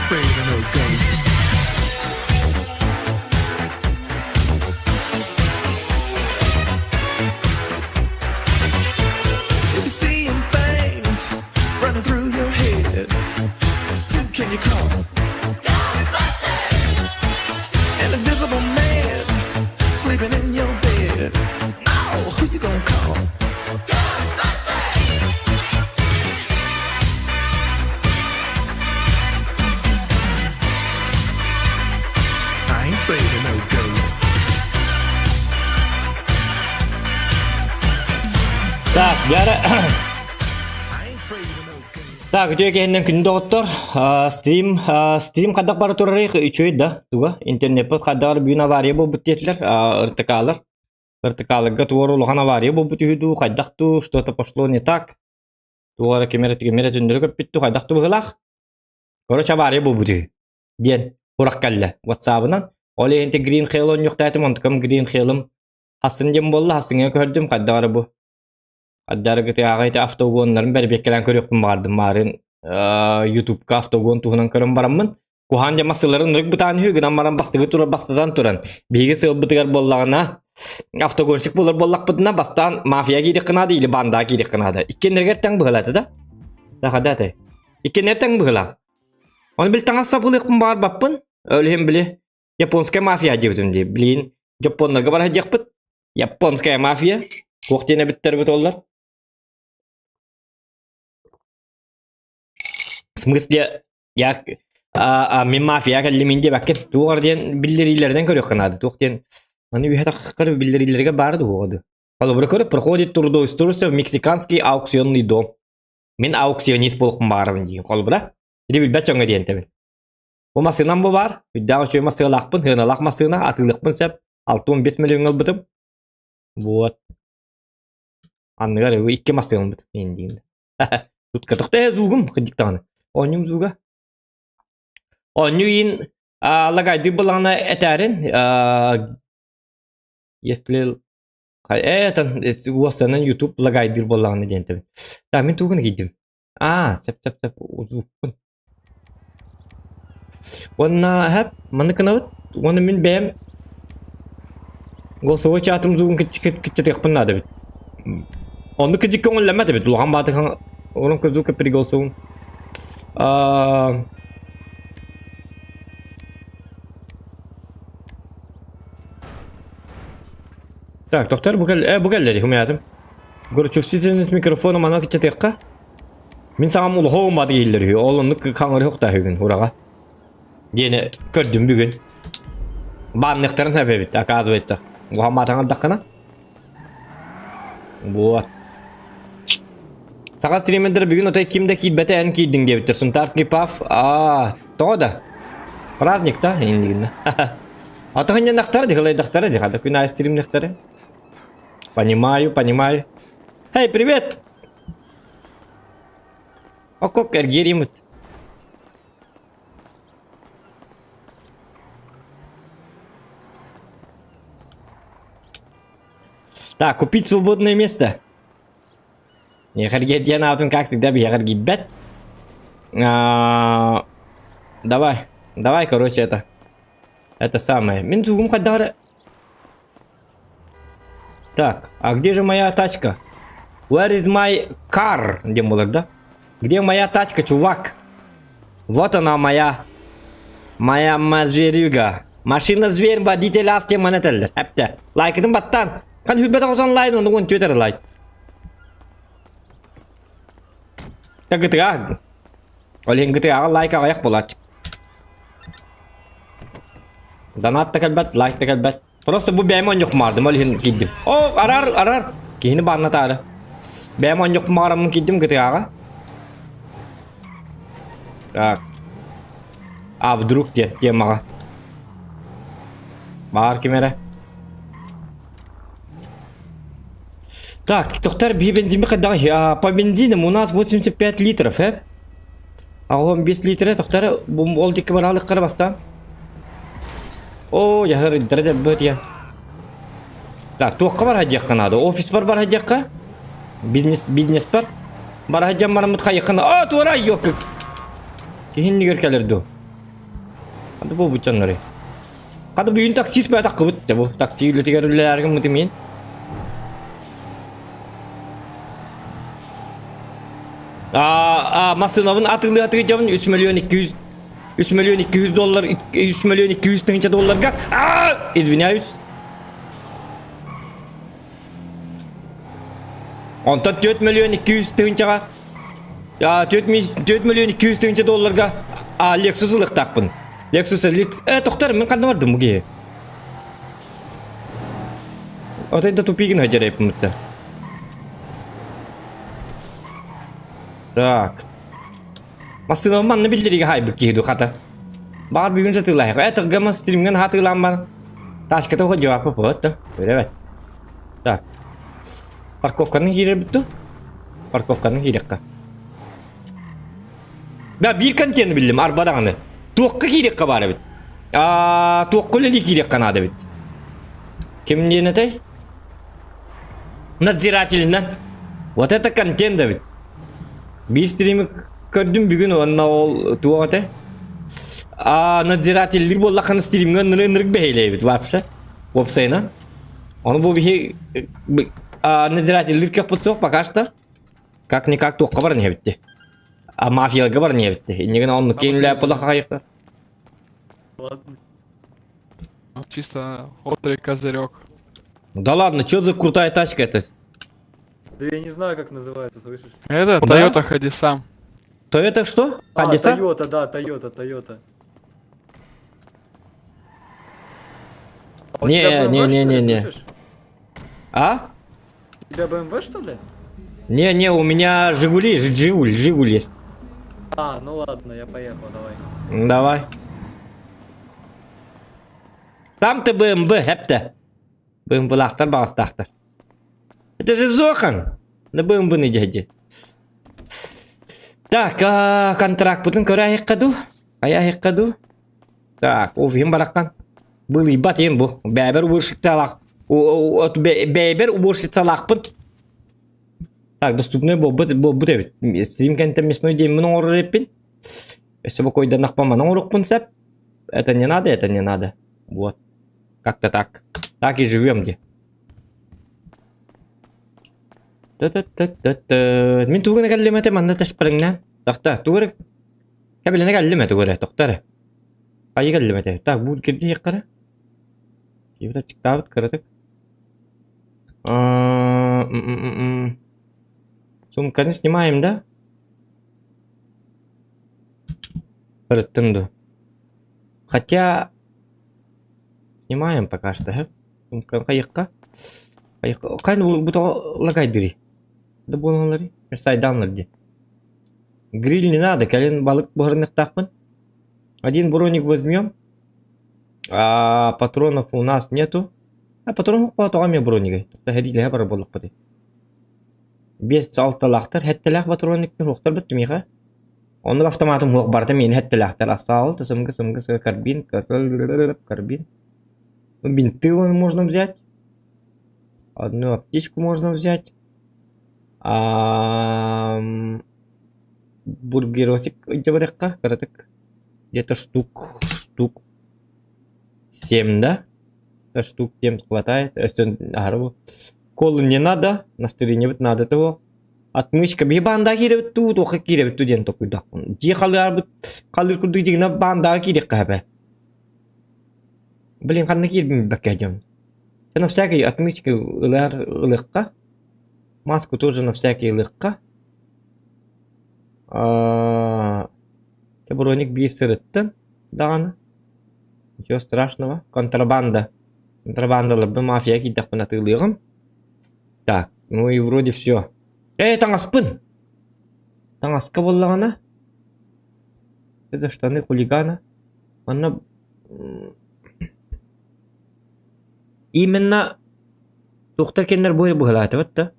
afraid of no ghosts. If you're seeing things running through your head, who can you call? Ghostbusters! An invisible man sleeping in your bed. Oh, who you gonna call? Ghostbusters! I ain't afraid of no ghosts. Так, дьара I ain't afraid of no ghosts. Так, үтүө киһиннэн күндү доҕоттор. Стрим, стрим хайдах бара турарый үчүгэй да туга. Интернеппит хайдаҕар бүгүн авария буолбут диэтилэр, РТК-лар. РТК-ларга туора улахан авария буолбут үһү дуу, хайдах дуу, что-то пошло не так. Туох эрэ ким эрэ ким эрэ түннэри көппүт дуу, хайдах дуу быһыылаах. Короче, авария буолбут үһү диэн сурах кэллэ WhatsApp-ынан. Ол иһин Green Hell оонньуохтаатым, онтукам Green Hell-ым хасын диэн буолла, хасыҥҥа көһөрдүм, хайдах эрэ бу. Хайдах ити автоугоннарын бэрэбиэркэлээн көрүөхпүн баҕардым. Маарын Ютубка автоугон туһунан көрөн бараммын, куһаан дьэ массыыларын ынырык бытаан үһү гынан баран бастыгы турар бастатан туран биһиги сыалбытыгар буоллаҕына автогонщик буолар буоллахпытына бастаан мафия киириэххэ наада или бандаҕа киириэххэ наада иккиэннэригэр тэҥ быһыылаата да да этэй иккиэннэр тэҥ быһыылаах оны били таҥас сабылыахпын баҕарбаппын ол иһин били японская мафия диэбитим дии билигин дьоппуоннарга бара сылдьыахпыт японская мафия туох диэн эбиттэр эбит оллар в смысле Я мин мафия кэллим диэбэккин. Туох диэн биллэриилэринэн көрүөххэ наада. Туох диэн аны үһэ таххар биллэриилэргэ баар дуо ду. Холобура көрө проходит трудоустройство в мексиканский аукционный дом. Мин аукционист буолуохпун баҕарабын диин. Холобура ити билбэт дьоҥҥо диэн тэбин. Бу массыынам бу баар. Үрдээх үчүгэй массыыналаахпын, сыаналаах массыына, атыылыахпын сөп. 65 миллиоҥҥа ылбытым. Вот. Анныгар икки массыына ылбытым. Иин диин. Тутка тохтоо звугум кырдьык даҕаны. Оонньуум звуга. Оонньуу иин лагайдыы былаана этээрин если этан уостанан YouTube лагайдыыр буоллаҕына диэн тэбин. Так мин тугун киирдим. Аа, сөп сөп сөп звукпун. Уонна хэп маннык гынабыт. Уонна мин бэйэм голосовой чатым звугун кыччатыахпын наада эбит. Оннук кыдьык көҥүллэммэт эбит. Улахан баатыхан громко звука при голосовом. А, Так, доктор, бу кэл, бу кэллэри, хумятым. Говорю, чувствительность микрофона манна кыччатыахха. Мин саҥам улахан бааты иһиллэр үһү. Ол оннук хаҥыры хуктаа үһүгүн ураҕа. Диэни көрдүм бүгүн. Баанныктарын эбэбит, оказывается. Улахан баатаҥ ардаххына. Вот. Саха стримердэр бүгүн отой ким да киирбэтэ эн киирдиҥ диэбиттэр. Сунтарский пав. Аа, тоҕо да? Праздник да иннигинна. Ата хынньанахтара дихалайдахтара дихада күн аайы стримнехтара. Понимаю, понимаю. Эй, привет! Окок эргиэримит. Так, купить свободное место. Диэн аатын как всегда биһиэхэ А, Давай, давай, короче, это. Это самое. Мин звугум хайдары. Так, а где же моя тачка? Where is my car? Диэн буолар да? Где моя тачка, чувак? Вот она моя. Моя зверюга. Машина зверь, водитель ас диэн маны этэллэр. Эптэ. Лайкытын баттаан. Хан хүрбэтэх осон лайк, онно уон түөтэр лайк. Гытыга. Ол иһин гытыгаҕа лайк аҕыйах буолааччы. Донат да кэлбэт, лайк да кэлбэт. Просто бу бэйэм оонньуохпун ол иһин киирдим. О, арар, арар. Киһини бааннатаары. Бэйэм оонньуохпун баҕараммын киирдим гытыгаҕа. Так. А вдруг диэн темаҕа. Баар ким эрэ. Так, доктор, биһи бензин хайдах по бензинам у нас 85 литров, э? А он 5 литра, доктор, бу ол дикки баралык бастан. О, яһар дәрәдә бөт я. Так, туохха бар хадьякка надо? Офис бар бар хадьякка? Бизнес, бизнес бар? Бар хадьям барамыт хайыккана. А, туора yok. Киһин нигер кэлэр ду. Ханна буолбут дьоннорой? Хата бүгүн таксист баатаххыбыт дьэ бу такси үлэтигэр үлэлээргин мутумиин. А, массыынабын атыылыы дьабын 3 миллион 200 3 миллион 200 доллар 3 миллион 200 тыһыынча долларга а извиняюсь Онтон 4 миллион 200 тыһыынчаҕа 4 миллион 200 тыһыынча долларга Lexus ылыахтаахпын. Lexus э тохтор мин ханна бардым бу киһи? Отой да тупигин хадьарайпмытта. Так. Массыынам манна биллериге хайбыт киһи ду хата. Баар бүгүн сатыылаах. Э тыргама стримген хатыылаан бар. Ташката оҕо жавапы болот Көрөбөт. Так. Парковканы киирэрбит ду? Парковканы киириэххэ. Да, биир контент биллим, арба даҕаны. Туохха киириэххэ баар эбит. Аа, туохха үлэлии киириэххэ наада эбит. Ким диэн этэй? Надзирателинэн. Вот это контент эбит. Биир стрими көрдүм бүгүн уонна ол туох этэ? Аа, надзирателлир буоллаххына стримҥэ ынырык бэһиэлэйбит вообще. Уопсайынан. Ону бу биһи надзирателлир кыахпыт суох пока что. Как-никак туохха баран иһэбитти. А мафияларга баран иһэбитти. Иннигин оннук киэҥ үлэ буолла Ладно. Чисто острый козырек. Да ладно, что за крутая тачка это? Да я не знаю, как называется, слышишь? Это Да? Toyota Хадисам. Toyota что? А, Хадиса? Toyota, да, Toyota, Toyota. А у Не, тебя BMW, не, не, что ли, не, не. слышишь? А? У тебя BMW, что ли? Не, не, у меня Жигули, Жигуль, Жигуль есть. А, ну ладно, я поехал, давай. Давай. Сам ты БМБ, хепте. БМВ-лаахтар баҕастаахтар. Это же Зохан! На БМВ-ны дьэһдьи. Так, а, контракт-пытын көрө аһыахха дуу? Хайа аһыахха дуу? Так, офиһым бараххан. Былыйбат иһин бу. Бэйбэр уборщицалаах. Бэйбэр уборщицалаахпын. Так, доступный буолбут буолбут эбит. Стрим кэнтэн мясной диэммин оҥорор эппин. Өссө бокуойданахпын манан оҥоруохпун сөп. Это не надо, это не надо. Вот. Как-то так. Так и живем де. Та-та-та-та-та. Мин тугуна кэллим этэ манна тэспэриҥнээн. Тахта, тугу эрэ кэбилэнэ кэллим этэ тугу эрэ, тохто эрэ. Хайы кэллим этэ. Так, бу кирдиэххэ эрэ. Киһибит аччыктаабыт кыратык. А, м-м-м. Сумканы снимаем, да? Ырыттым дуо? Хотя снимаем пока что, э? Сумка хайыкка. Хайыкка. Кайн бу лагайдыри. Да буолаллары. Сайданлар ди. Гриль не надо, кэлин балык буһарыныахтаахпын. Один броник возьмем. А патронов у нас нету. А патронов тоҕо эмиэ бронига. Тэһэриилэһэ барар буоллахпытый. Биэс алталаахтар, сэттэлээх патрониктар суохтар бүттүм Оннук автоматым суох барыта миэнэ сэттэлээхтэр. Астаал, СМГ, СМГ, СМГ, карбин, карбин. Бинты можно взять. Одну аптечку можно взять. А, бургеросик дьабарыахха кыратык. Где-то штук, штук 7, да? Штук 7 хватает. Колы не надо, настроение надо того. Отмычка биһи баандаҕа киирэбит дуу, туохха киирэбит дуу диэн толкуйдахпын. Дьиэ халыарбыт халыыр курдук дьиҥинэ баандаҕа киириэххэ сөбө. Блин, ханна киирбин билбэккэ дьон. На всякий отмычка ылар ылыахха. Маску тоже на всякий ылыахха. Аа, броник биир сырыттын даҕаны. Ничего страшного. Контрабанда. Контрабандаларбын мафия киирдэхпинэ атыылыаҕым. Так, ну и вроде все. Эй, таҥаспын! Таҥаска буоллаҕына это штаны хулигана. Манна именно туохтар кэннэр бу быһалаатыбат да.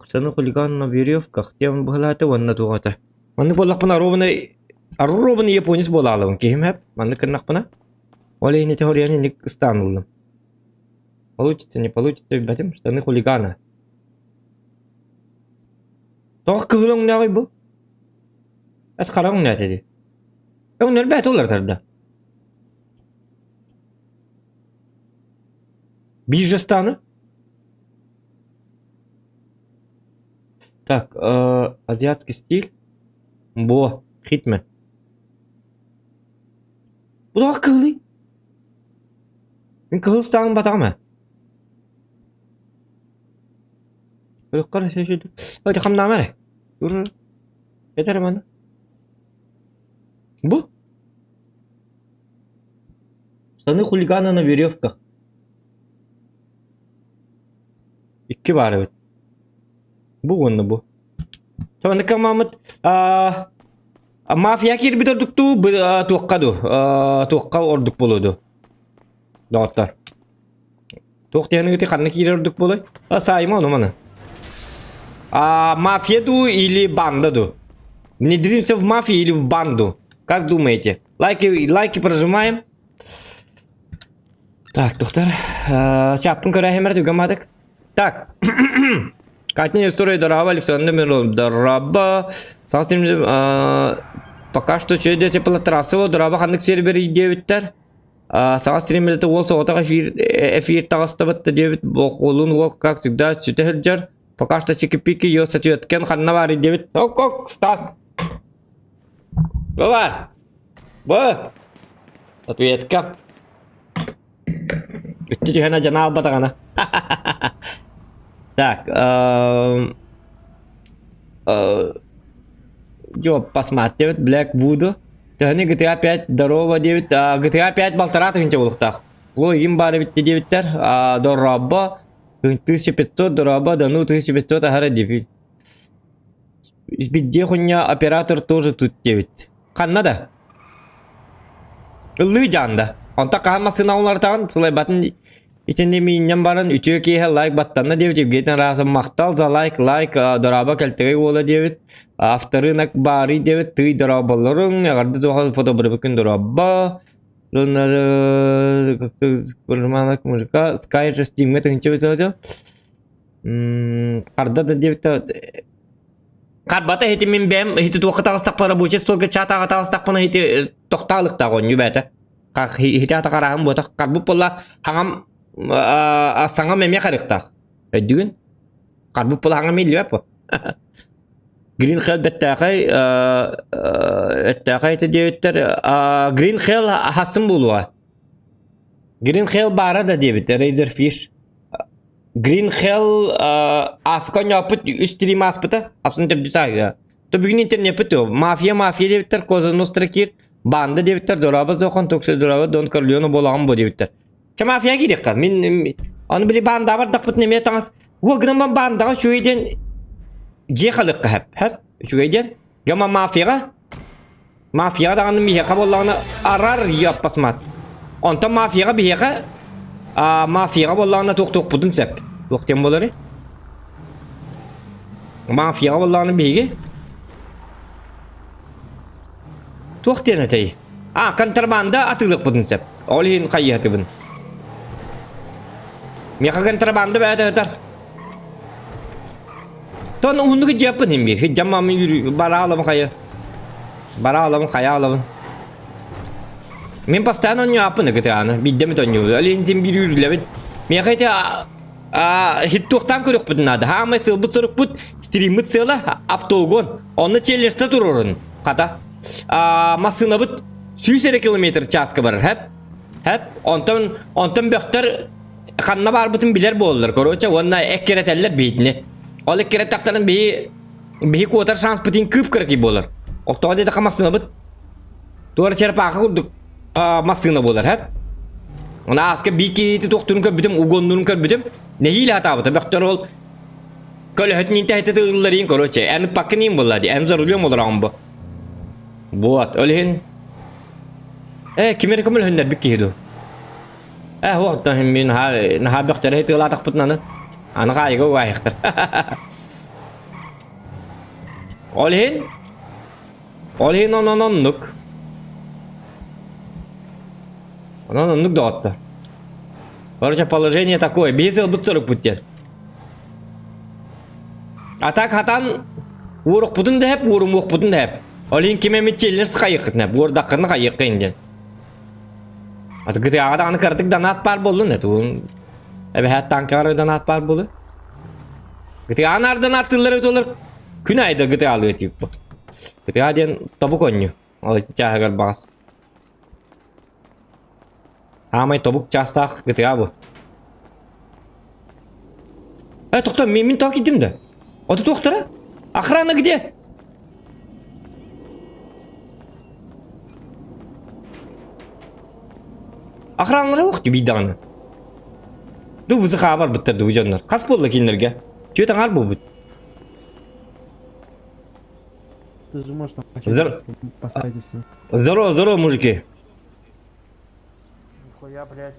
Штаны хулигана на веревках диэн быһалаата уонна туох этэ. Маннык буоллахпына ровно ровно японец буолаалыбын киһим эп. Маннык гыннахпына. Ол иһин ити хоруйан инник ыстаан ыллым. Получится, не получится, билбэтим. Штаны хулигана. Тоҕо кыһыл өҥнөөҕүй бу? Эс хара өҥнөөтө дии. Өҥнөр бэйэтэ уларытар да. Биржа станы? Так, э, азиатский стиль. Бо, хитме. Бу тоҕо кыһылый? Мин кыһыл сааҥ батаҕым ээ. Ой, хамнаама эрэ. Этэр маны. Бу? Штаны хулигана на веревках. Икки баар эбит. Бу уонна бу. Сонука мамыт мафия киирбит ордуктуу туохха ду туохха ордук буолуо ду доҕоттор туох диэни ханна киирэр ордук буолуой а саайма ону маны а мафия ду или банда ду внедримся в мафию или в банду как думаете лайки лайки прожимаем Так, доктор, чаппын көрөһүмэр түгэматык. Так, Катя история дорога Александр Миронов, дорога. Пока что чөйдө теплотрасса дорога ханнык сервер диэбиттэр. Саҥа стриммилете уол соҕотох эфир эфир таҕыстабыт да диэбит бокулун уол как всегда сүтэ сылдьар. Пока что чики-пики ее сатыаткен ханна баар диэбит. Ок-ок, Стас. Бу Бу! Ответка. Үттү түһэн дьана албатаҕына. Так, эм, э, Жо, посмотрит Black Voodoo. Төһөнү GTA 5 здорово диэбит. GTA 5 балтараа тыһыынча буолуохтаах. Бу им баар эбит диэбиттэр. Дорообо 1500 дорообо, да ну 1500 аһара диэбит. Биддиэ хунньа оператор тоже тут диэбит. Ханна да? Ыллыы дьаанда. Онто хаһан массыына уларытаҕын сылайбатын итинни миинньэн баран үтүө киэһэ лайк баттанна диэбит Евгений Тарасов махтал за лайк лайк дорообо кэлтэгэй уола диэбит авторынок баарый диэбит тыый дорооболоруҥ эҕэрдэ туоха фотобырыбыкын дорообо мужика Sky же Steam'ҥа тыһыынча бүтэ Харда да диэбит Харбата иһити мин бэйэм иһити туохха таҕыстахпына рабочий столга чаат ааҕа таҕыстахпына иһити тохтоолуктаах оонньуу бэйэтэ. Иһити аата харааһын буотах харбыт буолла хаҥам саҥам эмиэ харыктаах. Өйдүүгүн? Харбыт буолла хаҥам ииллибэт бу. Green Hell бэттээхэй эттээхэй этэ диэбиттэр. Green Hell хасын буолуоҕа. Green Hell баара да диэбиттэр Razorfish. Green Hell ааска оонньооппут үс стрим ааспыта, ахсын төрдүс ааһыа. То бүгүн интернеппит мафия мафия диэбиттэр, Коза Ностра киир, банда диэбиттэр, дорообо зохон токсо дорообо Дон Корлеоне буолаҕын бу диэбиттэр. Чэ мафия киириэххэ. Мин аны били бандаҕа бардахпытына эмиэ таҥас уол гынан баран бандаҕа үчүгэй диэн дьиэ халыахха сөп. Сөп? Үчүгэй диэн. Дьома мафияҕа Мафияҕа даҕаны миһиэхэ буоллаҕына арар яппасмат. Онтон мафияҕа биһиэхэ а, мафияҕа буоллаҕына туохтуохпутун сөп. Туох диэн буоларый? Мафияҕа буоллаҕына биһиги туох диэн этэй? А, контрабанда атыылыахпытын сөп. Ол иһин хайыһатыбын. Миэхэ контрабанда бэйэтэ ытар. Тон уһуннук дьиэппин иһин биир. Дьаммамы yürü бараалабын хайа. Бараалабын хайаалабын. Мин постоянно оонньооппун ыкытааны. Биирдэ эмит оонньуубун. Ол иһин син биир үүрүлэбин. Миэхэ ити хиттуохтаан көрүөхпүтүн наада. Хаамай сыалбыт сорукпут, стриммит сыала автоугон. Онно челлежта турорун. Хата. Массыынабыт 100 эрэ километр чааска барар. Хэп. Хэп. Онтон онтон бөхтөр ханна баарбытын билэр буоллар, короче, уонна эккирэтэллэр биһитини. Ол эккирэтэхтэрин биһи биһи куотар шанспытын кыып-кыракый буолар. Ол тоҕо диэтэххэ массыынабыт туора черепаха курдук массыына буолар, хэп. Оны ааска бии киһити туохтуурун көрбүтүм, угоннуурун көрбүтүм. Нэһиилэ хатаабыта. Бөхтөр ол көлөһөтүн интэһитэ тыылларыйын, короче, эн паккын иин буолла ди, эн за рулем олороҕун бу. Вот, ол иһин Э, ким эрэ көмөлөһүннэрбит киһи дуу? Э, оттон мин наһаа наһаа бөхтөрө тыалаатахпытын аны аны хаайыга угаайыахтар. Ол иһин ол иһин онон оннук. Онон оннук доҕоттор. Короче, положение такое. Биһи сылбыт сорукпут диэн. А так хатан уорукпутун да хэп, уорумуохпутун да хэп. Ол иһин ким эмит челлендж хайыаххытын хэп, уордаххытына хайыаххын диэн. Аты GTA-ҕа даҕаны кыратык донат баар буоллун этэ. Эбэһээт танкаҕар донат баар буолуо. GTA наар донаттыыллар эбит олор. Күн аайы да GTA алыа типа. GTA диэн тобук оонньуу. Ол ити чааһыгар баҕас. Аамай тобук чаастаах GTA бу. Э, тохто, мен, мин тоқ кидим да. Оты туохтара? Охрана где? Охраналара уох дии даҕаны. Ду вызыха барбыттар ду дьоннор. Хас буолла кинилэргэ? Түөрт аҥаар буолбут. Ты же можешь там Зар- поставить и все. Здорово, здорово, мужики. Нихуя, блядь,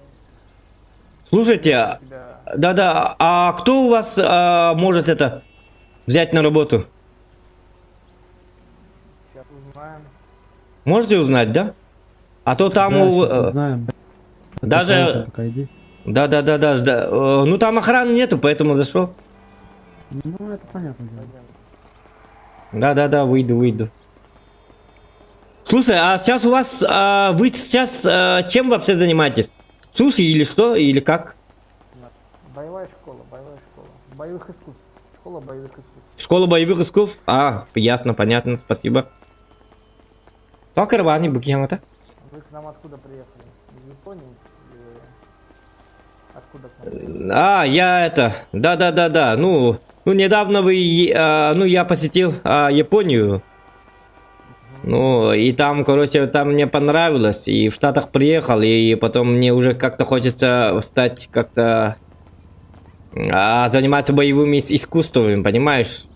Слушайте, тебя. да-да, а кто у вас а, может это взять на работу? Сейчас узнаем. Можете узнать, да? А то там да, у... щас э, узнаем. б***ь. даже- Пока иди. Да-да-да-да, да. Э, Ну там охраны нету, поэтому зашел. Ну, это понятно. дело. Да-да-да, выйду, выйду. Слушай, а сейчас у вас, а, вы сейчас а, чем вообще занимаетесь? Суши или что, или как? Боевая школа, боевая школа. Боевых искусств. Школа боевых искусств. Школа боевых искусств? А, ясно, понятно, спасибо. То каравани букьямата. Вы к нам откуда приехали? Из Японии? Или Откуда к нам? приехали? А, я это, да-да-да-да, ну, ну недавно вы, а, ну я посетил а, Японию. Ну, и там, короче, там мне понравилось, и в Штатах приехал, и потом мне уже как-то хочется стать как-то, а, заниматься боевыми искусствами, понимаешь?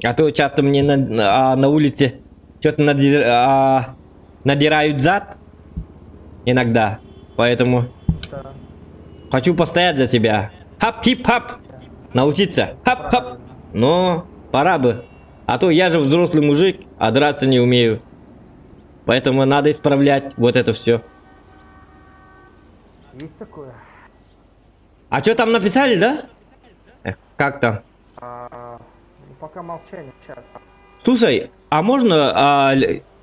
А то часто мне на, а, на улице что-то а, надирают зад иногда, поэтому Да. хочу постоять за себя. Хап-хип-хап! Научиться. Хап-хап! Но пора бы. А то я же взрослый мужик, а драться не умею. Поэтому надо исправлять вот это все. Есть такое? А что там написали, да? Эх, как там? А, ну, пока молчание, сейчас. Слушай, а можно а,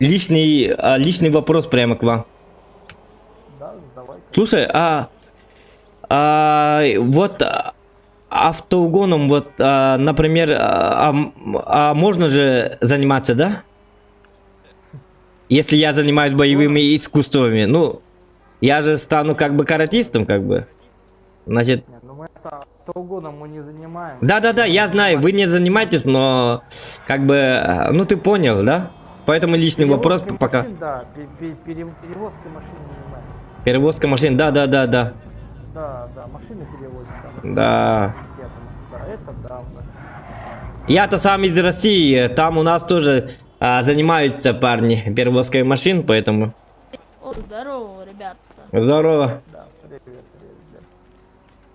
личный, а, личный вопрос прямо к вам? Да, задавай. Слушай, а, а, вот а, автоугоном, вот, а, например, а, а, а можно же заниматься, да? Если я занимаюсь боевыми искусствами, ну, я же стану как бы каратистом, как бы. Значит, Нет, ну мы это автоугоном мы не занимаем. да-да-да, я знаю, вы не занимаетесь, но как бы, а, ну ты понял, да? Поэтому личный вопрос Перевозкой пока. машин, да, перевозкой машин занимаемся. Перевозка машин, да-да-да-да. Да, да, машины перевозим. Там, Да. Да, это да, у нас. Я-то сам из России, там у нас тоже а, занимаются парни перевозкой машин, поэтому О, здорово, ребята. здорово. Да, привет, привет, ребят.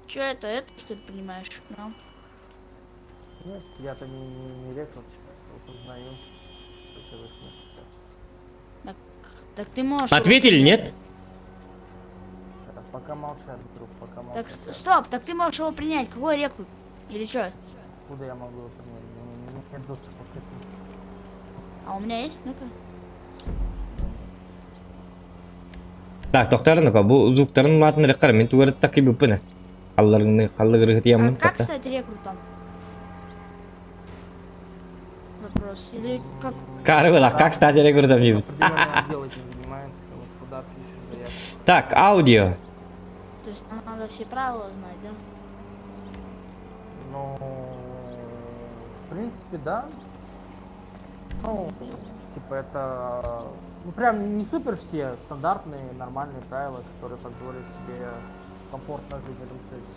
Че это, это что ли понимаешь? Ну, Нет, я-то не, не, не рекрут, вот узнаю. Что вы с ним сейчас. так, так ты можешь... Ответили, нет? Сейчас, пока молчат, друг, пока молчат. Так, стоп, так ты можешь его принять. Какой рекрут? Или что? Откуда я могу его принять? У меня нет доступа к этому. А у меня есть? Ну-ка. Так, тохтоо эрэ, бу звуктарын улаатыннарар мин тугу эрэ таайбыппын. Алларны халлыгыры А как стать рекрутом? Вопрос. Или как? Карвела, как стать рекрутом? Определенный отдел этим занимается, вот куда пишешь заявку. Так, аудио. То есть нам надо все правила знать, да? Ну, в принципе, да. Ну, типа это, ну прям не супер все стандартные, нормальные правила, которые позволят тебе комфортно жить в этом союзе.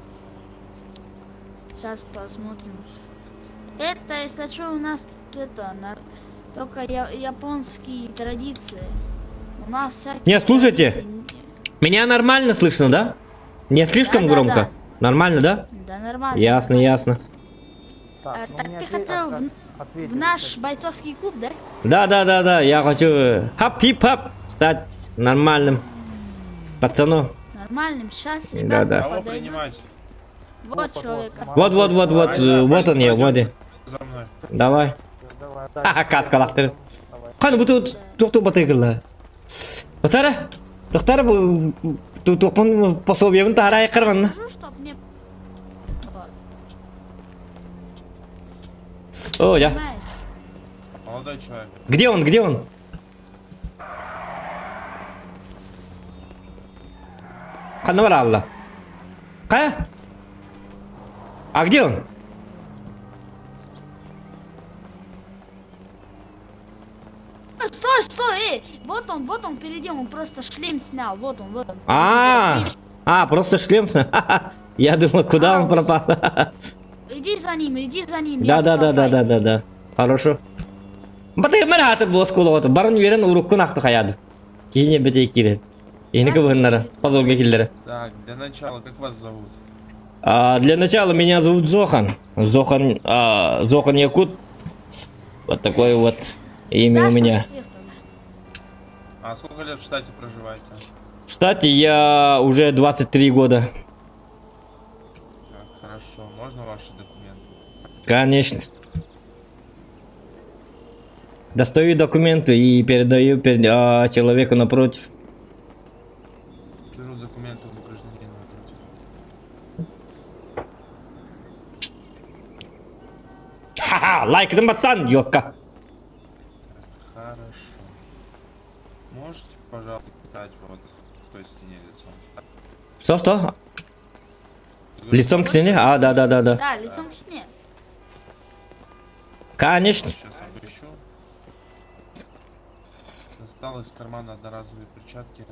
Сейчас посмотрим. Это, если что, у нас тут это, на... только я... японские традиции. У нас всякие Не, слушайте. традиции Меня нормально слышно, да? Не слишком Да-да-да. громко? Нормально, да? Да нормально. Ясно, ясно. Так, А, ну, так мне ты хотел ответили, В наш кстати. бойцовский клуб, да? Да, да, да, да, я хочу хап хип хап стать нормальным пацаном. Нормальным. Сейчас Да, ребята да. Кого подойдут. принимать? Вот Вот, человек. Вот, вот, вот, вот, вот он я, вот. За мной. Давай. Давай, Ха-ха, каскалахтыр. Давай. Кана бу туох батайгыла. Батара. Тохтоо эрэ бу. Тутуохпун пособиебын таһаарайыккар манна. Скажу, чтоб мне было. О, я. Понимаешь? Молодой человек, Где он, где он? Ханна баралла. Кая? А где он? Стой, стой, эй! Вот он впереди, он просто шлем снял. Вот он, вот он. А, Видишь? а, просто шлем. Я думал, куда А, он пропал. Иди за ним, иди за ним. не Да, да, да, да, отставай. да, да, да. Хорошо. Баты мараты бу осколоҕото барын үөрэн уруккун ахты хайады. Киһини бэтей киирэн. Ини кыбыһыннара, позорга киллэрэ. так, для начала, как вас зовут? А, для начала меня зовут Зохан. Зохан, а, Зохан Якут. Вот такое вот имя у Сдашь меня. всех тогда. А сколько лет в штате проживаете? В штате я уже 23 года. Так, хорошо. Можно ваши документы? Конечно. Достаю документы и передаю человеку напротив. Беру документы у гражданина напротив. Ха-ха, лайкным баттан, ёкка. Хорошо. Можете, пожалуйста, стать вот к той стене лицом? Что, что? Лицом к стене? А, да, да, да, да. Да, лицом к стене. Конечно. Сейчас обыщу. Достал из кармана одноразовые перчатки,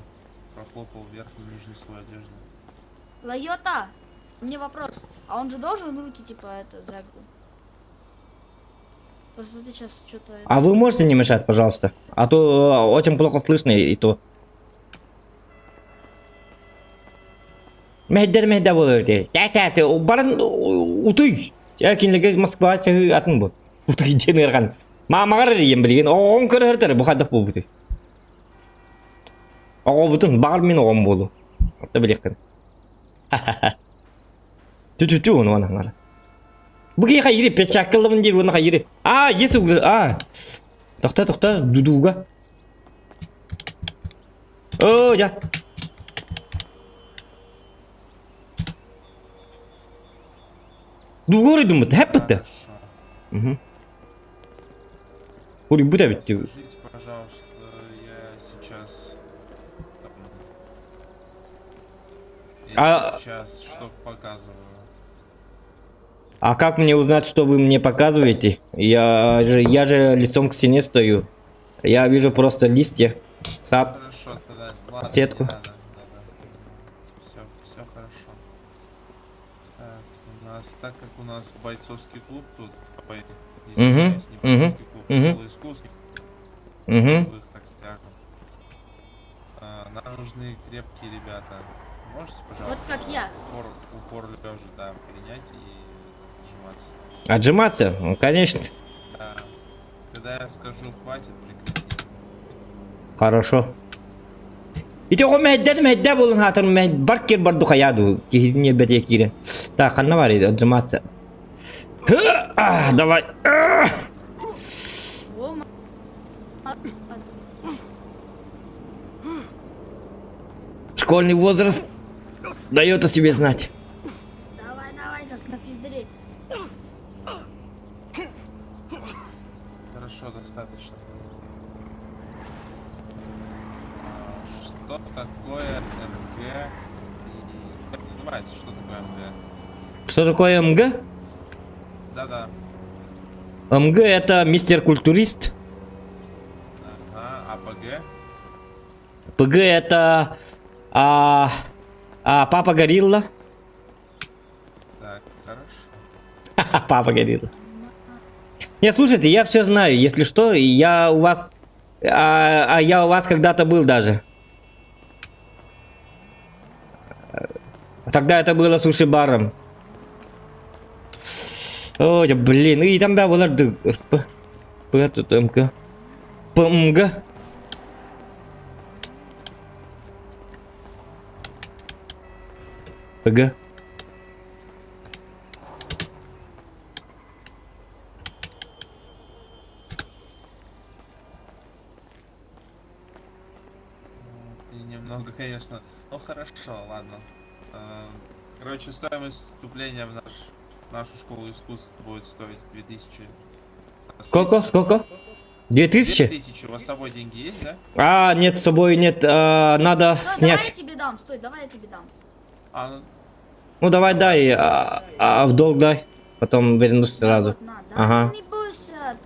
прохлопал верхний и нижний слой одежды. Лайота, у меня вопрос. А он же должен руки, типа, это, за голову? Просто ты сейчас что-то... А вы можете не мешать, пожалуйста? А то очень плохо слышно и то. Мэһдэр мэһдэ буолар дии. Тэ-тэ-тэ, баран утуй. Кинилэргэ Москва чаһы атын бу. Утуй диэн ыархан. Маамаҕар эрийэн билигин оҕоҥ көрөһөрдөр бу хайдах буолбутуй. Оҕобутун баҕар мин оҕом буолу. Отто билиэххин. Тү-тү-тү ону анаңар. Бу киһи хайыри перчаткалабын диир уонна хайыри. А, есть углы, а. Тохта, тохта, дудууга. Оо, дьэ. Дууга уруйдуммут, хэппытты. Хорошо. Угу. Уруйбут эбит. Скажите, пожалуйста, я сейчас... там, Я сейчас что показываю? А как мне узнать, что вы мне показываете? Я же лицом к стене стою. Я вижу просто листья, сад. Хорошо, тогда ладно, Сетку. не надо, да-да. Все, все хорошо. Так, у нас, так как у нас бойцовский клуб тут, ой, извиняюсь, не бойцовский клуб, школа искусств, боевых, так скажем. А, нам нужны крепкие ребята. Можете, пожалуйста, Вот как я. упор, упор лежа, да, принять и отжиматься. Отжиматься? Ну, конечно. Да. Когда я скажу хватит, прекратите. Хорошо. Ити оҕо мэһэйдэр мэһэйдэ буолан хаатар бар кир барду хайаа дуу киһини бэтиэ киирэн. Так, ханна бар отжиматься. А, давай. О, Школьный возраст дает о себе знать. Давай, давай, как на физре. Хорошо, достаточно. А, Что такое МГ? И... Давайте, что такое МГ? Что такое МГ? Да-да. МГ это мистер культурист. Ага, а ПГ? ПГ это папа горилла. Так, хорошо. Папа горилла. Не, слушайте, я все знаю. Если что, я у вас... А я у вас когда-то был даже. Тогда это было суши-баром. Ой, блин, и там да, была Д, П, П, тут МК. ПМГ. ПГ. Ты Немного, конечно. Ну хорошо, ладно. Э, Короче, стоимость вступления в наш, нашу школу искусств будет стоить 2000. Сколько? Сколько? 2000? 2000. У вас с собой деньги есть, да? А, нет, с собой нет, а, надо Стой, давай я снять. тебе дам, стой, давай я тебе дам. А, ну, Ну давай дай, а в долг дай. Потом вернусь сразу. Вот, на, да, Ага. не бойся.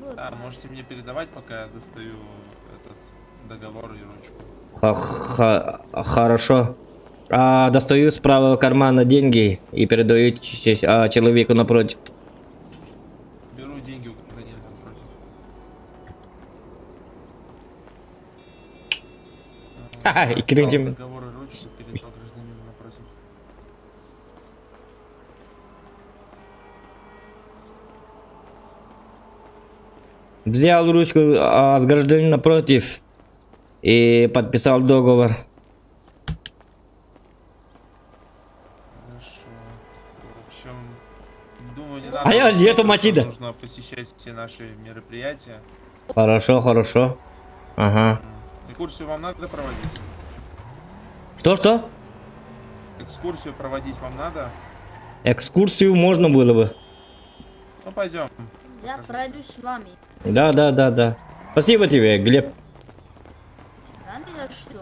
Вот. да, можете мне передавать, пока я достаю этот договор и ручку. Хорошо. Достаю с правого кармана деньги и передаю человеку напротив. Беру деньги у гражданина напротив. Ха-ха, и Достал кричим. Договор и ручку передал гражданину напротив. Взял ручку с гражданина напротив и подписал договор. Хорошо. В общем, думаю, не надо. А я объяснять, это что Матида. Нужно посещать все наши мероприятия. Хорошо, хорошо. Ага. Экскурсию вам надо проводить? Что-что? Экскурсию проводить вам надо? Экскурсию можно было бы. Ну, пойдем. Я пройдусь с вами. Да, да, да, да. Спасибо тебе, Глеб. Да, не за что.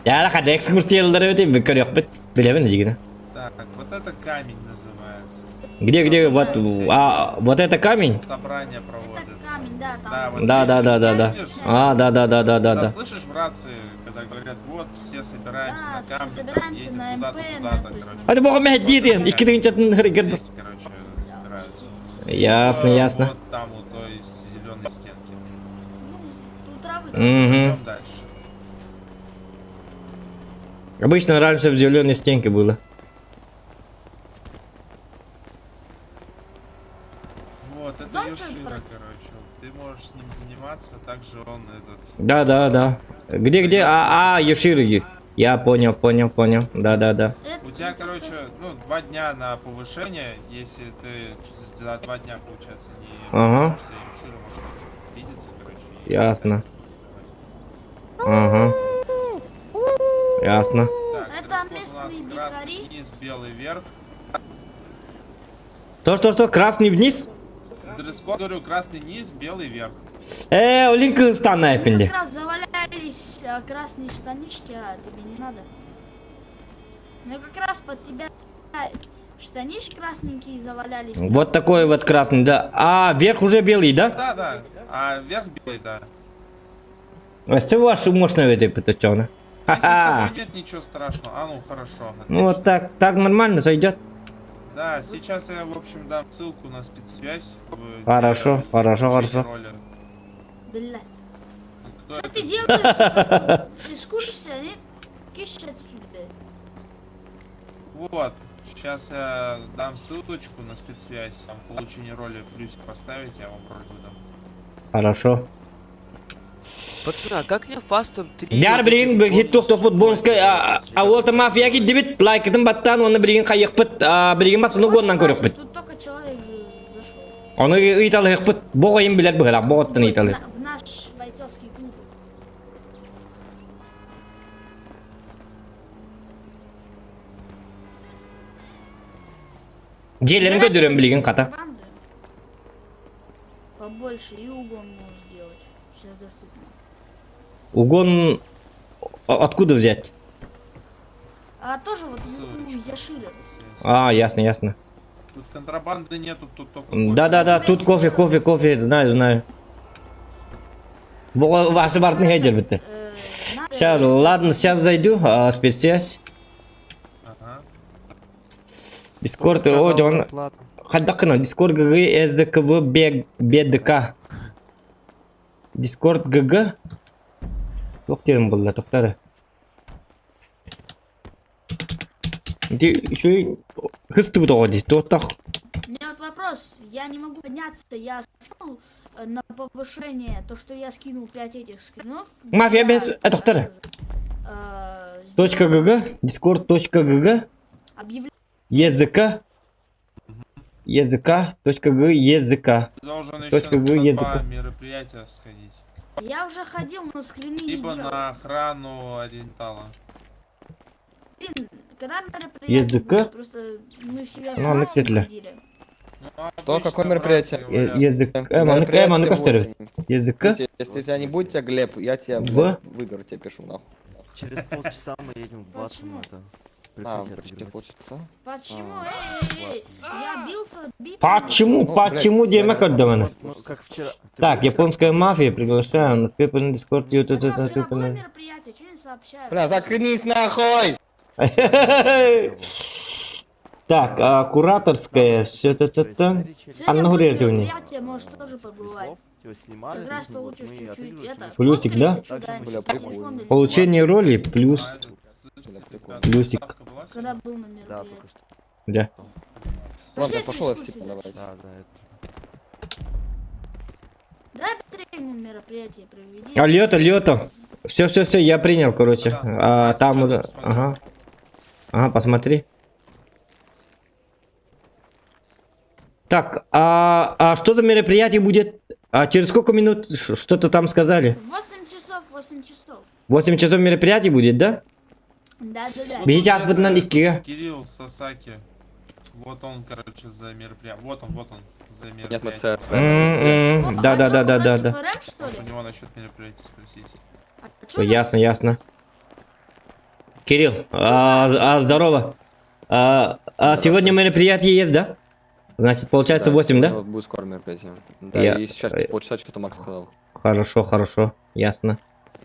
Я хады экскурсиялары өтейм, көрөкпүт. Билебин дигини. Так, вот это камень называется. Где, где, вот, вот это камень? Собрание Это проводится. камень, да, там. Да, вот Да, да, да, да, да. Видишь? А, да, да, да, да, да, Когда да. слышишь в рации, когда говорят, вот, все собираемся Да, на все камне, там, собираемся едем на туда-то, МП, на- туда-то, то есть короче. Это бога мехдитин, иккидинчатын хригер. Здесь, короче, собираются. Ясно, Всё ясно. Вот там, у той зеленой стенки. Ну, у травы. Угу. Идем дальше. Обычно раньше в зеленой стенке было. Вот, это Дом Йошира, про- короче. Ты можешь с ним заниматься, также он этот... Да, да, да. Где, где? Йоширо. Я понял, понял, понял. Да, да, да. Это- У тебя, это короче, ну, 2 дня на повышение, если ты за 2 дня, получается, не Ага. повысишься, Йошира может видеться, короче. и Ясно. Ага. Ясно. Так, Это дресс-код у нас местные красный дикари. вниз, белый вверх. То, что, что, красный вниз? Дресс-код, говорю, красный низ, белый вверх. Олинка станна У меня эпинди. как раз завалялись красные штанишки, а тебе не надо. Ну как раз под тебя штанишки красненькие завалялись. Вот такой вот красный, да. А, верх уже белый, да? Да, да. А вверх белый, да. Це ваш мощно этой пятачона. Если с Ха-ха. собой нет, ничего страшного. А, ну хорошо. Ну вот отлично. так, так нормально сойдет. Да, сейчас я, в общем, дам ссылку на спецсвязь. в- Хорошо, где хорошо, включение хорошо. роли. Бля. Кто Что это? ты делаешь? Экскурсия, нет? Киш отсюда. Вот. Сейчас я дам ссылочку на спецсвязь. Там получение роли плюсик поставить, я вам роль выдам. Хорошо. Пацаны, а как мне фастом 3... Яр билигин хит тохпут бонуска а ол мафия кидибит лайкытын баттан оны билигин кайыкпыт билигин басыны гоннан көрөкпүт. Тут только человек же зашел. Оны ыйталыхпыт боҕойын билер быһылаах боҕоттан Ой, ыйталы. в наш бойцовский клуб. Дьиэлэрин көдөрөн билигин хата. Контрабанды. Побольше и угон можешь делать. Сейчас доступно. Угон откуда взять? А тоже вот у Ссылочку. Яшира. Связь. А, ясно, ясно. Тут контрабанды нету, тут только кофе. Да-да-да, тут кофе, кофе, кофе, знаю, знаю. Бо ваши бартны хеджер битте. Надо Сейчас, ладно, сейчас зайду, спецсвязь. Ага. Дискорд, о, он... Хаддакына, Дискорд ГГ, СЗКВ, Б, БДК. Дискорд ГГ. Туох диэн буолла, тохтары. Ди, еще хыстыбыт оҕо дии, туохтах. У меня вот вопрос, я не могу подняться, я скинул на повышение, то, что я скинул 5 этих скринов. Мафия я, без- как это второе. сказать, Точка сделал ГГ, Дискорд точка ГГ, Объявление ЕЗК. Языка. Точка Г. Языка. Ты должен еще Точка Г на языка. два мероприятия сходить. Я уже ходил, но скрины не Либо делал. на охрану Ориентала. Блин, когда мероприятие Языка? было, просто мы всегда с Ну, мамой Алексей, ходили. Ну, Что, обычно какое мероприятие? брат говорят, Язык. Э, маннык, э, маннык Мероприятие көстөр. 8. Языка. Если тебя не будет, тебя Глеб, я тебя, В. блядь, выберу, тебе пишу нахуй. Через полчаса мы едем в Почему? Батум, это... А, Прикрытие почти отыгрывать. полчаса. Почему? А. Эй, эй, эй, я бился, битый. Почему? Ну, Почему блядь, диэмэ я- көрдөмөнө? Ну, как вчера. Ты Так, был вчера? японская мафия, приглашаю на открепленный дискорд. А чё, вчера было мероприятие, чё не сообщают? Бля, закрынись нахуй! Так, а, кураторская, все это это. Сегодня Анна будет Гурьевна. мероприятие, можешь тоже побывать. Его снимали, Как раз вот, получишь мы чуть-чуть отыгрывали, это. Плюсик, да? фоткались, чё, да, Бля, телефон прикольно. или- Получение роли плюс. А, этот, слышите, Бля, прикольно. ребята, Плюсик. ставка была Когда сегодня? был на Да, мероприятии. только что. Да. Ладно, Пошли пошел я в экскурсию сипа, дальше. давайте. Да, да, это. Дай быстрее ему мероприятие проведи. Алло, алло. Все, все, все, я принял, короче. Да. А, там Сейчас уже. посмотрю. Ага. Ага, посмотри. Так, а, а что за мероприятие будет? А через сколько минут что-то там сказали? 8 часов, 8 часов. 8 часов мероприятие будет, да? Да, да, да. Биһи чааспытынан иккигэ. Кирилл Сасаки. Вот он, короче, за мероприятие. Вот он, вот он, за Нет, мы мероприятие. сэр. М-м, О, Да, а да, чё, да, да, да, против да. РМ, что Может, ли? у него насчет мероприятия спросить. А чё у нас Ясно, ясно. Кирилл, а, а, здорово. А, а сегодня мероприятие есть, да? Значит, получается 8, да? Вот будет скоро мероприятие. Да, Я- и сейчас э, полчаса что-то Макс сказал. Хорошо, хорошо, ясно.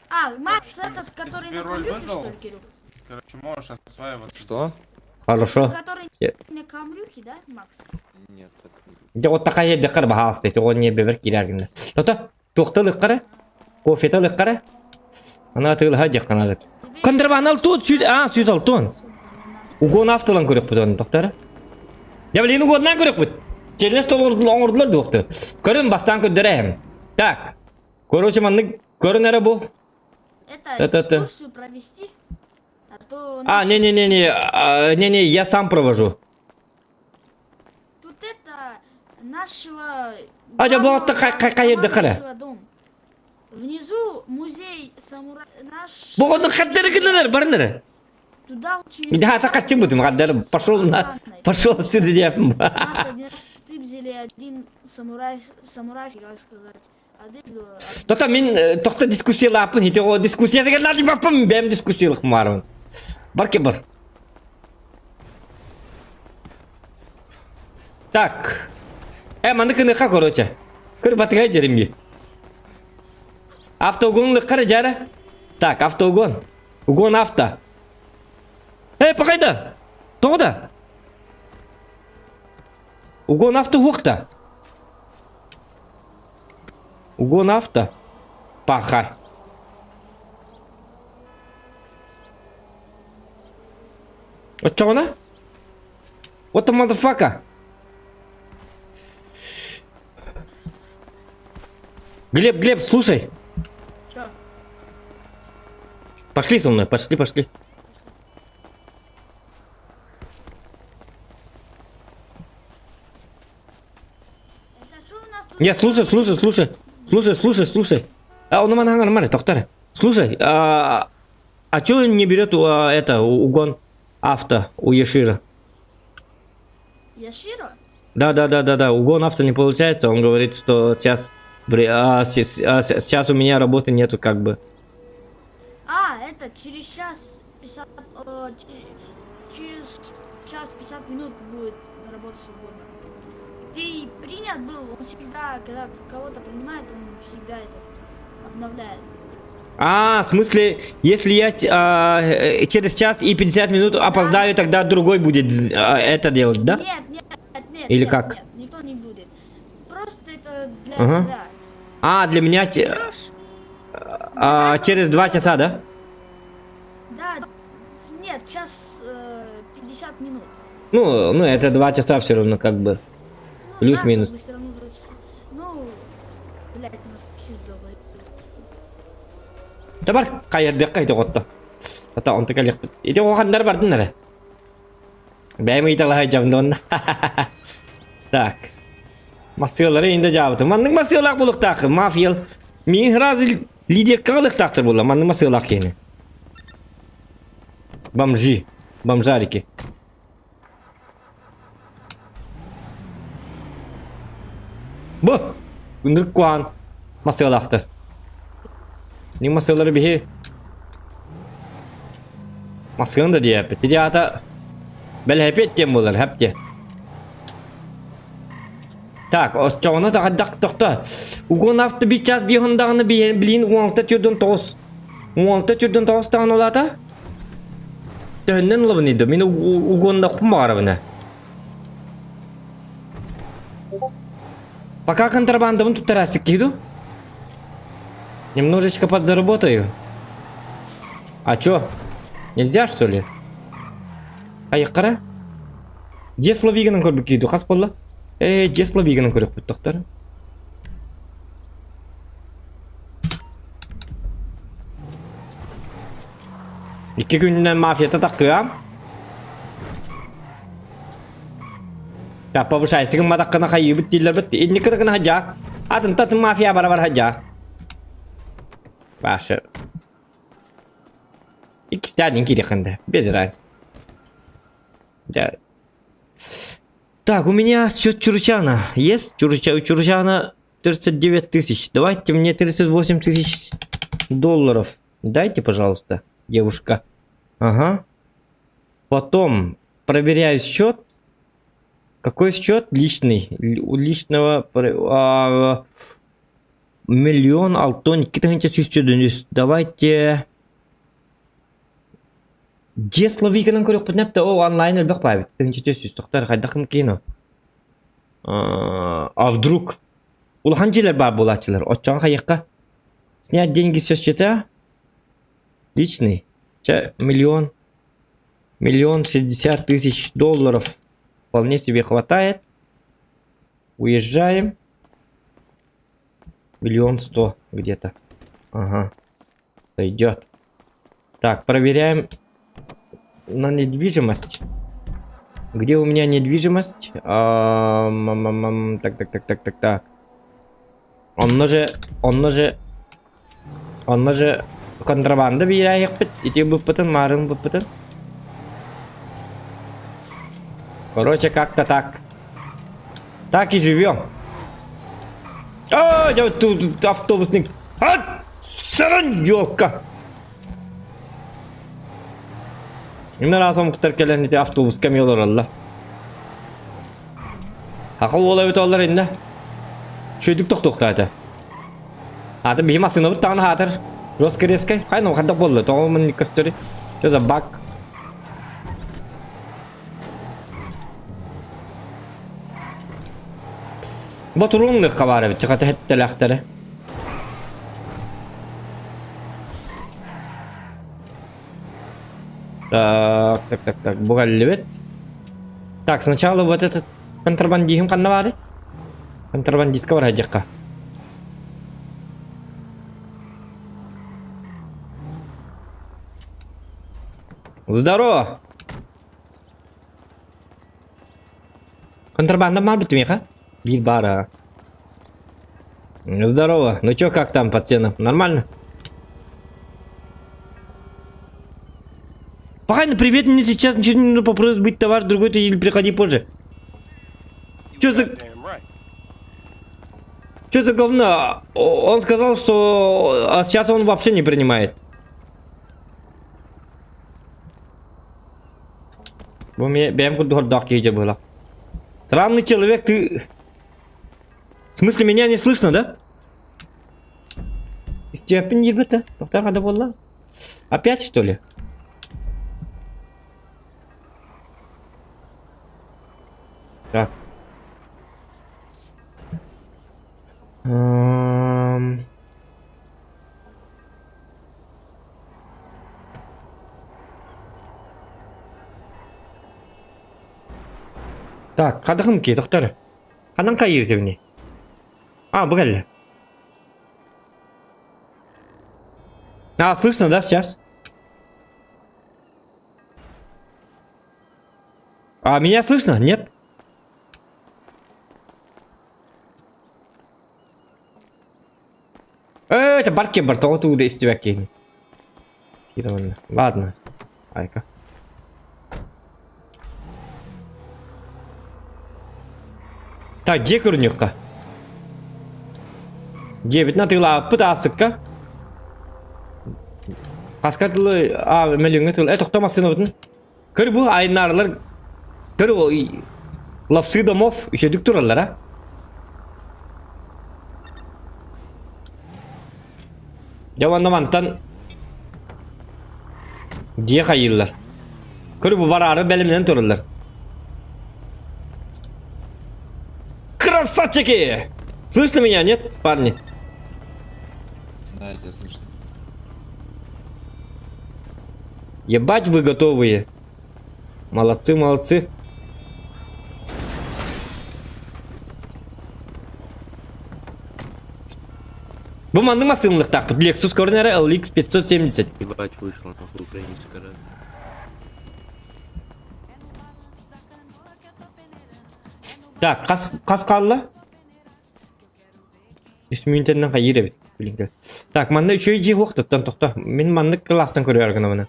А, Макс этот, который тебе на роль камрюхе, выдал? что ли, Кирилл? Короче, можешь осваиваться. Что? Хорошо. Который Э. на камрюхе, да, Макс? Нет, это... Дьэ вот такая декар баһаалыста ити оҕо ньиэрбэбэр киирэргиннэ. Тото туохта ылыххара, кофета ылыххара. Аны атыылаһа дьахханаадык. Тебе Контрабанал тут сүүс аа сүүс алтуон. сумка не надо. Угон автолан көрөхпүт оны токтора. Я блин угоннан көрөхпүт. Челлендж толордулар оҥордулар дуохту. Көрүн бастаан көрдөрөһүм. Так. Короче маннык көрүн эрэ бу. Это, Это- это- экскурсию провести? А то А, наш- не-не-не-не, а, не-не, я сам провожу. Тут это нашего А, я главного была такая- какая дыхара. командующего дом. Внизу музей самурай наш. Бу ону хаддары гыннар барнары. Туда очень Да, так хотим будем, хаддары пошел на охраной. пошел отсюда деп. Нас один раз стыбзили один самурай, самурайский, как сказать, одежду. Тота мин тохто дискуссиялааппын ити о дискуссия деген нади баппын бэм дискуссиялык маарбын. Бар ке бар. Так. Э маны кыныха короче. Көр батыгай жеримге. Автоугон лыккара жара. Так, автоугон. Угон авто. Э, пакайда. Тоҕо Угон авто уохта. Угон авто. Паха. Оччоҕуна? What the motherfucker? Глеб, Глеб, слушай. Чё? Пошли со мной, пошли, пошли. Это что у нас тут? Не, слушай, слушай, слушай. Слушай, слушай, слушай. А, он нормально, тоқтар. Слушай, а, а чё не берет а, это, угон авто у Ешира? Яширо? Да, да, да, да, да, угон авто не получается. Он говорит, что сейчас, а, а, сейчас у меня работы нету, как бы. А, это через час 50, э, через час 50 минут будет работа свободна. Ты принят был, он всегда, когда кого-то принимает, он всегда это обновляет. А, в смысле, если я а, через час и 50 минут опоздаю, тогда другой будет а, это делать, да? Нет, нет, нет. Или нет, как? Нет, никто не будет. Просто это для Ага. тебя. А, для меня Берешь? а, через 2 часа, да? Да, нет, час э, 50 минут. Ну, ну, это 2 часа все равно, как бы. Ну, Плюс-минус. Да, как бы все равно 2 часа. Ну, блядь, у нас чисто Да бар, хайырдык кайда готта. Ата онта калек. Иди оғандар бардын әрі. Бәйім италай жамдон. Так. Массыалары инде жаабытым. Маннык массыалаах булуктаах мафия. Мин сразу лидерка ылыктаахтар буолла. Маннык массыалаах киһини. Бомжи. Бомжарики. Бу! Үндүр куан массыалаахтар. Не массыалары биһи Массыаны да диэппит. Ити аата бэлэһэпиэт диэн буолар, хэп диэ. Так, оччоҕуна таҕайдах тохто. Угон авто биир час биир даҕаны билин 16 түрдөн 9. 16 түрдөн 9 даҕаны улаата. Төһөннөн ылабын иди? Мин угоннохпун баҕарабын. Пока контрабандабын туттараспыт киһи ду? Немножечко подзаработаю. А чё? Нельзя, что ли? Айыққара? Десла Виганын көрбүт киһи хас болла? Э, Десла Виганын көрөкпүт тохтар. Икки күнүнэн мафията таккыам. Я повышайся гымматаххына хайыыбыт дииллэр бит. Инники гына хадьа. Атын татын мафия бара бар хадьа. Ваша. Иккистээн киириэххин Без разницы. Да. Так, у меня счет Чурчана. Есть Чурча, у Чурчана 39 тысяч. Давайте мне 38 тысяч долларов. Дайте, пожалуйста, девушка. Ага. Потом проверяю счет. Какой счет? Личный. У личного а, миллион алтон Давайте Дьиэ көрүөхпүтүнэ эптэ оо онлайн элбэх баайбыт тыһыынча тохтор хайдахын кино а вдруг улахан дьиэлэр баар буолааччылар оччоҕо хайыахха снять деньги со счета личный чэ миллион миллион шестьдесят тысяч долларов вполне себе хватает уезжаем миллион сто где-то ага сойдет так проверяем на недвижимость где у меня недвижимость а, так так так так так так онно же онно же онно же контрабанда биирээһикпит ити быппытын маарын быппытын короче как-то так так и живем а тут автобусник а саран елка Инна омуктар кэлэн ити автобуска эмиэ олороллор. Аха уола эбит оллар инна. Шөйдүк тохтуохтаата. Аты биһи массыынабыт даҕаны хаатар. Жестко резкай. Хайна хайдах буолла? Тоҕо мин көстөрүй? Что за баг? Ботуруҥ хабаар эбит. Хата хеттэлээхтэрэ. Так, так, так, так, бу кэллибит. Так, сначала вот этот контрабандиһым ханна баарый? Контрабандистка бар дьахха. Здорово! Контрабанда маар бүтүмиэхэ? Биир баара. Здорово. Ну чё, как там по ценам? Нормально? Пахай, привет, мне сейчас ничего не нужно, попробуй сбыть товар, другой ты или приходи позже. Чё за... Чё за говно? Он сказал, что а сейчас он вообще не принимает. Бу мне бэйэм курдук хордоох киһи была. Странный человек ты... В смысле, меня не слышно, да? Степень ебета. Доктор надо была. Опять, что ли? Так. Эм... Так, хадахым ки, доктор. Ханан кайыр тебини. А, бу кэллэ. А, слышно, да, сейчас? А, меня слышно? Нет? Э, это барки бар, тоҕо тугу да истибэккиһин. Ладно. Айка. Так, дьиэ көрүнүөххэ. Дьиэбитин атыылаабыппыт аастыкка. Хаска тылы, а, мөлүҥҥэ тыл. Э, тохто массыынабытын. Көр бу айнаарылар, көр ловцы домов үчүдүк тураллар, а? Дьэ уонна мантан дьиэ хайыыллар. Көр бу бараары бэлэмнэн тураллар. Красавчики! Слышно меня, нет, парни? Да, тебя слышно. Ебать вы готовые. Молодцы, молодцы. Бу маннык массыынлыктаахпыт. Lexus көрүнэрэ LX 570. Ебать вышла нахуй украинская рада. Так, хас, хас хаалла? Үс мүнүүтэннэн хайыыр эбит, билиҥҥэ. Так, манна үчүгэй дьиэ уохтуттан тохто. Мин маннык кылаастан көрөөр гынабына.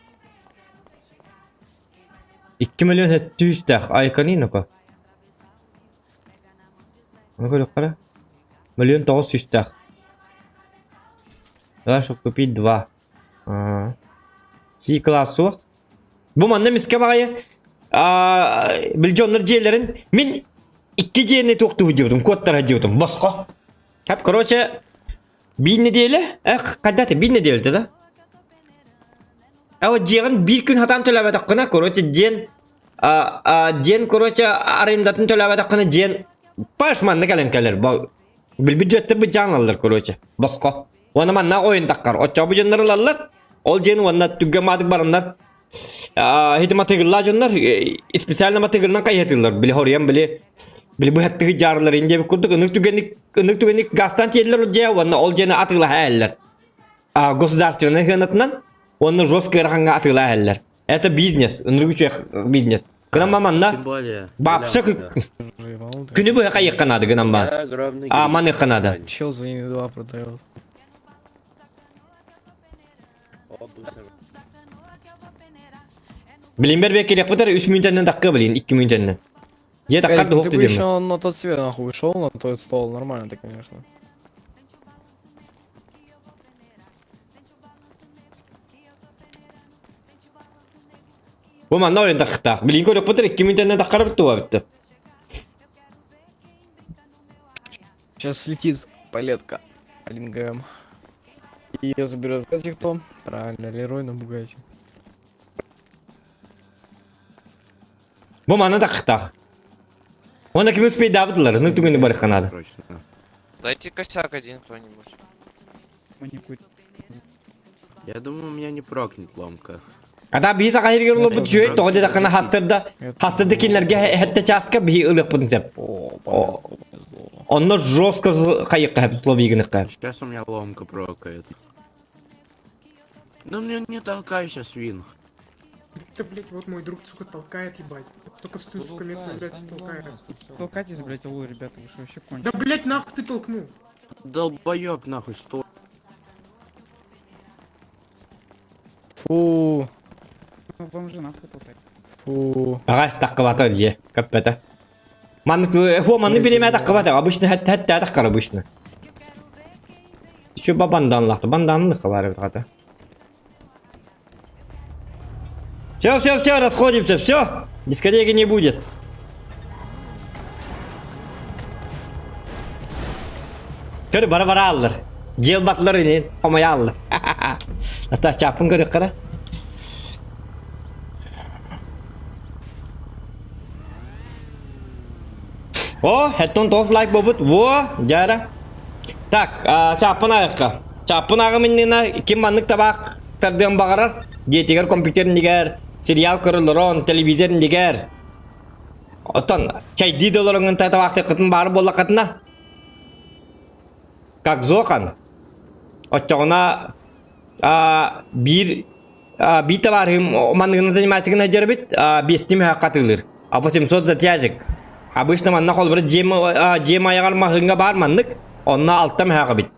2 миллион 700 айканы ноко. Ону көрүөххэ Миллион 900 Давай, чтобы купить два. Си класс суох. Бу манна мискэ баҕайы бил дьоннор дьиэлэрин мин икки дьиэни туохтуу сылдьыбытым, куоттара сылдьыбытым, босхо. Хап, короче, биир нэдиэлэ, эх, хайда это, биир нэдиэлэ да? А вот дьиэҕин биир күн хатаан төлөөбөтөххүнэ, короче, дьиэн, дьиэн, короче, арендатын төлөөбөтөххүнэ, дьиэн паш манна кэлэн кэлэр. Билбит дьүөттэр быдьаан ылаллар, короче, босхо. Уонна манна ойун таххар. Оччоҕо бу дьоннор ылаллар. Ол дьиэни уонна түргэн маадык бараннар хити матыгыллаа дьоннор специально матыгылынан хайыһатыыллар. Били хоруйан били били быһаттыгы дьаарылар инде курдук ынык түгэнник ынык түгэнник газтан тиэллэр ол дьиэ уонна ол дьиэни атыылаһа эллэр. Государственный хыанатынан уонна жестко ыараханга атыылаһа эллэр. Это бизнес, ынырык үчүгэй бизнес. Гынан манна Тем более. бапса күнү быһа хайыахха наада гынан баар. Огромный А, маныахха наада. Чел за ними два продает. Билин бер кэлиэхпит эрэ үс мүнүүтэннэн такка билин, икки мүнүүтэннэн. Дьиэ таккар Эрик, да ты бы диэмэ. еще на тот свет нахуй ушел, на тот стол, нормально ты, конечно. Бу манна ойон тахтаах. Билин көрөхпүтэр икки мүнүүтэннэн таххара туга бүтті. Сейчас слетит палетка 1 ГМ. Ее заберет, знаете кто? Правильно, Лерой на Бугате. Бу манна тахтаах. Уонна ким успейдаабытылар, ну түгүнү барыхха наада. Срочно. Дайте косяк один кто-нибудь. Я думаю, у меня не прокнет ломка. Ата биһи саха сиригэр олорбут үчүгэй тоҕо диэтэххинэ хассырда хассырда кинилэргэ эһэттэ чааска биһи ылыахпытын сөп. О, повезло, повезло. Онно жестко хайыкка сөп словигыныхха. Сейчас у меня ломка прокает. Ну мне не толкайся, свин. Да, блять, вот мой друг, сука, толкает, ебать. Только встаю, сука, метр, блядь, толкает. Толкайтесь, блядь, алло, ребята, вы что вообще кончили? Да, блять, нахуй ты толкнул? Долбоеб нахуй, стой. Фу, Ну, бомжи нахуй толкать. фу. Аҕай таххыбата дьиэ кэппэтэ. Маннык хуо маннык бириэмэ таххыбата обычно хэтте хэтте таххар обычно. Еще банданлахты банданлых бар эбит хата. Все, все, все, расходимся, все. Дискотеки не будет. Көр бара бара аллар. Дьиэл батлар ини хомойа аллар. Ата чапын көрүк О, хэттон тоҕус лайк буолбут. Во, дьара. Так, чааппын ааҕыахха. Чааппын ааҕым иннинэ ким маннык табаах тардыан баҕарар, дьиэтигэр компьютер иннигэр, сериал көрөллөрөн, телевизор иннигэр. Оттон чайдыы да олороҥҥун табаахтыаххытын баар буоллаххытына, как зохан. Оччоҕуна биир биир табаарыһым манныгынан заниматься гына дьарбит биэстим хатыылыр. А 800 затяжек. Обычно манна холбура дьиэм дьиэм айаҕар маһыҥҥа баар маннык. Онно алтам эһэҕэ бит.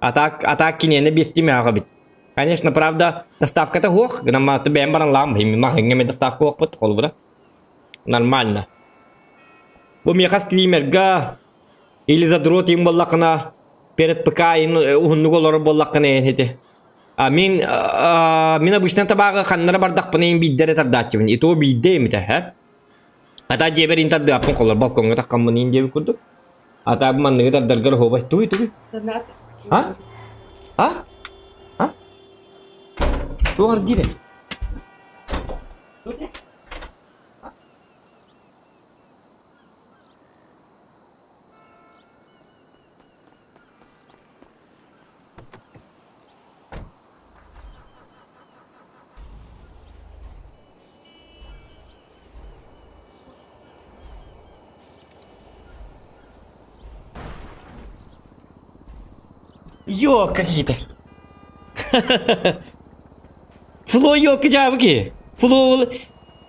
А так, а так киниэнэ биэстии эбит. Конечно, правда, доставката суох, гынан бэйэм баран лаам, маһыҥҥа доставка суохпут, холобура. Нормально. Бу миэхэ стримерга или задрот им буоллаххына, перед ПК уһуннук олорор буоллаххына ити. А мин мин обычно табааҕы ханнара бардахпына ин биирдэ эрэ тардааччыбын. И то биирдэ эмитэ, һэ? Ата дьиэбэр ин тардыаппын холор балкоҥҥа таххаммын ин диэбит курдук. Ата бу манныгы тардаргар оһуобай. Туй туй. А? А? А? Туох дире? Йоо, какие-то. Фло ёлка дьаабы киһи. Фло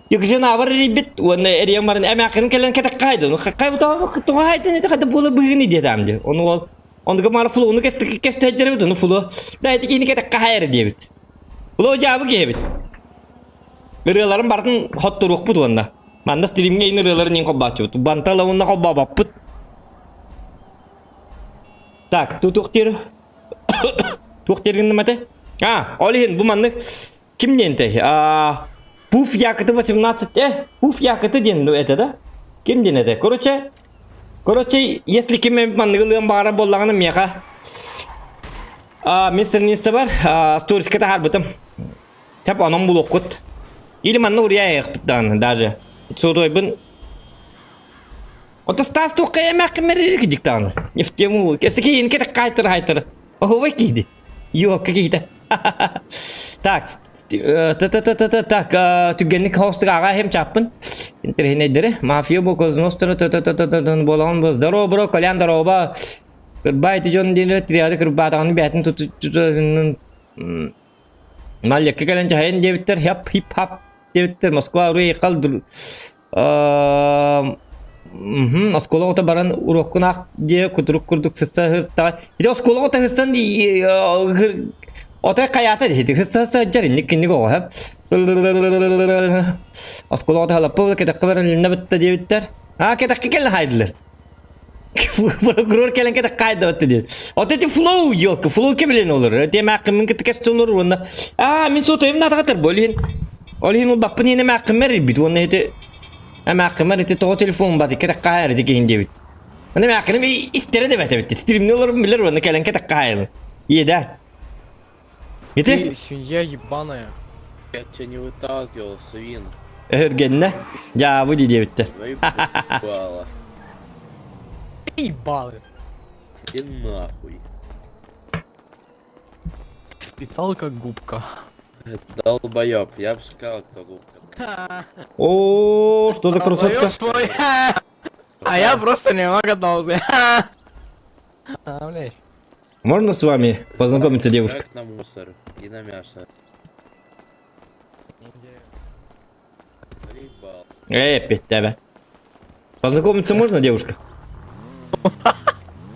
Юкжанабар эрийбит уонна эрийэн баран эмээххин кэлэн кэтэххайдын. Хай тоҕо хайдын ити хайда буола быһыыны диэтаам дии. Ону ол онуга мара флоуну кэстэһэддэрбит ону фло да ити киини кэтэххэ хайар диэбит. Фло дьаабы киһибит. Ырыаларын барытын хотторуохпут уонна. Манна стримҥэ ин ырыаларын ин холбооччубут. Бантала уонна холбообоппут. Так, туох диир туох диир гынным этэ? А, ол иһин бу маннык ким диэнтэй? А, Пуф Якоты 18, Пуф Якоты диэн ну это да? Ким диэн это? Короче, короче, если ким манныгы ылыан баҕарар буоллаҕына миэхэ а, мистер бар, сториска таһаарбытым. Сап онон булуоххут. Или манна уруйаайыахпыт даҕаны даже. Сотуойбун Ото Стас туохха эмээххин мэририк дьиктаҕаны. Не в тему. Кэсики кэтэх хайтыр хайтыр. Оһуобай кииди. Ёлка киһитэ. Так, т-т-т-т так, түгэнник хоустук аҕа иһим чааппын. Интэриэһинэйдэри. Мафия бу Козностро т-т-т-т буолаҕын бу. Здорово, бро, Колян, здорово. Кырбай ити дьон диэн триады кырбаатаҕын бээтин туту Маллекка кэлэн дьаһайан диэбиттэр, хап хип хап диэбиттэр, Москва уруй хал Оскуола оҕото баран уруоккун аах дьиэ кутурук курдук сытса сырыттаҕа. Ити оскуола оҕото сытсан отой хайаата диһити сытса сылдьар инник кинник оҕо һэп. Оскуола оҕото халаппы кэтэххэ баран илиннэ бытта диэбиттэр. Аа кэтэххэ кэллэ хайдылар. Прокурор кэлэн кэтэх хайдабатты диэн. От эти флоу елка, флоу кэбилен олор. Те мааккын кытта кэс олор уонна аа мин сотойум наатагатар бу олиһин. Олиһин улбаппын иһин эмааккыммар ирбит уонна ити эмааккыммар ити тоҕо телефон бат кэтэх хаайар ити киһин диэбит. Аны эмааккыным истэрэ да бэтэбит. Стримни олорум билер уонна кэлэн кэтэх хаайар. Иэдэ. Ити Ты свинья ебаная. Я тебя не выталкивал, свин. Өһүргэннэ. Дьаабы дии диэбиттэр. Твои ебало. Ебалы. Иди нахуй. Впитал как губка. Долбоеб, я бы сказал, кто губка. О, что за красотка? Долбоёб твой. А я просто немного должен. А, блядь. Можно с вами познакомиться, девушка? Как на мусор и на мясо. Заебал. Эй, опять тебя. Познакомиться можно, девушка?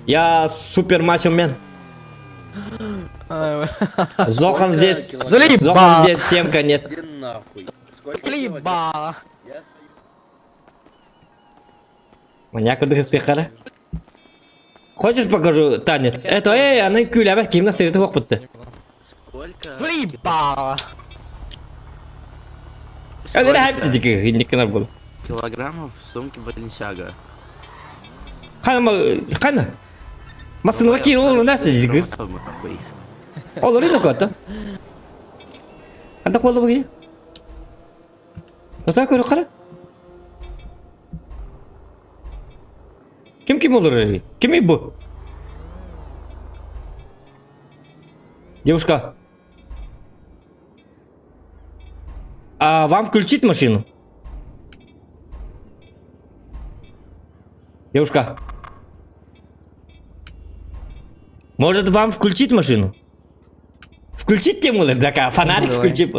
Я супер мачо мен. Зохан здесь. Заебал. Зохан здесь, всем конец. Иди нахуй. Сколько Заебало. Я Маньяк курдук Хочешь покажу танец? Это, эй, аны күләбә кимнә стереті вакытты. Сколько? Заебало. Әле хәп дидик, инник был. Килограммов в сумке Баленсиага. Кана, кана. Масына кийин ол нәрсә дидик. Нахуй. Ол рынок ата. Анда болду буги. Ота көрө кара. Ким ким olur? Ким бу? Девушка. А вам включить машину? Девушка. Может вам включить машину? Включить тему, такая, фонарик Ну, давай. включи.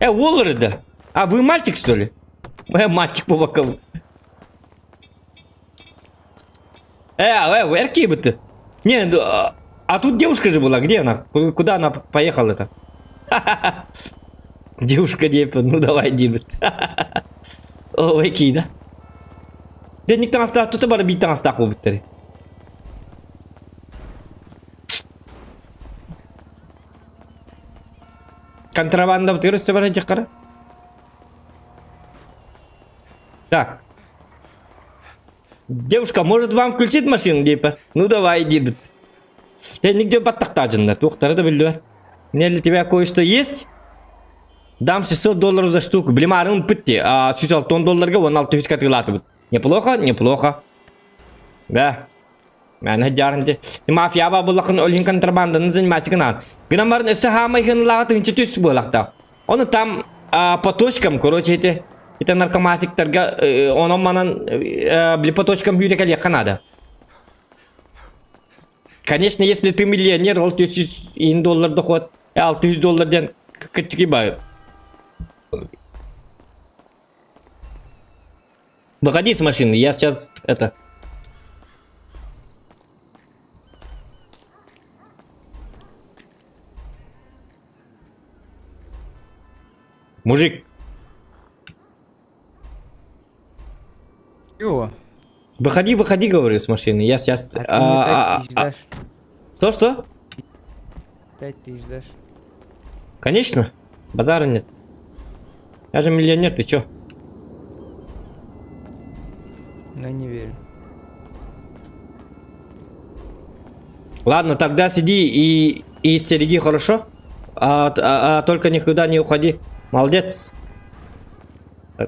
Уоллер, да. А вы мальчик, что ли? Мальчик по бокам. Эрки будто. Не, ну, а. А тут девушка же была, где она? Куда она поехала-то? Девушка диэппит, ну давай диэбит. Ой, киинэ. Денник таҥастаах тута бары биир таҥастаах буолбуттар. Контрабанда бытыгар өссө баран дьаххара. Так. Девушка, может вам включить машину, типа? Ну давай, диэбит. Денник баттахтаажыннар, туохтара да биллибэт. Мне для тебя кое-что есть? Дам 600 долларов за штуку. Блимарын пытти. А, 106 долларга 16 катылатыбыт. Неплохо, неплохо. Да. Мээнэ дьаарын ти. Мафия ба буллахын олин контрабанданы занимайся гынан. Гынамарын өссө хаамай хынлаға тыгынчы түс буолахта. Оны там а, по точкам, короче, эти это наркомасиктарга онон манан били по точкам бүүрэ надо. Конечно, если ты миллионер, ол 400 доллар доход, 600 доллар диэн кыччыгый бай. Выходи с машины, я сейчас это... Мужик. Чего? Выходи, выходи, говорю, с машины. Я сейчас... А ты мне 5000 дашь? Что, что? 5000 дашь? Конечно. Базара нет. Я же миллионер, ты чё? Но не верю. Ладно, тогда сиди и стереги, хорошо? А только никуда не уходи. Молодец.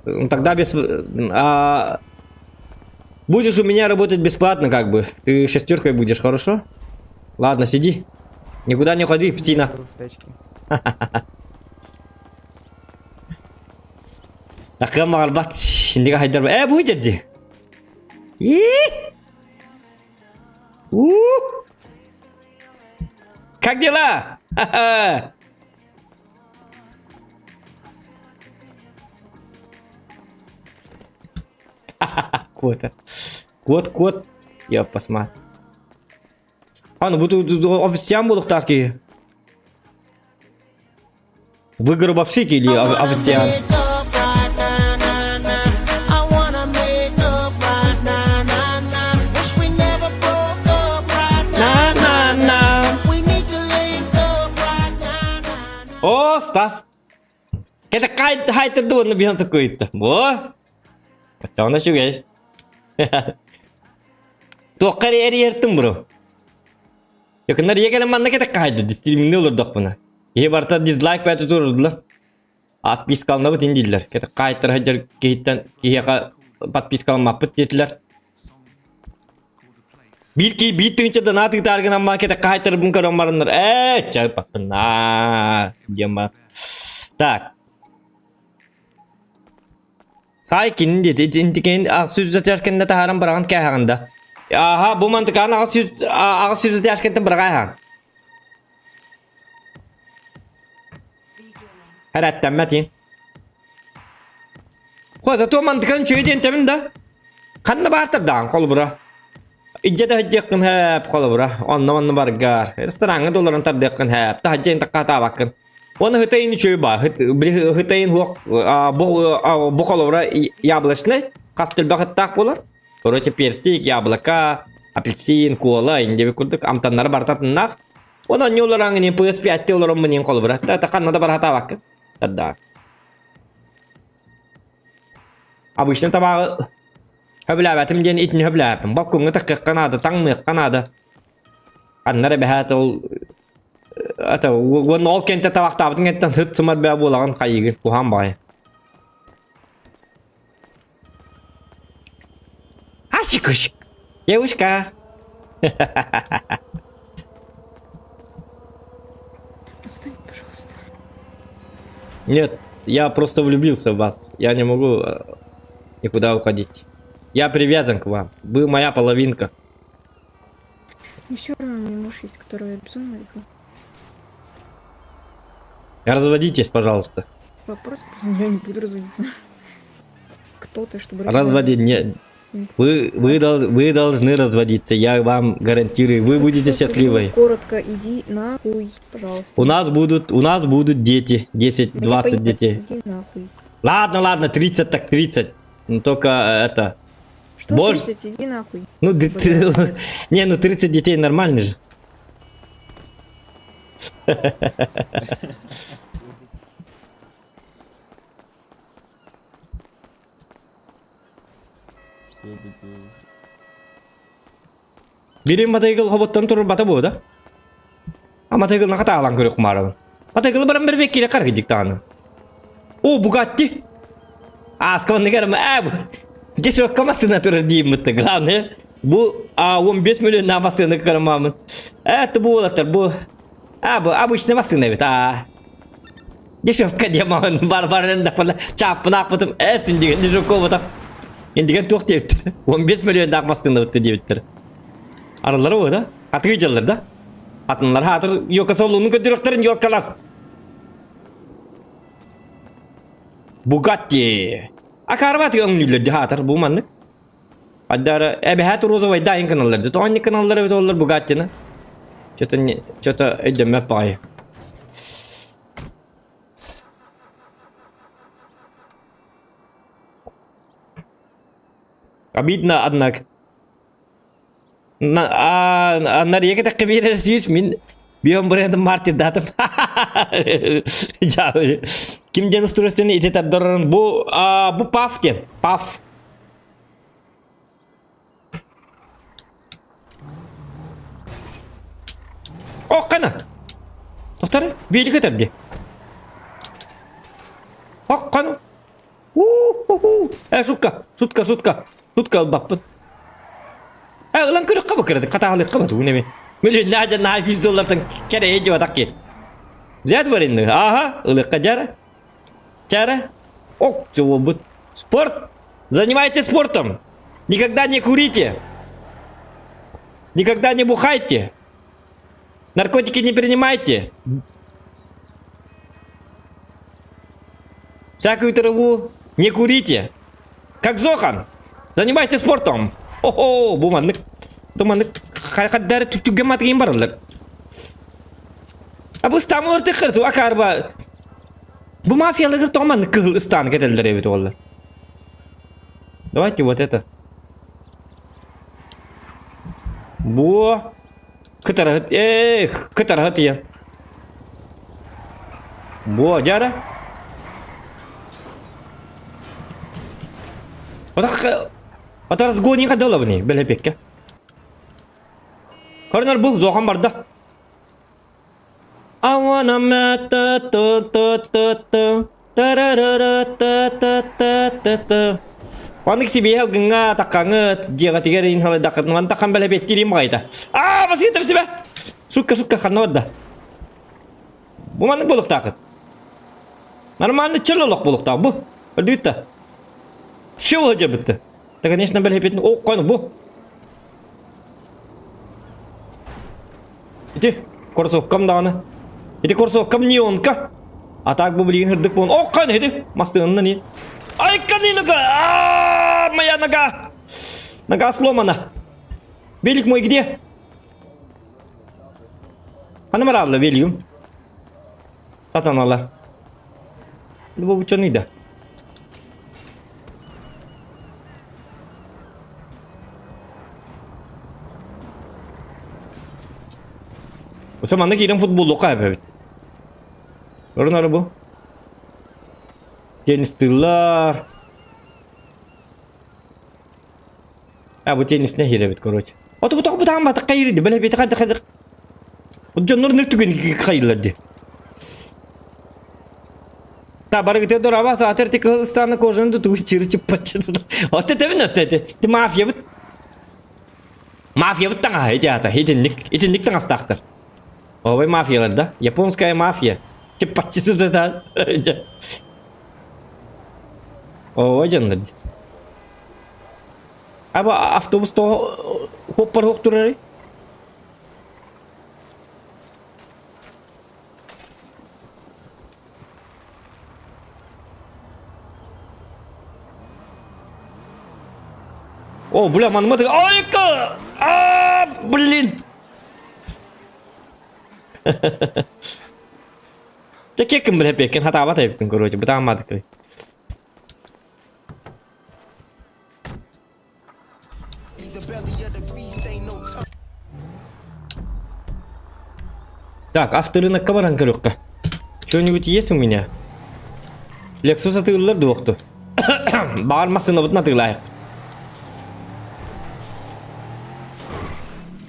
Ну, тогда без... будешь у меня работать бесплатно, как бы. Ты шестеркой будешь, хорошо? Ладно, сиди. Никуда не уходи, птина. Такая марбат. Индига хайдар. Будет дии. Как дела? Ха-ха. Кот. Кот, кот. Я посмотрю. А, ну буду официант буду такие. Вы гробовщики или официант? На-на-на. О, Стас. Это кайт хайта дуона биһан сакуйта. Бо. Оттоҕуна үчүгэй. Туохха эрэ эрийэртим бро. Якыннар ийэ кэлэн манна кэтэх хаайда стримҥэ олордохпуна. Киһи барыта дизлайк бэйэтэ туруордулар. Отпискаланабыт ин дииллэр. Кэтэх хаайтара сылдьар киһиттэн киһиэхэ подпискаламмаппыт диэтилэр. Биир киһи биир тыһыынча донат ыытаар гынан баран кэтэх хаайтарбын көрөн бараннар ээ чайпаппын диэн бар. Так. Саай кини диэти интикин 600 тяжкенде таһааран быраҕан кээһэҕин да. Аха бу мантыкаан 800 тяжкентен быраҕай Хэрэттэммэт ин. Хо зато мантыкан үчүгэй диэн тэбин да. Ханна баартардаан холобура. Ijja да сылдьыаххын сөп холобура. Онно-манна баргар. Рестораҥҥа да олорон тардыаххын сөп. Таһырдьа таккаатаабаккын. Уонна хытайын үчүгэй баар. Били хытайын суох бу холобура яблочный хас түлбэх ыттаах буолар. Короче, персик, яблоко, апельсин, кола, индиби курдук амтаннары барыта атыннаах. Онон не олорон ини PS5 олороммун иин холобура. Та ханна да баратаабаккын. Тардаах. Обычно табааҕы Сөбүлээбэтим диэн итини сөбүлээбэппин. Балкоҥҥа таххыахха наада, таҥныахха наада. Ханна эрэ бэһээт ол это уонна ол кэнтэ табахтаабытын кэнниттэн сыт-сымар бээ буолаҕын хайыыгын куһаан баҕайы. Асикуш! Девушка! Отстань, пожалуйста. Нет, я просто влюбился в вас. Я не могу никуда уходить. Я привязан к вам. Вы моя половинка. Не все равно, у меня муж есть, которого я безумно люблю. Разводитесь, пожалуйста. Вопрос, я не буду разводиться. Кто ты, чтобы Разводи, разводиться? не. Вы, вы, вы должны разводиться, я вам гарантирую, вы будете Хорошо, счастливой. Коротко, иди нахуй, пожалуйста. У нас будут, у нас будут дети, 10, Мне 20 поебать, детей. Иди нахуй. Ладно, ладно, 30 так 30. Ну только э, это... Что Больше- 30, иди нахуй. Ну, Блядь. не, ну 30 детей нормально же. Бирин матайгыл хоботтон турur бата бу да. А матайгыл нака таалан көрүк марабын. Матайгыл баран бер беккиле кар гидик тааны. О, Бугатти. Аскалын дегерим, ә, бу. Дешевка машина турар дейм бутты. Главное, бу а 15 миллион на машина кармамын. Это бу олаттар, бу. А, бу обычный машина бит, а. Дешевка демон бар барынан да фала чаппын акпытым эсин деген дешевка болот. Индиген туох диэбиттэр. 15 миллиондаах массыына бытты диэбиттэр. Аралары бу да? Атыгы дьаллар да? Атынлар хаатыр йока солуну көдүрөхтөрүн йокалар. Бугатти. Акарбат өңнүлөр хаатыр бу маннык. Аддара эбэһээт розовай дайын каналлар. Тоонни каналлар эбит оллар Бугаттины. Что-то не, что-то өйдөмөп баҕайы. Обидно, однако. На, а, нарека так биэрэр сүүс мин бион брендом мартирдатым. Ким ден устурастыны ити тардорон бу а, бу паф диэн. Паф. Оккана. Тоқтар, велик этэрди. Оккана. У-ху-ху. Э, шутка, шутка, шутка. Шутка ылбаппын. Э, ылан көрөххө бу кырады, хатаалыахха бу тугун эми. Мөлүн наажа наа 100 доллартан кэрэйэ дьыбатах ки. Взять варенную? Ага, ылыахха дьара. Чара. Ок, бут. Спорт! Занимайтесь спортом! Никогда не курите! Никогда не бухайте! Наркотики не принимайте! Всякую траву не курите! Как Зохан! Занимайтесь спортом! О-хо, бу маннык, бу маннык хаддары түггэн матыгын бараллар. А бу ыстаамылар тыккыр ту акарба. Бу мафияларгар тоҕо маннык кыһыл ыстааны кэтэллэр эбит уоллар. Давайте вот это. Бу кытарахыт, эх, кытарахыт ийэн. Бу дьара. Ата разгони хадалабыни бэлэпекке. Корнер бу зохан барда. I wanna met ta ta ta ta ta та-ра-ра-ра-та-та-та-та-та. Маннык сибиэһэл гыҥҥа таккаҥыт дьиэҕитигэр иин халайдаххытынан такхан бэлэбиэттириим баҕайыта. Аа, басыйдым себе! Сукка, сукка, ханна барда? Бу маннык буолуохтаахыт. Нормально чөл олох буолуохтаах бу. Өлбүт да. Все буолдьабытты. Да, конечно, бэлэбиэтин о, қойны бу. Ити кроссовкам даҕаны. Ити кроссовкам неонка. А так бу билигин сырдык буолан О, қаны ити массыынанан и. Ай, каны нога! А, моя нога! Нога сломана. Велик мой где? Ханна бараалла велигим? Сатаналар. Бу ученый да. Оса манна киирэн футболлуохха эбэбит. Орун ары бу. Теннистыыллар. А бу теннисне киирэбит короче. Ото бу тоҕо бутаан батыкка киирди бэлэ бити хайдах хайдах. Дьоннор нөр түгэн хайыллар ди. Та барыгыты дораба саатар ти кыһыл ыстааны кожаны тутугу чыры чыппаччы. Отто тэбин отто ти мафиябыт Мафиябыт таҥаһа ити аата итинник итинник таҥастаахтар. Ообай мафиялар да? Японская мафия. Чыппаччы да. Ообай дьоннор. Аба автобус тоҕо хоппар хоқ турарый? О, бля, манма Айка! А, блин! Дьэ кеккин бля пеккин хатаабат эбиппин короче, бытаамматыккый. Так, авторынокка баран көрүөххэ. Что-нибудь есть у меня? Lexus атыыллар дуохту. Баҕар массыынабытын атыылаайык.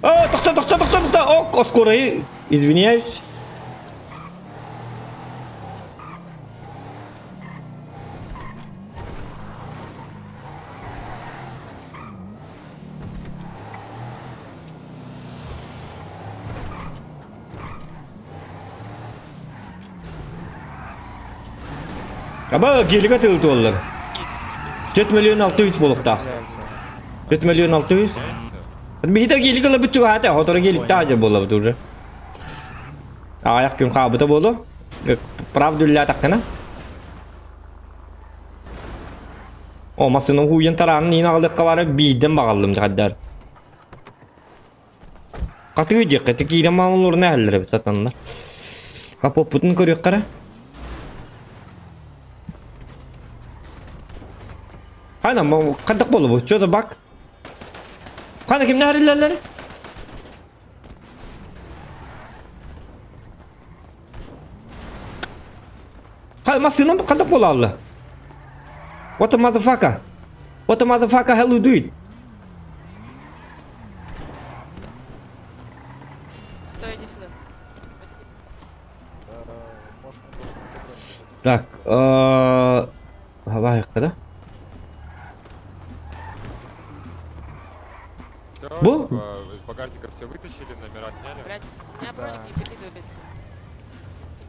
О, тохто, тохто, тохто, тохто! Ок, оскорай. Извиняюсь. Аба гелига тылытуоллар. 4 миллион 600 буолуохтаах. 4 миллион 600. Биһиде гелига лабыт чугаата, хоторо геликта ажа буолабыт уже. Аҕыйах күн хаалбыта буолуо. Правда үллээтэххинэ. О, массыына уһуйан тараанын иин аҕалыахха баара биирдэн баҕаллым дьахайдар. Хатыы диэххэ, ити киирэн маалын эһэллэр эбит сатаннар. Капоппутун көрүөххэ эрэ. Хана, хайдах буолла бу? Что за баг? Хана кимнээх эриллэллэр? Массыынам хайдах буолаалла? What the motherfucker? What the motherfucker hell you do it? Стой, иди сюда. Так, давай, да? Бу? Из багажника все вытащили, номера сняли. Блять, у меня броник не передвигается.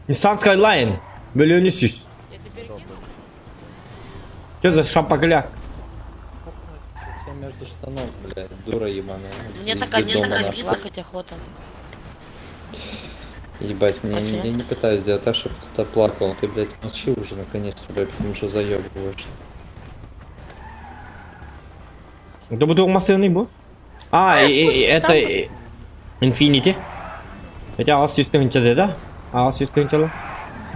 Nissan Skyline. Миллион сүүс. Я теперь кину? Что за шапокляк? Между штанов, блядь, дура ебаная. Мне так, мне так плакать охота. Ебать, мне Спасибо. я не пытаюсь сделать так, чтобы кто-то плакал. Ты, блядь, молчи уже наконец-то, блядь, потому что заебываешь. Это бу массыынай бу? А, это Infinity. Это 800 тыһыынча да? 800 тыһыынчала.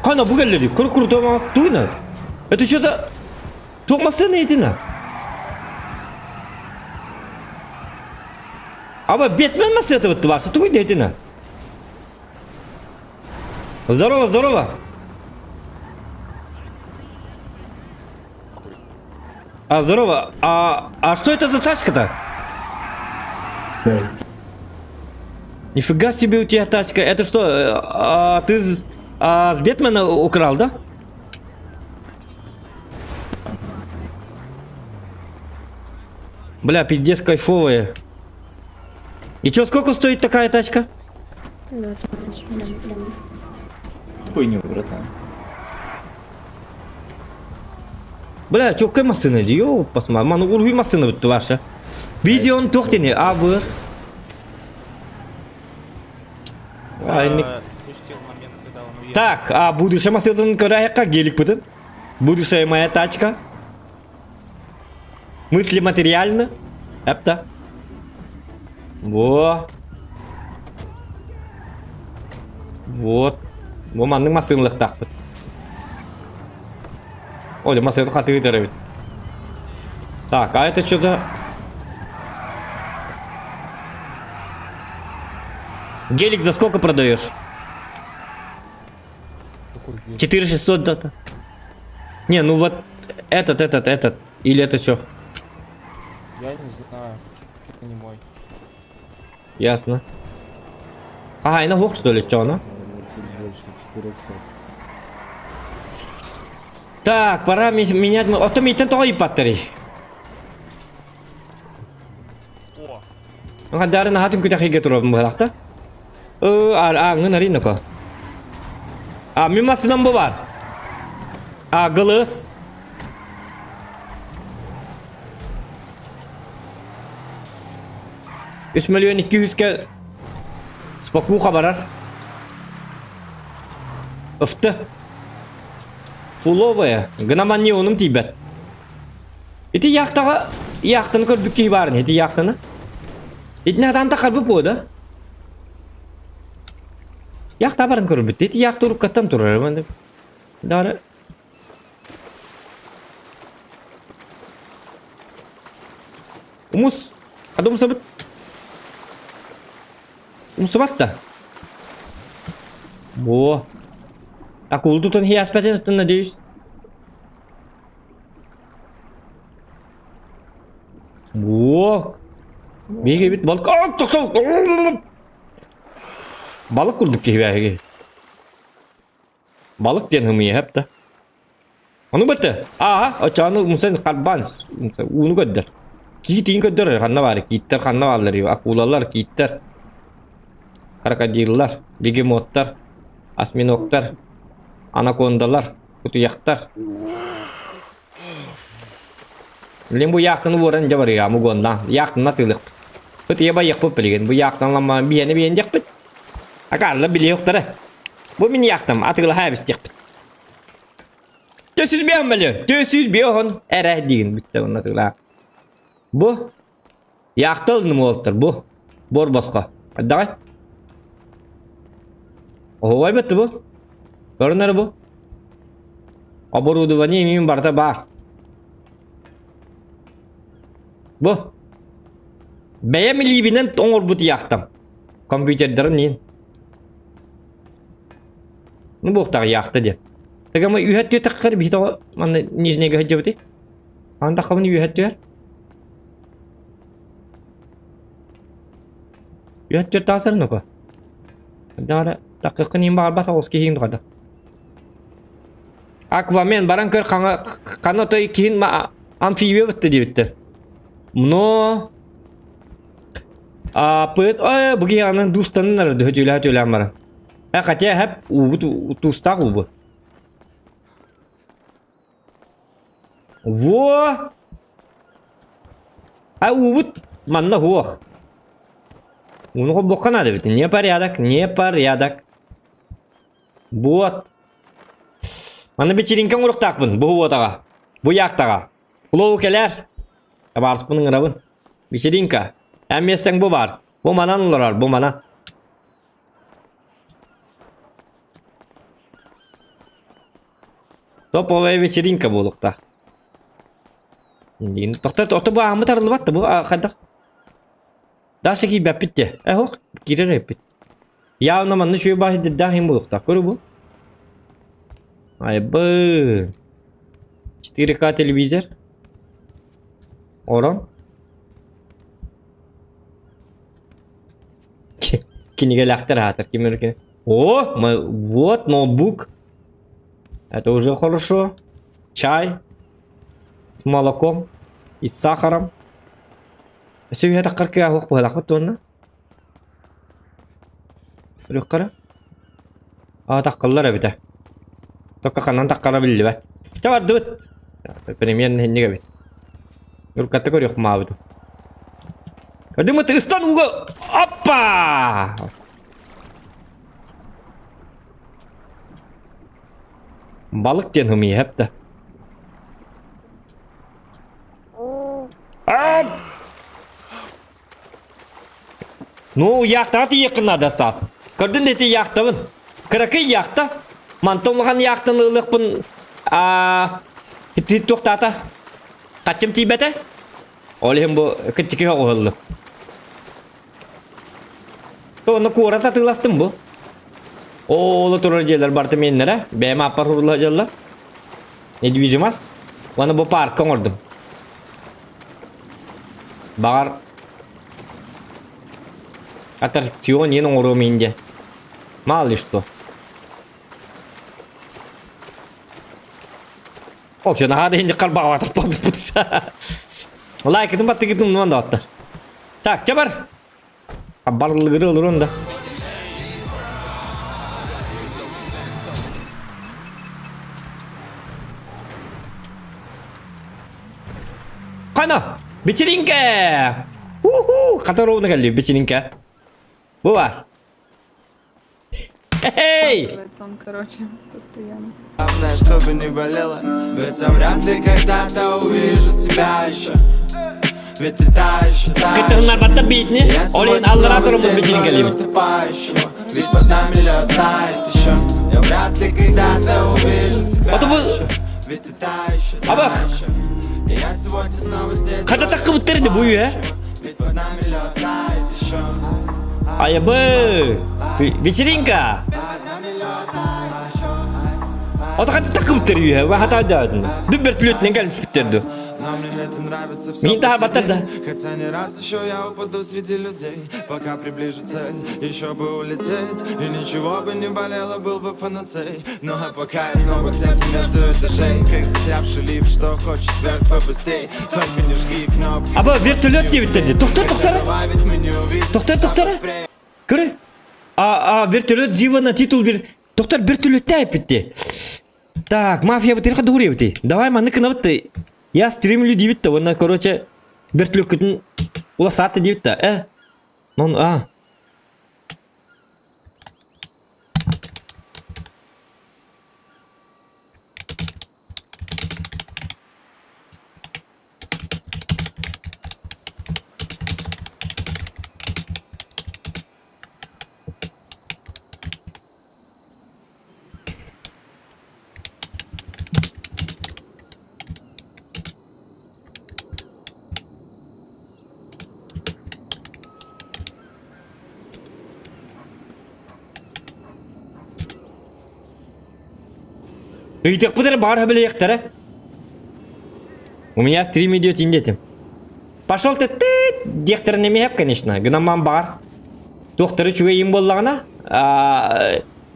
Хана бу кэллэ дии. Кур кур туох туйна. Это что за туох массыына итина? Аба Бэтмен массыына бытты басы тугуй дейтина. Здорово, здорово. А, здорово. А что это за тачка-то? Нифига себе у тебя тачка. Это что, а, ты с Бэтмена украл, да? Бля, пиздец кайфовая. И чё, сколько стоит такая тачка? 25. Хуйню, братан. Бля, чё, массыына дии, ёп, посмотри. Маны уруй массыына бүтті ваша. Видеон тоқтене, а вы? Ай, не- Так, а будущая массыына көрәйікқа гелик бүтін. Будущая моя тачка. Мысли материально. Эпта. Во. Вот. Бу маннык массыыналыахтаахпыт. Оля, массыына хатыы эбит. Так, а это что за... Гелик за сколько продаешь? 4600 да-то. Не, ну вот этот, этот, этот. Или это что? Я не знаю. Это не мой. Ясно. Ага, и на что ли, что она? Больше 400. Так, пора менять... Ото мийтен тоҕо иппаттарый. Хаддарын ахатын күтәхиге турабын быһалахта. Э, ааҥҥын арыйнако. А, мин массыынам бу бар. А, гылыс. 3 миллион 200 спокуха барар. Ыфты. Фуловая. Гынаман не онум тиийбэт. Ити яхтаҕа... яхтаны көрбүт киһи баарын ити яхтаны. Итини хатаан тахарбыт буо да? Яхта барын көрбүт. Ити яхта уруккаттан турар. Дары Умус. Хада умсабыт. Умсубат да. Во. Акулу тутан хияспатын, надеюсь. Во. Биге бит балык. А, тоқтау. Балык курдук киһи бэһиги. Балык диэн ымыйа хэп да. Ону бытты. Ааха, оччону умсан карбан ууну көрдөр. Киитин көрдөр ханна бар, кииттер ханна бааллар, акулалар, кииттер. Крокодиллар, бегемоттар, осьминогтар, анакондалар, кутуйахтар. Билин бу яхтаны уоран дьэ барыга мугонна. Яхтаны атыылык. Быт ебайык билигин. Бу яхтан лама биэни биэн диэхпит. Акаалла билиэхтэрэ. Бу мин яхтам атыылаһа эбис диэхпит. Төсүз биэһон мөлү. Төсүз биэһон эрэ диигин бүттэ онно атыылаа. Бу яхта ылыным уолаттар бу. Бор босхо. Давай. Оһуобай бэтти бу. Көрүнэр бу. Оборудование имин барыта баар. Бу. Бэйэм илиибинэн оҥорбут яхтам. Компьютердарын иин. Ну буохтаах яхта диэн. Тагама үһэт түө таххар биһи тоҕо манна нижнейга сылдьабытый? Ан таххабын үһэт түөр. Үһэт түөр таасар нука. Дара таккыккын иин баҕарбат оҕус киһиин тухада. Аквамен баран көр хаҥа хана той киһин амфибия бытты диэбиттэр. Но а пыт ой бу киһи анан дустаннар дөһөтүлэһэ түлээн баран. Э хотя хэп уубут туустаах уубу. Во! А уубут манна хуох. Ууну холбуохха наада эбит. Не порядок, не порядок. Вот. Манна вечеринка оҥоруохтаахпын бу уотаҕа. Бу яхтаҕа. Флоу кэлээр. Табаарыспын ыҥырабын. Вечеринка. Эн миэстэҥ бу баар. Бу манан олорор, бу манан. Топовая вечеринка буолуохтаах. Тохто, тохто бу ааммыт арыллыбат да бу хайдах? Даша киирбэппит дии. Э, ох, киирэр эппит. Явно манна үчүгэй баһыйдырдаах иһин буолуохтаах. Көрү бу. Айбы. 4К телевизор. Орон. Кинигэлээхтэр аатар ким эрэ О, вот ноутбук. Это уже хорошо. Чай с молоком и с сахаром. Өссө үһэ таххар кыаһуох быһалаахпыт туонна. Үрүххара. Аа таххаллар эбитэ. Только ханан таххара биллибэт. Чэ бардыбыт. Примерно инник эбит. Уруккатта көрүөх маабытым. Көрдүҥ ыстан ууга Оппа! Балык диэн ымыйа да. Ну, яхтаҕа тиийиэххин наада саас. Көрдүн да ити яхтабын. Кыракый яхта. Мантан улахан яхтаны ылыахпын аа туохтаата? Хаччым тиийбэтэ. Ол иһин бу кыччыки оҕуһуллу. Онно куорат атыыластым бу. Оолу турар дьиэлэр барыта миэннэрэ. Бэйэм ааппар урула дьаллар. Недвижимость. Уонна бу парка оҥордум. Баҕар аттракцион иэн оҥоруом иин диэн. Мало ли что. Вообще наһаа да иһин харбаҕалаатах буолбут. Лайкытын баттыгытын умнуман да баттар. Так, чэ бар. Барлыгыры олорон да. Кана! Вечеринка! Уху! Катаровна кэлли вечеринка. Бу бар. Эй! Он, короче, постоянно. Главное, чтобы не болело, ведь я вряд ли когда-то увижу тебя еще. Ведь ты та еще, та Кыттыһыннарбаттар биитини, Я ол иһин сегодня аллараа снова туруммут здесь бичигин ловлю кэллибит. утопающего Ведь под нами лед тает еще Я вряд ли когда-то увижу тебя Ото бу еще Ведь ты та еще, та Абах! еще И я сегодня снова здесь Хата ловлю таххыбыттар ини бу үһэ. Ведь под нами лед тает еще Айабы! Вечеринка! Ото хата таххыбыттар үһэ. Хата даатын. Дүп бөртүлүөтүнэн кэлэн түспүттэр ду. Но мне это нравится все Мин таһаарбаттар да. Хотя не раз еще я упаду среди людей Пока приближу цель, еще бы улететь И ничего бы не болело, был бы панацей Ну а пока я снова где-то между этажей Как застрявший лифт, что хочет вверх побыстрей Только не жги кнопки Аба вертолет диэбиттэр дии. Тохтор тохтор. Давай, ведь мы не увидим Тохтор тохтор. Көрө. А, а вертолет Живана титул бир. Тохтор вертолетте эппитти. Так, мафия бытырха дууребити. Давай маннык гынабыт. Я стримлю диэбит да, уонна короче вертолеккүтүн уласааты диэбит да. Э? Нон а. Ыйытыахпыт эрэ баҕар сөбүлэһиэхтэрэ. У меня стрим идет детям. Пошел ты ты диэхтэрин эмиэ конечно. Гынан баҕар. Туохтары үчүгэйин буоллаҕына,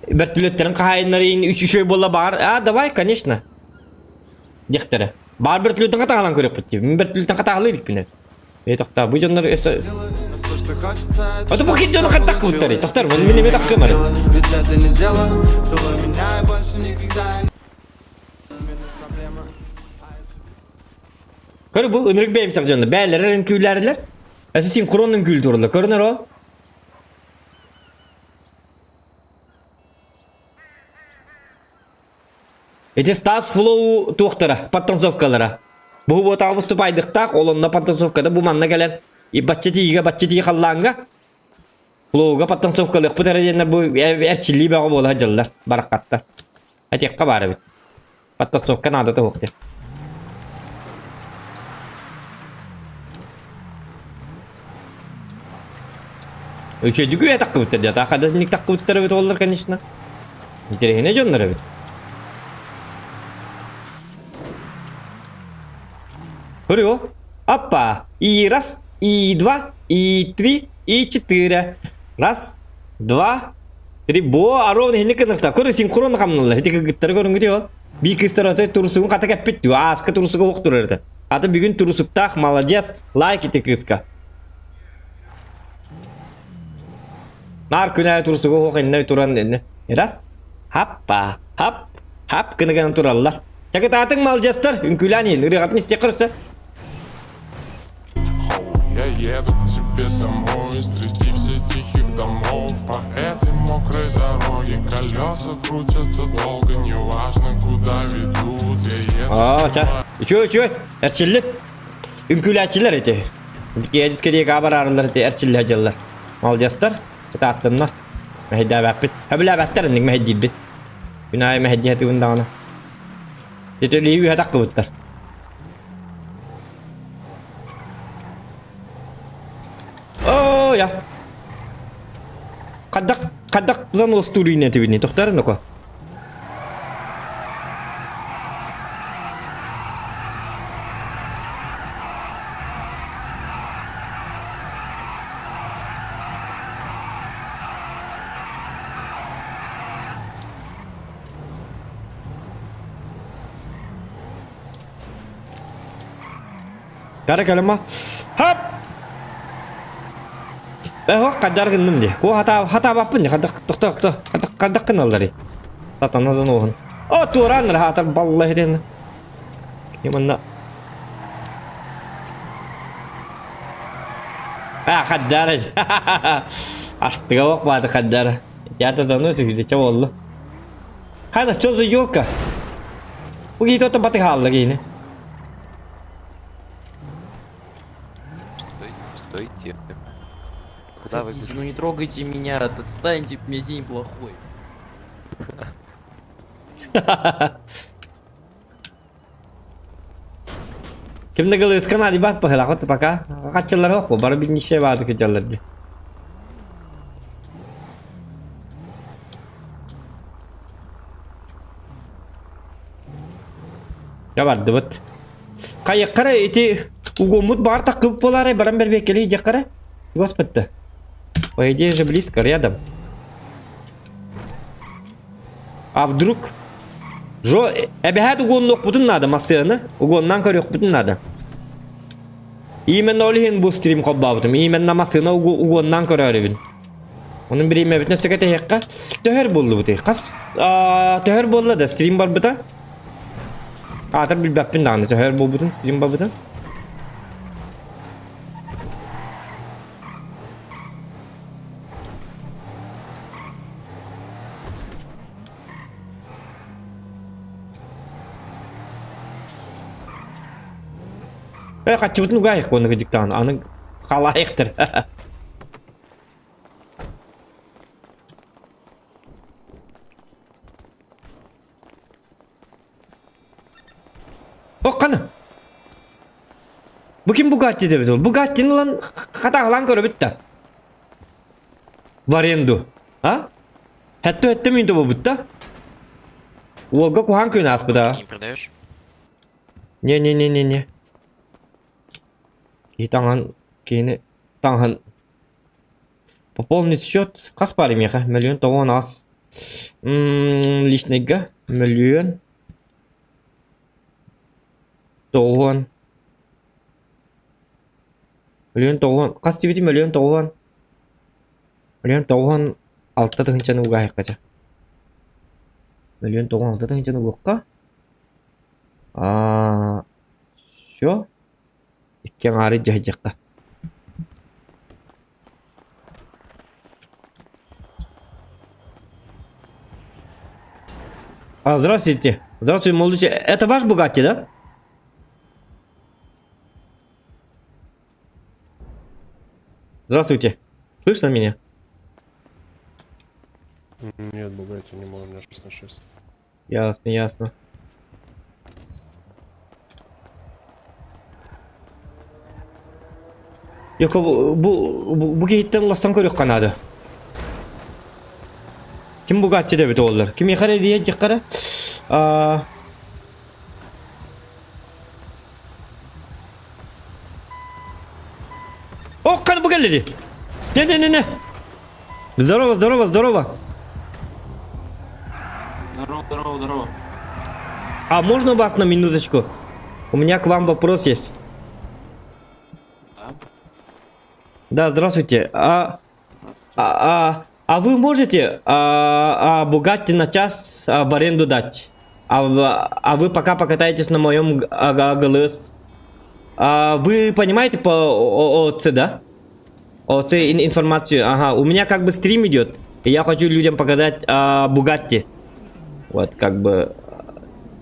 бөртүлүөттэрин хаһаайыннарын үчүгэй буолла баҕар. А, давай, конечно. Диэхтэрэ. Баар бөртүлүөттэн хатаҕалаан көрүөхпүт дии. Мин бөртүлүөттэн хатаҕалыы иликпин. Ээ, тохтоо, бу дьоннор өссө Ото бу кит дьону хаттах кыбыттарый? Тохтор, мин эмиэ таккым эрэ. Ведь это не дело, целуй меня и больше никогда Көрө бу ынырык бэйэмсэх дьоно бээлэрэр үҥкүүлээрилэр. Өссө синхрон үҥкүүл тураллар. Көрүнэр о. Ити Стас Флоу туохтара, подтанцовкалара. Бу буотаҕа выступайдыктаах, ол онно подтанцовкада бу манна кэлэн и бачча тиигэ бачча тии халлааҥҥа Флоуга подтанцовкалыахпыт эрэ диэннэр бу эрчиллии бөҕө буола сылдьаллар бараххаттар. Этиэххэ баар эбит. Подтанцовка наадата суох диэн. Үчүгэйдик үйэ таххыбыттар диэ. Таахада итинник таххыбыттар эбит оллар, конечно. Интэриэһинэй дьоннор эбит. Көрүө. Аппа. И раз, и два, и три, и четыре. Раз, два, три. Бо, ровно хинник кынырта. Көрү синхрон хамналар. Ити кыргыттары көрүҥүт ол. Бии кыыстар отой турусугун хата кэппит. Ааска турусуга ох турар этэ. Аты бүгүн турусуктаах, молодец, лайк ити кыыска. Наар күн аайы турсуга оһох иннэ туран иннэ. Раз, хаппа, хап, хап гына гынан тураллар. Чакытаатыҥ малдьастар, үҥкүүлээн иһин, ырыаҕытын истиэххэ өссө. Я еду к тебе домой Среди всех тихих домов По этой мокрой дороге Колеса крутятся долго Неважно, куда ведут Я еду Аа, ча. Үчүгэй, үчүгэй. Эрчиллит. Үҥкүүлээччилэр ити. Дискотека бараарылар ити эрчиллэ дьыллар. Молодецтар, кытааттыннар. Мэһэйдээбэппит. Сөбүлээбэттэр инник мэһэйдиирбит. Күн аайы мэһэйдии сатыыбын даҕаны. Ити илии үөһэ таххыбыттар. Оо, я. Хайдах, хайдах занос туруйна этибини, тохтар ноко. Кара кэлэмэ. Хап! Э, хаддар гынным дии. Ку хата хатаабаппын дии. Хадах тохто тохто. Хадах гыналлар. Сатана зануһун. О, туораан хаатар балла хирен. Иманна. А, хаддар. Астыга ок баады хаддар. Я-то занусь, где боллу. Хана, что за елка? Бу киһи тото баты хаалла киһини. Стойте. Куда вы Подождите, бежите? ну не трогайте меня, отстаньте, у меня день плохой. Ким да гылыскан адибат быһылаах пока. Хаччылар хок бары биннише баады кыжаллар ди. Я бардыбыт. Кайыккара ити угоммут бар такып болары баран бербеккели жаккара. Господи. По идее же близко, рядом. А вдруг? Жо, эбэһээт угоннуохпутун надо массыаны. Угоннан көрүөхпүтүн надо. Именно ол иһин бу стрим холбообутум. Именно массыына угоннан көрөөрүбүн. Onun бириэмэбитин өссө кэтэһиэххэ. Төһөр буоллубутуй? Хас төһөр буолла да стрим барбыта? Аатыр билбэппин даҕаны төһөр буолбутун стрим барбытын. Э, хаччыбытын угаайык уонна кыдьыктаан, аны халаайыктыр. Оххана! Бу ким Бугатти дебит ол? Бугаттини ылан хатаҕалаан көрөбүт да. В аренду. А? Хэтте хөттө мин тобобут да. Уолга куһаан күн ааспыта. Не продаешь? Не-не-не-не-не. Киһи таҥан киһини таҥаһын пополнить счет хас баар миэхэ мөлүйүөн тоҕуон аас личныйга мөлүйүөн тоҕуон мөлүйүөн тоҕуон хас диэбитим мөлүйүөн тоҕуон мөлүйүөн тоҕуон алта тыһыынчаны угаайыккача мөлүйүөн тоҕуон алта тыһыынчаны угуохха аа все Икки аҥаары дьаһайдахха. А, здравствуйте. Здравствуйте, молодой человек. Это ваш Бугатти, да? Здравствуйте. Слышно меня? Нет, Бугатти не мой, у меня 6 на 6. Ясно, ясно. Йоко бу бу бу киһиттэн улассан көрүөххэ наада. Ким Бугатти дебит оҕолор? Ким эрэ диэххэ Аа О, кан бу кэллиди. Не-не-не-не. Здорово, здорово, здорово. Здорово, здорово, здорово. А можно вас на минуточку? У меня к вам вопрос есть. Да. Да, здравствуйте. А, а, а, а вы можете а, а, Бугатти на час а, в аренду дать? А, а вы пока покатаетесь на моем ГЛС. А, вы понимаете по ООЦ, да? ООЦ информацию. Ага, у меня как бы стрим идет. И я хочу людям показать а, Бугатти. Вот, как бы...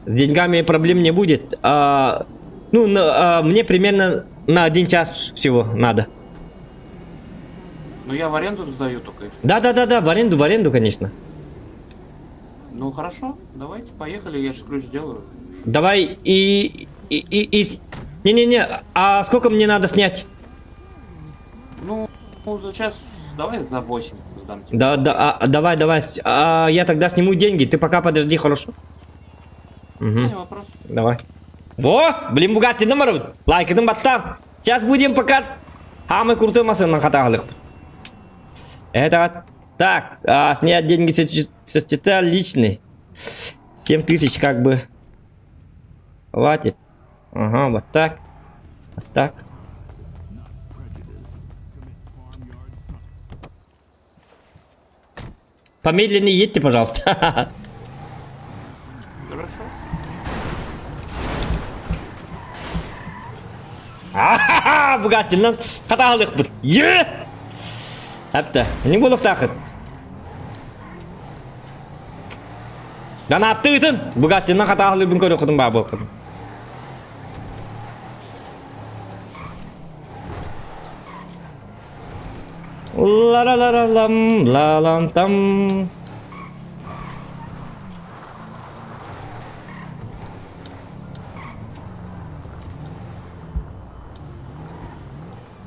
С деньгами проблем не будет. А, ну, на, а, мне примерно на один час всего надо. Ну я в аренду сдаю только. Да-да-да-да, в аренду, в аренду, конечно. Ну хорошо, давайте, поехали, я сейчас ключ сделаю. Давай и... и, и, и... Не-не-не, а сколько мне надо снять? Ну, за час, давай за 8 сдам тебе. Да, да, а, давай, давай, а, я тогда сниму деньги, ты пока подожди, хорошо? Угу. Не вопрос. Давай. Во, блин, Бугатти номер, лайкадым баттан. Сейчас будем пока... Самый крутой машина хатагалых. Это так, а, снять деньги со счета личный. 7000 как бы. Хватит. Ага, вот так. Вот так. Помедленнее едьте, пожалуйста. Хорошо. Ахаха, Бугаттинан хатаалыхпыт. Е! Әпті, не болуқтақыт? Данаттыытын, Бугаттинан хатаалыбын көрө кудум баа болқыдым. Ла-ла-ла-ла-лам, ла-лам-там.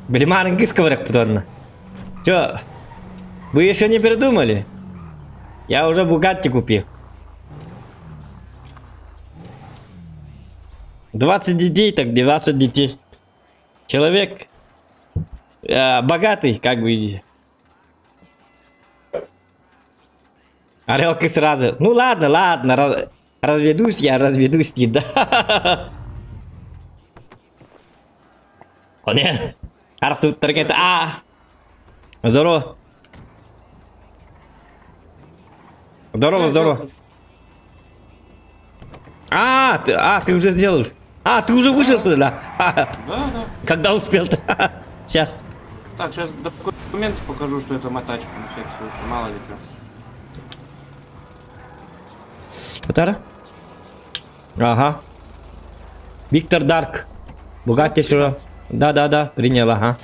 Блин, сковородку уонна. Чё, вы еще не передумали? Я уже Бугатти купил. 20 детей, так 20 детей. Человек э, богатый, как бы. Орелка сразу. Ну ладно, ладно, раз, разведусь я, разведусь, не да. Оне, арахсыбыттар а Здорово. Здорово, здорово. А, ты, а, ты уже сделал. А, ты уже вышел сюда, да? Да, да. Когда успел-то? Сейчас. Так, сейчас документы покажу, что это моя тачка, на всякий случай, мало ли что. Утара? Ага. Виктор Дарк. Бугатти сюда. Да, да, да, принял, ага.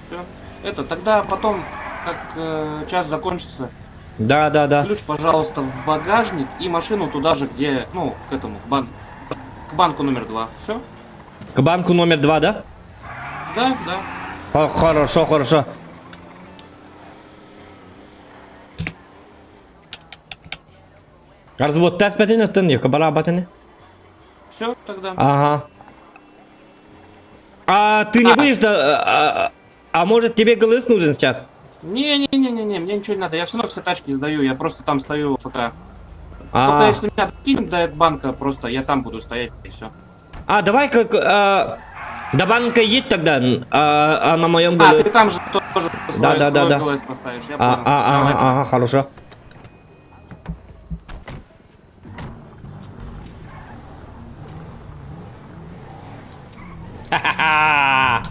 Все. Это, тогда потом, как э, час закончится, Да, да, да. ключ, пожалуйста, в багажник и машину туда же, где, ну, к этому, к, бан... к банку номер два. Все? К банку номер два, да? Да, да. Хорошо, хорошо. Развод тест бэтин оттон юка батыны. Все тогда. Ага. А ты не а. будешь, да, а, а, а может тебе ГЛС нужен сейчас? Не-не-не-не-не, мне ничего не надо, я все равно все тачки сдаю, я просто там стою в ФК. А. Только если меня кинут до банка, просто я там буду стоять и все. А, давай как а, до банка едь тогда, а, а на моем ГЛС. А, ты там же тоже свой, да, да, свой да, ГЛС поставишь, я а, понял. А, ага, ага, хорошо. Ха-ха-ха!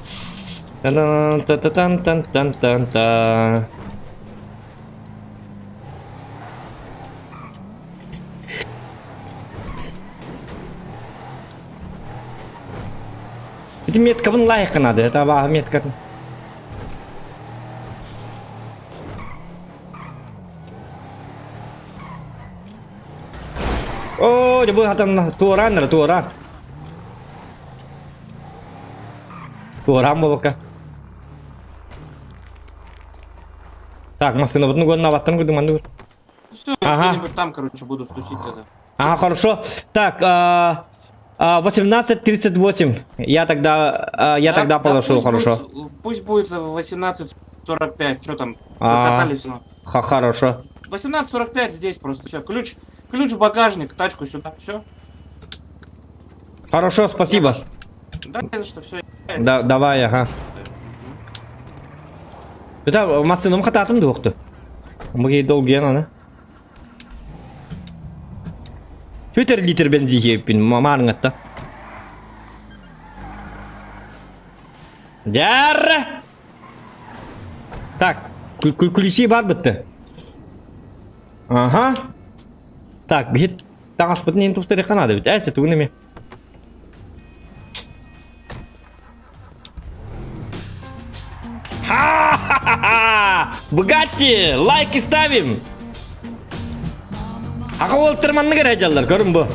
Тан-тан-тан-тан-тан-тан. Ити меткабын лайық надо, это абаҕа меткатын. Оо, дьэ бу хатан туораан эрэ туораан. Туораан буолбакка. Так, массыынабытын угонна абаттан курдук маннык. Все, я Ага. где-нибудь там, короче, буду тусить тогда. Ага, хорошо. Так, а, а, 18.38. Я тогда, а, я Да, тогда да, подошел, пусть хорошо. Будет, пусть будет 18.45, что там, А. докатались, ну. Ха, хорошо. 18.45 здесь просто, все, ключ, ключ в багажник, тачку сюда, все. Хорошо, спасибо. Да, не за что, все. Да, давай, ага. Это массыным хататым дуохту. Мыгей долгиен аны. Түтер литр бензин хеппин мамарыңатта. Дярра! Так, ключи бар бітті. Ага. Так, бит таҥаспытын иһин тупсарыахха наада эбит. Ээ, тугун эмиэ. Ха-ха-ха! Бугатти! Лайки ставим! Аха уолтар маннык эрэ дьаллар, көрүн бу.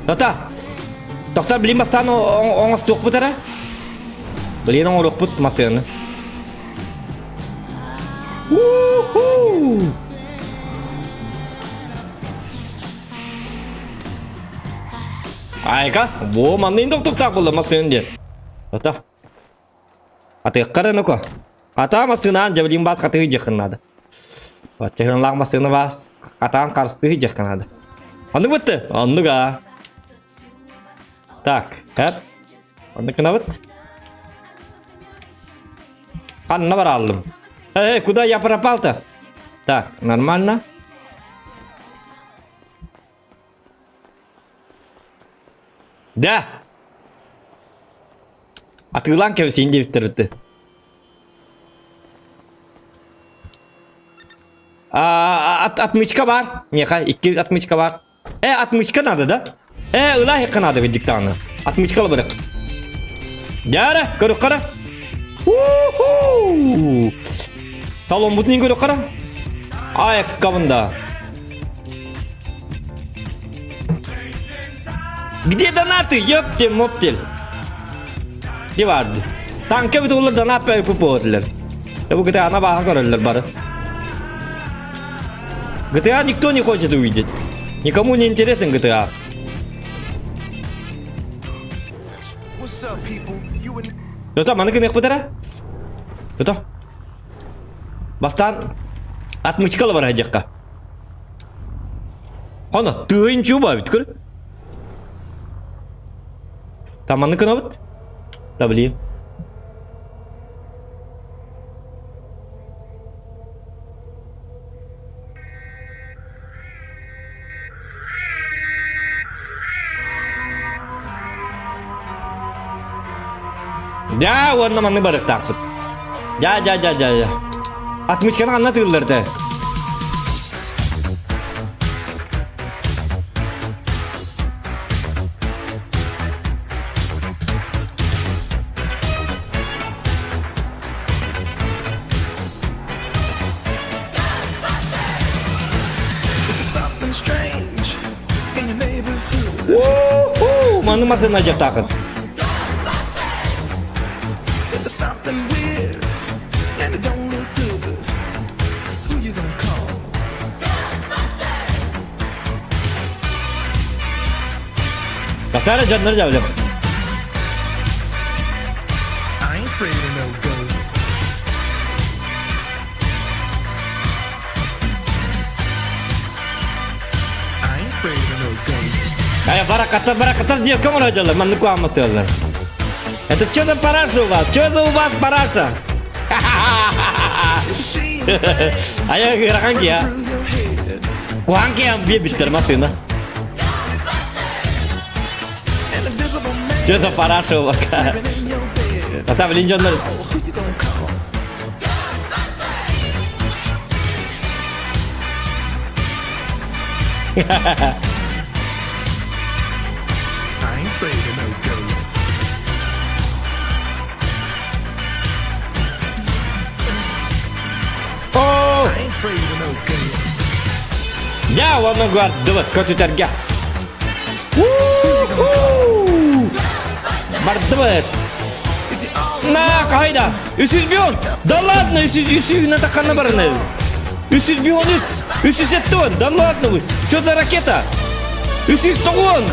Тота! Токтор билин бастаан оҥостуохпут эрэ. Билин оҥоруохпут массыаны. У-ху! Айка, бу манныйын доктуктаах буолла массыын диэн. Ото. Атыаххар ну-ка. Ата массыынаан дьэбилин баас хатыы дьиэххин наада. Баччаһыналаах массыына баас хатаан харыстыы дьиэххин наада. Оннук бытты? Оннук аа. Так, хэп. Оннук гынабыт. Ханна бараллым? Эй, куда я пропал-то? Так, нормально. Да! Атыылаан кэбисиин диэбиттэр А, от, отмычка бар. Меха, икки отмычка бар. Э, отмычка надо, да? Э, ылаһыкка надо диктаны. Отмычка барык. Дяра, көрүк кара. Уху! Салон бутун көрө кара. Ayakkabında. Где донаты? Ёптель, моптель. Где барды? Танка бит олар донат бәйіп болдылар. Бу GTA на баха көрөллөр бары. GTA никто не хочет увидеть. Никому не интересен GTA. Дота, маны кынық бітара? Дота. Бастан отмычкалы бар жаққа. Қана, тыйын чуба бит көр. Таманы кынабыт? Да блин. Дьэ, уонна маннык барыахтаахпыт. Дьэ, дьэ, дьэ, дьэ, дьэ. Отмычканы ханна тыыллар этэ? Уу-хуу! Маны масына дьахтаахыт. Батара дьоннор дьаблеп. Ая, бараката, бараката, девка мородила, маннык куамасылар. Это что за параша у вас? Что за у вас параша? Ая, ыарахан киһи, Куһаҕан киһи биэбиттэр массыына. Что за параша у вас? Ата, блин, дьоннор Оо! Дьэ, уонна гардыбыт көтүтэргэ. У-ху! Бардыбыт. На, кайда? Үсүз бион! Да ладно, үсүз үсүгүнэ тахханна бараны. Үсүз бион үс! Үсүз сеттон! Да ладно вы! Что за ракета? Үсүз тоҕуон!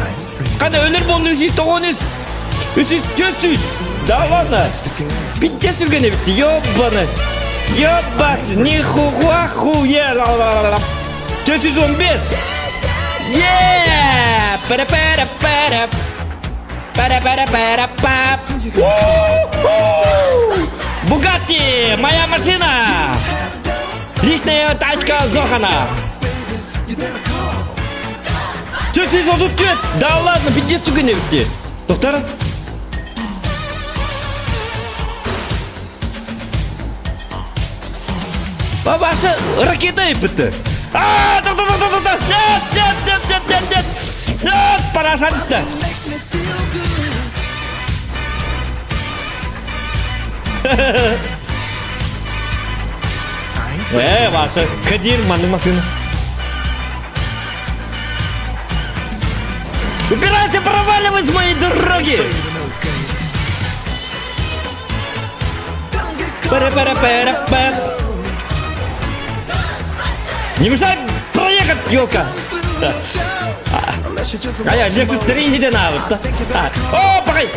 Қана өлөр болду үсүз тоҕуон үс! Үсүз 400! Да ладно! Битте сүргене битти, ёбаны! Ёбать! Нихуя хуя! 415! Е! Пара-пара-пара! Пара-пара-пара-па! Бугатти! Моя машина! Личная тачка Зохана! 434! Да ладно, пиздец түгене битти. Доктор? Бабасы ракета бітті. А, тоқта, тоқта, тоқта. Нет, нет, нет, нет, нет, нет. Нет, параша түсті. Э, басы, Кадир, маннык машина. Убирайся, проваливай с моей дороги! Пара-пара-пара-па. Не мешай проехать, елка! А я Lexus 3 еден аабытта. О, пакай!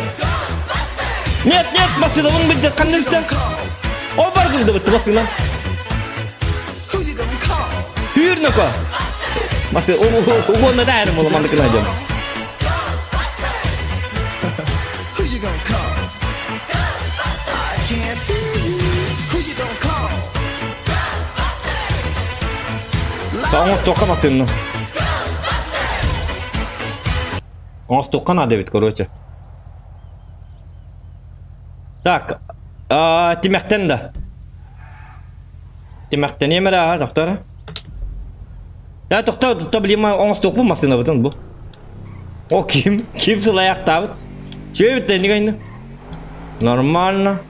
Нет, нет, машина, он будет ханна О, бардылды бытты машина. Түүрнөкө. Машина, угонна дайрым бола мандыкын найдем. Оҥостуохха массыынаны. Оҥостуохха наада эбит, короче. Так, тимэхтэн да. Тимэхтэниэм эрэ аа, тохтоо Я тохтоо, тохтоо, блин, оҥостуохпун массыынабытын бу. О, ким? Ким сылайахтаабыт? Чүөбүт да инник Нормально.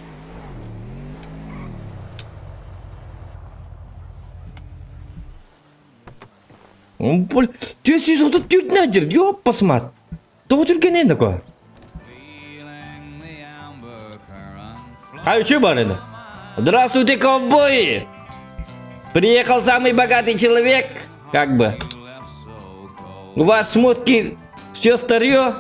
434 нәдір, ёппасмат. Тоҕо түргэнэ такой? А еще барына. Здравствуйте, ковбои! Приехал самый богатый человек, как бы. У вас шмотки все старье.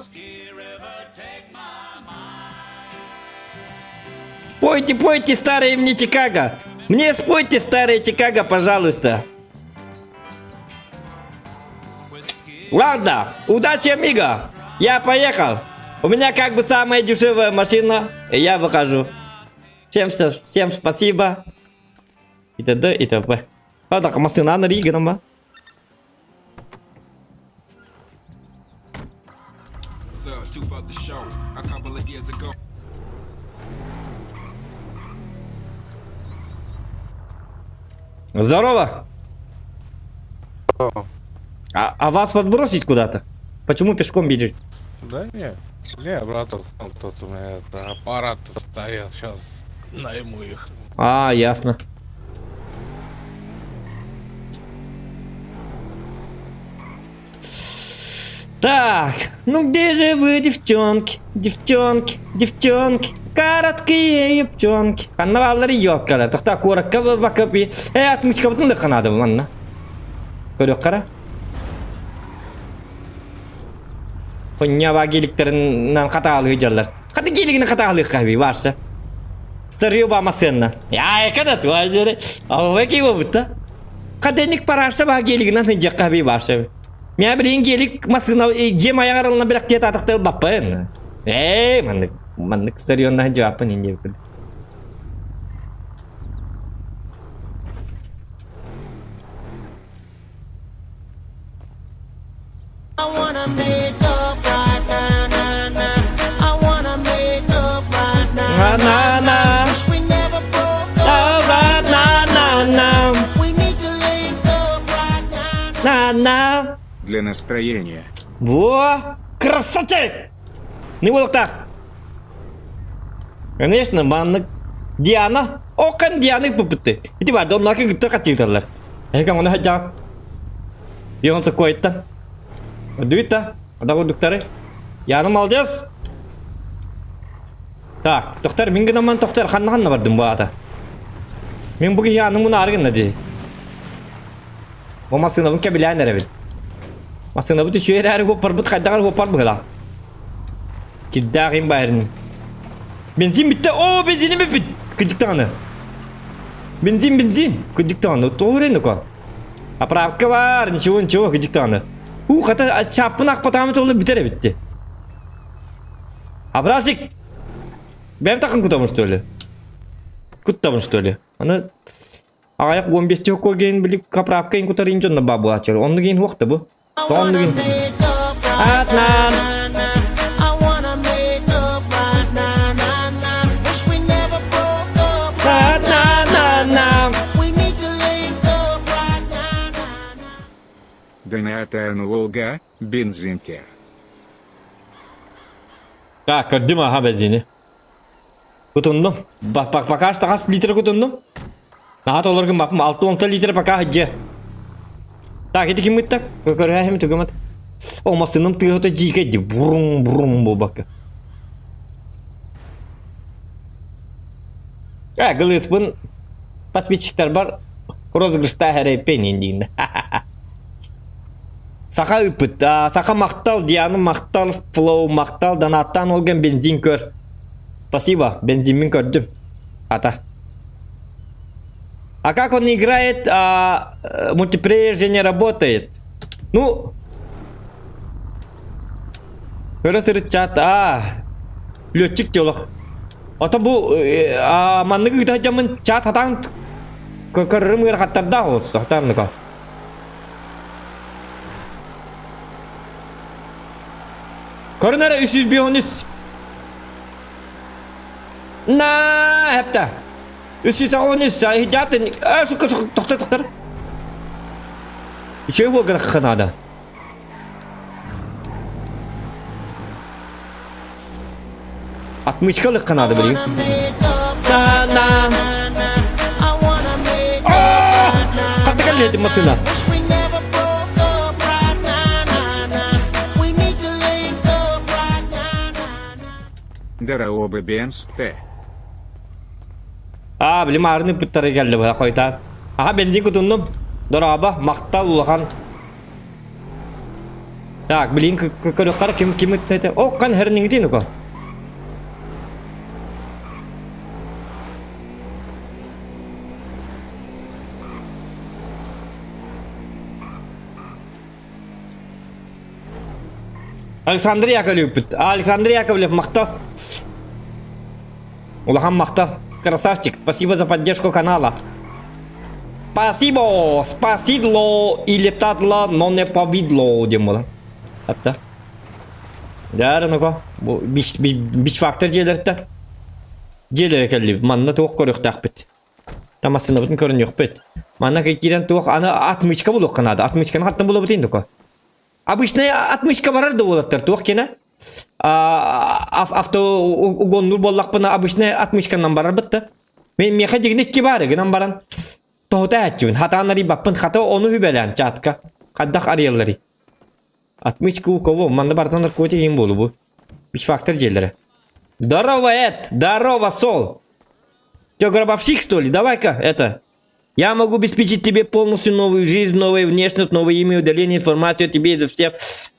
Пойте, пойте, старые мне Чикаго. Мне спойте, старые Чикаго, пожалуйста. Ладно, удачи, амиго. Я поехал. У меня как бы самая дешевая машина, и я выхожу. Всем, всем спасибо. И т.д. и т.п. А так, машина на Риге, Здорово! А, а вас подбросить куда-то? Почему пешком бежите? Да нет, не, братан, тут у меня это, аппараты стоят, сейчас найму их. А, ясно. Так, ну где же вы, девчонки, девчонки, девчонки, короткие юбчонки. Ханна бааллар ёккалар. Тохта куоракка бакап э отмычкабытын лыкканады манна. Көрүөххара. Хоння геликтеринен хатаалыы дьаллар. Хата гелигин хатаалыы хаби барса. Старые ба масенна. Я экада туажere. Ауэки бутта. Каденик парашса ба гелигинен хыджакка би барса. Мя билин гелик масына жем аягарылна бирак тет атактыл баппын. Эй, маннык маннык старьонна жаапын инде. На на на. На на на. На на. Для настроения. Во! Красавчик! Не так. Конечно, маннык Диана. Окан Диана попытты. Ити бар, донна кы катыкталар. Эка оны хаджа. Йон такой-то. Дуйта. Ада дуктары. Яна молодец. Так, доктор, мин гынаман доктор ханна ханна бардым бу ата. Мин бу яның муны аргын ди. Бу машина бу кебилән эребит. Машина бу төшөр әр гопар бут кайдагар гопар була. Киддагым барын. Бензин битте. О, бензин бит. Кыдыктаны. Бензин, бензин. Кыдыктаны. Тоғры ко. Оправка бар, ничего, ничего, кыдыктаны. У, хата чаппын акпатамы толы битер битти. Абрасик! Бэм тақын кутамын что ли? Куттамын что ли? Аны аяқ 15 те кейин билип каправка ин кутар инжонна бабу ачыр. Онну кейин уақты бу. Онну кейин. Атнан! Донатан Волга, бензинке. Так, көрдүм аха бензини. Кутундум. Бак бак пока что хас литр кутундум. Наат олоргун бакым 6-10 литр пока хаджы. Так, ити ким ыттак? Көрөһөм түгөмөт. О, масыным тыгыта жийке ди. Бурум бурум бу бакка. А, гылыспын подписчиктер бар. Розыгрышта хәрәйпен дейін. Саха ыпыт, саха мақтал, Диана мақтал, Флоу мақтал, донаттан олген бензин көр. Спасибо, бензин көрдүм. Ата. А как он играет, а мультиплеер же не работает. Ну, Көрө чат, а, летчик телох. Ата бу, а, манныгы гыта чат хатан көрөрүм гыр хаттарда олс, хаттарныка. Көрүнәрэ 313. На, хепта. 313, жатын, а, сука, тоқта, тоқта. Еще его надо. Отмычка надо, блин. На, на. Каттакал этим машина. Дараоба Бенс Т. Аа, били маарыны ыппыттара кэллэ быһа хойутаан. Аха бензин кутуннум. Дорообо, махтал улахан. Так, билин көрүөххэ ким ким ыттата. О, кан херниңитин уко. Александр Яковлев Александр Яковлев махтал. Улахан махтал. Красавчик, спасибо за поддержку канала. Спасибо, спасидло или тадло, но не повидло, диэн буолан. Апта. Дьэ, ну-ка, бу биш, биш фактор дьиэлэртэ. Дьиэлэрэ кэллибит. Манна туох көрүөхтээхпит. Тамассынабытын көрүнүөхпүт. Манна киирэн туох аны отмычка булуохха наада. Отмычканы хаттан булабытын дука. Обычная отмычка барар да уолаттар туох кенэ? Авто угоннуур буоллахпына обычная отмычканан барарбыт да. Мен миэхэ дьигин икки баар гынан баран тоһута ээччибин. Хатаан арыйбаппын. Хата ону хүбэлээн чатка. Хайдах арыйалларый? Отмычка у кого? Манна барытын наркотик иин буолу бу. Фактор дьиэлэрэ. Здорово, Эд! Здорово, Сол! Че, гробовщик, что ли? Давай-ка, это... Я могу обеспечить тебе полностью новую жизнь, новую внешность, новое имя, удаление информации о тебе из всех...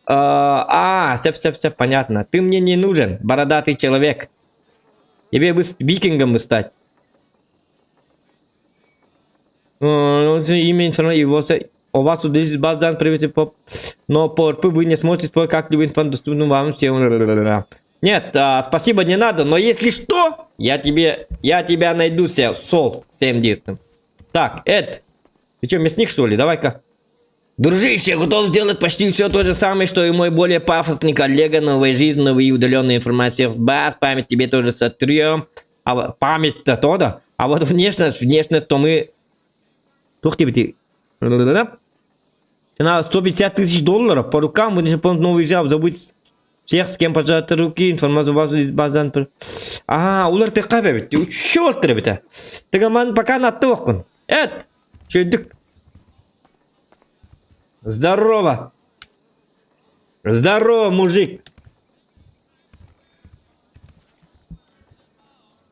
А, все, все, все, понятно. Ты мне не нужен, бородатый человек. Тебе бы викингом бы стать. Имя, информация, его у вас удалить баз данных привести по... Но по РП вы не сможете использовать как-либо информацию, доступную вам всем. Нет, а, спасибо, не надо, но если что, я тебе, я тебя найду, Сол, 7 Так, Эд, ты что, мясник, что ли? Давай-ка. Дружище, готов сделать почти все то же самое, что и мой более пафосный коллега. Новая жизнь, новые удаленные информации в баз, память тебе тоже сотрем. А память-то то да. А вот внешность, внешность, то мы... Тух тебе Цена 150 тысяч долларов. По рукам вы не новый жаб. Забудь всех, с кем пожать руки, информацию базу из базы. А, улар ты кабе бит. Черт ребята. Ты ман пока на тохкун. Эт. Чөйдүк. Здорово. Здорово, мужик.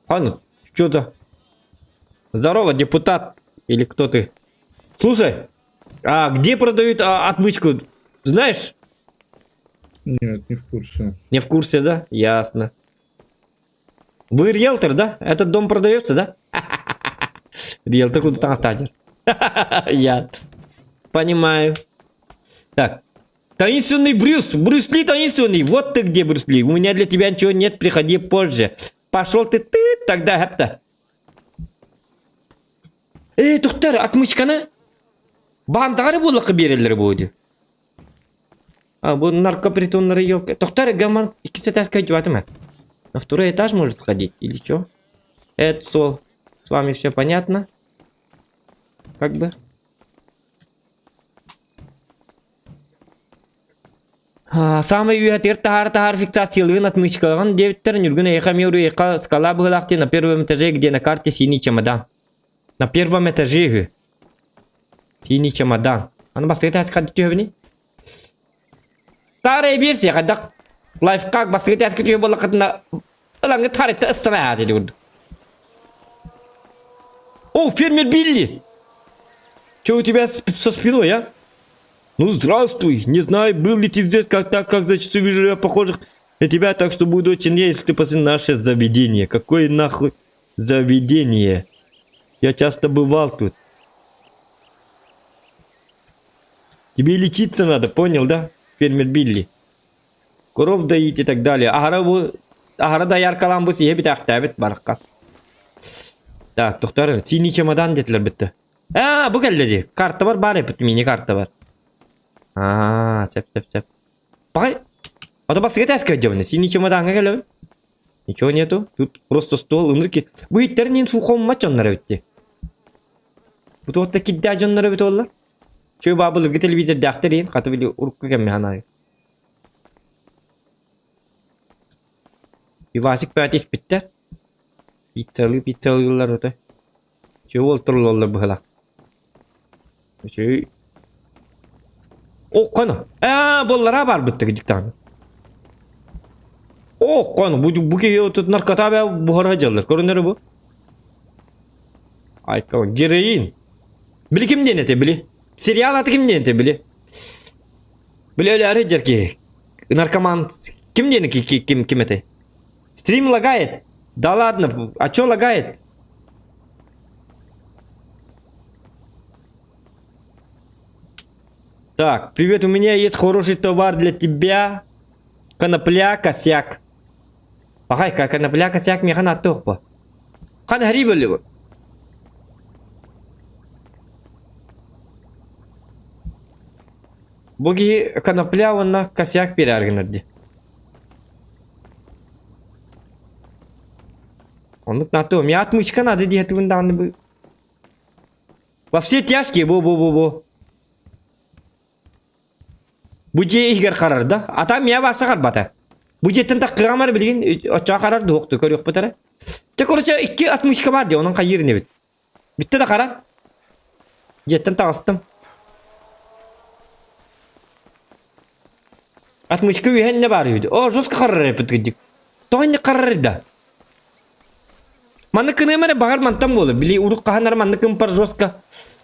Ладно, что-то. Здорово, депутат. Или кто ты? Слушай, а где продают а, отмычку? Знаешь? Нет, не в курсе. Не в курсе, да? Ясно. Вы риэлтор, да? Этот дом продается, да? Риэлтор куда там останешь? Я понимаю. Так. Таинственный Брюс! Брюс Ли таинственный! Вот ты где, Брюс Ли! У меня для тебя ничего нет, приходи позже. Пошел ты ты тогда, хапта. Эй, тухтар, отмычканы баантаҕа буоллахха биэрэллэрэ буолуо А, бу наркопритоннары ёлка. Тохтар, гаман, иккис этажка идёт На второй этаж может сходить или что? Это сол. С вами все понятно? Как бы. Саамай үөһэтигэр таһаара таһаара фиксациялыын отмычкалаҕын диэбиттэр Ньургун эйиэхэ эмиэ уруйга скала быһыылаах диэн на первом этаже где на карте синий чемодан. На первом этаже үһү. Синий чемодан. Аны бастакы этээскэ ханна түһэбиний? Старая версия хайдах лайфхак бастакы этээскэ түһэ буоллаххытына ылаҥҥыт харытта ыстана аат ити курдук. О, фермер Билли! Че у тебя со спиной, а? Ну, здравствуй! Не знаю, был ли ты здесь, как так, как зачастую вижу я похожих на тебя, так что буду очень рад, если ты посетишь наше заведение. Какое нахуй заведение? Я часто бывал тут. Тебе лечиться надо, понял, да? Фермер Билли. Коров доить и так далее. Аһара бу аһара дояркалаан бу сиһэ бүтээхтээбит барахха. Так, тохтор, синий чемодан диэтилэр бүттэ. Аа, бу кэллэ дии. Карта бар баар эбит, мини-карта бар. Аа, сөп, сөп, сөп. Пахай, ото бастыгы тээскэ дьэбинэ, синий чемодаҥҥа кэлэбин. Ничего нету, тут просто стол, ынырки. Бу иттэрин сухоммат дьоннор эбит дии. Бу туохта кирдээх дьоннор эбит буолла. Чөй баа былыргы телевизордаахтар иин, хата били урукку кэмҥэ ханаайы. Ивасик бэйэтэ испиттэр. Пиццалыы пиццалыыллар ото. Үчүгэй уол турулаллар быһыылаах. Үчүгэй. О, қана. Аа, буоллара барбыт дьиктаҕына. О! О, кон, бу бу киһи тут наркота бэ буһара дьаллар. Көрүнэр бу. Айка, героин. Били ким диэн этэ, били? Сериал аты ким диэн этэ, били? Били өлөөрү дьэр киһи. Наркоман ким диэн ким ким этэй? Стрим лагает. Да ладно, а чё лагает? Так, привет, у меня есть хороший товар для тебя. Конопля, косяк. Пахай, конопля, косяк, механ аттух Хан хари Бу киһи конопля уонна косяк биэрээр гынар дии. Оннук наатыа миэхэ отмычка наада диэтигин даҕаны бу Во все тяжкие бу-бу-бу-бу. Бу дьиэ иһигэр харар да? Ата миэхэ барса харбата. Бу дьиэттэн таххыаҕым эрэ билигин оччоҕо харар дуохту көрүөхпүт эрэ. Чэ короче икки отмычка баар дии онон хайыыр инибит. Бүттэ да хара. Дьиэттэн таҕыстым. Отмычка үөһэ иннэ баар үһү. О, жестко харар эппит кырдьык. Тоҕо инник харар да? Маннык кыныам эрэ баҕар мантан буолар. Били урут хаһан эрэ маннык кымпар жестко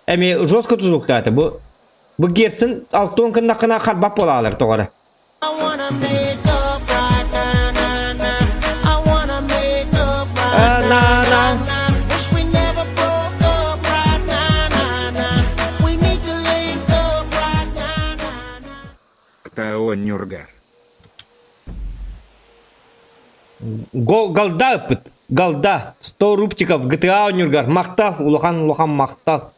эми жестко тутулуктаата. Бу бу Герцен алтуон кыннаххына харбап буолаалар тоҕо эрэ. На-на. Ктао Нюргар. Гол голда ыппыт. Голда. 100 рубчиков GTA Нюргар. Махтал. Улахан улахан махтал.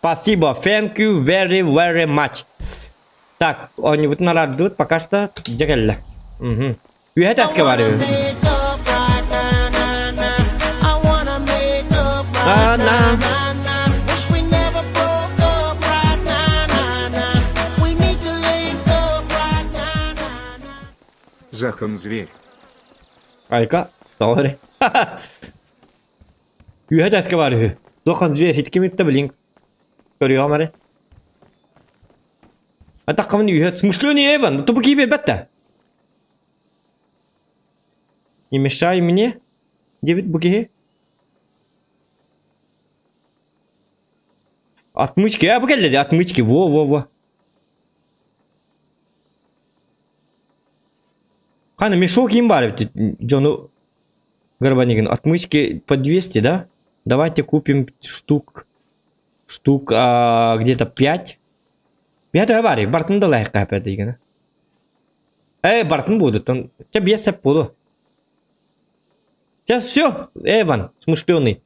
Спасибо. Thank you very very much. Так, оонньуубутун араардыбыт пока что дьэ кэллэ. Угу. Үөһэ таска бар үһү. На Захон зверь. Айка, тоҕо эрэ. Үөһэ таска бар үһү. Захон зверь хит ким билин. Көрүөҕүм эрэ. Атаххамын үһэ смышленый Эван, тупу киибер бэтта. Не мешай мне, диэбит бу киһи. Отмычки, а бу кэллэ дии, отмычки, во-во-во. Хана мешок им бар эбит дьону Горбанигин. Отмычки по 200, да? Давайте купим штук штук а, где-то 5. Я то бари, бартын да лайк капет дигена. Э, бартын будет, он тебе без буду. Сейчас все, Эван, смышленый.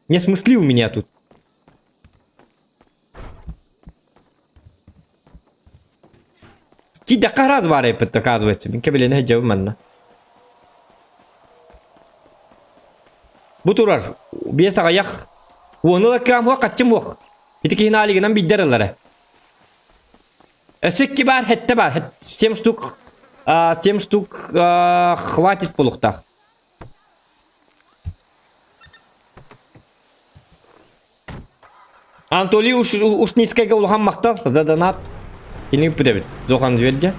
Не смысли у меня тут. Кидэххэ араас баар эппит оказывается. Мин кэбилэнэ сылдьабын манна. Бу турар биэс аҕыйах уону ылаккаам уох хаччым уох. Ити киһини аалигынан биирдэр ылара. Өссө икки баар, хэттэ баар. Семь штук, семь штук хватит буолуохтаах. Анатолий Ушницкайга улахан махтал за донат. Кини ыппыт эбит. Зохан Зверге.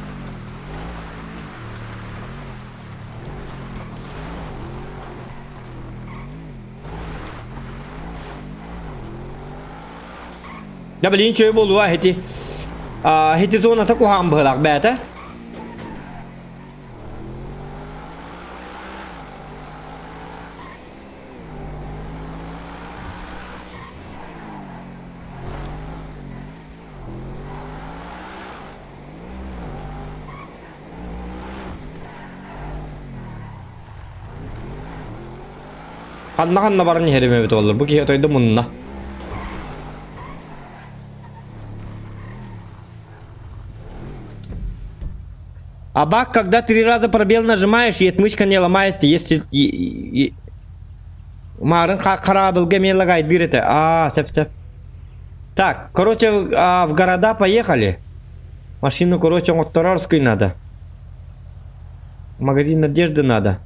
Да блин, чөй буолуа хити. Хити зоната куһаҕан быһылаах бээтэ. Ханна-ханна баран иһэрим эбит буоллар, бу киһи отойду мунна. А баг, когда три раза пробел нажимаешь, и отмычка не ломается, если... И, и... Марын хараабылга эмиэ лагайдыыр этэ. А, сөп сөп. Так, короче, а, в города поехали. Машину, короче, оҥотторорскую надо. Магазин одежды надо.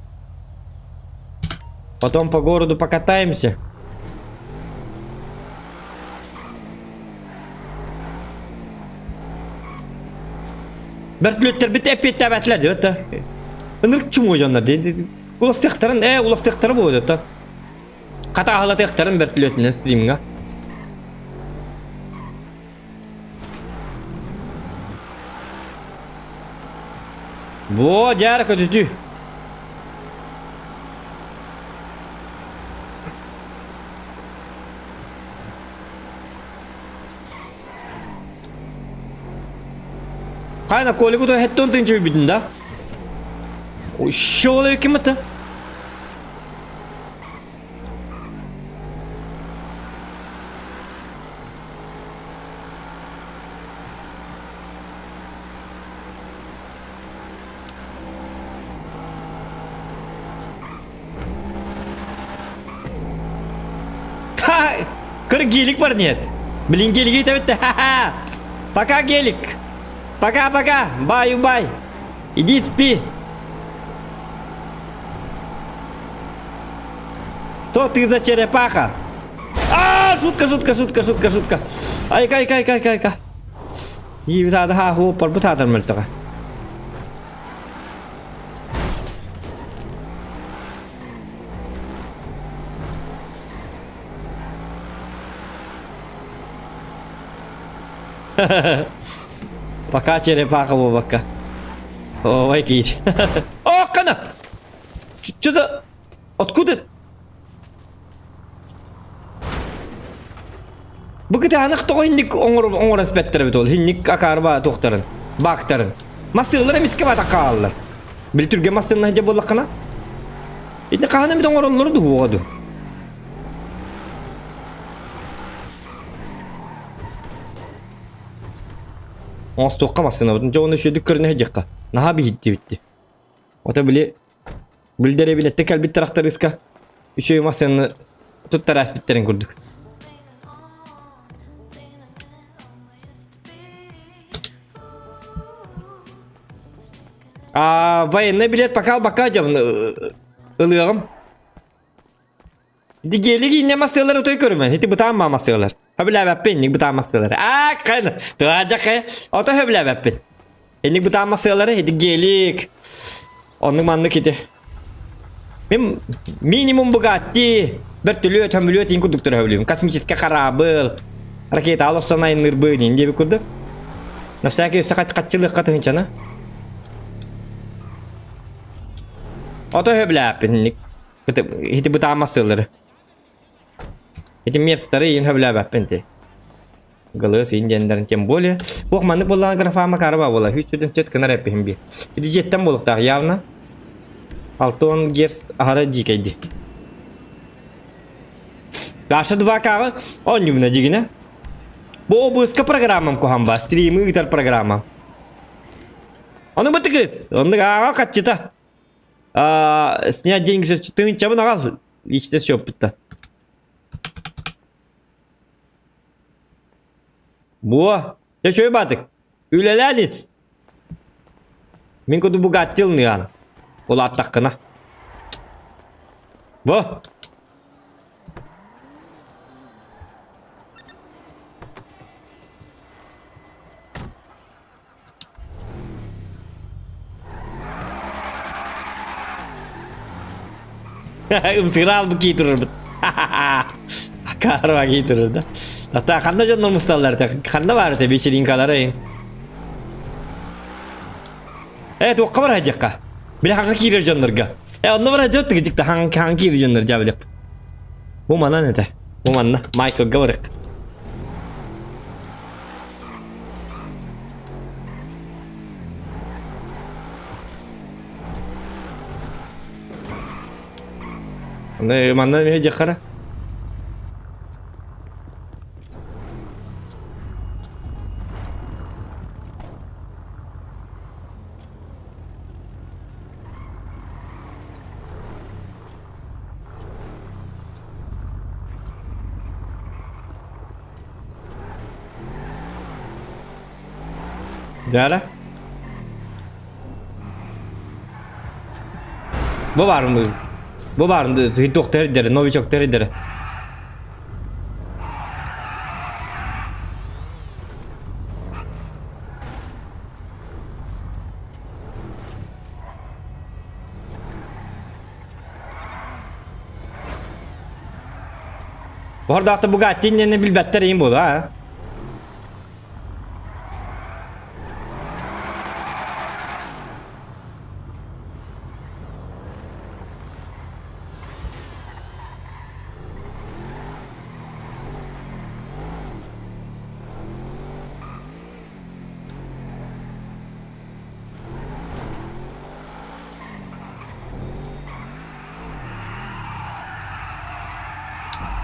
Потом по городу покатаемся. Бөртүлүттэрбит эппиэттээбэтилэр диэбит да. Ынырык чумуо дьоннор дии. Уластыахтарын, ээ уластыахтара буолуо да. Хата аһылатыахтарын бэртилиэтинэн стримҥа. Во, дьаара көтүтүү. Хайна Колигу то хеттон тынчы бүтүн да. Ещё ким это? Ха! Кыр гелик бар нет. Блин, гелиги табитте. Ха-ха! Пока, гелик. Пока-пока. Бай-бай. Иди спи. Что ты за черепаха? А, шутка, шутка, шутка, шутка, шутка. Айка, айка, айка, айка, айка. Иибит аада хаа хуоппарбыт аатар мөлтөҕө. Пока черепаха буолбакка. Ой, киит. О, кана! Что за... Откуда? Бу кытаанах тоҕо инник оҥоро испэттэр эбит ол инник акаарба туохтарын баактарын массыылар эмискэ баатах хаалаллар били түргэн массыынна сылдьар буоллаххына итини хаһан эмит оҥороллоро дуу уоҕа дуу оҥостуохха массыынабытын дьэ уонна үчүгэйдик көрүнэ сылдьыахха наһаа биһиттибитти ото били Били дэриэбинэттэн кэлбит тырахтарыыска үчүгэй массыынаны туттара ааспыттарын курдук. А военный билет пока пока дьон ылыаҕым. Дигиэлик иннэ массыалары той көрүмэн. Ити бытаан ма массыалар. Хөбүлээбэппин, инник бытаан массыалары. Аа, кайна. Туаджах, ото хөбүлээбэппин. Инник бытаан массыалары, ити гелик. Оннук маннык ити. Мин минимум Бугатти, бөртүлүөт, хөмүлүөт ин курдук хөбүлүүм. Космический корабль, ракета алоссон айыннырбын ин диэбит курдук. На всякий өссө хаччылыахха тыһынчана. Ото хөбүлээппин инник. Ити бытаан массыалары. Ити мерстары иин хөбүлээбэппин ти. Галыас иин диэннэрин тем более. Ох маннык буоллаҕына графама караба буола. Үс сүтүн сөт кынар эппиһин би. Ити дьиэттэн буолуохтаах явно. Алтон герц аһара дьиикэйди. Даша 2К-ҕа оонньуубуна дьигинэ. Бу обыска программам куһан ба, стримы ыытар программа. Ону бытыгыз, оннук ааҕа хаччыта. А, снять деньги со тыһыынчабын аҕал личный счеппуттан. Буо, дьэ үчүгэй баатык. Үлэлээн ис. Мин курдук Бугатти ылыныаҕын. Улааттаххына. Бу. Ымсыыра албы кии турарбыт. Акаарба кии турар да. Ата ханна дьоннор мусталлар этэ? Ханна баар этэ вечеринкалары? Э, туохха бар дьахха? Били хаҥа киирэр дьоннорго. Э, онно бар дьон тыгытыкта хаҥ хаҥ киирэр дьоннор дьабылып. Бу манан этэ. Бу манна Майклга барык. Манна эмиэ дьахара. Дьаара. Бу баарым бу баарым туохтар эрдэрэ, новичоктар эрдэрэ. Ордаахта Бугатти иннинэ билбэттэр иин буолуо, а?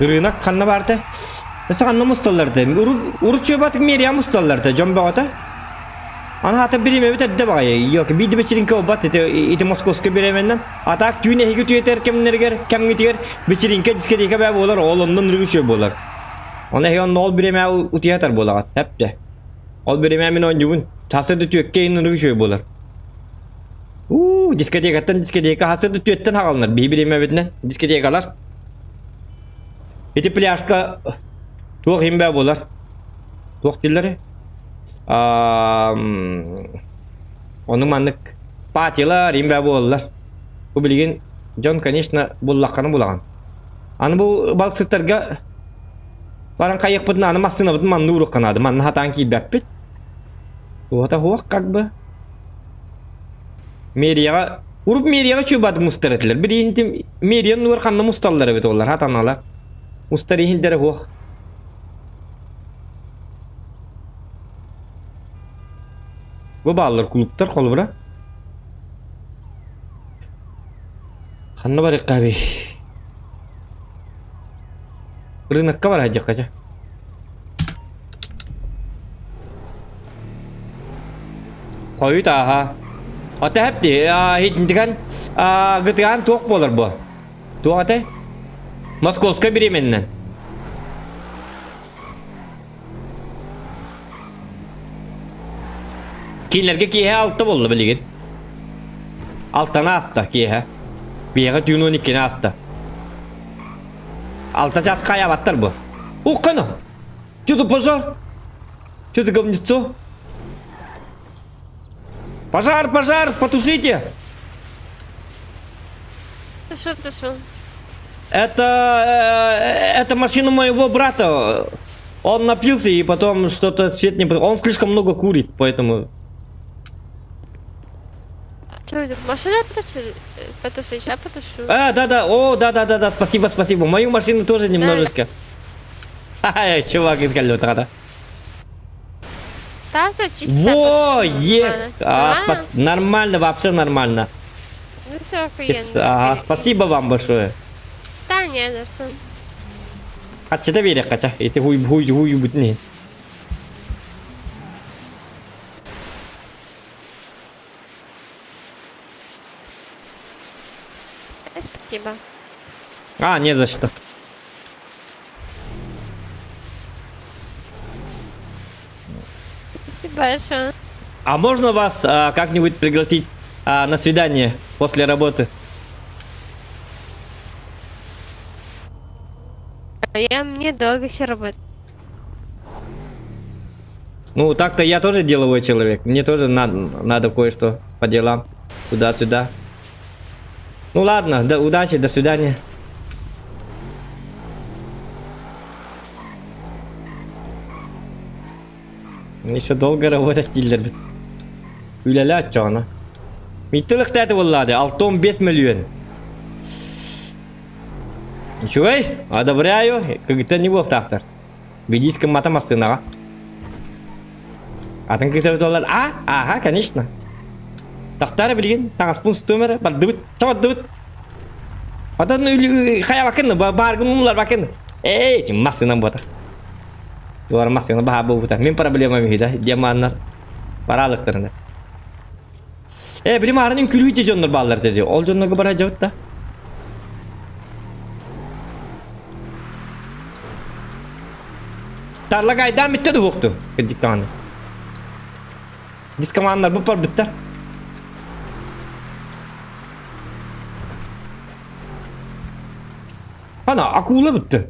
Ырыынак ханна баарта? Өссө ханна мусталлар да? Урут чуобатык мэрия мусталлар да, дьон бөҕөтө. Аны хата бириэмэбит эрдэ баҕайы. Yok, биир да вечеринка буолбат ити, ити московскай бириэмэннэн. А так түүн эһиги түөтэр кэмнэригэр, кэмҥитигэр вечеринка дискотека бээ буолар, ол оннун ырыгы буолар. Оны эһиги онно ол бириэмэ утуйатар буолаҕыт, эпте. Ол бириэмэ мин оонньуубун. Сарсыарда түөккэ иһин ырыгы үчүгэй буолар. Уу, дискотекаттан дискотека сарсыарда түөттэн хаҕаланар. Биһи бириэмэбитинэн дискотекалар. Ити пляжка туох иһин бээ буолар? Туох дииллэрий? Ону маннык патилар иһин бээ буолаллар. Бу билигин дьон, конечно, буллаххына булаҕын. Аны бу балыксыттарга баран хайыахпытын аны массыынабытын манна ууруохха наада. Манна хатаан киирбэппит. Туота суох как бы. Мэрияҕа урут мэрияҕа чуубаатык мустар этилэр. Билигин мэрия оннугар ханна мусталлар эбит олар хатаналар. Мустар иһиндэрэ суох. Бу бааллар клубтар холобура. Ханна барыахха эбий? Рынокка бараайдьахха дьэ. Хойут ааһа. Ата хэпти, хитинтигэн гытыгаан туох буолар бу? Туох этэй? Московскай бириэмэннэн. Кинилэргэ киэһэ алта буолла билигин. Алтаны ааста киэһэ. Биэҕэ түүн уон иккини ааста. Алта час хайаабаттар бу. Уххана! Что за пожар? Что за говнецо? Пожар, пожар, потушите! Тушу, тушу. Это, это машина моего брата. Он напился и потом что-то свет не... Он слишком много курит, поэтому... Что, машина потушить? Потушить, я потушу. А, да-да, о, да-да-да-да, спасибо, спасибо. Мою машину тоже немножечко. Ха-ха, чувак из да. Да, все чисто. Во, потушу, е, нормально. а, Нормально? нормально, вообще нормально. Ну все, охуенно. Ага, спасибо вам большое. Да, не за что. Хаччыта биэриэххэ ити хуй хуй хуй бүтүн Спасибо. А, не за что. Спасибо большое. А можно вас как-нибудь пригласить на свидание после работы? Я мне долго еще работать. Ну, так-то я тоже деловой человек. Мне тоже надо кое-что по делам. Туда-сюда. Ну ладно, да, удачи, до свидания. Еще долго работать дииллэр. Үлэлээ оччоҕуна. Миттилыктааты буоллаады, 65 миллион. Үчүгэй, одобряю, кыгыттан не буолтаахтар. Видиска мата массыынаҕа. Атын кыыс олар, а, ага, конечно. Тахтаары билигин таҥаспын устуом эрэ, бардыбыт, бардыбыт. Отон хайабакын, бааргын умуларбакын. Эй, тим массыынам буотар. Туар массыына баһаа буолбута. Мин проблемам үһү да, диаманнар бараалыктарына. Э, билим аарынын күлүүчү дьоннор бааллар dedi. Ол дьоннорго бара дьабыт да. Тарлагайдаан бүттэ дуһуохту. Кырдьык даҕаны. Дискоманнар бу барбыттар. Ана, акула бүттү.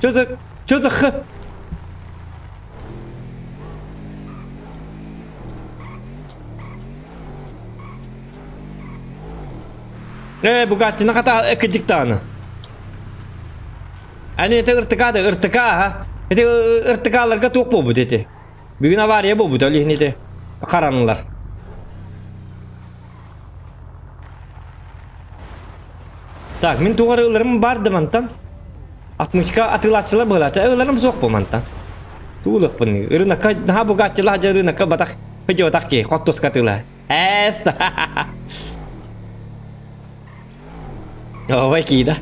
Чё за... Чё за х? Э, Бугаттина хата кырдьык даҕаны. Ани это РТК да, РТК, ага. Это РТК-ларга туох буолбут эти. Бүгүн авария буолбут, ол иһин ити харанылар. Так, мин тугар ыларым бар да мантан. Отмычка атыылааччылар быһалаата. Ыларым суох бу мантан. Туулахпын. Ырынакка наһаа бугааччылаах дьэ ырынакка батах хыдьыбатах киһи хоттуска атыылаа. Эс. Ой, кида.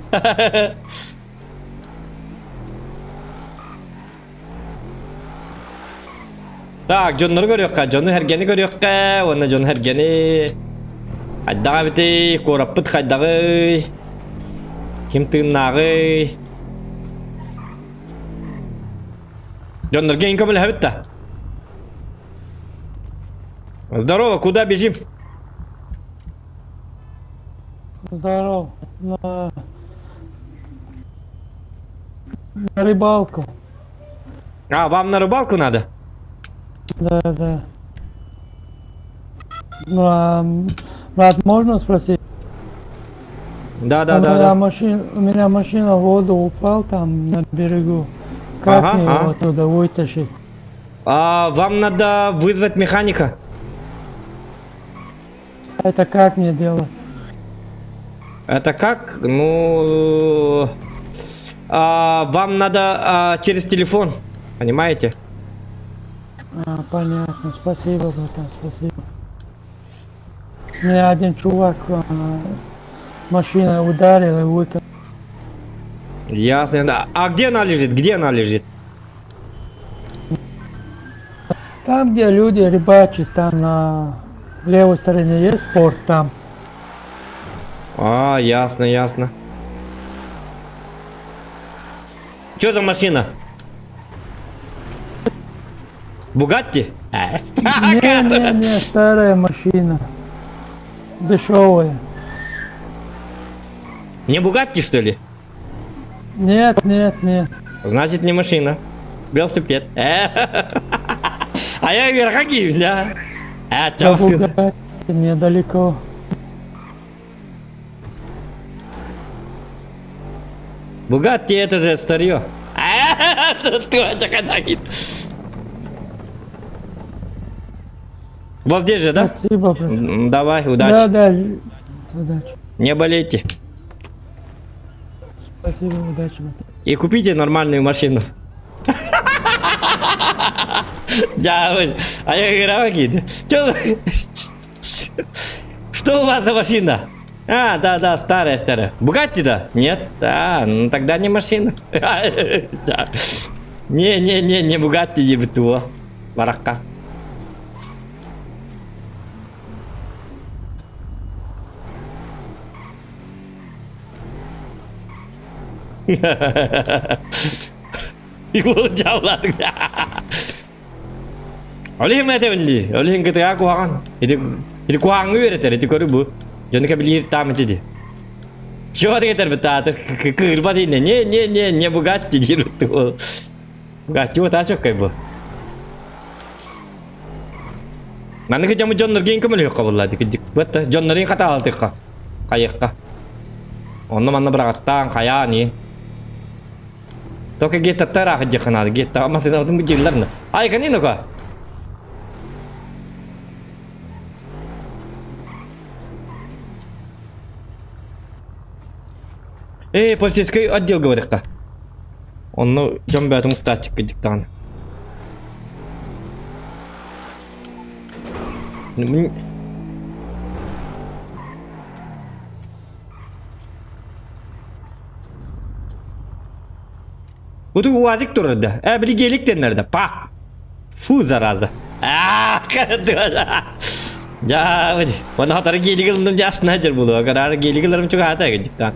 Так, дьоннору көрүөххэ, дьону эргэни көрүөххэ, уонна дьону эргэни. Хайдах эбитий, куораппыт хайдаҕый? Ким тыыннааҕый? Дьоннорго эҥин көмөлөһөбүт да? Здорово, куда бежим? Здорово. На рыбалку. А, вам на рыбалку надо? Да, да. Ну, а, брат, можно спросить? Да, да, у да, меня да. Машина, у меня машина в воду упал там на берегу. Как Ага, мне его ага. оттуда вытащить? А, вам надо вызвать механика. Это как мне делать? Это как? Ну, вам надо через телефон, понимаете? А, понятно, спасибо, братан, спасибо. Меня один чувак машина ударил и выкинул. Ясно. Да. А где она лежит? Где она лежит? Там, где люди рыбачат, там на левой стороне есть порт там. А, ясно, ясно. Что за машина? Бугатти? Не, не, не, старая машина. Дешевая. Не Бугатти, что ли? Нет, нет, нет. Значит, не машина. Велосипед. А я говорю, какие, да? А, До Бугатти недалеко. Бугатти это же старье. Вот здесь же, да? Спасибо, брат. Давай, удачи. Да, да, удачи. Не болейте. Спасибо, удачи, брат. И купите нормальную машину. Да, а я говорю, что у вас за машина? А, да, да, старая, старая. Бугатти, да? Нет? Да, ну тогда не машина. Да. Не, не, не, не Бугатти, не БТО. Баракка. Дьаулаатыҥ. Ол иһин этэбин дии. Ол иһин кытыга куһаҕан. Ити ити куһаҕаҥҥа үөрэтэр, ити көрү бу. Дьону кэбилиир таам ити дии. Чего ты этэр бытааты? Кыырбат инне. Не, не, не, не Бугатти диир ол. Бугатти вот ачок бу. Маннык дьому дьонноргин көмөлүөххэ буолла дик бытта дьоннорун хатаалтыкка хайыахха. Онно манна быраҕаттаан хайаан иин. Только геттаттар аахыдьахханаады гетта масыналатын быдьыылларна. Ай канинока. Эй, полицейский отдел говорихта. Онно дьон бээтин устааччык кыдьыктаҕына. Бу УАЗик турар да. Э, били гелик дэннэр да. Па! Фу, зараза. Аа, Дьа, оны хатары гелик ылынным дьаасына дьэр буолуо. Караары гелик ыларым чугаһаата кыдьыктаан.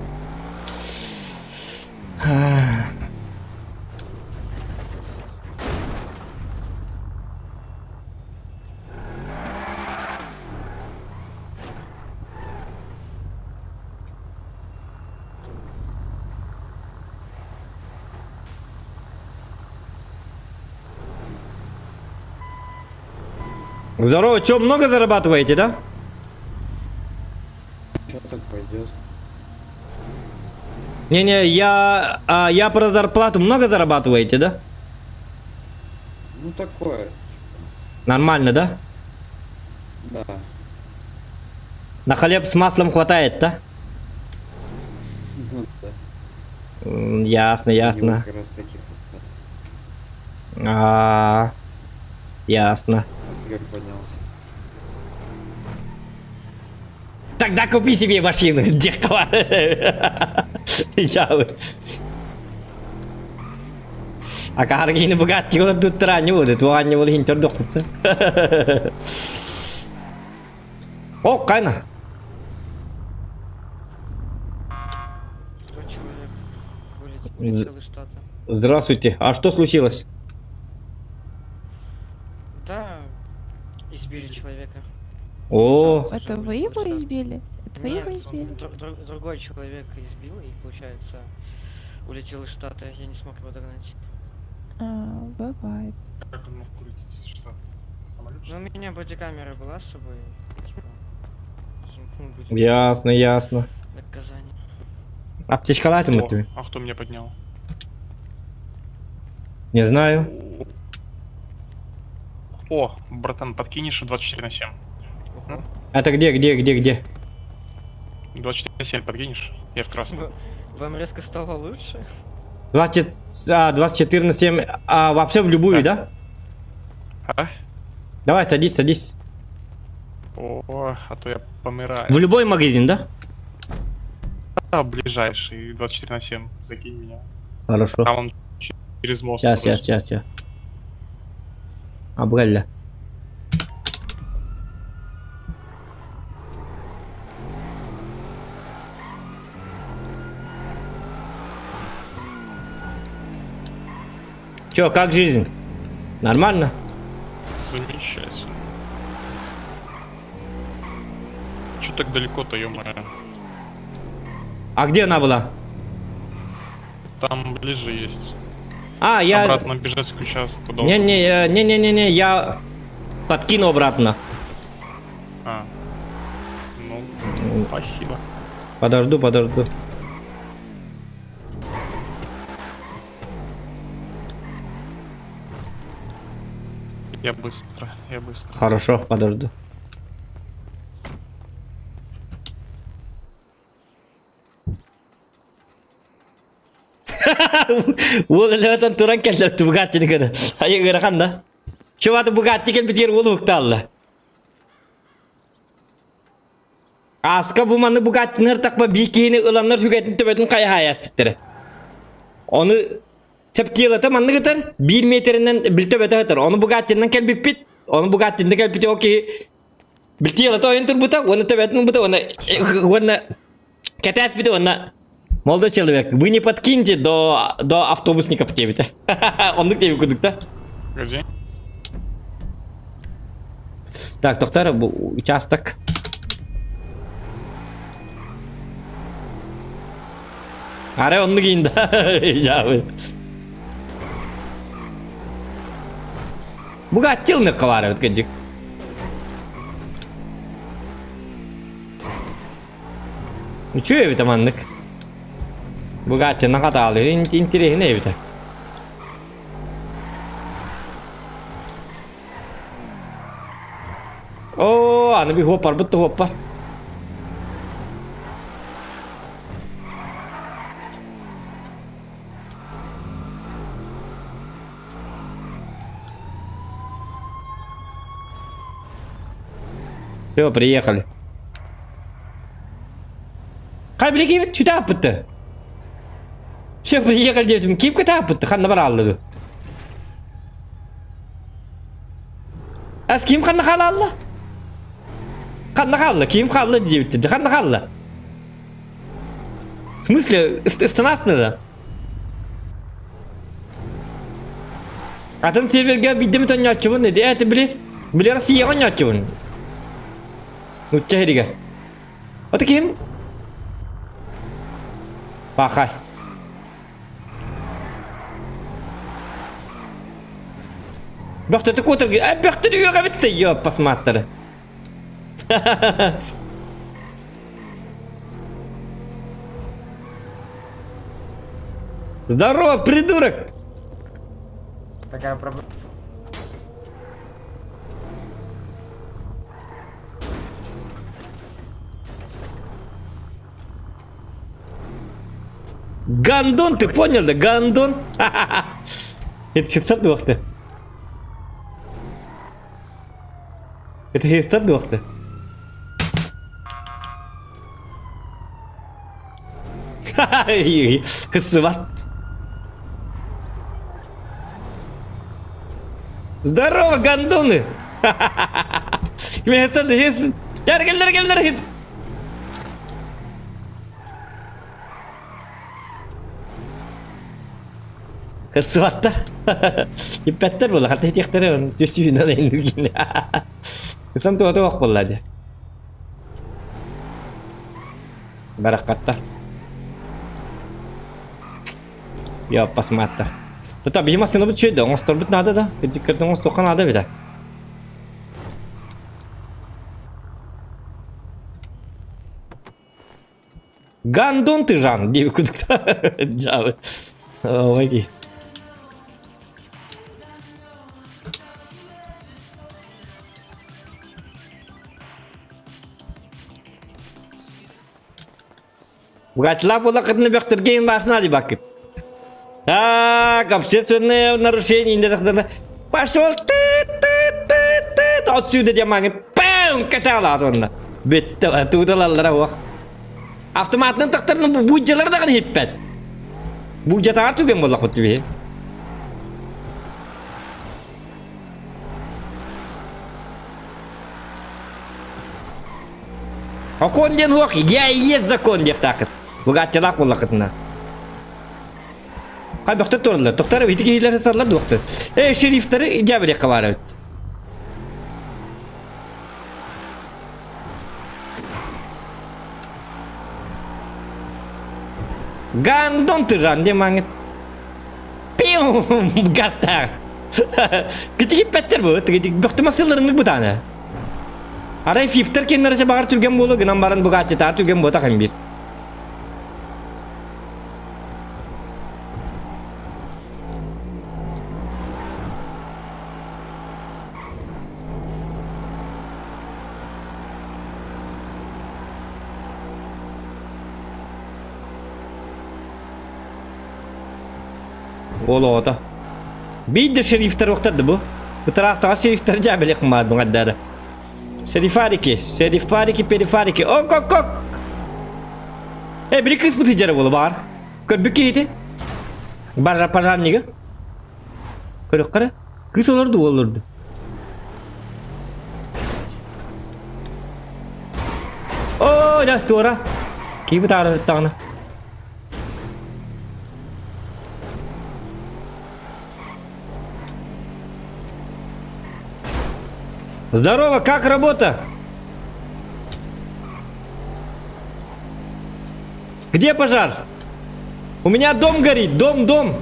Здорово, что, много зарабатываете, да? Что так пойдет? Не-не, я, а, я про зарплату много зарабатываете, да? Ну такое. Нормально, да? Да. На хлеб с маслом хватает, да? Ну да. М, Ясно, Его ясно. как раз таки хватает. А, ясно. А ты как поднялся? Тогда купи себе машину, дехтова. Чао. А каргины Бугатти олар туттара не болды, туған не болды, хинтер доқпыпты. О, қайна. 100 человек вылетел из штата. Здравствуйте. А что случилось? Да, избили человека. О, Это вы его избили? Это вы его Нет, избили? другой человек избил и, получается, улетел из штата. Я не смог его догнать. А, бывает. Как он мог улететь из штата? Самолет? Ну, у меня бодикамера была с собой. Типа, ну, будет ясно, ясно. наказание. Аптечкалатым это? А кто меня поднял? Не знаю. О, братан, подкинешь 24 на 7. Это где, где, где, где? 24 на 7 подкинешь? Я в красном. Вам резко стало лучше? 20, а, 24 на 7, а вообще в любую, да? А? Давай, садись, садись. О, а то я помираю. В любой магазин, да? А, ближайший, 24 на 7, закинь меня. Хорошо. Там он через мост. Сейчас, сейчас, сейчас, сейчас. Абрелля. Чё, как жизнь? Нормально? Замечательно. Чё так далеко-то, ё-моё? А где она была? Там ближе есть. А, я... Обратно бежать с ключа туда. Не-не, не-не-не-не, я подкину обратно. А. Ну, спасибо. Подожду, подожду. Я быстро, я быстро. Хорошо, подожду. Ол элеватан туран келді Бугаттини көрі. Айы көрі да. Чуваты Бугатти кел бітер ол ұқталды. Аска бу маны Бугаттини ыртақпа бикейini ыланнар сүгетін төбетін қая хаяс біттірі. Оны септиелата манны кытар 1 метринен бил төбөтө өтөр. Оны Бугаттинен кел биппит. Оны Бугаттинен кел бит окей. Билтиелата ойын турбута, оны төбөтүн бута, оны оны кетес бит оны Молодой человек, вы не подкиньте до, до автобусников тебе. Он тебе кудык да? Где? Так, доктор, участок. Аре онны кийин да. Жабы. Бугаттилны кылары өткенжик. Үчү эбит аманнык. Бугатти накатаалы интересный эбит. О, аны би хоппар бутты хоппар. Все, приехали. Кай билеги түтә бутты. Все, приехали дедим. Ким көтә бутты? Ханна бар алды. Әс ким ханна хала алды? Ханна халла, ким халла дип Ханна халла. В смысле, станасны да? Атын серверге бидем тонячыбын, эти эти били, били Россия онячыбын. Нучча хериге. Аты ким? Бахай. Бөхтөтү көтөргө, ә бөхтөрү юга битте, ёп, посмотри. Здорово, придурок! Такая проблема. Гандон, ты понял, да? Гандон. Это хитсат дуохты. Это хитсат дуохты. Хысыбат. Здорово, гондоны! Кэллэр, кэллэр, Кырсыбаттар. Иппэттэр буолла, хата итиэхтэрэ түстүүнэн эйнүгин. Сан туота ох буолла дии. Бараххаттар. Я посмотр. Тута биһи массыынабыт үчүгэй да, оҥосторбут наада да. Кырдьык оҥостуохха наада эбит. Гандон ты, Жан, диэбит курдук дьаабы. Ой. Богатла була кытны бөхтөргейин башына ди бакыт. Так, общественное нарушение. Пошел ты, ты, ты, ты, отсюда демаги. Пэм, катала онно. Бүттэ, туудалаллара уох. Автоматынан тахтарын бу дьалар даҕаны хиппэт. Бу дьатаҕар түгэн буоллахпыт түбү. Окон диэн уох, я и есть закон диэхтаахыт. Бугаттилаах буоллахытына. Хай бөхтөр тураллар. Тохтар ити киһилэр сарлар дуохтар. Э, шерифтары дьабыриэххэ баар эбит. Гандон ты жан, демаңыт. Пиу, гастар. Китигиппэттэр бу, бөхтүмасылларыннык бутааны. Арай фиптер кеннересе бағар түрген болу, гынан баран бугаттитаар түрген бота бир. Ол оҕото. Биир да шерифтэр уохтар да бу. Бу трассаҕа шерифтэр дьаабелек маадуҥардара. Шерифарики, шерифарики, перифарики. Ок, ок, ок! Э, били кыыспыт сылдьара буола баҕар. Көрбүт киһити. Барра пожарнига. Көрөххө Кыыс олорду олорду. Оо, да, туора. Киһи бытаарыттаҕына. Здорово, как работа? Где пожар? У меня дом горит, дом, дом.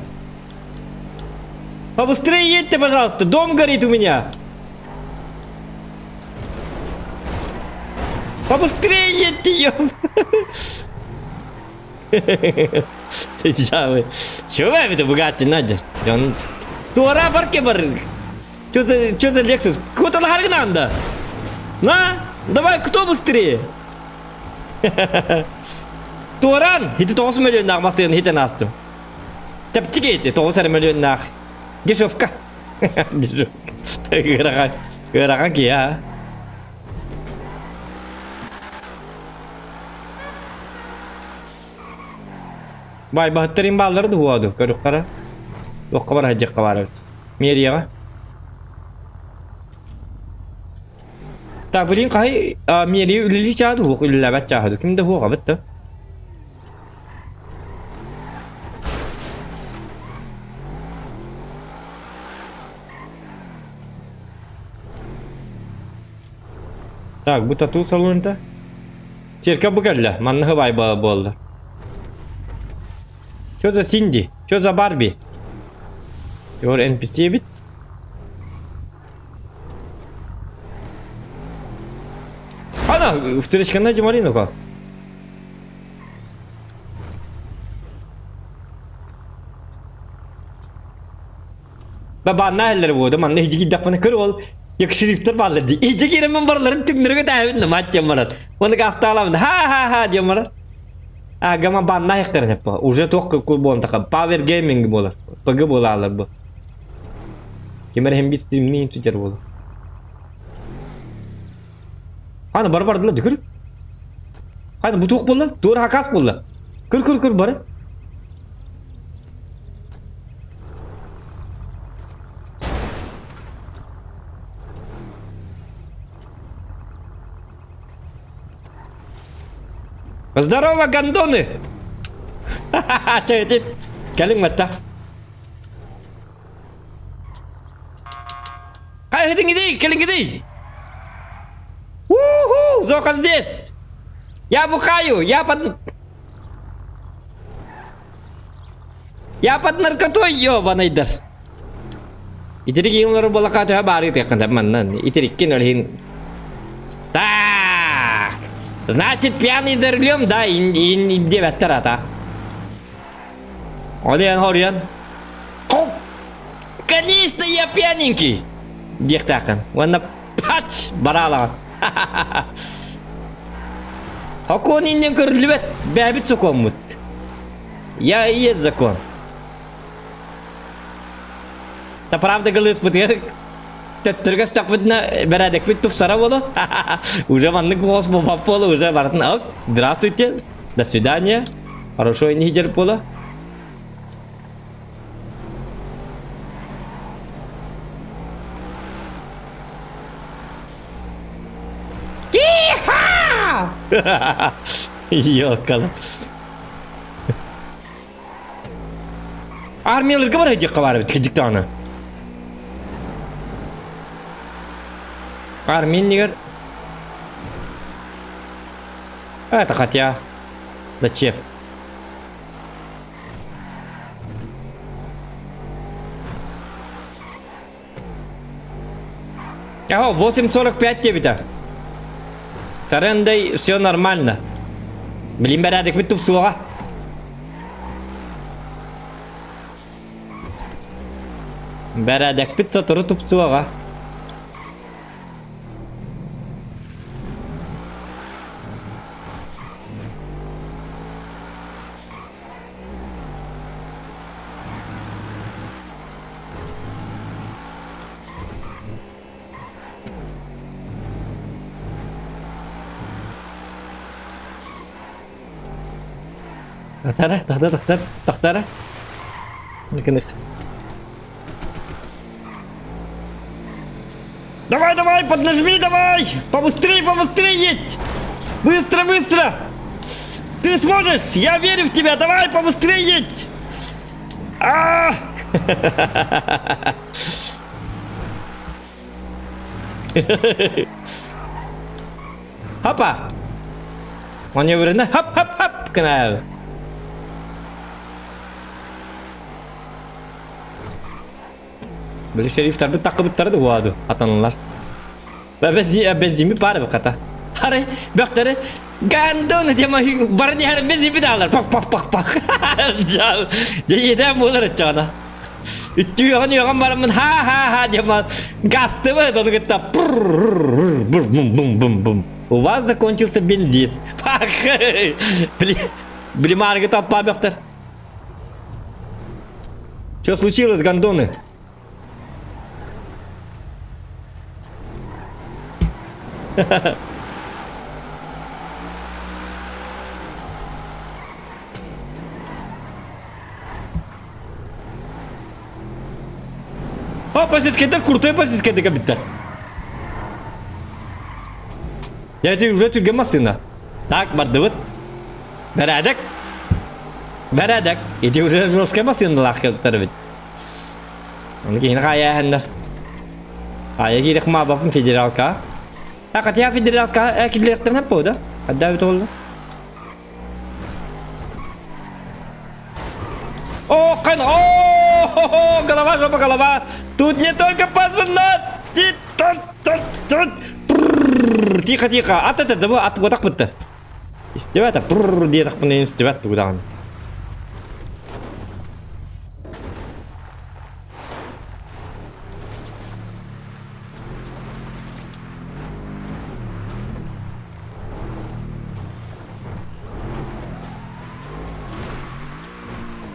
Побыстрее едьте, пожалуйста, дом горит у меня. Побыстрее едьте, ёп. Дьаабы. Чего это Бугатти, Надя? Он... Туора барке бар. Что за, что за Lexus? Куда надо? На, давай, кто быстрее? Туоран, ити 9 миллионнаах массыына хитэн аастым. Тэпчик ити 9 эрэ миллионнаах. Дешевка. Дешевка. Ыарахан, ыарахан киһи а. Бай баһыттарын бааллары да уоду көрүххара. Туохха бар сылдьыахха баар эбит. Мерияҕа. Так, блин, хаһый мерия үлэлии чааһы уох үлэлээбэт чааһы ким да уох эбит да. Так, бу тату салонта. Церковь бу кэллэ, манна хыбай буолла. Что за Синди? Что за Барби? Your NPC эбит. Ана, встречкана Димаринука. Баанна эллер буода манна иһдьи киирдэхпинэ көр ол якшерифтер бааллар дии. Иһдьи киирэммин барыларын түҥнэргэ тээбин да мать диэн барар. Оны гаастаалабын ха-ха-ха диэн барар. А гама банна хехтерин хеппа. Уже туох буолан таха. Power Gaming буолар. ПГ буолаалар бу. Кимер hem bir streamini tutar буолар. Аны бар бардылар дүкүр. Қайда бу туох буолла? Туор хакас буолла. Көр көр көр бары. Здорово, гондоны! Ха-ха-ха, чэ, кэлиҥ матта. Хайдың иди, кэлиҥ иди! Уху, Зохан здесь! Я бухаю, я под... Я под наркотой, ёбаныйдар. Итирик иҥлары балака төһө баары тыаххын маннан. Итириккин олин. Так. Значит, пьяный за рулем, да, диэбэттэр ата. Олен хоруйан. Конечно, я пьяненький! Диэхтээххин. Уонна пач! Бараалаҕын. Сокуон иннин көрүллүбэт, бэйэбит сокуоммут. Я и есть закон. Да правда гылыспытыгар төттөргө өстөхпүтүнэ бэрээдэкпит тупсара буолуо. Уже маннык буолуос буолбат буолуо, уже барытын ок, здравствуйте, до свидания, хорошо не буола. Ёкала. Армияларга бар диэххэ баар эбит кырдьык Армия иннигэр Это хотя. Зачем? Ага, 8.45 диэбитэ. Сарындай все нормально. Блин, бэрээдэкпит тупсуоҕа. Бэрээдэкпит сотору тупсуоҕа. Тахтара, тахтара, тахтар, тахтара. Давай, давай, поднажми, давай! Побыстрее, побыстрее едь! Быстро, быстро! Ты сможешь! Я верю в тебя! Давай, побыстрее едь! А! Хопа! Маневренно хоп-хоп-хоп гына. Били шерифтарбыт такыбыттары да уаду атаналар. Бензими баар баката. Хары бөхтөрү гандон дима бары диһэр бензими даалар пак пак пак пак. Жал. Дьиэдэ буолар ыччана. Үттүөҕүн үөҕүн бараммын ха-ха-ха дима гастыбы ону кытта бум бум бум бум. У вас закончился бензин. Пах! Блин, топпа бөхтөр. Что случилось, гондоны? А, полицейскийдар крутой полицейскийдар кэбиттэр. Я тебе уже түргэн массыына. Так, бардыбыт. Бэрээдэк. Бэрээдэк. Ити уже жесткая массыыналаах кэлтэр эбит. Оны киһини хаайааһыннар. Хаайа киирэх маабаппын федералка. А хотя федералка э киллиэхтэрин хаппа да? Хадда эбит олла. О, кан, о, голова, жопа, голова. Тут не только пацана. Тихо, тихо. Ат это, да, ат вот так вот. Истибэт, диэтэхпинэ истибэт тугу даҕаны.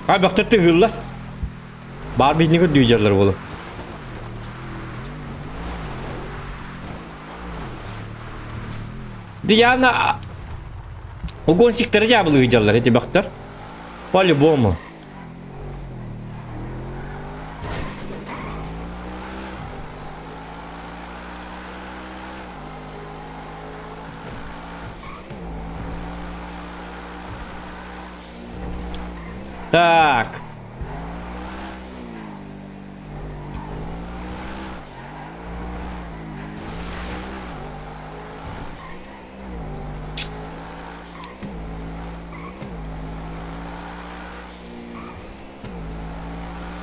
А бөхтөр тыгылла. Бар биһини көрдүү дьаллар буолу. Диана угонщиктары дьаабылыы дьаллар эти бөхтөр. По-любому. Так.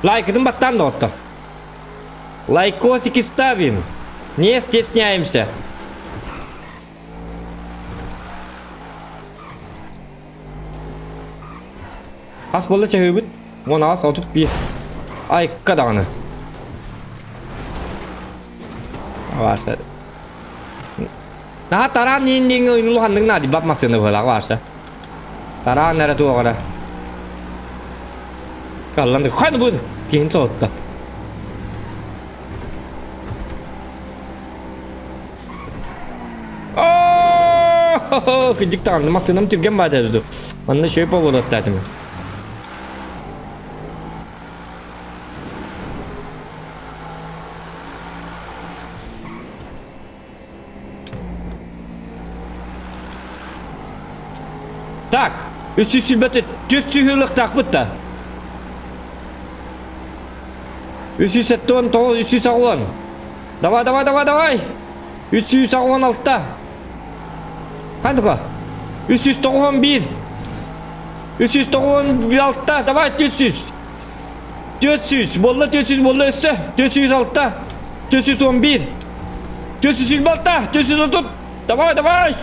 Лайкытын баттаан доҕоттор. Лайкосики ставим. Не стесняемся. Хас буолла чаһыыбыт? 10 31. Айка даҕаны. Ваша. Наһаа тараан иин диҥҥэ ойун улаханнык наадыйбат массыына быһыылаах Ваша. Тараан эрэ туох эрэ. Каллан хан бу киһин соһутта. Кырдьык даҕаны массыынам түргэн баата дуу. Манна үчүгэй повороттаатым. Так, 300 400 ылыктаахпыт да. 379, 380. Давай, давай, давай, давай. 386. Ханныка? 391. 396. Давай 400. 400. Болла 400 болла өссө. 406. 411. 426. 430. Давай, давай.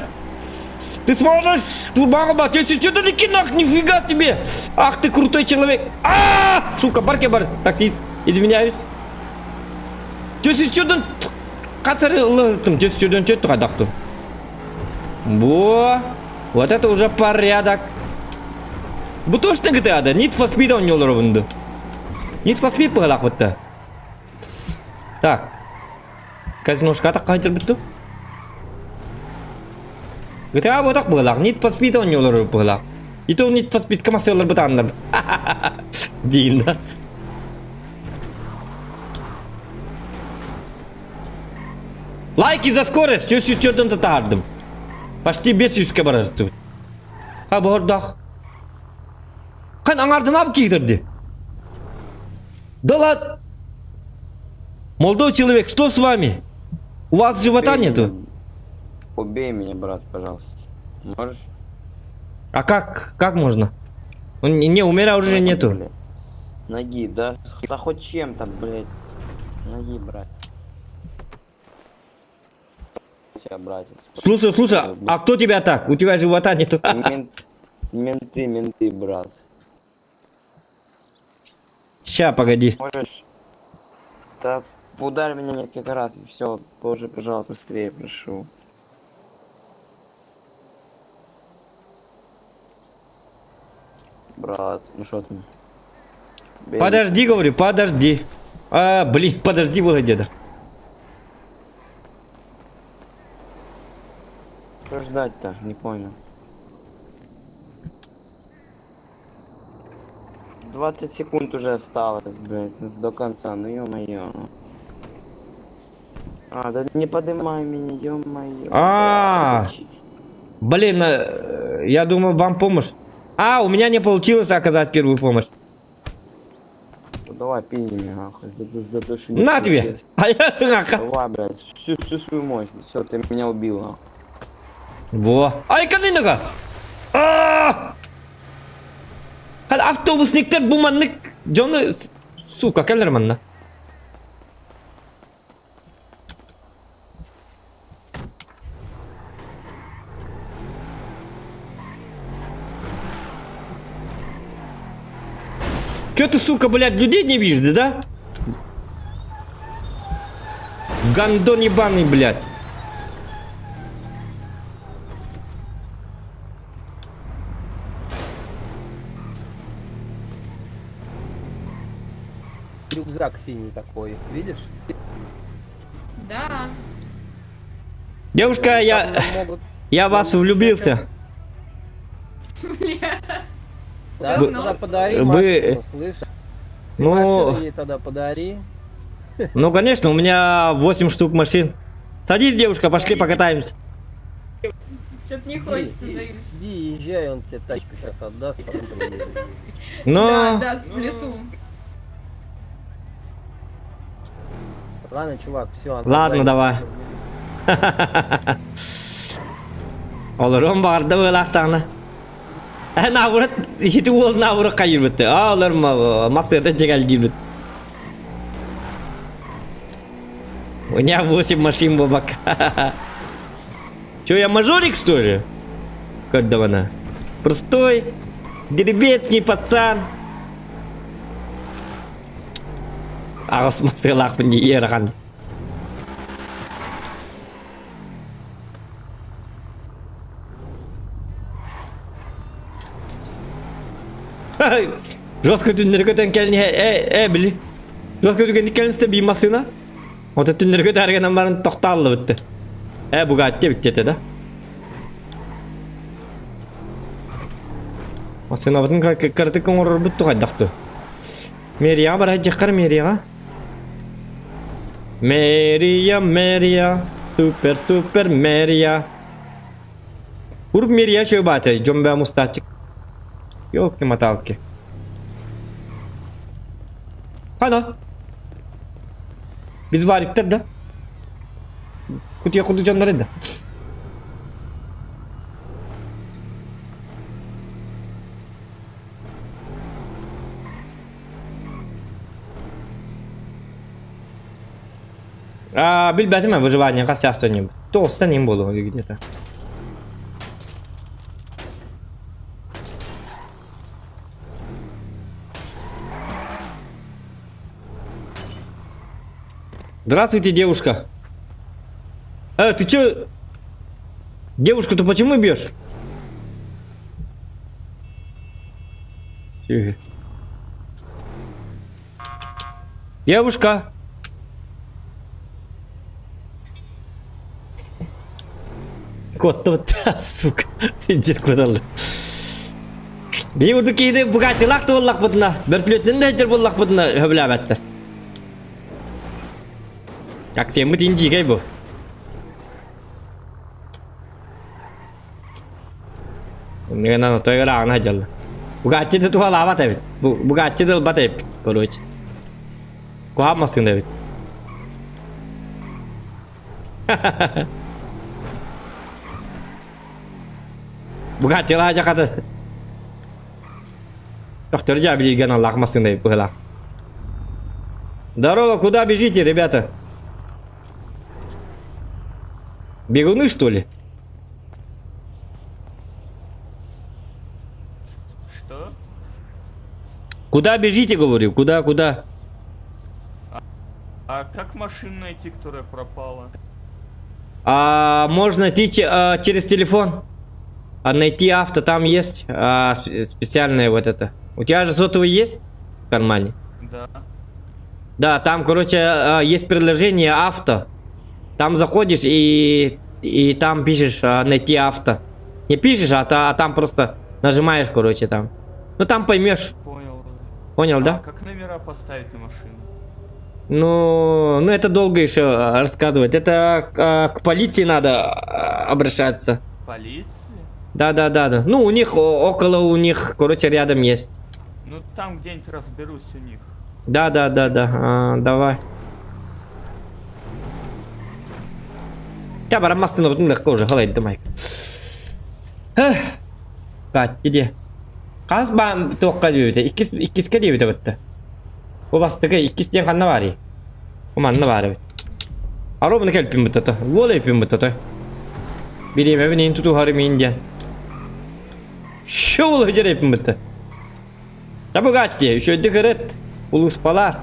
Ты сможешь? Турбаҕа 404 нах, нифига себе. Ах ты крутой человек. А, сука, барке бар. Таксист, извиняюсь. 404 хас ыллыһыттым 404 хайдахтым. Во, вот это уже порядок. Бу точно GTA-да. Need for Speed оонньуулар обунду. Need for Speed быһалаах Так. Казиношка так бүттү. GTA ботак быһалаах. Need for Speed оонньуулар быһалаах. И то Need for Speed камасыалар бытааннар. Дейін да. Лайки за скорость! 304 татаардым. Почти 500-ке барар тут. Ha бордах. Хан аңардын ап кийдирди. Да ладно. Молодой человек, что с вами? У вас живота Убей нету? меня. Убей меня, брат, пожалуйста. Можешь? А как? Как можно? Не, не, у меня оружия нету. Бля. С ноги, да? Да хоть чем-то, блядь. С ноги, брат. Тебя, братец. Слушай, слушай, а кто тебя так? У тебя живота нету. Менты, менты, брат. Ща, погоди. Можешь? Да ударь меня несколько раз, и все, боже, пожалуйста, быстрее прошу. Брат, ну что там? Бей. Подожди, говорю, подожди. А, блин, подожди, было деда. Что ждать-то? Не понял. 20 секунд уже осталось, блядь, ну, до конца, ну ё-моё. А, да не подымай меня, ё-моё. А, блин, я думал, вам помощь. А, у меня не получилось оказать первую помощь. Ну, давай, пизди меня, нахуй, за то, что не На тебе! получилось. А я сынака. Давай, блядь, всю свою мощь. Все, ты меня убил, нахуй. Во. Ай, каныныга! А! Автобусниктар бу маннык дьону сука кэлэр манна. Чё ты, сука, блядь, людей не видишь, да? Гандон ебаный, блядь. Бардак синий такой, видишь? Да. Девушка, я... Я в вас влюбился. Да, Вы- тогда подари вы- машину, слышь? Ты Ну- машину ей тогда подари. Ну, конечно, у меня 8 штук машин. Садись, девушка, пошли покатаемся. Что-то не хочется, Даиш. Иди, езжай, он тебе тачку сейчас отдаст, потом приедешь. Но... Да, да, в лесу. Ладно, чувак, все. Ладно, давай. Олорон баҕарда быылаахтаҕына. Э, наоборот, ити уол наоборот хайырбыт. А, олор массыата дьэгэлдиирбит. У меня 8 машин бабак. Че, я мажорик, что ли? Көрдөвана. Простой, деревенский пацан. Аҕыс массыалаахпын иэрахан. Жестко түннэргэ көтөн кэлин э, э, били. Жестко түгэнник кэлин би массына. Ото түннэргэ тааргынан баран тохтааллыбытты. Э, Бугатти биттете да. Массынабытын кыртык оҥорорбут тухайдахту. Мэрияҕа бара дьаххар мэрияҕа. Мэрия, мэрия, супер, супер мэрия. Урук мэрия чөй баата, дьон бää мустааччык. Ёлки-моталки. Хана. Biz вариктер да. Кутуя курдук дьоннор да. А, билбэтим выживание хас чаас ним. Тоста ним болу где-то. Здравствуйте, девушка. Э, ты чё? Девушку ты почему бьешь? Тихо. Девушка! Кот вот, сука. Дед кудалды. Бии урдук киһини Бугаттилаах да буоллахпытына, бөртүлүөтүнэн да сылдьар буоллахпытына сөбүлээбэттэр. Акцияммыт индиикэй бу. Оннугунан отойгор ааҕына сылдьаллар. Бугатти да туһалаабат эбит. Бугатти да ылбат эбит, короче. Куһаҕан массыына эбит. Бугаттилаах дьахата Тохтор дьаабилииргэ аналлаах массыына быһылаах. Здорово, куда бежите, ребята? Бегуны, что ли? Что? Куда бежите, говорю, куда, куда? А как машину найти, которая пропала? А, можно найти а, через телефон. А найти авто там есть а, специальное вот это. У тебя же сотовый есть в кармане? Да. Да, там, короче, а, есть приложение авто. Там заходишь и, и там пишешь а, найти авто. Не пишешь, а, та, а там просто нажимаешь, короче, там. Ну там поймешь. Понял. Понял, а да? как номера поставить на машину? Ну, ну это долго еще а, рассказывать. Это а, к полиции надо а, обращаться. Полиции? Да, да, да, да. Ну, у них около у них, короче, рядом есть. Ну там где-нибудь разберусь у них. Да, да, да, да. А, давай. Я бараммасын обытын легко уже халайды майк. Катти де. Хас баан туохха диэбитэ, иккис иккискэ диэбитэ бытта. Бу бастакы иккис диэн ханна баарый? Бу манна баар эбит. Аробаны кэлпин быттата, уол эппин быттата. Бириэмэбин иин тутуһары миин диэн. Шоул сылдьар эппин бытта. Табыгаат дии, үчүгэйдик ырыт, улууспалаар.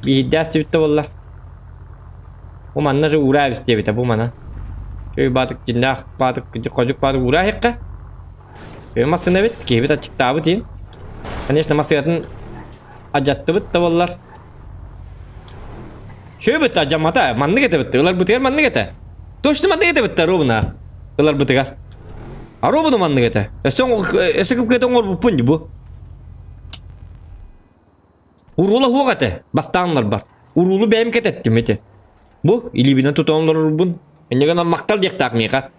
Биирдээх сибиттэ буоллар. Бу манна же уураа эбис диэбитэ бу мана. Чөй баатык дьиннээх баатык ходьук баатык уураа иһиккэ. Өй массыына эбит, киһибит аччыктаабыт иин. Конечно, массыынатын адьаттыбыт да буоллар. Чүө бытта дьаммата, маннык этэ бытта, ыларбытыгар маннык этэ. Точно маннык этэ бытта ровно ыларбытыгар. А ровно маннык этэ. Өссө өссө кыпкыта оҥорбуппун дии бу. Уруула суох этэ, бастаан ыларбар. Уруулу бэйэм кэтэттим ити. Бу илиибинэн тутан олорорбун. Инньэ гынан махтал диэхтээх миэхэ.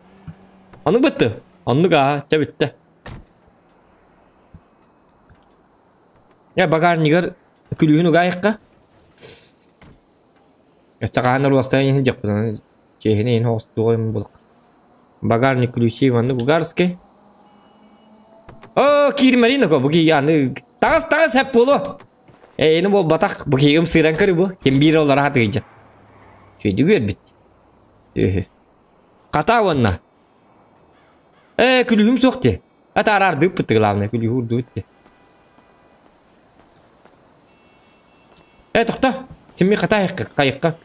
Оннук бытты. Оннук аа, чэ бүттэ. Э, багажнигар күлүүһүн угаайыкка. Өссө хаһан уруостайан иһин дьахпытын чиэһинэ иһин оҕустуоҕа юм булак. Багажник ключи маннык угарский. О, киирмэрин око бу киһи аны таҕыс таҕыс хэп буолуо. Эйини буолбатах бу киһи ымсыыран көрү бу. Ким биир олора хатыйдьа. Чүйдү үөрбүт. Үһү. Хата уонна. Ээ, күлүүһүм суох дии. Атаараардыыппыт главное, күлүүһү урдубут дии. Э, тохто. Симми хата хайыкка.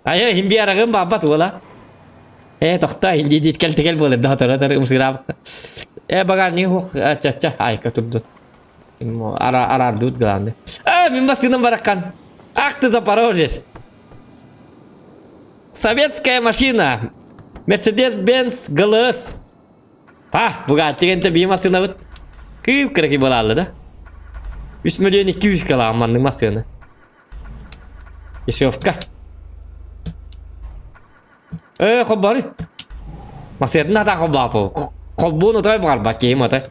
Айа, иһин би арагым баабат уола. Э, тохто, инди диит кел тегел буолар да тара тара ымсыраабыт. Э, багажник хук чача айка турду. Ара арардут главное. Э, мин басыным бараккан. Ах ты Запорожец. Советская машина. Мерседес-Бенц ГЛС. А, Бугатти кэнтэ бии массыынабыт. Кыып кыраки буолаалла да. 3 миллион 200 калаан маннык массыына. Дешевка. Э, холбоору. Массыынатын хата холбоопу. Холбуун отой баҕарбат киһим отой.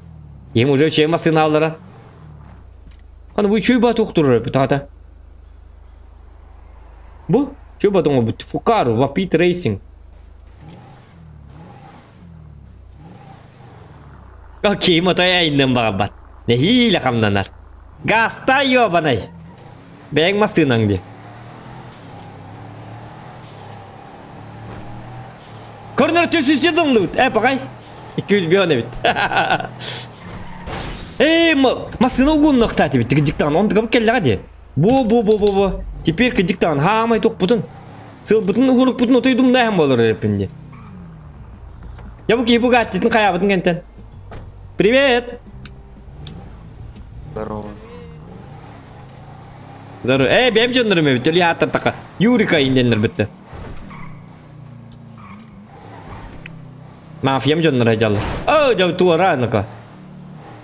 Киһим уже үчүгэй массыына аллара. Аны бу үчүгэй баа туохтурар эбит хата. Бу үчүгэй баа тоҥорбут. Фукару, Вапит Рейсинг. Окей, мотой айыннын баҕарбат. Нэһиилэ хамнанар. Газтай ёбанай! Бэйэҥ массыынаҥ дии. Корнер төсүсү думнубут. Э, пакай. 200 бион эбит. Эй, массыына угуннуохтаат эбит. Кыдьыктаан, он тыгабыт кэллэҕэ дии. Бу, бу, бу, бу, бу. Теперь кыдьыктаан, хаамай тухпутун. Сылбытын уһурукпутун отой думнаһан болор эреппин дии. Я бу киһи Бугаттитын хайаабытын кэнтэн. Привет! Здорово. Здорово. Э, бэйэм дьоннорум эбит, төлүй ааттартака. Юрика инденнер бітті. Мафиям дьонноро дьаллар. О, дьэ туора аныка.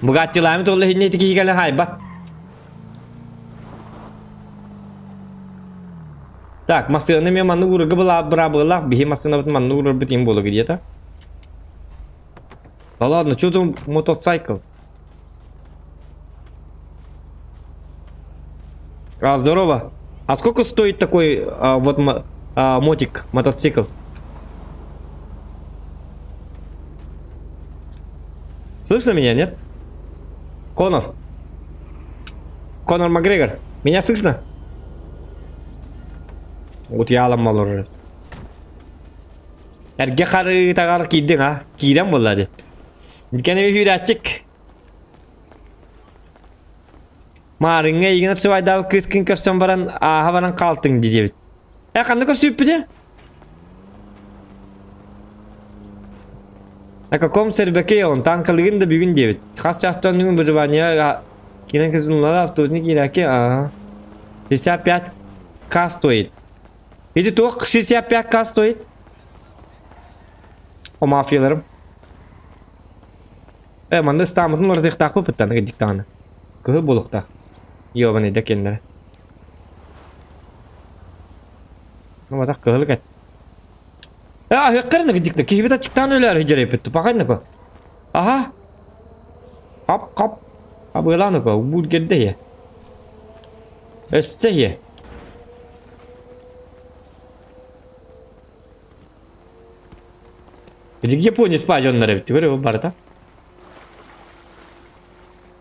Бугаттилаами туолла хинне ити киһи кэлэн хайбат. Так, массыынаны мен маннык уурарга быраабылалаах биһи массыынабытын маннык уурарбыт им буола где-то. Да ладно, что там мотоцикл? А, здорово. А сколько стоит такой а, вот а, мотик, мотоцикл? Слышно меня, нет? Конор. Конор Макгрегор. Меня слышно? Вот я ломал уже. Эргэ харытаҕар киирдиҥ а? Киирэн буолла дии. Илкэн эбит Маарыҥҥа эйигин отсыбайдаабыт кыыскын көрсөн баран ааһа баран хаалтыҥ дии диэбит. Э ханна көрсүбүппүтэ? На каком серваке он танкалыгын да бүгүн диэбит. Хас чаастан бүгүн выживание киирэн кызыллара автобусный киирээки ага. 65 к стоит. Ити туох 65 к стоит? О мафияларым. Э, манна ыстааммытын уларытыахтаахпыт быттан кырдьык Кыһыл буолуохтаах. Ёбаный да кэннэрэ. Ну, батах кыһыл кэт. Э, аһыахтарын кырдьыкта. Киһибит аччыктаан өлөөр дьэрэйпит. Пахайнако. Аха. Хап, хап. Абыалаанако. Бургерде я. Өстө я. Кырдьык японец па дьоннор эбит. Көрө барыта.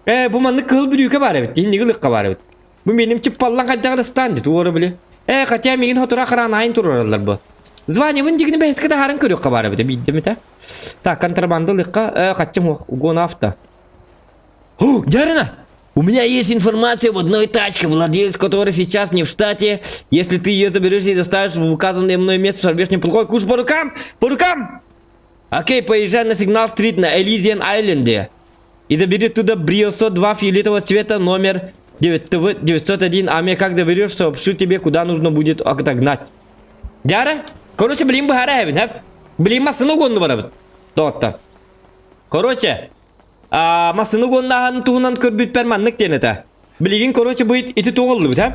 Э, бу маннык кыһыл бүрүүкэ баар эбит. Инниги ылыахха баар эбит. Бу меним чыппаллан хайдах ыстаан дит уора били. Э, хотя мигин хотура хараан айын турараллар бу. Званиебын дигини бэһискэ таһааран көрүөххэ баар эбит. Биирдэ митэ. Так, контрабанда ылыахха. Э, хаччым угон авто. О, Дярина! У меня есть информация об одной тачке, владелец которой сейчас не в штате. Если ты ее заберешь и доставишь в указанное мной место, сорвешь неплохой куш по рукам! По рукам! Окей, поезжай на Сигнал-стрит на Элизиан Айленде. И забери туда Брио 102 фиолетового цвета номер 9 901, а мне как доберешь, сообщу тебе, куда нужно будет отогнать. Дьара, короче, билин быһара эбин, хэп. Билин массыны угонну барабыт. Доҕоттор. Короче, а, массыны угоннааһын туһунан көрбүппэр маннык диэн этэ. Билигин, короче, бу ити туох ыллыбыт, хэп?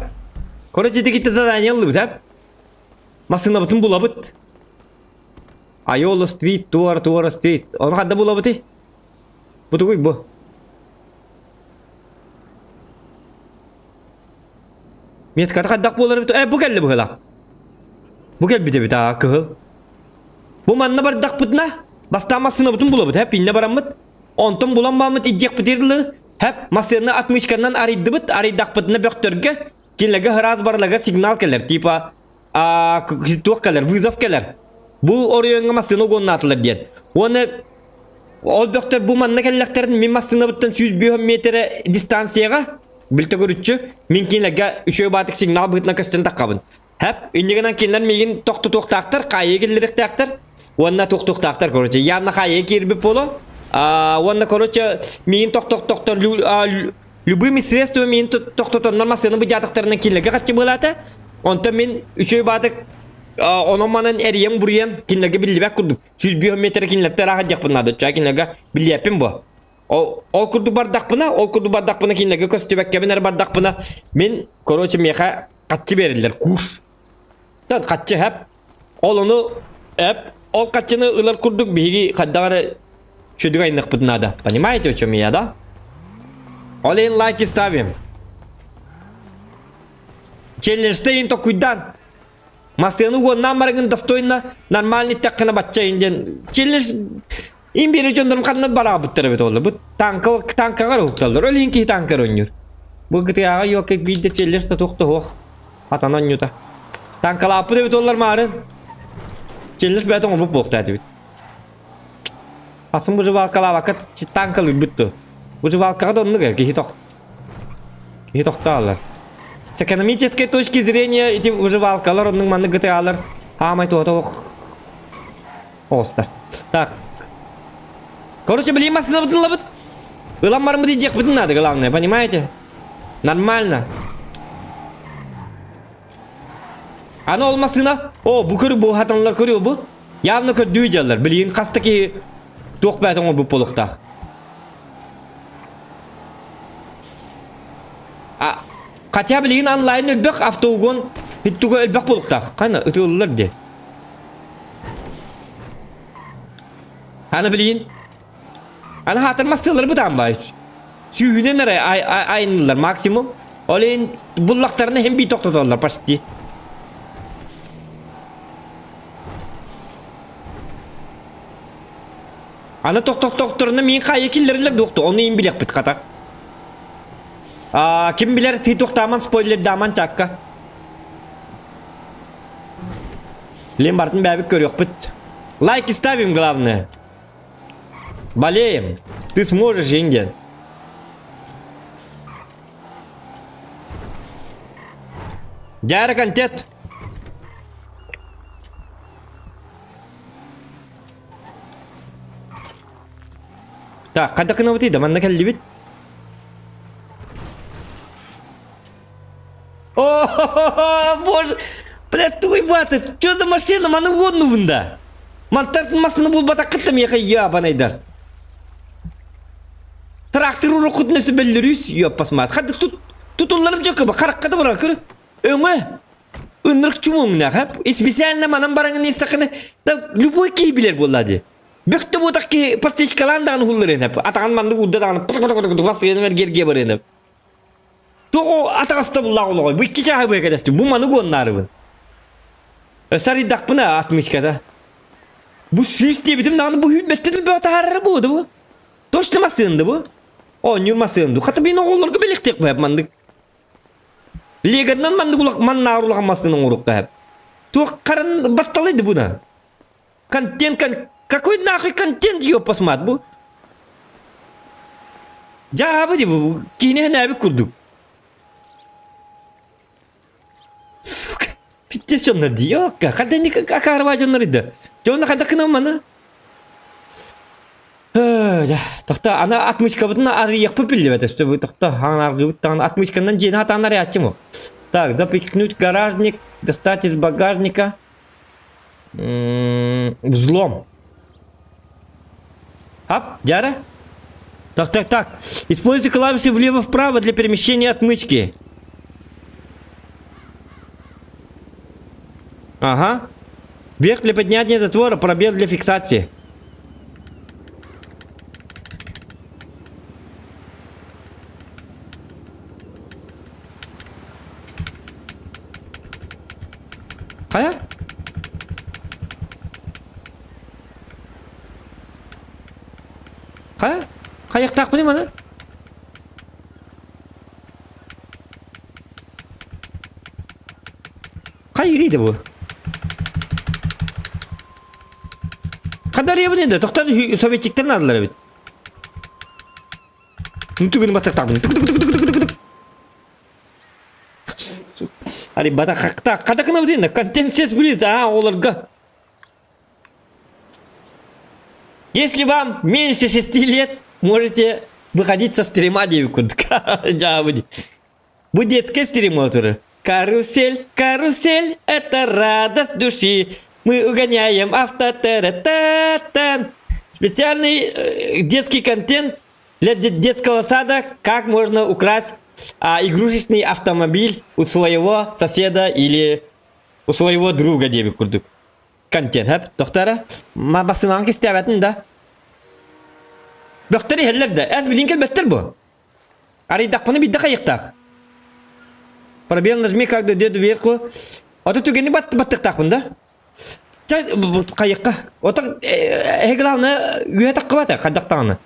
Короче, ити китте задание ыллыбыт, хэп? Массыынабытын булабыт. Айола стрит, туора, туора стрит. Ону ханна булабытый? Бу тугуй бу? Метката хайдах буолар эбит? Э, бу кэллэ быһыылаах. Бу кэлбит эбит, аа, кыһыл. Бу манна бардахпытына, бастаан массыынабытын булабыт, хэп, иннэ бараммыт. Онтон булан бааммыт иддиэхпитигэр дылы, хэп, массыынаны отмычканан арыйдыбыт, арыйдахпытына бөхтөргө, кинилэргэ ыраас барыларга сигнал кэлэр, типа, а, туох кэлэр, вызов кэлэр. Бу оройуоҥҥа массыына угоннаатылар диэн. Уонна ол бөхтөр бу манна кэллэхтэрин мин массыынабыттан 105 метрэ дистанцияҕа билтөгүрүччү мин кинилэргэ үчүгэй баатык сигнал быһыытынан көстөн таххабын. Хэп, иннигинэн кинилэр миигин тохтотуохтаахтар, хаайыы киллэриэхтээхтэр уонна туохтуохтаахтар, короче, явно хаайыы киирбит буолуо. А, уонна, короче, миигин тохтохтохтор любыми средствами миигин тохтотоннор массыына быдьаатахтарынан кинилэргэ хаччы быалаата. Онтон мин үчүгэй баатык онон-манан эрийэн-буруйан кинилэргэ биллибэт курдук 105 метр кинилэртэн ыраах дьахпын наада. Чаа кинилэргэ биллиэппин бу. Ол, ол курдук бардахпына, ол курдук бардахпына кинилэргэ көстүбэккэбин эрэ бардахпына мин, короче, миэхэ хаччы бериллэр куш. Тан хаччы хэп. Ол ону эп, ол хаччыны ылар курдук биһиги хайдах эрэ чүдүк айныхпыт надо. Понимаете, о чем я, да? Ол иһин лайки ставим. Челленджте иһин токуйдан. Массыаны уоннаан барыгын достойно нормальный тэххинэ бачча иһин диэн челлендж им биэри дьоннорум ханна бараабыттар эбит олла. Бу танка танкаҕар уһукталлар. Ол иһин киһи танкар оонньуур. Бу гытыаҕа йока биирдэ челлендж да туох да суох. Атан оонньуута. Танкалааппыт эбит оллар маарын. Челлендж бэйэтин оҥорбут буолуохтаах этибит. Асын выживалкалаабакка танкалыырбыт дуо? Выживалкаҕа да оннук ээ, киһи тох киһи тохтоолор. С экономической точки зрения эти выживалкалар оннук маннык гытыалар хаамай туота ох оҕустар. Так. Короче, блин, массыынабытын ылабыт. Ылан барыммыт идиэхпитин надо, главное, понимаете? Нормально. Аны ол массыына, о, бу көрү бу хатанлар көрү бу. Явно көрдүү дьаллар. Билигин хаста киһи туох бэйэтин оҥорбут буолуохтаах. А, хотя билигин онлайн өлбөх автоугон туга өлбөх буолуохтаах. Хана ытыллар дии. Аны билигин Аны хаатыр массыылар бытаан бай. Сүүһүнэн эрэ айыннылар максимум. Ол иһин буллахтарына иһин бии тохтотоллор почти. Аны тохтохтохторуна миин хайа киллэрилэр дуохту, ону иин билиэхпит хата. А, ким билэр ти тохтааман спойлердааман чакка. Лен бартын бәбик көрүөхпүт. Лайки ставим главное. Болеем. Ты сможешь, Инген. Дяра контент. Так, қайда қынабыт еді, манна кәллибит. О, боже! Блядь, тугуй баты, что за машина, маны уоннубунда? Мантан массыны булбатаккыт миэхэ ябанайдар. Трактор уруккутун өсө бөллөрүүс ёппасмаат. Хадда тут тутулларым жок ба харакка да барар көр. Өңө ынырык чумуңна хап. Специально манан бараңын истакыны да любой киһи билер буолла ди. Бөхтө буотах киһи подсечкалаан даҕаны хуллар хап. Атаҕын маннык урда даҕаны бас герге барыны. Тоҕо атаҕастабыллаах олоҕой? Бу икки чааһы быһа кэлэстим. Бу маны гоннаарыбын. Өссө арыйдахпына отмычката. Бу сүүс диэбитим даҕаны бу үүрбэттэн элбэҕи таһаарара буолуо бу. Точно массыынды бу. Оонньуур массыынды. Хата мин оҕолорго бэлэхтиэх бэп маннык. Легодан маннык улах маннаар улахан массыына оҥоруохта хэп. Туох харан батталайды буна. Контент кон... Какой нахуй контент ёппасмат бу? Дьаабы ди бу киинэ нээбит курдук. Сука, пиздец дьоннор дии, окка, хадда не акаарба дьоннор ида. Дьонно хайдах гынан маны? Тохто, аны отмычкабытын арыйыахпыт биллибэт өстө бу тохто хаҥнаргыбыт даҕаны отмычканан дьиэни хатаан арыйааччым ол. Так, запихнуть гаражник, достать из багажника. Взлом. Ап, дьара. Так, так, так. Используйте клавиши влево-вправо для перемещения отмычки. Ага. Вверх для поднятия затвора, пробел для фиксации. Хайа? Хайа? Хайыктаахпыный маны? Хайырыйда бу? Ханна арыйабын енді? Тоқтан советчиктер надылар эбит. Түгін батықтағын. Түк түк түк түк түк түк. Али бата хақта қада қынабыз енді контент сес білез а оларға. Если вам меньше 6 лет, можете выходить со стрима Бу детская стримоторы. Карусель, карусель, это радость души. Мы угоняем авто та Специальный э, детский контент для детского сада, как можно украсть а, игрушечный автомобиль у своего соседа или у своего друга диэбит курдук. Контент, хэп, доктора, ма басынан кистээбэтин да. Бөхтөр иһэллэр да, эс билин кэлбэттэр бу. Арыйдахпына биирдэ хайыктаах. Пробел нажми как дойдет вверху. Ото түгэни бат баттыктаахпын да. Чай хайыкка. Ото э главное үөһэ таххыбата хайдахтаҕына.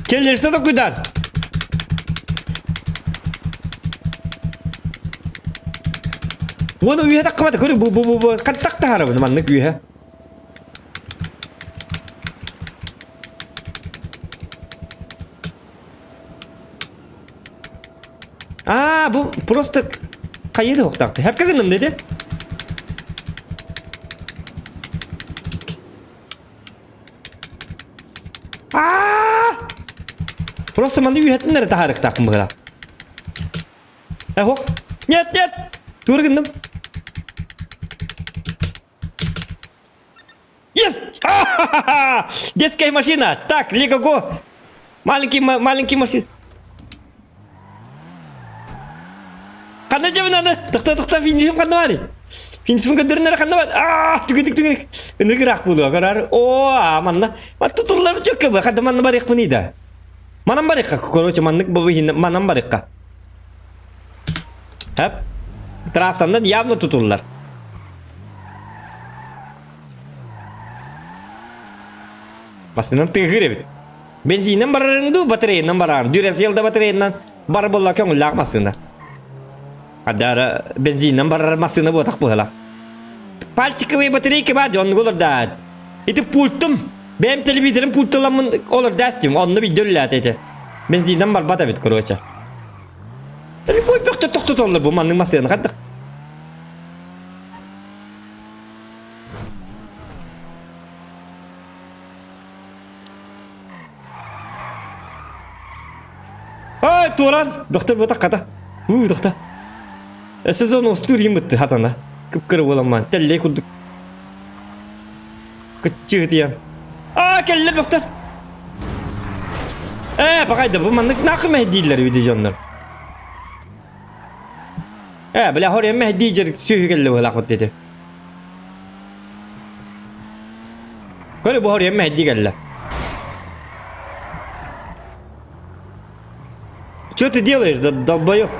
Келлерсе токуйдан. Уону үөһэ таххыбата көрү бу бу бу бу хаттах таһарабын маннык үөһэ. Аа, бу просто хайыр хоқтақты. Хәпкә гынным dedi. Аа! Просто манды үйәтіннері тахарықтақпын бұғыра. Эхо. Нет, нет! Тур гынным. Есть! Детская машина! Так, Лего Го! Маленький, маленький машина. Ханна дьэбин аны? Тохто, тохто, финишим ханна баар? Финишим көрдөрүннэр ханна баар? Аа, түгүдүк түгүдүк. Ынырык ыраах буолуо көрөр. Оо, манна. Матта туллар чөккө бу. Хадда манна барыахпын да. Манан барыахха, короче, маннык бу манан барыахха. Хэп. Трассандан явно тутуллар. Массыынан тыаһыыр эбит. Бензинэн барарыҥ дуу, батареянан барарыҥ? Дюрасел да батареянан бар буолла көҥүллээх массыына. Ардара бензинэн барар массыына буотах быһыла. Пальчиковые батарейки бар дьон олор да. Ити пультум. Бэйэм телевизорым пультуламмын олор дастим. Онно видео үлэлээтэ ити. Бензинэн барбат эбит, короче. Любой бөхтө тохтотоллор бу маннык массыына хардах. Ай, туоран! Доктор бата хата. Уу, доктор. Сезон устур бытты хатана. Кып-кыра буоламмаан. Тэллэй курдук. Кыччыытыйан. Аа, кэллэ доктор! Ээ, пакайда, бу маннык нахуй мэһдииллэр үдэ дьоннор. Ээ, бля, хорья мэһдиижер сүһү кэллэ буолаахпыт деді. Көрө бу хорья мэһдии кэллэ. Что ты делаешь, да долбоёб?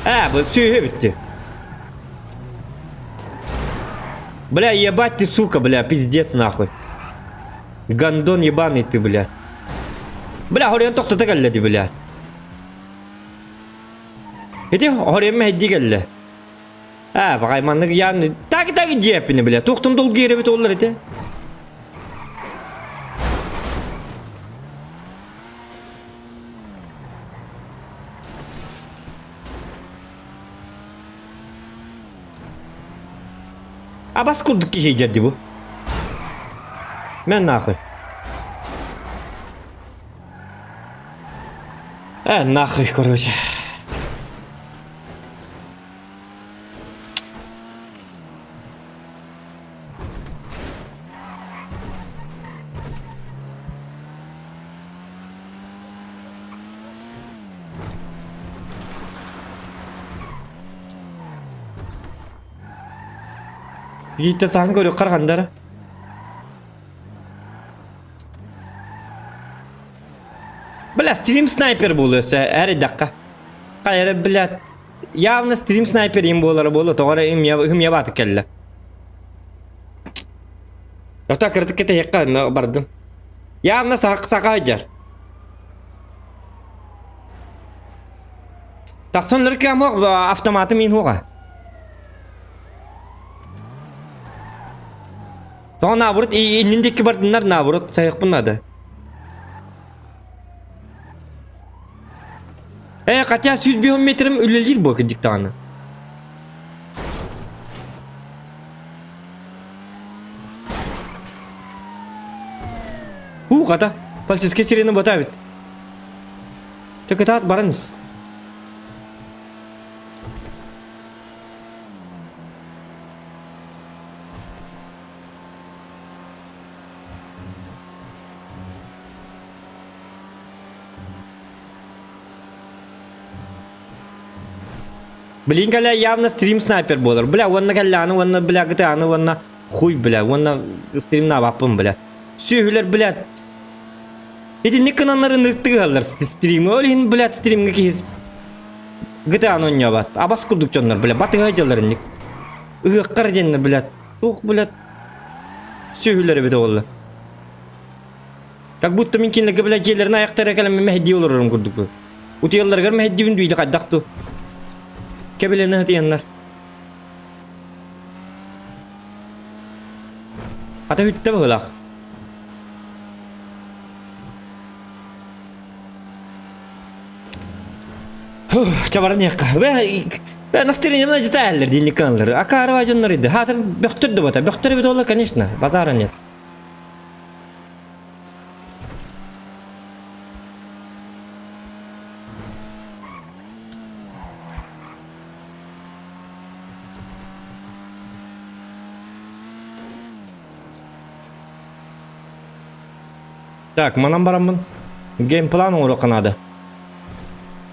А, бу сүһү бүттү. Бля, ебать ты, сука, бля, пиздец нахуй. Гандон ебаный ты, бля. Бля, хорьян тохтото кэллэ ди, бля. Ити хорьян мэһдии кэллэ. Аа, баҕай маннык ян так так дьиэппини бля. Туохтан долгуйар эбит оллар ити. Абас курдук киһи дьэрди бу. Мен нахуй. Э, нахуй, короче. Биирдэ саһан көрүөххэр ханна эрэ. Бля, стрим снайпер буолуо өссө эрэйдэххэ. Хайа эрэ, блядь, явно стрим снайпер им буолара буолуо, тоҕо эрэ ымья баатык кэллэ. Ото кыратык кэтэһиэххэ онно бардым. Явно саха саха сылдьар. Тахсан өлөр автоматы мин хуоҕа. Тоҕо наоборот иннин диэки бардыннар наоборот сайыахпын наада. Э, хотя 105 метрим үлэлиир буо кырдьык даҕаны. Уу, хата, полицейскай сирена бата эбит. Чэ, кытаат баран ис. Блин, кэлэ явно стрим снайпер буолар. Бля, уонна кэллэҕинэ уонна бля гытааны уонна хуй бля, уонна стримнаабаппын бля. Сүөһүлэр бля. Итинник гынаннар ынырыктык ыһаллар стримҥэ. Ол иһин бля стримҥэ киһи гытааны оонньообот. Абас курдук дьоннор бля батыһа дьаллар инник. Ыһыаххар диэннэр бля. Туох бля сүөһүлэр эбит оҕолор. Как будто мин кинилэргэ бля дьиэлэрин айахтара кэлэн мэһэйдии олорорум курдук бу. Утуйалларыгар мэһэйдиибин дуу или хайдах дуу. Кэбилэнэ сытыйаннар. Хата үттэ быһыылаах. Чэ баран иһиэххэ. Бэ, настроением житаэллэр диинник гыналлар. Акаарыба дьоннор иди. Хаатыр бөхтөр да бота. Бөхтөр эбит буолла, конечно. Базара нет. Так, манан бараммын. Геймплан оҥоруохха наада.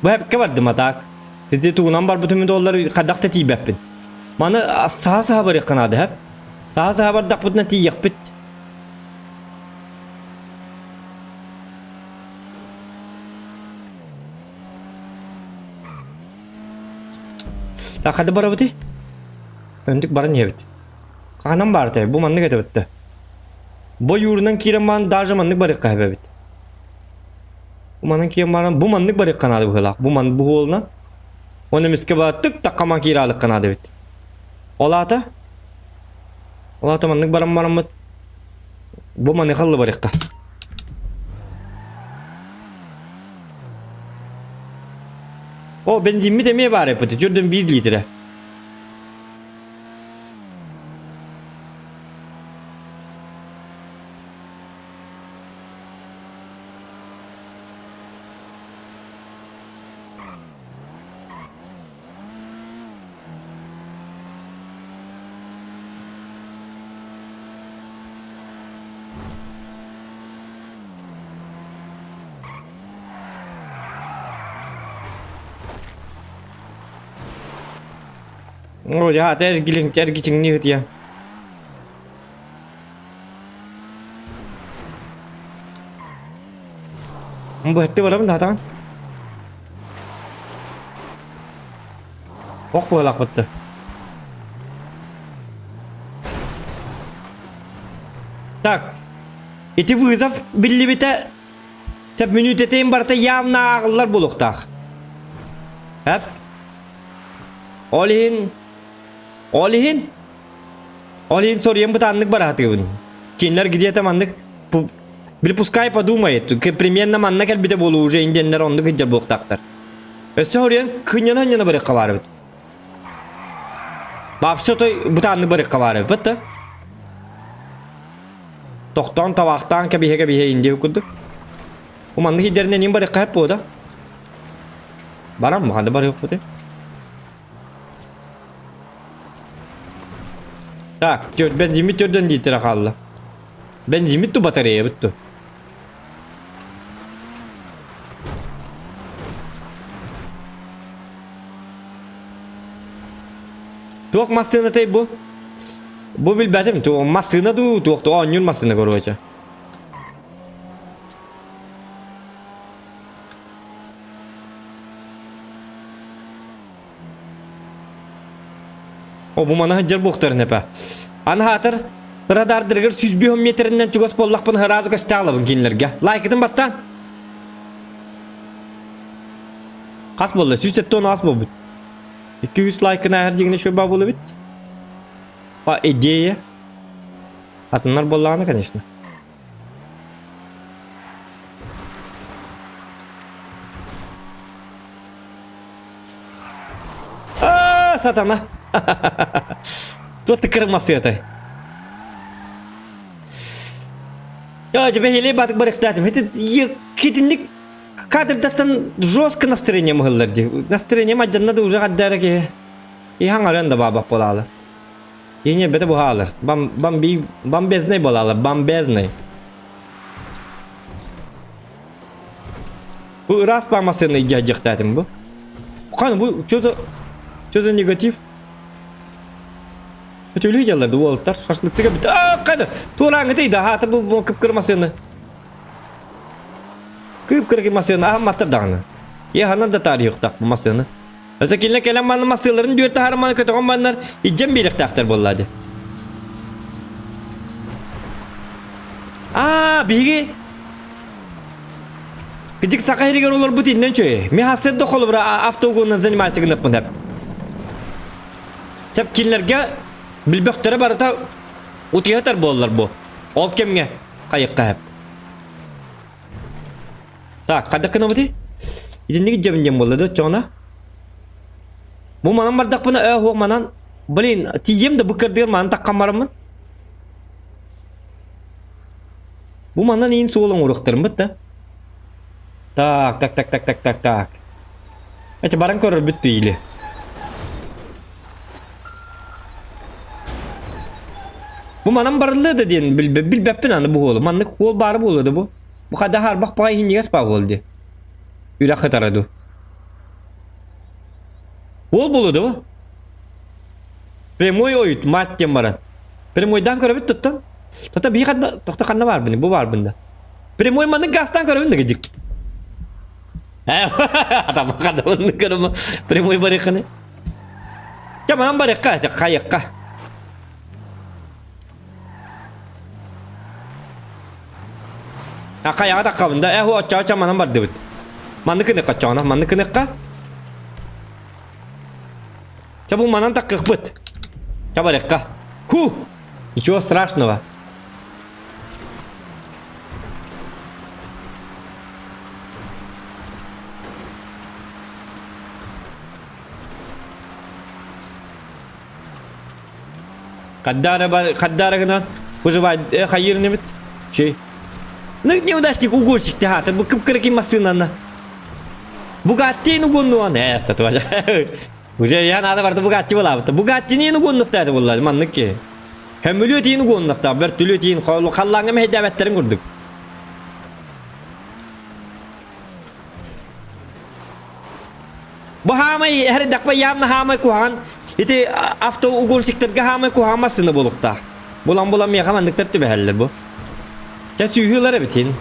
Бу эпкэ бардым а так. Сити тугунан барбытым доллар хайдах да тиийбэппин. Маны саха-саха барыахха наада, хэп. Саха-саха бардахпытына тиийиэхпит. Так, хады барабыты? Өндүк баран иһэбит. Ханан баартай, бу маннык этебит Бу юрунан киирэн маан даже маннык барыахха эбэбит. Бу манан киирэн баран бу маннык барыахха наада быһыылаах. Бу ман бу буолна. Оны эмискэ ба тык таккаман киирэ алыкка наада эбит. Ол аата Ол аата маннык баран бараммыт бу маны халлы барыахха. О, бензиммит эмиэ баар эппит. Түрдөн 1 литре. О, я эргилин эргичиҥнии ытыйа. Быһатты барабын да Ох быһалаахпытты. Так. Ити вызов биллибитэ сөп мүнүүтэтин барыта явно ааҕыллар буолуохтаах. Эп. Ол иһин ол иһин ол иһин соруйан бытааннык бараатыгыбын. Кинилэр где-то маннык били пускай подумает, примерно манна кэлбитэ буолуо уже индианнар оннук сылдьар буолуохтаахтар. Өссө соруйан кынньана-хынньана барыахха баар эбит. Вообще той бытааннык барыахха баар эбит да. Тохтоон табаахтаан кэбиһэ кэбиһэ индиэ курдук. Бу маннык идэринэн иин барыахха хэп буода. Баран ханна барыахпытый? Так, бензиммит төрдөн литра хаалла. Бензиммит ту батареябыт ту. Туох массыынатай бу? Бу билбэтим. Массыына дуу, туох оонньуур массыына короче. О, бу маны сылдьар буохтарын эпэ. Аны хаатыр, радардарыгар 105 метринэн чугас буоллахпын сразу көстө кинилэргэ. Лайкытын баттаан. Хас буолла? 170 ас буолбут. 200 лайкын ааһар дьиҥинэ шөбө буолла эбит. По идее. Атыннар буоллаҕына, конечно. А, сатана. Тут тыкырмасыатай. Я тебе хиле батык барыктаатым. Это китинник кадрдаттан жестко настроение мыһыллар ди. Настроение мадьанна да уже гаддара ки. И хаңаран да баба болалы. Ине бете бухалар. Бам бамби бомбезный болалы, бомбезный. Бу ыраас баамасыны дьадьахтаатым бу. Хан бу что за что за негатив? Өтөлүү дьалларды уолаттар шашлыктыга бит. Аа, кады. Туорааңыты да хаата бу бу кыпкыр масыны. Кыпкыр масыны аһам маттар даҕаны. Е ханан да таарыйыктах бу масыны. Өсө кинилэр кэлэн манна масыыларын дүөт таһаарманы көтөҕөн маннар илдьэн биэриэхтээхтэр буолла дии. Аа, биһиги Кыдьык саха иһигэр олорбут иннен чөй. Ми хассыт да холобура автоугоннан занимайся гыныппын хеп. Сеп кинилэргэ билбөхтөрө барыта утуйатар буоллар бу. Ол кэмҥэ хайыкка хеп. Так, хайдах гынабытый? Итинник дьэбин диэн буолла да оччоҕуна? Бу манан бардахпына ээ суох манан блин тиийиэм да бу кырдыгар манан таххан бараммын. Бу манан иин суол оҥоруохтарыммыт да. Так, так, так, так, так, так, так. Эти баран көрөр бүттү или. Бу манан барыллыа да диэн билбэппин аны бу уолу. Маннык уол баара буолуо да бу. Бу хада харбах баҕай иһинньигэс баа буол дии. Үрэх хытара ду. Уол буолуо да бу. Прямой ойут мать диэн баран. Прямойдан көрөбүт туттан. Тота бии ханна тохто ханна баар бини бу баар бында. Прямой маннык газтан көрөбүн да гидик. Атам ханна маннык көрөм. Прямой барыханы. Чэ манан барыахха, хайыахха. Хайаҕа таххабын да, ээ оччоҕо чэ манан бардыбыт. Маннык гыныахха оччоҕуна, маннык гыныахха. Чэ бу манан таккыахпыт. Чэ барыахха. Ху! Ничего страшного. Хаддара бар, хаддара гынан выживать хайыр небит. Чей. Ну неудачник угонщик ты хата, бу кып-кыракий массыынаны. Бугаттини угоннуан. Э, статуажа. Уже я надо барды Бугатти булабыт. Бугаттини угоннуктады буллар, маннык ки. Хөмүлү угоннукта, бөртүлү тиин халлаңа мехдәбәттерин курдук. Бу хаамай эрдэхпэ явно хаамай куһаҕан ити автоугонщиктарга хаамай куһаҕан массыына буолуохтаах. Булан-булан миэхэ манныктар түбэһэллэр бу. Чэ сүүһү ылар эбитин.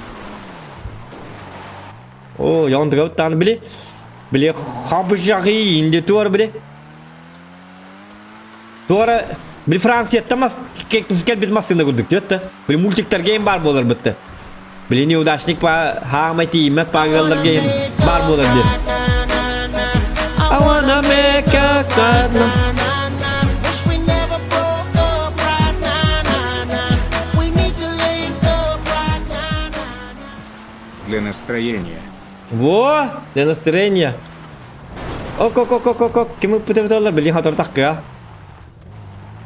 Оо, дьоҕун били били хабыжаҕы инди туор били туора били Францияттан мас кэлбит массыына курдук диэт да. Били мультиктарга баар буолар бытты. Били неудачник па хаамай тииймэт пааҥыалларга баар буолар диэн. I wanna make a cut. Для настроения. Во! Для настроения. Ок, ок, ок, ок, ок, ок. Ким ыппыт эбит олар, билин хотор такка.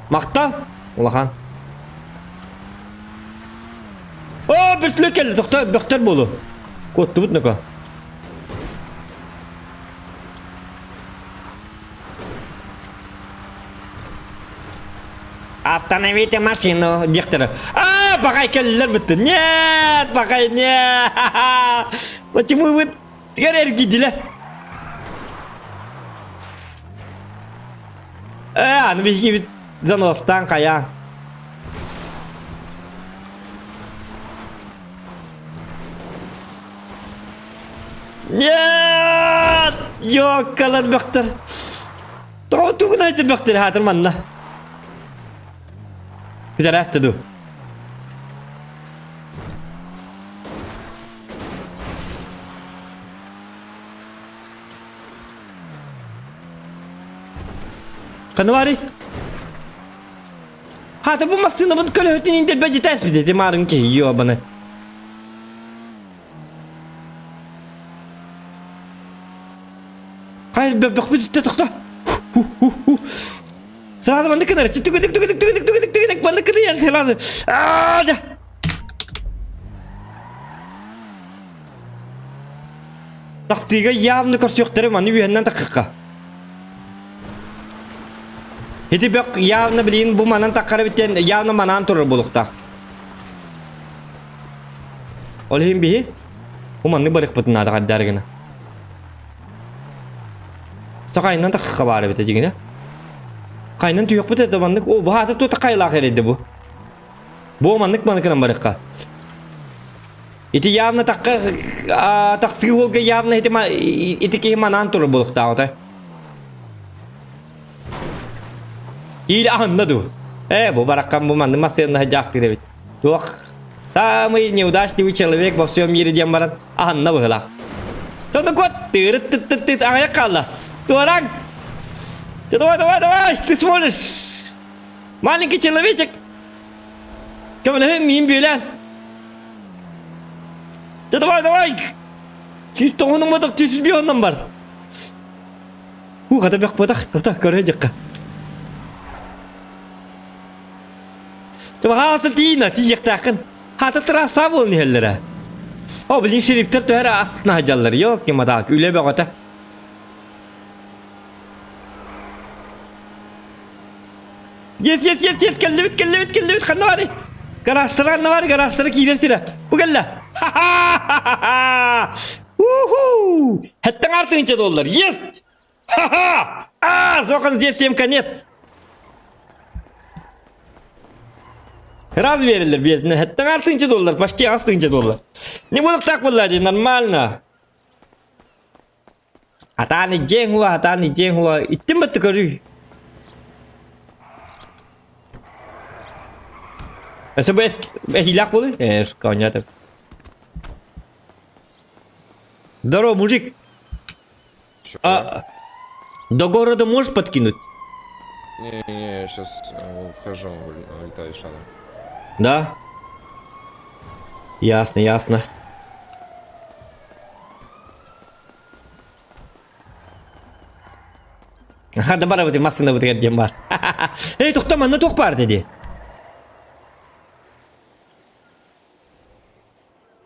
Махтал! Улахан. О, бөртүлэ кэллэ, тохто, бөхтөр буолу. Куоттубут ноко. Остановите машину, диэхтэрэ. А, пахай кэллилэр бытты. Нет, пахай, нет. Почему вы тигэр эргийдилэр? Э, аны биһиги заностан хайаан. Нет! Йоккалар бөхтөр. Тоҕо тугун айтыр бөхтөр хаатыр манна. Güzel ду. Канавари. Хата бу массыынабын көлөһөтүн индербэ жетээспит эти марын киһи ёбаны. Хай бөхпүт үстэ тохто. Сразу маннык гынар. Түгүнүк түгүнүк түгүнүк түгүнүк түгүнүк маннык гынар сразу. Аа да. Тахсыыга явно көрсүөхтэрэ маны үөһэннэн таххыхха. Ити бөх явно билин бу манан таххара биттен явно манаан турар буолуохтаах. Ол иһин биһи бу маннык барыахпытын наада хардаар гына. Сахайынан таххыхха баар эбит дьигинэ. Хайынан түһүөхпүт это маннык о бу хаата тута хайлаах эрэйдэ бу. Бу маннык маныкынан барыахха. Ити явно такка тахсыы уолга явно ити ити киһи манаан турар буолуохтааҕыта. Или аһынна дуу. Э, бу бараккан бу манны массыыннаһа дьаахтыыр эбит. Туох самый неудачливый человек во всем мире диэн баран аһынна быһыылаах. Сонно кот тырыт тыт тыт тыт аҕыйах хаалла. Туораҥ! Давай, давай, давай, ты сможешь! Маленький человечек! Көмөлөһүн миин бүөлээн. Чэ давай, давай! Сүүс тоҕунун ботох, сүүс биһоннон бар. Уу, хата бөх ботах, тота көрө дьыкка. Чэ хаата тиина, тиийиэхтээххин. Хата трасса буолан иһэллэрэ. О, блин, шерифтер төһөрө астына сылдьаллар. Ёлки матаак, үлэ бөҕөтө. Yes, yes, yes, yes, кэллибит, кэллибит, кэллибит, ханна барый? Гаражтара ханна барый, гаражтара киирэр сирэ. Бу кэллэ. Ха-ха! Уху! Хэттэн артыынча доллар. Есть! Ха-ха! А, Зохан, здесь всем конец. Раз верили, бедный. Хэттэн артыынча доллар, почти астыынча доллар. Не буду так было, нормально. Атаан илдьиэҥ уо, атаан илдьиэҥ уо, иттим бытты көрүй. Өссө бу эһиилээх буолуй? Ээ, оонньоотум. Здорово, мужик. А, до города можешь подкинуть? Не-не, я сейчас ухожу, улетаю из шана. Да? Ясно, ясно. Аха, да барабыт массыынабытыгар диэн баар. Эй, тохто, манна туох баар диди?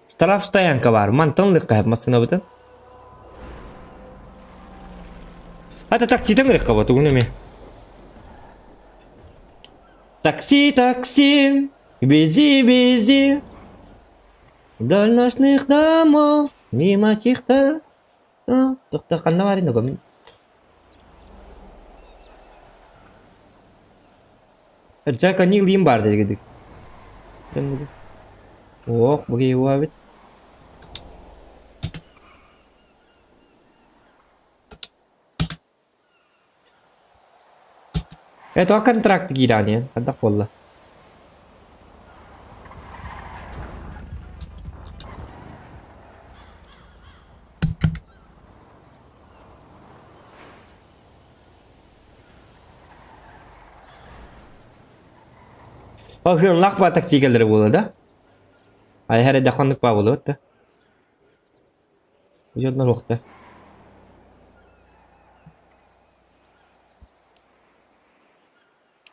Штраф стоянка баар. Мантан лыкка массыынабытын. Ата такситын ырыкка бу тугун эме. Такси, такси, вези, вези. Вдоль ночных домов, мимо чьих-то... Тохто ханна баарый ногомин. Джек О'Нил им баар дегедик. Ох, бу киһи эбит. Это контракт киирани, хайдах буолла? Ыһыыллаах ба такси кэлэрэ буолуо да? Айа эрэ хонук баа буолуо да? Дьоннор уохта.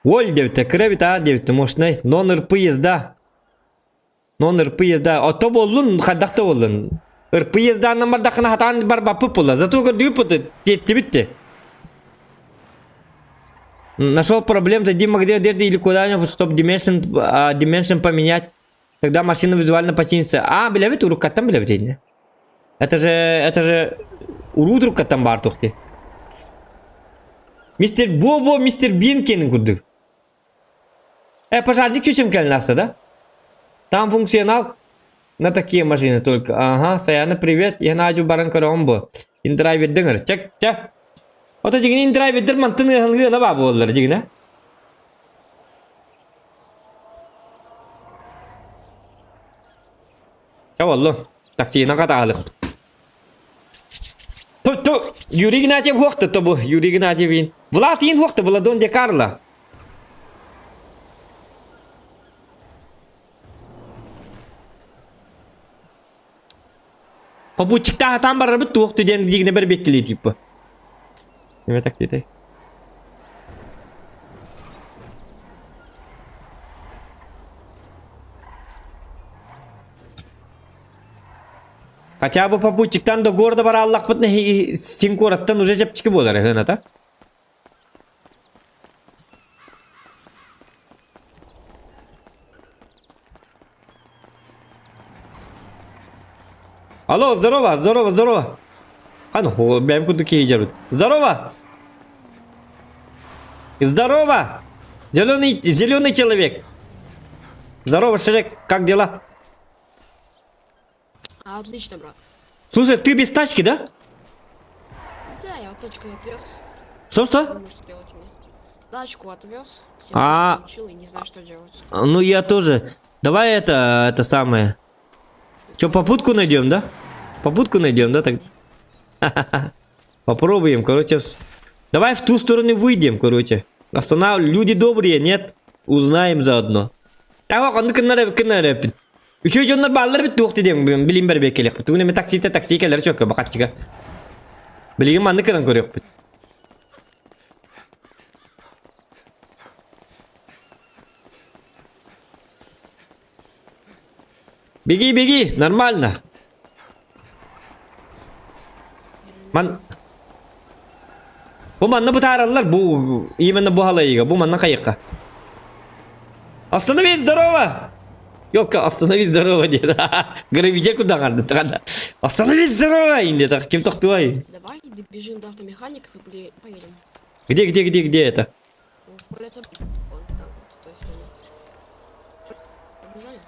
Оль диэбитэ, кыра эбит аа диэбитэ, мощнай. Нон РП езда. Нон РП езда. Ото буоллун, хайдах да буоллун. РП ездааннан бардаххына хатаан барбаппыт буолла. Зато көрдүгүт бу тиэттибит те. Нашел проблем, зайди в магазин одежды или куда-нибудь, чтобы dimension, dimension поменять. Тогда машина визуально починится. А, билэбит, уруккаттан билэбит ини. Это же, это же уруут уруккаттан баар туох дии. Мистер Бобо, мистер Бин киэнин курдук. Э, пожарник чучем кэлэн ахса, да? Там функционал на такие машины только. Ага, Саяна, привет. Я Надю баран көрөҕүм бу. Индрайвердыҥыр. Чек, чэ. Ото дьигини индрайвердер мантын ыаһылгыана баа буоллар дьигинэ. Чэ боллун. Таксинан хатаалык. Ту ту Юрий Игнатьев хуохта тобу Юрий Игнатьевин. Влад иин хуохта Владон де Карло. Попутчиктаах атаан барарбыт туох диэн дигинэ бэрбиэккилии типа. Неме так диэтэй. Хотя бы попутчиктан до города барааллахпытына син куораттан уже чэпчэки буолар ыһыната. Алло, здорово, здорово, здорово. А ну, бэйэм курдук киһи дьарбыт. Здорово! Здорово! Зеленый, зеленый человек. Здорово, Шрек, как дела? Отлично, брат. Слушай, ты без тачки, да? Да, я вот тачку отвез. Что-что? Что делать мне? Тачку отвез. А. Получил и не знаю, что делать. Ну я тоже. Давай это, это самое. Че, попутку найдем, да? Попутку найдем, да? Так? Попробуем, короче. Давай в ту сторону выйдем, короче. Останов... Люди добрые, нет? Узнаем заодно. Ава, онну кыннар кыннар эппит. Үчүгэй дьоннор бааллар эбит туох диэн билим бэрбиэк кэлиэхпит. Тугун эмэ таксита такси кэлэр чөккө бакаччыга. Билигин маннык гынан көрүөхпүт. Беги, беги, нормально. Ман Бу манна бытаараллар, бу именно бу халайыга, бу манна хайыкка. Остановись, здорово! Ёлка, остановись, здорово, дед. Гравидер куда гарды? Остановись, здорово! Инде так, ким тохтуай? Давай добежим до автомехаников и поедем. Где, где, где, где это? В поле Вон там, вот, то есть они. Побежали?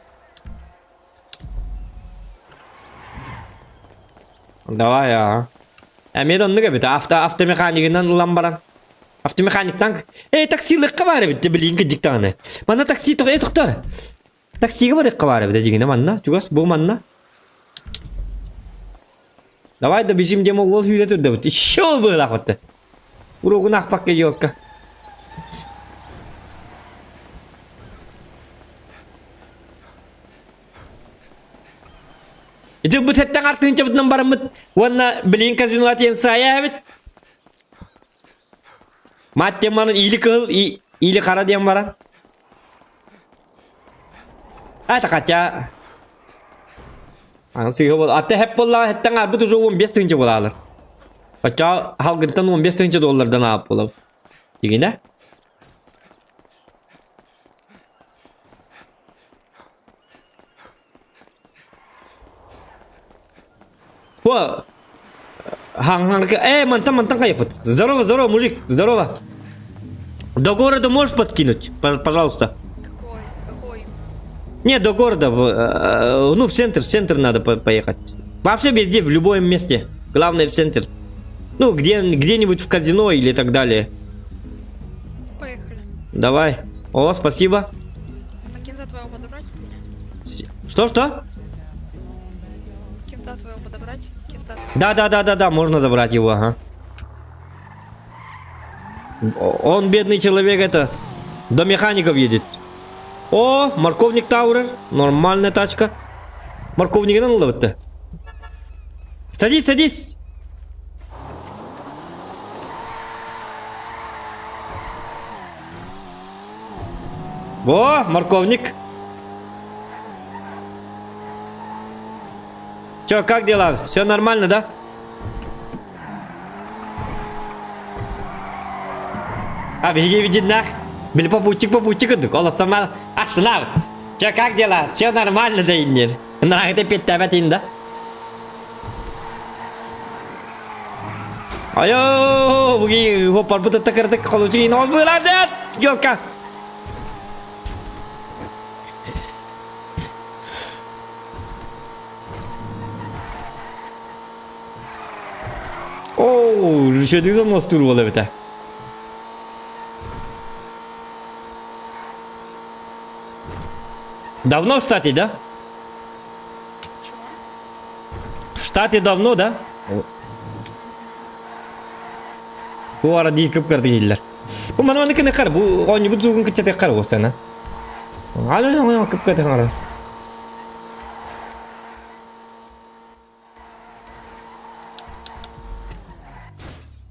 Давай, ага. Эмиэ да оннук эбит. Авто, автомеханигынан ылан баран. Автомеханиктан... Эй, таксилыкка баар эбит, билигин кырдьык даҕаны. Манна такси э, тохтор. Таксига барыахха баар эбит, дьигинэ манна. Чугас, бу манна. Давай добежим, где уол сүүрэ турдабыт. Еще быһыылаах Уруогун аахпакка елка. Ити бу сэттэн артыынчабытынан бараммыт уонна билигин казиноға тиэн саайа эбит. Мат диэн баран или кыһыл, или хара диэн баран. Это хотя... Аны сыыһа бол. Аты хэп буоллаҕа хэттэн аарбыт уже 15 тыһыынча буолаалар. Оччоҕо халгынтан 15 тыһыынча доллардан аап буолабыт. Дигинэ? О, э, мантан, мантан кайыппыт. Здорово, здорово, мужик, здорово. До города можешь подкинуть, пожалуйста? Какой? Какой? Не, до города, ну, в центр надо поехать. Вообще везде, в любом месте. Главное, в центр. Ну, где, где-нибудь в казино или так далее. Поехали. Давай. О, спасибо. А кента твоего подобрать? Что-что? Кента твоего подобрать? Кента Да-да-да-да-да, можно забрать его, ага. Он, бедный человек, это, до механиков едет. О, морковник Таурер, нормальная тачка. Морковник надо Садись, садись. Во, морковник. Че, как дела? Все нормально, да? А, биһиги видиннах. Били попутчик попутчик курдук. Ол сама астынар. Че, как дела? Все нормально да иннер. Нрагыта петтәбәт инда. Айо, буги хоппар бу тыкырдык колучу ин ол булады. Ёлка. Оо, үшөдүк занос тур буола эбитэ. Давно в штате, да? В штате давно, да? Бу ара дии кып-кырды дииллэр. Бу маны маны кыны кар, бу оонньубут зугун кыччатык кар буолсана. Аны кып-кырды хаңара.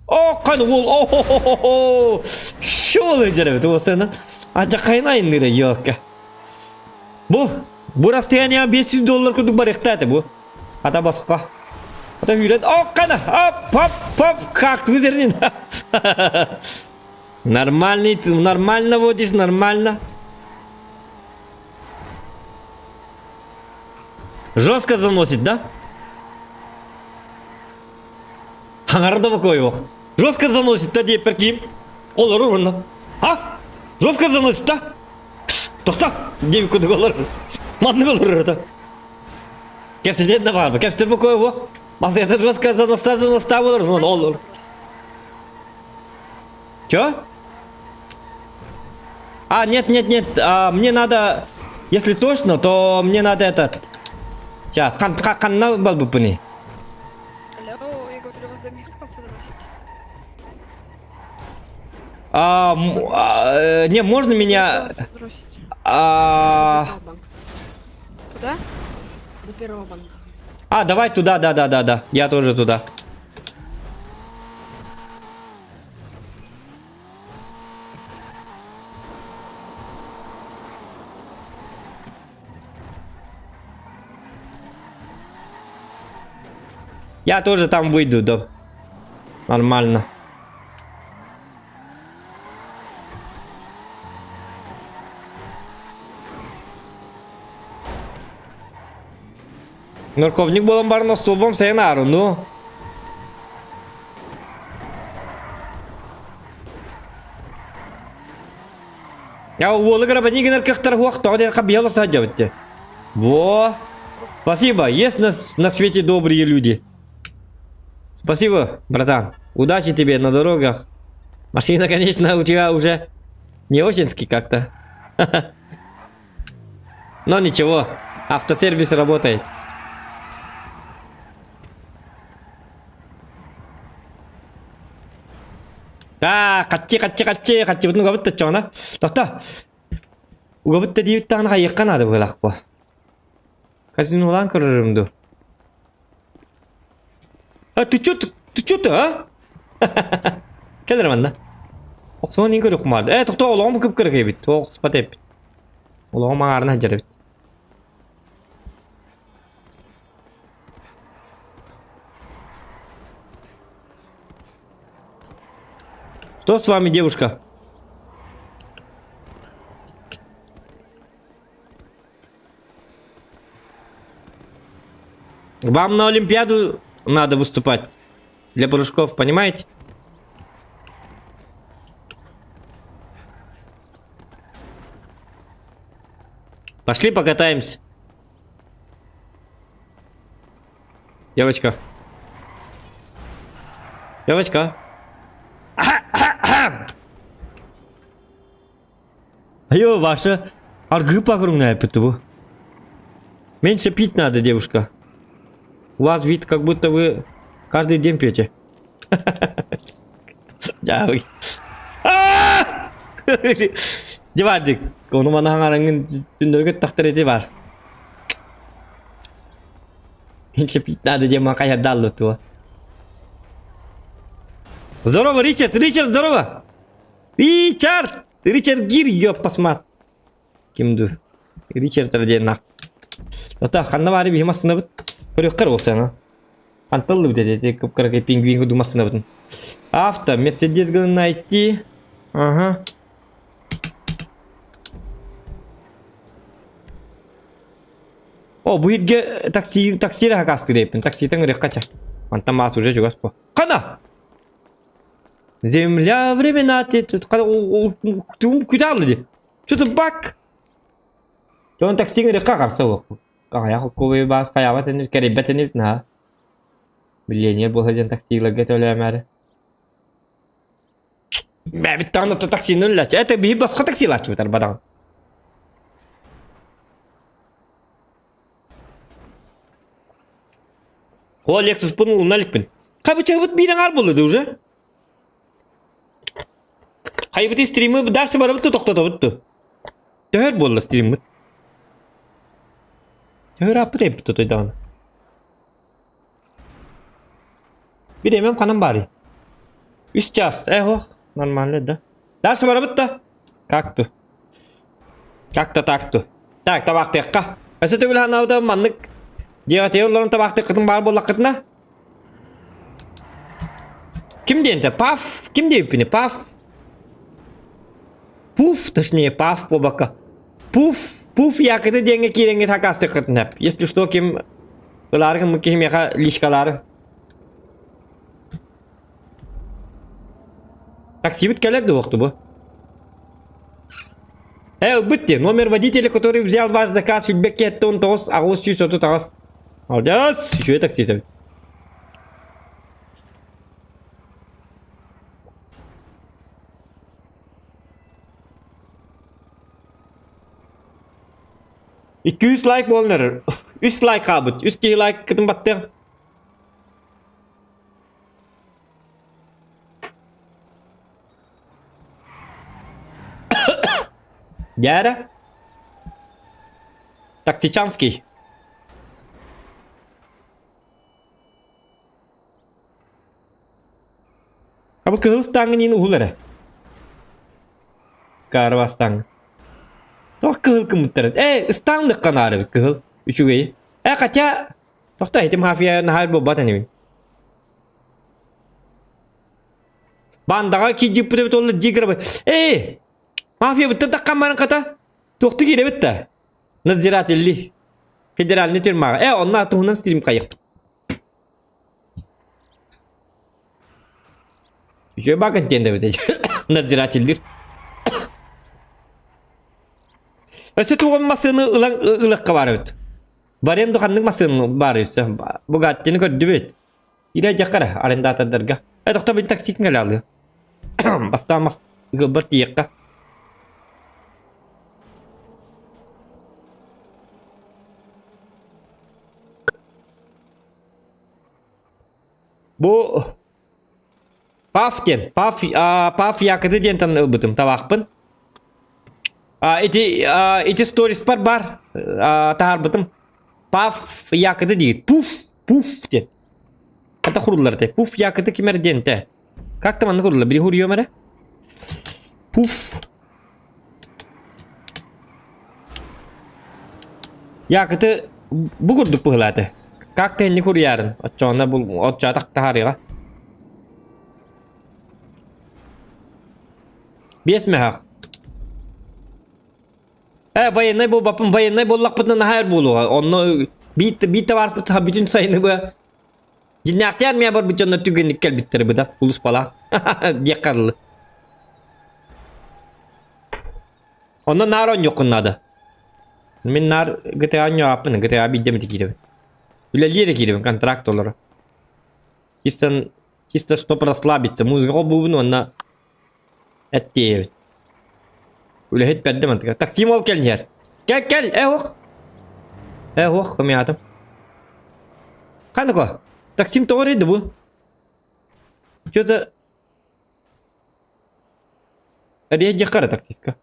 О, кан уол, о-хо-хо-хо! Шол өдөрөбүт уосана. Ажакайын айынныра ёлка. Бу, бу расстояние 500 доллар курдук барыхта это бу. Ата басқа. Ата үйрен, о, кана, оп, оп, оп, как ты зернин. Нормальный, ты нормально водишь, нормально. Жестко заносит, да? Хаҥарда бокой Жестко заносит, да диэппэр киим. Олорор онно. А? Жестко заносит, да? Тохто! Диэбит курдук олорор. Маннык олорор это. Кэпсэтиэн да баар. Кэпсэтэр бокой уох. Масыята жестко заноста заноста болор. Ну, олор. Чё? А, нет, нет, нет, а, мне надо, если точно, то мне надо этот. Сейчас, хан, ханна балбыппыный. Алло, я говорю, вас до Михалкова подбросить? А, а, не, можно меня... Подбросить. А, Куда? До первого банка. а, давай туда, да, да, да, да. Я тоже туда. Я тоже там выйду, да. Нормально. Нарковник буолан баран остуолбам сайын аарыну. Я уолу грабани гынар кыахтар хуах тоҕо диэн хабыйа сылдьабыт дии. Во! Спасибо, есть на, на свете добрые люди. Спасибо, братан. Удачи тебе на дорогах. Машина, конечно, у тебя уже не очень как-то. Но ничего, автосервис работает. Аа, хаччы, хаччы, хаччы, хаччыбытын угабыт да чоҕуна. Тохто. Угабыт да диэбит даҕаны хайыахха наада быһыылаах буо. Казинулаан көрөрүм дуу. А ты чё ты, ты чё ты, а? Кэлэр манна. Охсуон иин көрүөх маал. Ээ, тохтоо, олоҕум кып-кыра эбит. Охсупат эбит. Олоҕум аҥаарына сылдьар эбит. Что с вами, девушка? Вам на Олимпиаду надо выступать. Для прыжков, понимаете? Пошли покатаемся. Девочка. Девочка. Айо, ваша аргы огромная бу. Меньше пить надо, девушка. У вас вид, как будто вы каждый день пьете. Дьаабы. Дивардик. Ону маны хаҥараҥҥын түннөргө тахтар эти бар. Меньше пить надо, диэн хайардааллы туо. Здорово, Ричард! Ричард, здорово! Ричард! Ричард Гир, ёп, посмат. Ким ду? Ричард диэн нах. Ата ханна баары биһи массынабыт. Көрүөххэр болсана. Ханталлы бит эти кып-кыракый пингвин курдук массынабытын. Авто, Мерседес гына найти. Ага. О, бу ирге такси такси эрэ хакастыыр эбиппин. Такситан ырыахха ча. Мантан маас уже чугас бу. Хана! Земля времена күталды ди. Что-то бак. Тон такси ырыахха харса буолуох. Аҕыйах кубай баас хайаабат инир кэрийбэт инир наһаа. Миллионер буола диэн таксиларга төлөөмөөрү. Бэбит даҕаны таксины үллээччи. Это биһи босхо таксилааччыбытар бадаҕын. О, Lexus-пын улуна иликпин. Хабычабыт биир аҥаар буолла да уже. Хайбыты стримы дальше барабыт да тохтотобут ту. Төһөр буолла стриммыт. Төһөр аппыт эбит тотойдаҕына. Бириэмэм ханан баарый? Үс час. Э, ох, нормально да. Дальше барабыт да. Как ту? Как-то так ту. Так, табаахтыахха. Өссө төгүл ханаабыта маннык дьиэҕитигэр олорон табаахтыаххытын баар буоллаххытына Ким диэнтэ? Паф? Ким диэбиппиний? Паф? Пуф, точнее, паф буолбакка. Пуф, пуф якыты диэҥҥэ киирэҥҥит хакаастыаххытын сөп. Если что, ким ылаары гыммыт киһи миэхэ личкалаары. Таксибыт кэлэр да уохту бу. Э, ылбыт дии. Номер водителя, который взял ваш заказ, фидбэкке 19 838. Молодец! Үчүгэй такси эбит. 200 лайк буолан эрэр. Үс лайк хаалбыт. Үс киһи лайкытын баттыах. Дьээрэ. Тактичанский. Абы кыһыл ыстааҥҥын уһул эрэ. Каарба ыстааҥҥын. Тоох кыһыл кыммыттар. Э, ыстааҥнык ханаары кыһыл. Үчүгэй. Э, хотя... Тохто, этим мафия наһаа буолбат энибин. Бандаҕа киирдиппит эбит уонна диграбы. Эй! Мафия быттан таххан баран хата. Туохту киирэбит да? Надзирателли. Федеральный тюрьмаҕа. Э, онно туһунан стрим хайыхпыт. Үчүгэй баа контент эбит надзирателлир. Өссө туган массыыны ылан ылыахха баар эбит. В аренду ханнык массыыны баар өссө? Бугаттины көрдүбүт. Илэ дьахара арендатордарга. Э, тохто бин таксикин кэлэ алыы. Бастаан мас ыгылбар тиийиэххэ. Бу Паф диэн, Паф, а, Паф Якыты диэнтэн ылбытым табаахпын. А, ити, а, ити сториспар бар, а, таһаарбытым. Паф Якыты диир. Пуф, пуф диэн. Это хуруллар этэ. Пуф Якыты кимэр диэн этэ. Как там маннык хуруллар? Били хуруйуом эрэ? Пуф. Якыты бу курдук быһылааты. Как тэнни хуруйаарын? Оччоҕуна бу оччоотох таһаарыаҕа. Биэс мөһөх. Э, военный буолбаппын, военный буоллахпытына наһаа өр буолуоҕа. Онно биир биир табаарыспыт бүтүн сайыны быа дьиннээхтии армия барбыт дьоннор түгэнник кэлбиттэр быда улуспалаах диэххэ дылы. Онно наар оонньуоххун наада. Мин наар GTA оонньообаппын, GTA биирдэ эмит киирэбин. Үлэлиир эрэ киирэбин, контракт толоро. Чисто, чисто чтоб расслабиться, музыка холбуубун уонна эттиэбит. Үлэһит бэрдэ мантыга. Такси мол кэл иһэр. Кэл, кэл, э ох. Э ох, хомуйаатым. Ханнык Таксим тоҕо эрийди бу? Что-то Эрийэ дьаххара таксистка.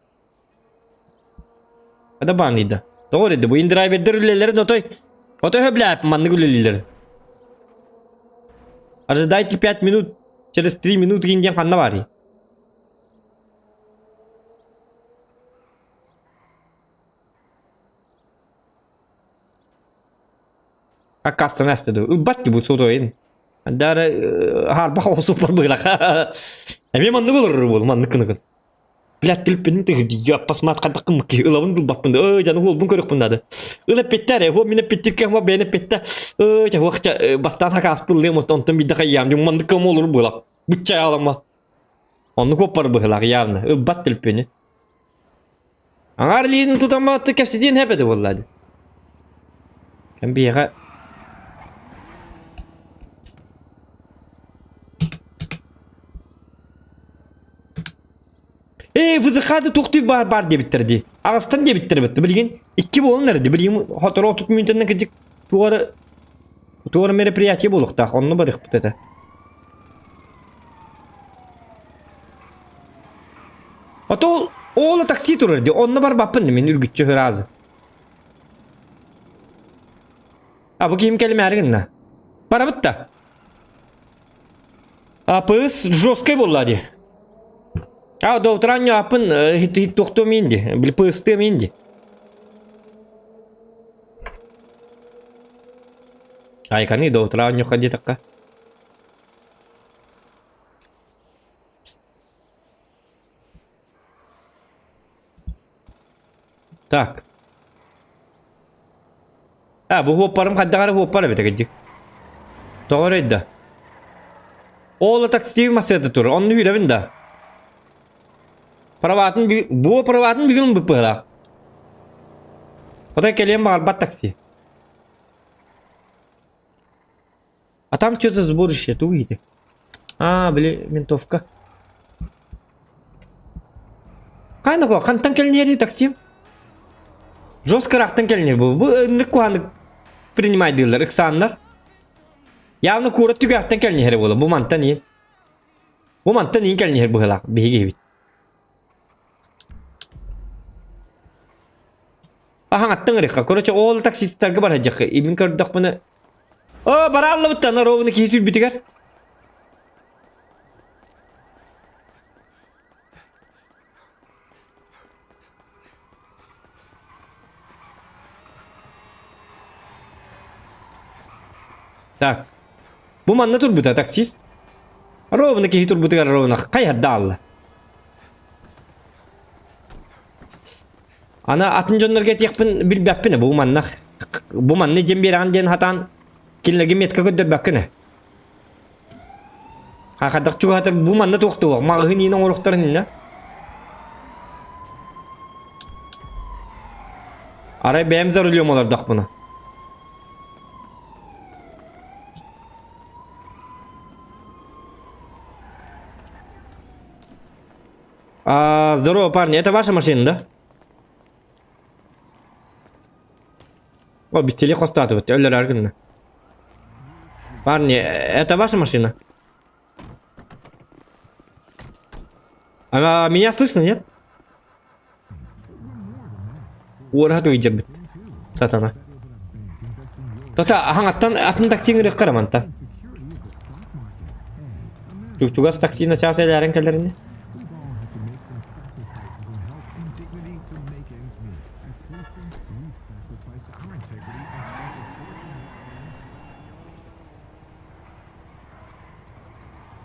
Ада баан ыйда. Тоҕо эрийди бу индрайвердер үлэлэрин отой отой хөблээп маннык үлэлииллэр. Ожидайте 5 минут, через 3 минуты диэн ханна баарый? Хаккастан аста ду. Ылбат ди бу сотойын. Дары харбах осуппар быылаха. Эми маннык олорор буол, маннык кыныкын. Блядь, түлпүнүн тыгы дии, аппасмаат хадак кыммык ылабын дылбаппын да, ой, жаны хуолбун көрөкпүн дады. Ыла петтер, хуо мине петтир кем бэне петте. Ой, ча хуакча бастан хакаспыллыым, онтон бидде хайям, дьум маннык кым олор буолак. Бычча алама. Оннук оппар быһылаах явно. Ылбат түлпүнү. Аҥаар илиитин тутамматты кэпсэтиэн сөп этэ буолла дии. Кэм биһиэхэ Ээ, ВЗХ-ды туохтуй баар баар диэбиттэр дии. Аҕыстан диэбиттэр эбит. Билигин икки буолан эрэ дии. Билигин сотору 30 мүнүүтэннэн кырдьык туора туора мероприятие буолуохтаах. Онно барыахпыт этэ. А то ол такси турар дии. Онно барбаппын мин үргүччү сразу. А бу ким кэлимээри гынна? Барабыт да. АПС жесткай буолла дии. А, до утра не аппын туохтуом иин дии. Били ПСТ иин дии. Айканы до утра не ходи такка. Так. А, бу хуоппарым хайдах эрэ хуоппар эбит кырдьык. Тоҕо эрэ да. Ол такси массыата тур, онну үүрэбин да. Праватын бу праватын бүгүн быппыһылаах. Отой кэлиэн баҕарбат такси. А там что за сборище, ту видите? А, били, ментовка. Ханна хантан кэлниэри такси? Жестко рахтан кэлниэр бу. Бу ыннык куһанык принимайдыылар, ыксааннар. Явно куорат түгэхтэн кэлниэри буола. Бу мантан иин. Бу мантан иин кэлниэр быһылаах биһиги эбит. Аһаҥаттан ырыхха. Короче, ол таксисттарга барадьахха. Имин көрдөхпүнэ О, барааллабыттан ровно киһи сүрбүтүгэр. Так. Бу манна турбута таксист. Ровно киһи турбутугар ровно хайарда алла. Аны атын дьоннорго этиэхпин билбэппин бу манна бу манна дьэн биэрэҕин диэн хатаан кинилэргэ метка көрдөрбөккүн ээ. Хахадах чугаһатар бу манна туохтуох маҕаһыын иин оҥоруохтарын иннэ. Арай бэйэм за рулем олордохпуна. А, здорово, парни, это ваша машина, да? О, без хостатывать, өлөр Парни, это ваша машина? А, меня слышно, нет? Уорат уйдербит. Сатана. Тота, аһаҥаттан атын таксиҥ ырыххараманта. Чугас такси начаас элээрин кэлэрини.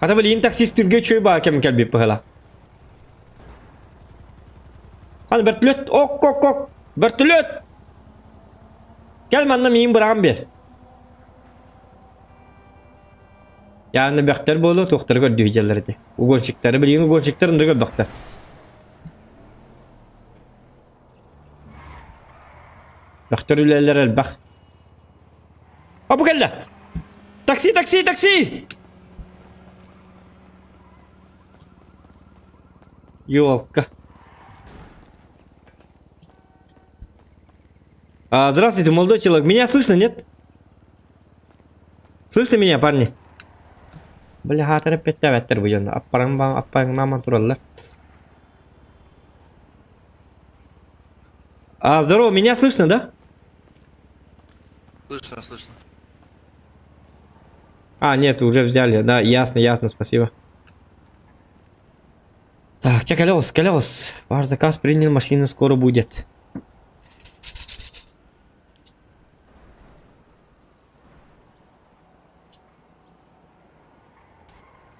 Хата билигин таксистырга үчүгэй баа кэм кэлбит быһыла. Ханы вертолет, ок ок ок, вертолет! Кэл манна миин быраҕан биэр. Яғни бөхтөр буолуо туохтары көрдүү дьаллар этэ. Угонщиктары билигин угонщиктар онно көрбөхтөр. Бөхтөр үлэлэр элбэх. А бу кэллэ! Такси, такси, такси! Ёлка. А, здравствуйте, молодой человек. Меня слышно, нет? Слышно меня, парни? Бля, хатыр эппеттээбэттэр бу дьон. Аппаран аппараңнааман тураллар. А, здорово, меня слышно, да? Слышно, слышно. А, нет, уже взяли, да, ясно, ясно, спасибо. Так, чэ, колес, колес. Ваш заказ принял, машина скоро будет.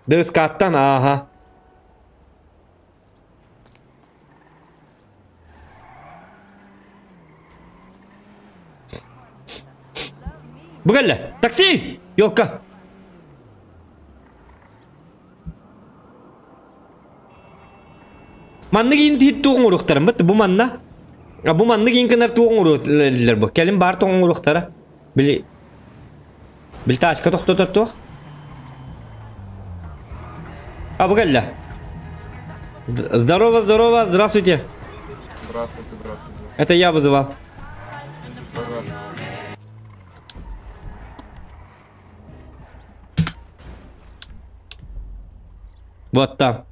ДСК-ттан, ааха. Бу кэллэ! Такси! Ёлка! Маннык иин тиит туох оҥоруохтарын бу бу манна. А бу маннык иин кынар туох оҥоруохтар бу. Кэлин баар туох оҥоруохтара. Били Били тааска тохтотор туох? А бу кэллэ. Здорово, здорово, здравствуйте. Здравствуйте, здравствуйте. Это я вызывал. Ага. Вот там.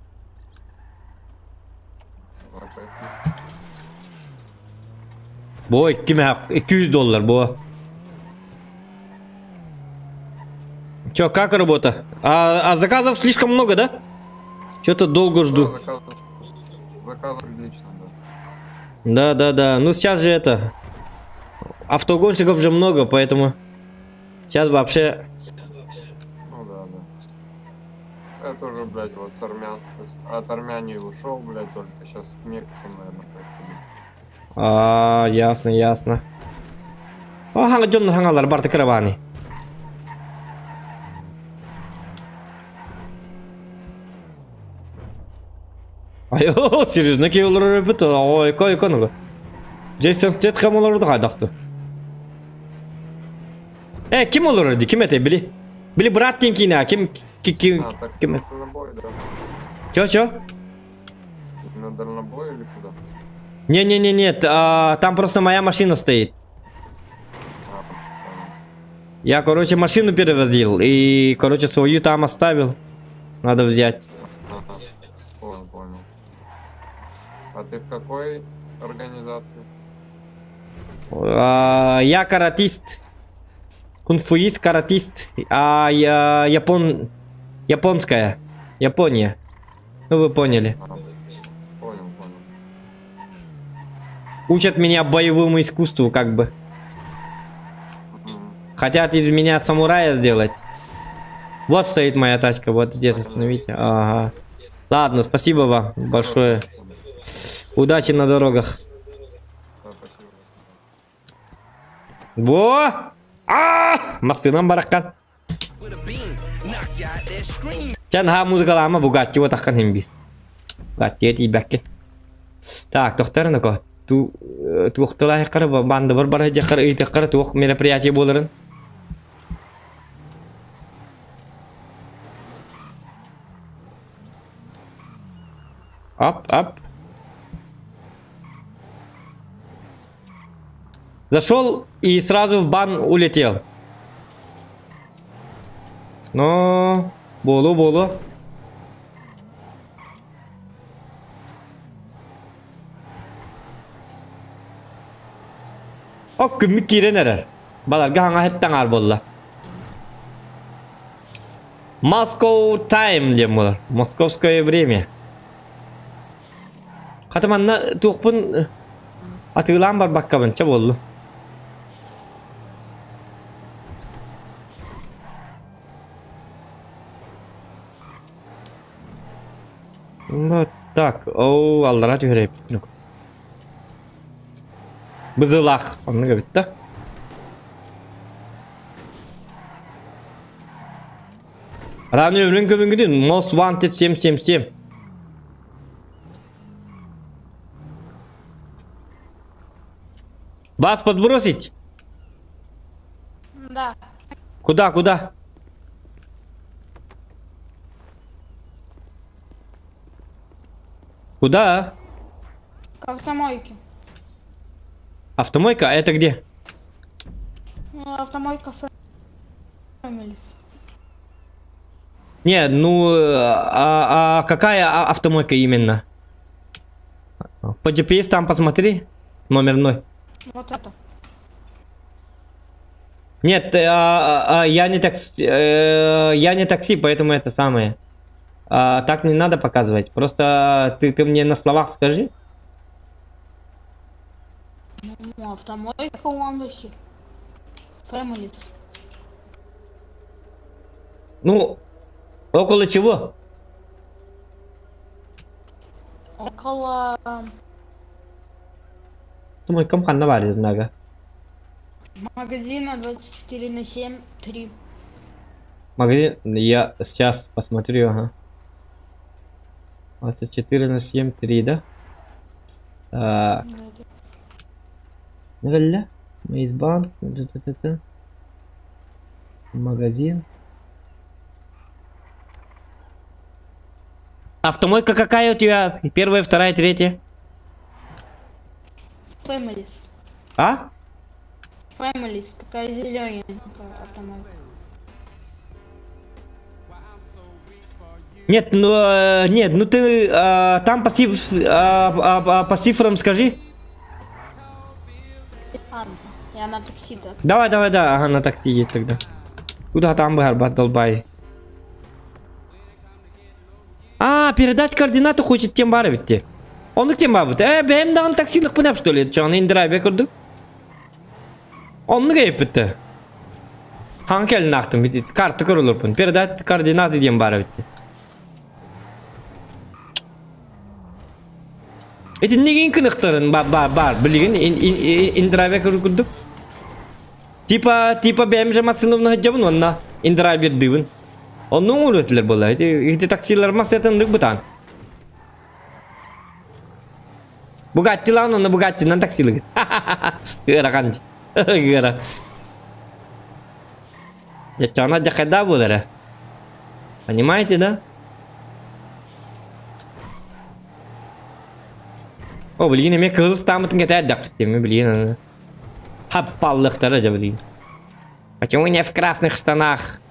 Бу 2 200 доллар бу. Чё, как работа? А заказов слишком много, да? Что-то долго жду. Да, заказов, заказов прилично, да. Да. Ну сейчас же это... Автогонщиков же много, поэтому... Сейчас вообще... Ну да, да. Я тоже, блядь, вот с армян, от армяне ушел, блядь, только сейчас к Мексам, наверное, поеду. А, ясно, ясно. О, хаҥа дьоннор хаҥалар барты караваны. Ай, серьезно, ки олорор эбит, ой, кой, кой, Джейсон Стэтхэм олорду хайдахты. Э, ким олорор ди, ким это, били? Били брат кина, ким, ким, ким, А, так ким? на дальнобой, да? Чё, чё? На дальнобой или куда? Не-не-не, нет, там просто моя машина стоит. Я, короче, машину перевозил и, короче, свою там оставил. Надо взять. Ага, понял, понял. А ты в какой организации? Я каратист. Кунг-фуист, каратист. А я японская. Япония. Ну вы поняли. А, понял, понял. Учат меня боевому искусству, как бы. Хотят из меня самурая сделать. Вот стоит моя тачка, вот здесь остановите. Ага. Ладно, спасибо вам большое. Удачи на дорогах. Да, спасибо. Во! А! Массыынам барахсан. Чан ха музыкалаама Бугатти вот аххан химби. Бугатти тиибэкки. Так, тохторун ту туохтала хаккара банды бар бар жаккар ыйтаккар туох мероприятие буоларын. Ап, ап. Зашел и сразу в бан улетел. Но, болу болу. Ок күммүк киирэн эрэр. Баларга хаҥа хэттаҥаар буолла. Moscow time диэн буолар. Московское время. Хата манна туохпун атыылаан барбаккабын ча буоллу. Ну так, оу, аллара түһэрэ. Бызылах, онны эбит да. Раны өмрін көмінгіден Most Wanted 777. Вас подбросить? Да. Куда, куда? Куда? К автомойке. Автомойка? А это где? Ну, автомойка Families. Не, ну, а какая автомойка именно? По GPS там посмотри. Номерной. Вот это. Нет, я не такси, поэтому это самое. Так не надо показывать. Просто ты мне на словах скажи. Ну, автомойка он вообще. Families. Ну. Около чего? Около... Тумайкам ханна баар знага. Магазина 24 на 7, 3. Магазин, я сейчас посмотрю, ага. 24 на 7, 3, да? Так. Нелля? Мейсбанк. Магазин. Автомойка какая у тебя? Первая, вторая, третья? Families. А? Families. Такая зелененькая автомойка. Нет, ну, э, нет, ну ты э, там по, циф, э, э, по цифрам скажи. Ладно, я на такси так. Давай, давай, да, ага, на такси едь тогда. Куда там бы, долбай. А, передать координаты хочет тем бар битти. Оннук тем бар бит. Э, бэйэм даҕаны таксилык что ли? Чоны индрайве көрдүк. Оннук эйпитте. Хаҥ кэлин ахтым бит. Карта көрөлөрпүн. Передать координаты диэн баар эбит. Итиннигин кыныктарын бар бар бар билигин индрайве курдук. Типа типа бэйэм же массыынабын сылдьабын уонна индрайвердыыбын. Оннук оҥоруо буолла. Ити ити таксилар массыынатын бытаан. Бугаттилаан онно Бугаттинан таксилыгыт. Ыарахан. Ыара. Дьаччаҕына дьахайдаа буолара. Понимаете, да? О, билигин эмиэ кыһыл ыстааммытын кэтээрдэхпит диэмэ билигин аны. Хаппаллыктара дьэ билигин. Почему не в красных штанах?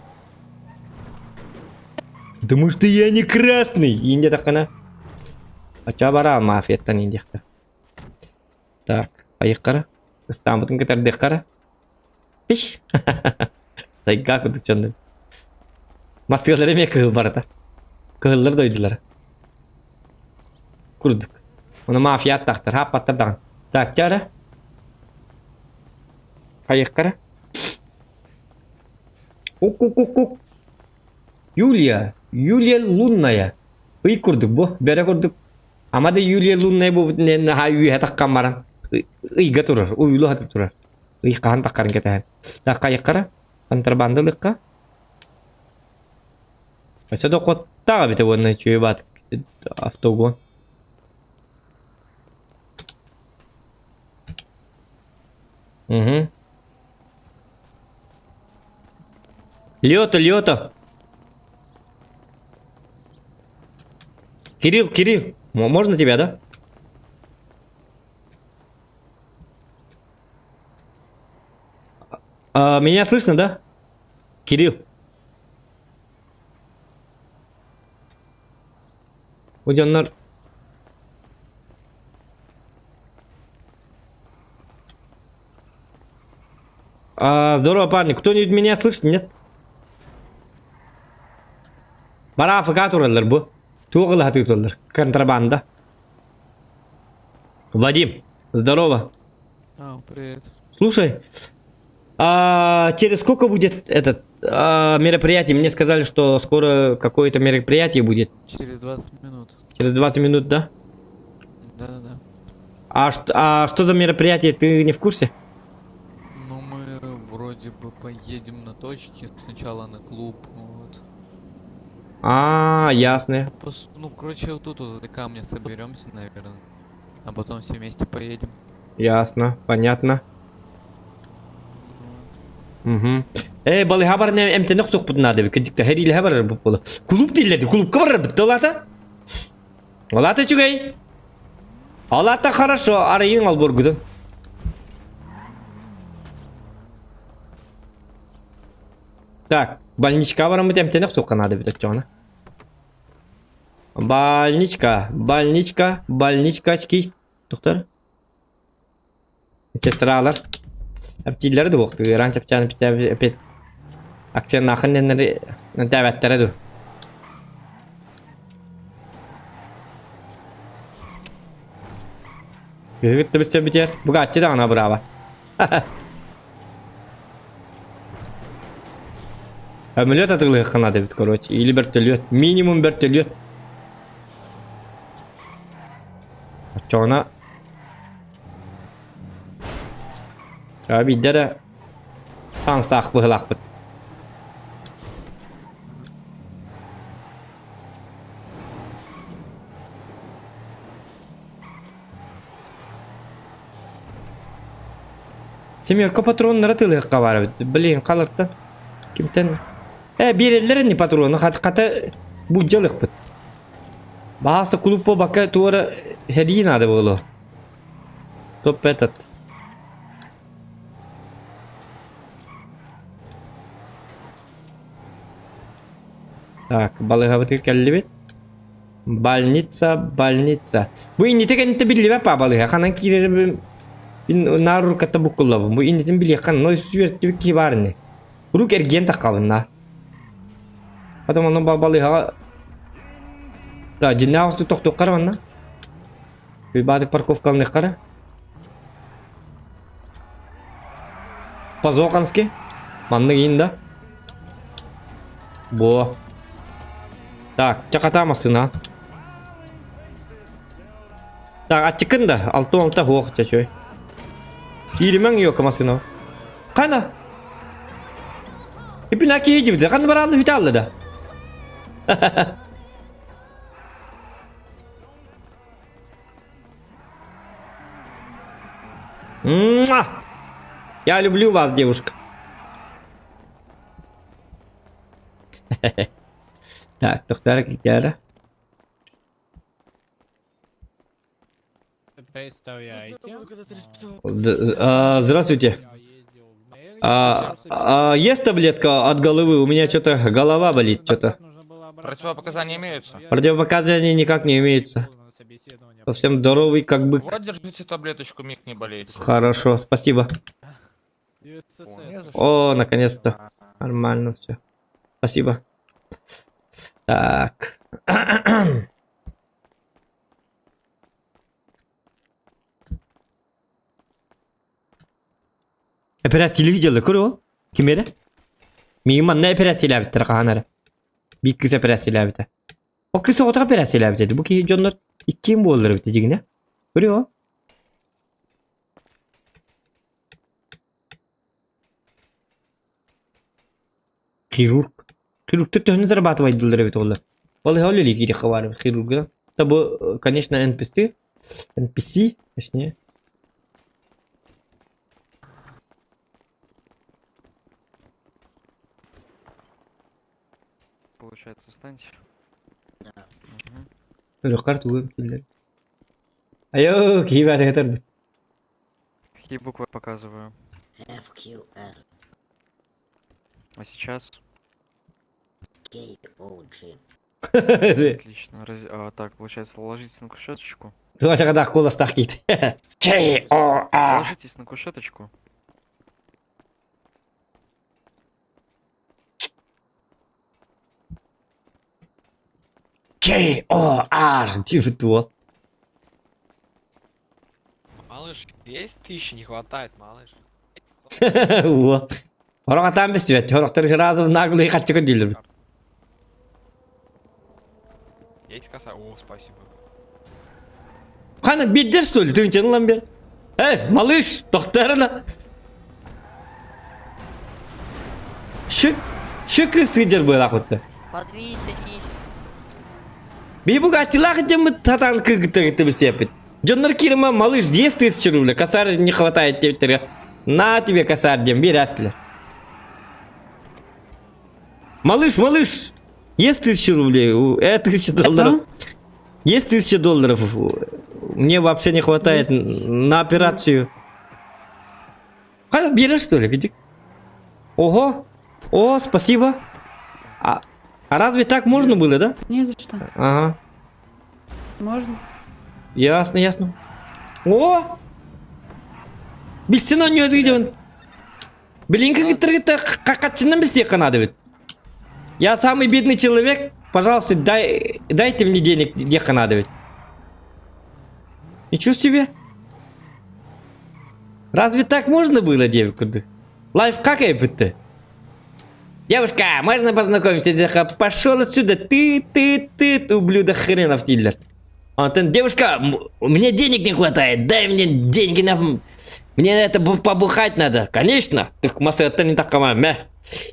Потому что я не красный. Инде таххана. Ача бара мафияттан индиэхтэ. Так, айыққара. Ыстааммытын кэтэрдиэххара. Пиш. Тайга курдук дьоннор. Маскалар эмиэ кыһыл барыта. Кыһыллар дойдулара. Курдук. Ону мафия аттаахтар, хааппаттар даҕаны. Так, чара. Хайыххара. Ук-ук-ук-ук. Юлия. Юлия Лунная. Ый курдук бу. Бэрэ курдук. Ама да Юлия Лунная буолбутун наһаа үөһэ таххан баран ыйга турар, уйулу хата турар. Ый хаһан таххарын кэтэһэн. Так хайыххара. Контрабанда ылыахха. Өссө да куоттаах эбитэ уонна үчүгэй баат автогон. Угу. Лёта, Лёта. Кирилл, Кирилл, можно тебя, да? А, меня слышно, да? Кирилл. Удьоннор А, здорово, парни. Кто-нибудь меня слышит? Нет? Бара АФК тураллар бу. Туох ылаһа тураллар. Контрабанда. Вадим, здорово. А, привет. Слушай, а через сколько будет этот а, мероприятие? Мне сказали, что скоро какое-то мероприятие будет. Через 20 минут. Через 20 минут, да? Да-да-да. А, что, а что за мероприятие, ты не в курсе? Ну, мы вроде бы поедем на точки, сначала на клуб, вот. А, ясно. Ну, короче, вот тут вот возле камня соберемся, наверное. А потом все вместе поедем. Ясно, понятно. Угу. Э, балыыһа баран эмтэнэ охсуохпутун наада эбит. Кырдьык сэриилэһэ барар буолла. Кулууп дииллэр кулуупка барар бит олата. Олата үчүгэй. Олата хорошо, арыйын олбуоргутун. Так, больничка бараммыт эмтэнэ охсуохха наада эбит оччоҕуна. Больничка, больничка, больничка очки. Доктор. Сестралар. Эмтииллэрэ дуо? Ыараан чэпчээн эппит акционнаахын диэннэри эмтээбэттэрэ дуу? Кыһыгыт да билсэрбитигэр Бугатти даҕаны абыраабат. Өмөлөт атыылыахха наада эбит, короче. Или бөртөлүөт. Минимум бөртөлүөт. Оччоҕуна биирдэ эрэ шанстаах быһыылаахпыт. Семерка патроннара тылыахха баар эбит. Блин, халарта. Кимтэн? Э, биэрэллэр ини патроны, хата буддьалыхпыт. Бааса клуб бакка туора сэрии надо было. Топ этот. Так, балыыһабытыгар кэллибит. Больница, больница. Бу иннитэ кэннитэ биллибэт па балыыһа. Ханан киирэрин мин наар уруккатта буккуллабын. Бу иннитин билиэххэ но сүөртүбүт киһи баар ини. Урук эргиэн таххабын на. Потом ону балыыһаҕа Да, дьиннээх усту тохтуоххара манна. Баадык парковкаланыаххара. По-зокански. Маннык иин да. Бо. Так, чаката массына. Так, аччыкын да. Алты хуох чачой. Кииримэҥ йока массына. Қана? Ипина киһи дибде. Қана баралны хүтә алды да. Муа! Я люблю вас, девушка. Так, доктор гитара. Представляете? Здравствуйте. А есть таблетка от головы? У меня что-то голова болит, что-то. Противопоказания имеются? Противопоказания никак не имеются. Совсем здоровый, как бы. Вот, держите таблеточку, миг не болеете. Хорошо, спасибо. О, наконец-то. Нормально все. Спасибо. Так. Операциялыы дьылы көрүө. Ким эрэ? Миигин манна операциялаабыттара хаһан эрэ. Биир кыыс операциялаабыта. Ол кыыс оҕотох операциялаабыт этэ. Бу киһи дьоннор иккиэн буоллар эбит дьиҥинэ. Көрүө. Хирург. Хирургтар төһөнү зарабатывайдылар эбит олар. Ол иһэ ол үлэ киириэххэ баар эбит хирурга. Да бу, конечно, NPC. NPC, точнее. Получается, встаньте. Да. Өлөккар тугу киллер. Айо, киһи баатыгатар. Какие буквы показываю? F, Q, R, А сейчас? K, O, G. Отлично. Раз... А, так, получается, ложитесь на кушеточку. Туасакадах куластах кит. К О А. Ложитесь на кушеточку. К О А. Типа то. Малыш, есть тысячи, не хватает, малыш. Во. Хорох атаан бистибэт. Хорохтор разом наглый хаччыка дииллэр. Есть коса? О, спасибо. Хана биддер что ли? Тыынчан ылан бер. Эй, малыш, тохтарына. Шык, шык сыдьар быылаах Подвинь, садись. Би бугатилах дьэммит татан кыргыттар бисиэппит. Дьоннор киирма малыш 10 тысяч рублей, косарь не хватает тебе. На тебе косарь диэн биэрээстилэр. Малыш, малыш, есть 1000 рублей, $1000. Есть $1000. Мне вообще не хватает на операцию. Қайда берешь, что ли, где? Ого! О, спасибо. А разве так можно было, да? Не за что. Ага. Можно. Ясно, ясно. О! Билсин он не Блин, как это какачынан билсиэххэ наада эбит. Я самый бедный человек. Пожалуйста, дайте мне денег, диэххэ наада эбит. Ничего себе. Разве так можно было, девку? Лайф как это? Девушка, можно познакомиться? Пошел отсюда, ты, ты, ты, ублюдок хренов дииллэр. Онтон, девушка, мне денег не хватает, дай мне деньги на... Мне это побухать надо. Конечно. Так масса не так мэ.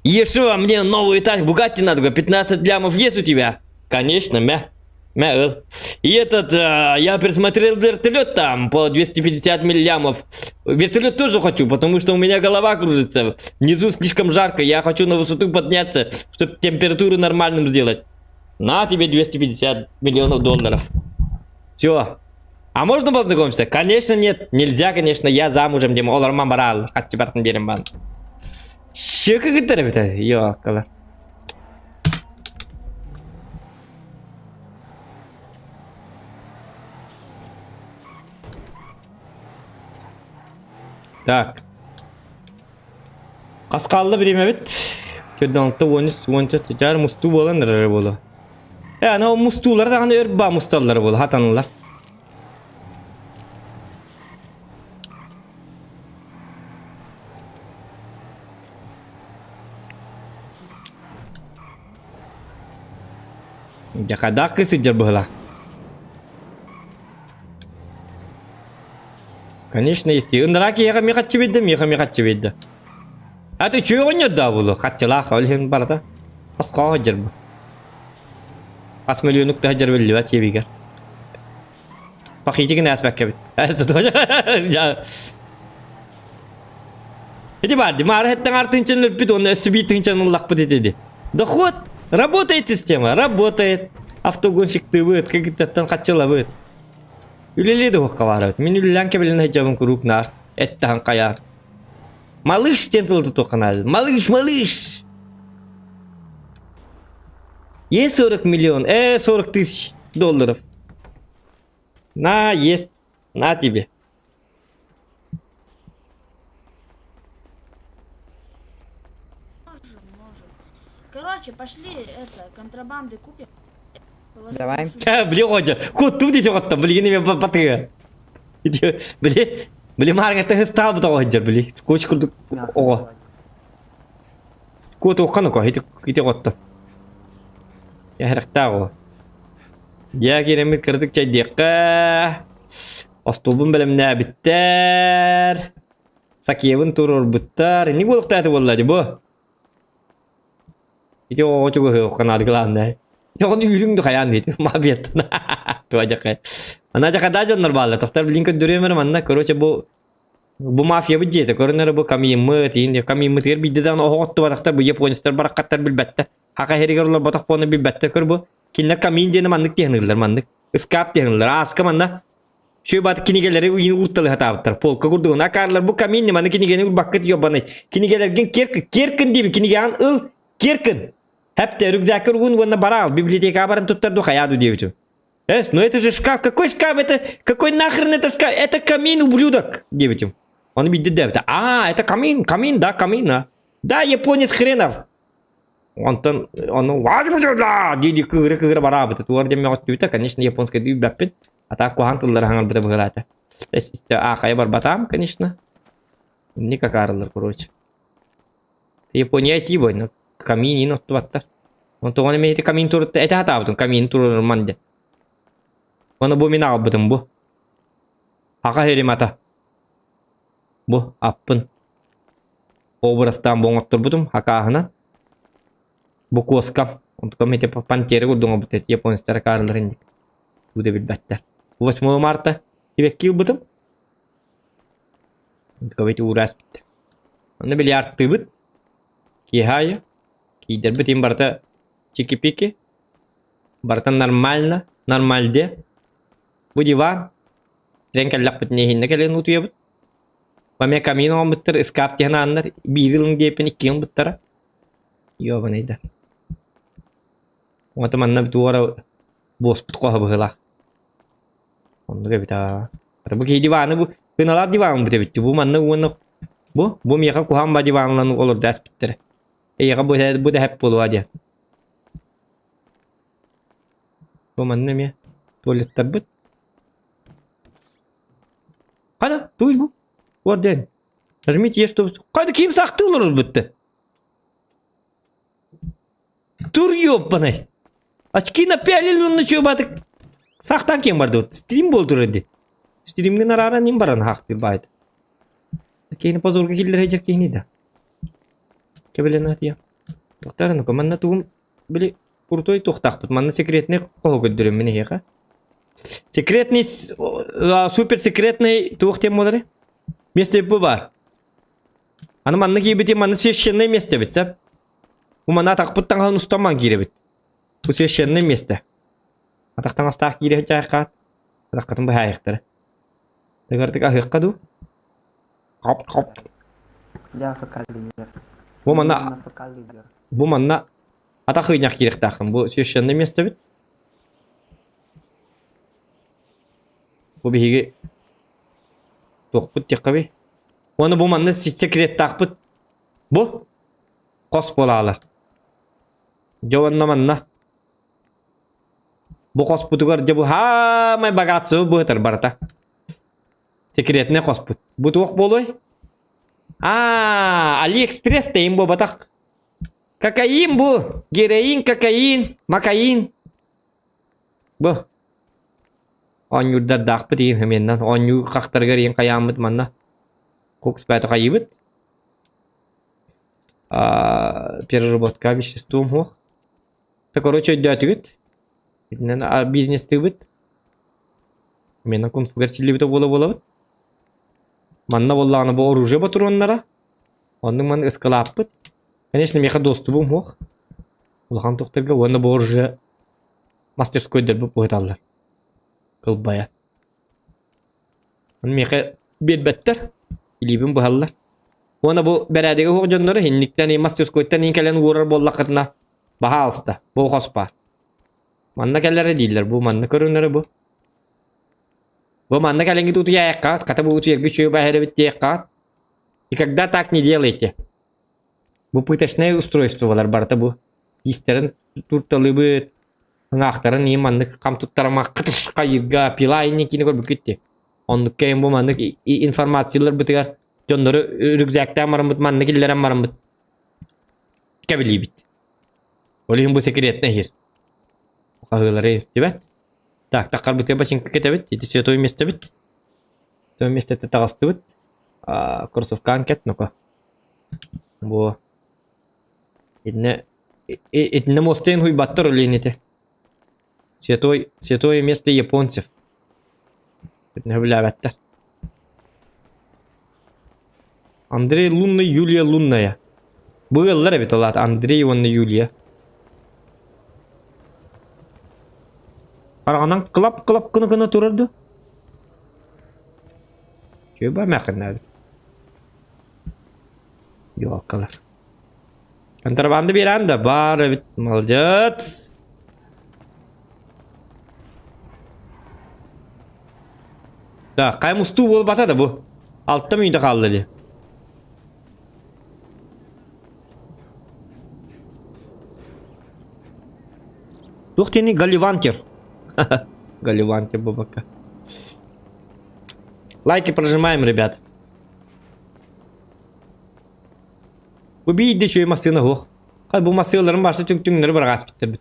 Еще мне новую тачку Бугатти надо, 15 лямов есть у тебя? Конечно, мэ. Мэ, И этот, я присмотрел вертолет там по 250 миллямов. Вертолет тоже хочу, потому что у меня голова кружится. Внизу слишком жарко, я хочу на высоту подняться, чтобы температуру нормальным сделать. На тебе 250 миллионов долларов. Все. А можно познакомиться? Конечно нет. Нельзя, конечно, я замужем, диэн олорман бараал. Хаччы бартын биэрэн баан. Щека кыттар эбит. Йоаккалар. Так. Хас хаалла бириэмэбит? Төрдөн 13 14 дьаар мустуу буолан эрэр буолуо. Э, аны ол мустуулар даҕаны өр баа мусталлар буолуо, хатанылар. Дьэ хайдах кыыс сылдьар быһыылаах. Конечно, есть. Ыныраа киһиэхэ эмиэ хаччы биэрдэ, миэхэ эмиэ хаччы биэрдэ. А ты үчүгэй оҕонньордоо буолуо, хаччылаах, ол иһин барыта хосхоо сылдьар бу. Хас миллионук да сылдьар биллибэт сиэбигэр. Пахитигин ааспакка эбит. Ити баар ди, маары хэттэн артынчан өлбүт, уонна өссө биир тыһыынчан ыллахпыт ити Доход! Работает система, работает. Автогонщиктыыбыт, кыргыттартан хаччылабыт. Үлэлии да уһукка баарабыт. Мин үлэлээн кэбилэн сылдьабын куруук наар. Эттаһан хайаар. Малыш диэн тылы тутуохха наада. Малыш, малыш! Есть 40 миллион, 40 тысяч долларов. На, есть. На тебе. Можем, можем. Короче, пошли это, контрабанды купим. Положим Давай. машину. Били оҕо куттуу диэти оҕоттон билигин эмиэ батыга. Били били маарыҥаттан ыстаалбыт оҕо сылдьар били скотч курдук оҕо. Куотуохха ноко ити ити оҕоттон. Яһарахтаах оҕо. Дьэ киирэммит кыратык чэйдиэххэ. Остуолбун бэлэмнээбиттэр. Сакиябын туруорбуттар. Инник буолуохтаата буолла дии бу. Ити оҕо чугаһыахха наада главное. Ити оҕону үүрүҥ да хайаан диэтим. Мабиаттан. Туа дьакай. Ана дьакада дьоннор бааллар. Тохтор билин көрдөрүөм эрэ манна. Короче бу бу мафиябыт дьиэтэ. Көрүнэр бу камиммыт, иин камиммытыгар биирдэ даҕаны оһох оттубатахтар бу японецтар бараххаттар билбэттэр. Хака иһэригэр олорботох буолан билбэттэр көр бу. Кинилэр камин диэни маннык тиһэниллэр маннык. Ыскаап тиһэниллэр. Ааска манна Үчүгэй баат кинигэлэри уйун уурталыы сатаабыттар. Полка курдугун акаарлар бу камин маны кинигэни урбаккыт ёбаный. Кинигэлэргин киэр киэркин диибин кинигэҕин ыл киэркин. Хэптэ рюкзакка угун уонна бараал библиотекаҕа баран туттар хайаа ду диэбитим. Эс, ну это же шкаф, какой шкаф это, какой нахрен это шкаф, это камин, ублюдок, диэбитим. Ону биирдэ диэбитэ, а, это камин, камин, да, камин, а. Да, японец хренов. Онтон ону дии кыыра кыыра бараабыта. Туор диэн мөҕөттүбүтэ, конечно, японскай дүүбэппин. А так куһаҕан тыллары хаҥарбыта быһыылаата. Аахайа барбатаам, конечно. Никак аарыллар, короче. Япония тии бойно. Каминин оттубаттар. Онтон эмиэ ити камин турутта этэ сатаабытым, камин турурман диэн. Ону бу мин аҕалбытым бу. Аҕа иһирим ата. Бу аппын. Образтаан бу оҥотторбутум акааһынан. Бу куоскам. Онтукам ити пантера курдук оҥорбут японецтар акаарылар инник. Тугу да билбэттэр. 8 марта сибэкки ылбытым. Онтукабыт уураас бүттэ. Онно бильярдтыыбыт. Киэһэ аайы. Киирдэрбит им барыта чики-пики. Барыта нормально. Нормальде. Бу диван. Сирэн кэллэхпитинэ иһиннэ кэлэн утуйабыт. Маме камин оҥорбуттар, ыскаап диэн ааннар, биири ылыҥ диэппин иккиэн ылбыттара. Ёбаный да. Уонна манна туора буоспут хоһо быһыылаах. Оннук эбит аа. Бу киһи диваны бу ыналаах диван бу эбит. Бу манна уонна бу бу миэхэ куһаҕан ба диванынан олордо аспыттара. Эйиэхэ бу бу да хэп буолуо диэн. Бу манна эмиэ туалеттарбыт. Хана, туй бу. Вот диэн. Нажмите Е, чтобы... Хайда ким сахты олорор бутты? Тур ёбаный. Очки напялили он ничего батык. Сахтан кем барды. Стрим бол турар ди. Стримге нарара ним баран хахты байт. Кейни позорга киллер хеджер кейни да. Кебелен атия. Тоқтар, ну манна тугун били крутой тухтахпыт. Манна секретный кого көддүрүм мени хеха. Секретный супер секретный туох тем болары. Место бу бар. Аны манна киибити манна священное место бит сап. Бу манна атахпыт таҥаһын устаман киирэбит. Бу священное место. Атах таҥастаах киирэ сылдьааххаат. Атаххытын быһаайахтара. Тыгартык аһыахха дуу? Хоп хоп. Я АФК лидер. Бу манна АФК лидер. Бу манна атах ыйнах киириэхтааххын. Бу священное место бит. Бу биһиги туохпут диэххэ Уонна бу манна секреттаахпыт. Бу хос буолаалар. Дьэ уонна манна бу хоспутугар дьэ бу хаамай богатство быһытар барыта. Секретный хоспут. Бу туох буолуой? Аа, Алиэкспресс тэйин буолбатах. Кокаин бу! Героин, кокаин, макаин. Бу. Оонньуурдардаахпыт иим хэмиэннэн. Оонньуу хахтарыгар иин хайааммыт манна. Кокс бээтэ хайыыбыт. Переработка веществом суох. Та короче өйдөөтүгүт. Итинэн бизнестыыбыт. Менен кунсугар силлибитэ буола буолабыт. Манна буоллаҕына бу оружие ботуруоннара. Оннук маннык ыскалааппыт. Конечно, миэхэ доступум суох. Улахан тохторго уонна бу оружие мастерскойдарбыт быһыталлар. Кылбайа. Ону миэхэ биэрбэттэр. Илиибин быһаллар. Уонна бу бэрээдэгэ суох дьоннору инниктэн мастерскойтан иин кэлэн уурар буоллаххытына, баһаалыста, бу хос баар. Манна кэлэрэ дииллэр, бу манна көрүнэрэ бу. Бу манна кэлэҥҥит утуйаайаххаҕыт, хата бу утуйарга үчүгэй баһар эбит диэххаҕыт. И когда так не делайте. Бу пыточное устройстволар барыта бу. Тиистэрин турталыыбыт, ыҥаахтарын иин маннык хам туттарама кытыш хайыырга пила инникини көрбүккүт дии. Оннук кэйин бу маннык информацияларбытыгар дьоннору рюкзактаан бараммыт маннык иллэрэн бараммыт кэбилиибит. Ол иһин бу секретный иһир. Хаһыылары истибэт. Так, таххарбытыгар бачыҥка кэтэбит, ити святой местобит. Святой местоттан таҕыстыбыт. Кроссовкаан кэт, ну-ка. Бу итиннэ итиннэ мостайын хуйбаттар олейн ити. Святой, святое место японцев. Итиннэ билээбэттэр. Андрей Лунный, Юлия Лунная. Бу ыаллар эбит ол аата Андрей уонна Юлия. Хараҕынан кылап-кылап гына-гына турар дуо? Үчүгэй баа эмээххиннээбит. Ёлкалар. Контрабанда биэрэн да баар эбит. Молодец! Так, хайа мустуу буолбата да бу. Алта мүнүүтэ хаалла дии. Туох диэний Галивантер. Галивантер бабака. Лайки прожимаем, ребят. Бу биирдэ үчүгэй массыына суох. Хай бу массыыларын барса түҥ-түҥнэри быраҕааспыттар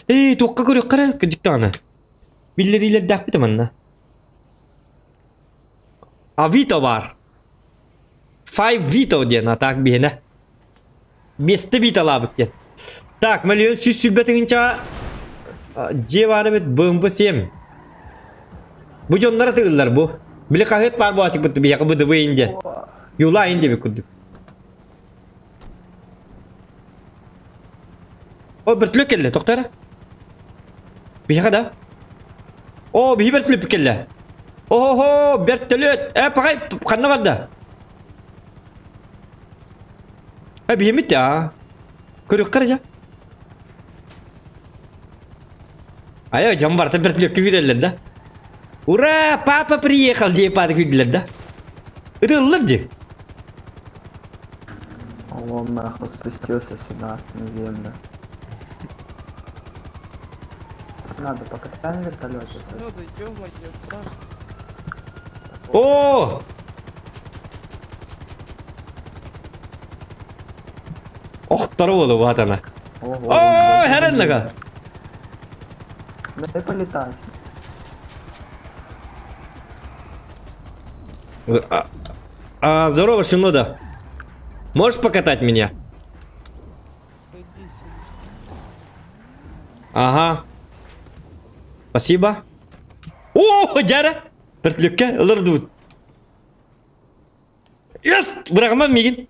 Эй, туохха көрүөххэ эрэ кырдьык даҕаны. Биллэриилэрдээхпит манна. Авито баар. Five Vito диэн, а так биһинэ. Миэстэ Виталаабыт диэн. Так, миллион сүүс сүүрбэ тыһыынчаҕа дьиэ баар эбит BMW 7. Бу дьоннор атыыллар бу. Били хаһыат баар буолааччыкпыт биһиэхэ ВДВ диэн. Юла ин диэбит курдук. О, бөртүлүк кэллэ, тохто эрэ. Биһиэхэ да? О, биһи бөртүлүппүт кэллэ. О-хо-хо, бөртөлүөт. Э, пахай, ханна барда? Э, биһимит а. Көрүөххэ эрэ дьэ. Айа, дьон барыта бөртүлүөккэ күүрэллэр да. Ура, папа приехал диэн паата күүрдүлэр да. Ытыллар дии. Он нахуй спустился сюда, на землю. Надо покатай на вертолете, Саш. О! Охторо буолу баатана. О, херенлага. Дай полетать. А, а, здорово, Шинода. Можешь покатать меня? Ага. Спасибо. О, дяра! Вертолетке ылырдыбыт. Yes! Бырагыман мигин.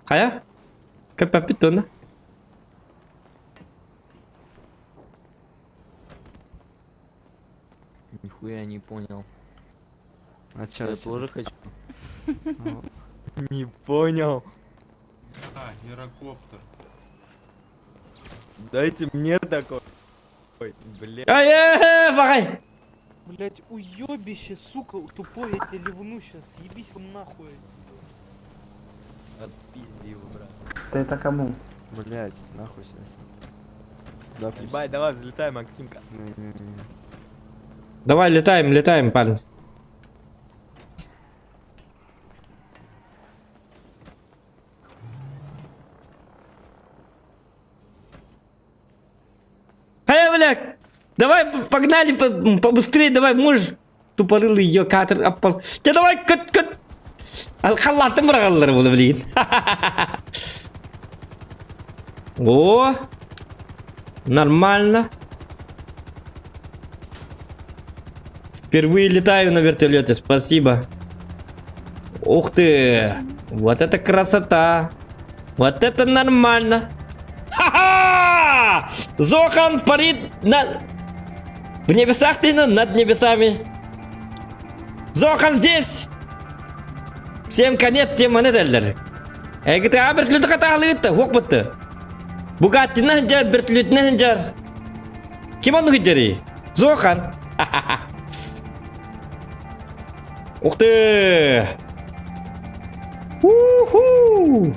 Хайа? Көппөппүт уонна. Нихуя не понял. А чё? Я тоже хочу. Не понял. А, гирокоптер. Дайте мне такой. Ой, бля. Ай, э, багай! Блять, уебище, сука, тупой, я тебя ливну сейчас, съебись нахуй отсюда. Отпизди его, брат. Ты это кому? Блять, нахуй сейчас. Да, Ебать, давай взлетай, Максимка. Давай, летаем, летаем, парень. Эй, бля! Давай, погнали побыстрее, давай, можешь? Тупорылый ее катер. Те давай, кот, кот! Халатым бырагаллар буду, блин. О! Нормально. Впервые летаю на вертолете, спасибо. Ух ты! Вот это красота! Вот это нормально! Ха-ха! Зохан парит на... В небесах ты, над небесами. Зохан здесь! Всем конец, тем монетеллер. Эгите вертолеты каталыты, хок бытты. Бугаттина хынжар, вертолетина хынжар. Ким оны хынжари? Зохан. Ух ты! Уху!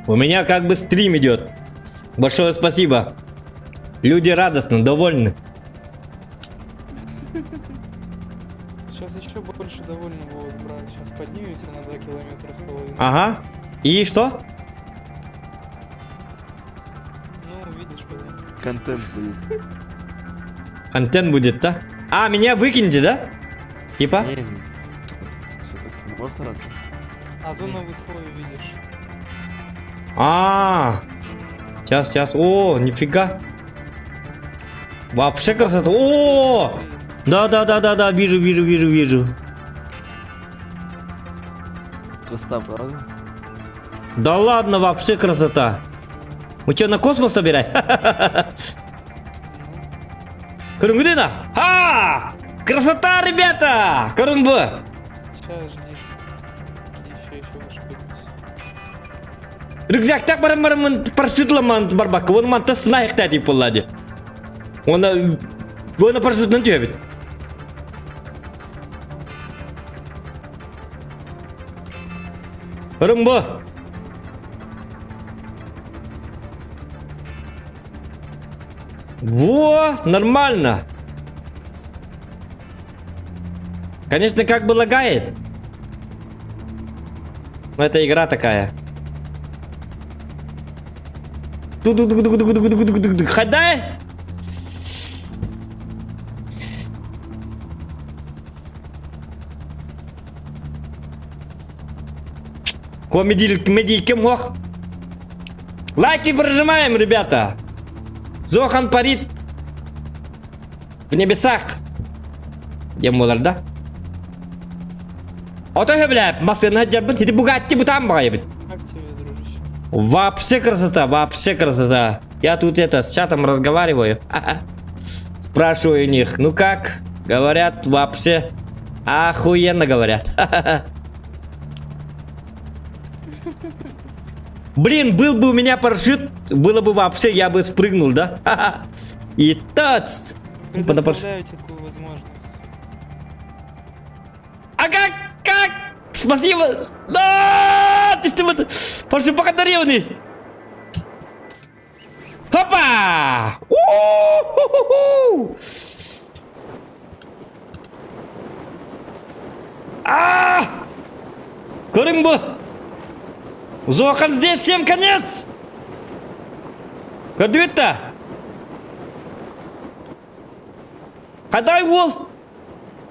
У меня как бы стрим идет. Большое спасибо. Люди радостны, довольны. Сейчас еще больше довольны будут, брат. Сейчас поднимемся на 2 километра с половиной. Ага. И что? Ну, увидишь потом. Контент будет. Контент будет, да? А, меня выкинете, да? Типа? Не, не. Всё так можно разве? Озоновый слой увидишь. А, сейчас, сейчас. О, нифига. Вообще красота. О, да, да, да, да, да, вижу, вижу, вижу, вижу. Красота, правда? Да ладно, вообще красота. Мы что, на космос собирать? Көрүҥ Ха! Красота, ребята! Көрүҥ бу! Сейчас жди. Жди, еще, еще выше поднимемся. Рюкзактаах баран баран парашютламан барбакка. Оны манта сынайықта деп болады. Оны оны парашютынан түйебет. Көрүҥ бу. Во, нормально. Конечно, как бы лагает. Но это игра такая. Ту-ду-ду-ду-ду-ду-ду-ду-ду-ду. Ходай! Комедий, комедий, кем ох. Лайки прожимаем, ребята. Зохан парит в небесах. Дем болар, да? Ото бля, машина дербин, ты Бугатти бутам багайбит. Как тебе, дружище? Вообще красота, вообще красота. Я тут это с чатом разговариваю. Спрашиваю у них, ну как? Говорят, вообще охуенно говорят. Блин, был бы у меня парашют, было бы вообще, я бы спрыгнул, да? И тац! Предоставляю тебе такую возможность. А как? Как? Спасибо! Да! Түстүм Паршипа кадаревный. Хопа! У-ху-ху-ху! А! Көрүҥ бу! Зохан здесь всем конец! Көрдүгүт да? Хадай уол!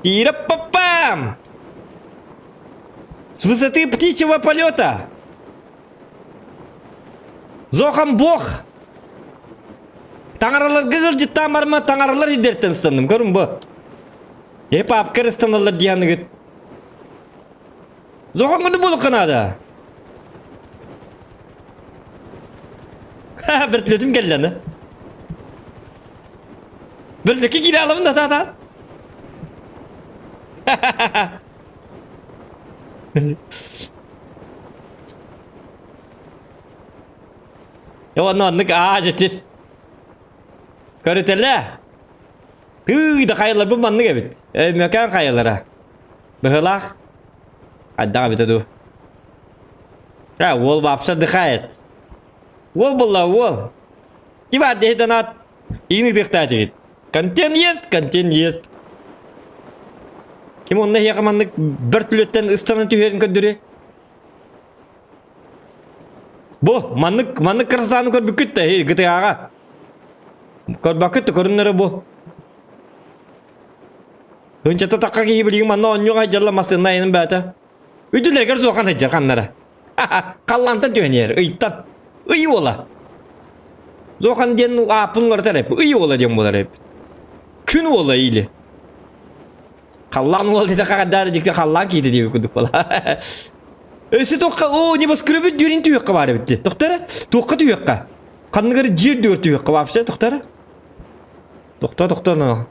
Тирэп-папам! С высоты птичьего полета! Зохан бог! Таҥараларга ыалдьыттаан барма таҥаралар идэртэн ыстанным көрүҥ бу. Э папка ыстаналлар диэныгыт. Зохан күнү буолукка наада. Ха, бөртүлөтүм кэллэни. Бөртүлөккө киирэ аламын да та-та. Онно оннук аа дьэтис. Көрүтэлэ. Тыы да хайаларбын маннык эбит. Өймөкөөн хайалара. Быһылаах. Хайдах эбитэ дуу. А, уол вообще отдыхает. Уол буолла, уол. Ким дэһи донат Иин ытыахтаатыгыт. Контент есть, контент есть. Ким онно эһиэхэ маннык бөртүлүөттэн ыстанан түһэрин көрдөрүө? Бу маннык маннык красотаны көрбүккүт да GTA-ҕа. Көрбөккүт да көрүннэрэ бу. Ынчата тахха киһи билигин манна оонньууга сылдьалла массыына айанын бээтэ. Үдүлэргэр суохан сылдьар ханнара. Халлаантан түһэн иһэр, ыйтан. Ый уола. Зохан диэн ааппын уларытар эп. Ый уола диэн буолар эп. Күн уола или. Халлаан уола диэтэ хаҕардаары дьикти халлаан киһитэ диэбит курдук буола. Өссө туохха оо небоскребы дүөрин түһүөххэ баар эбит дии. Тохтор туохха түһүөххэ? Ханныгар дьиэр дүөр түһүөххэ вообще тохтор. Тохто тохто но.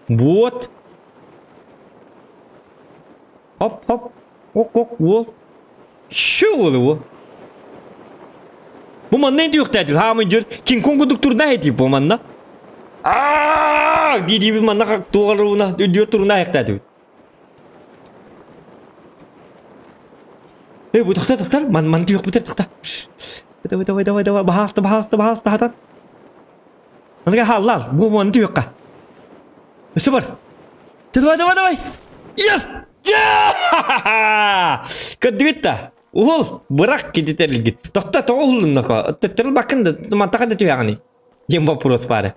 Вот. Хоп хоп. Ок ок уол. Şu уолу бу. Бу манна диэхтээтим. Хаамын дьөр Кинг Конг курдук турда этип бу манна. Аа дии дии манна как туоҕаруна үрдүөр туруна айахтаатыбыт. Эй, бу тохта тохтар, ман ман түйөх бутер тохта. Давай давай давай давай, баһааста баһааста баһааста хатан. Маныга хааллал, бу ман түйөххэ. Өссө бар. Давай давай давай. Yes! Көрдүгүт да? Уһул, бырах кититэрилгит. Тохто тоҕо уһулуннако? Төттөрү бакын да мантака да түһэҕиний? Диэн вопрос баары.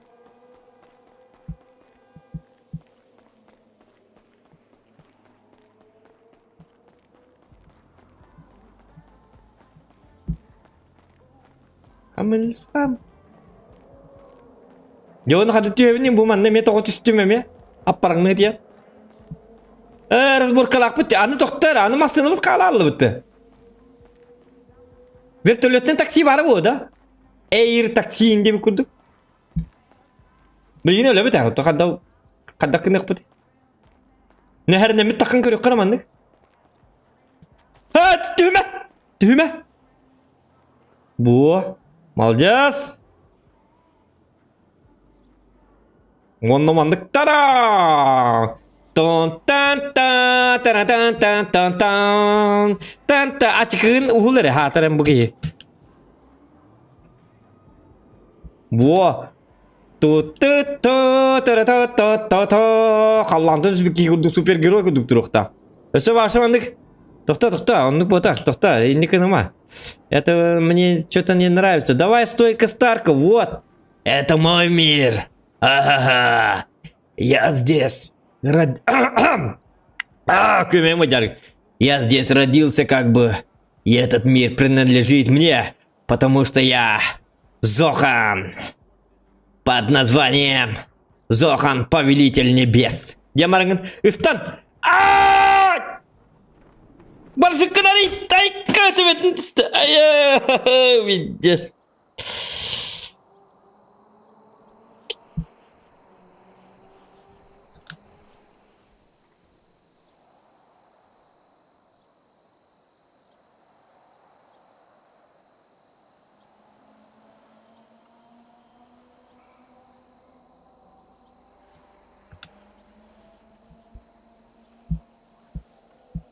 Амылфам. Дьэ оны хата түһэбин бу манна эмиэ тоҕо түстүм эмиэ. Аппараҥныы диэн. Э, разборкалаахпыт аны тохтор, аны массыынабыт хаалааллыбыт. Вертолеттен такси баара буо да? Эйр такси диэбит курдук. Билигин өлөбүт аа, хадда хадда гыныахпыт. Нэһэрнэммит таххан көрүөххэ маннык. А, түһүмэ! Түһүмэ! Бу, молодец! Уонна маннык тара! Тон тан та тара тан тан тан тан тан та ачыкын уһул эрэ хаатаран бу киһи. Во! Халлаантан түспүт киһи курдук супергерой курдук туруохтаах. Өссө бааса маннык Тохто, тохто, оннук буотах, тохто, инник гыныма. Это мне что-то не нравится. Давай стойка Старка, вот. Это мой мир. Ага. Я здесь. Род... А, Я здесь родился как бы. И этот мир принадлежит мне, потому что я Зохан. Под названием Зохан, Повелитель Небес. Диэн ыстан! Аа! Барсыккынары тайка төбөтүн түстэ. Видес.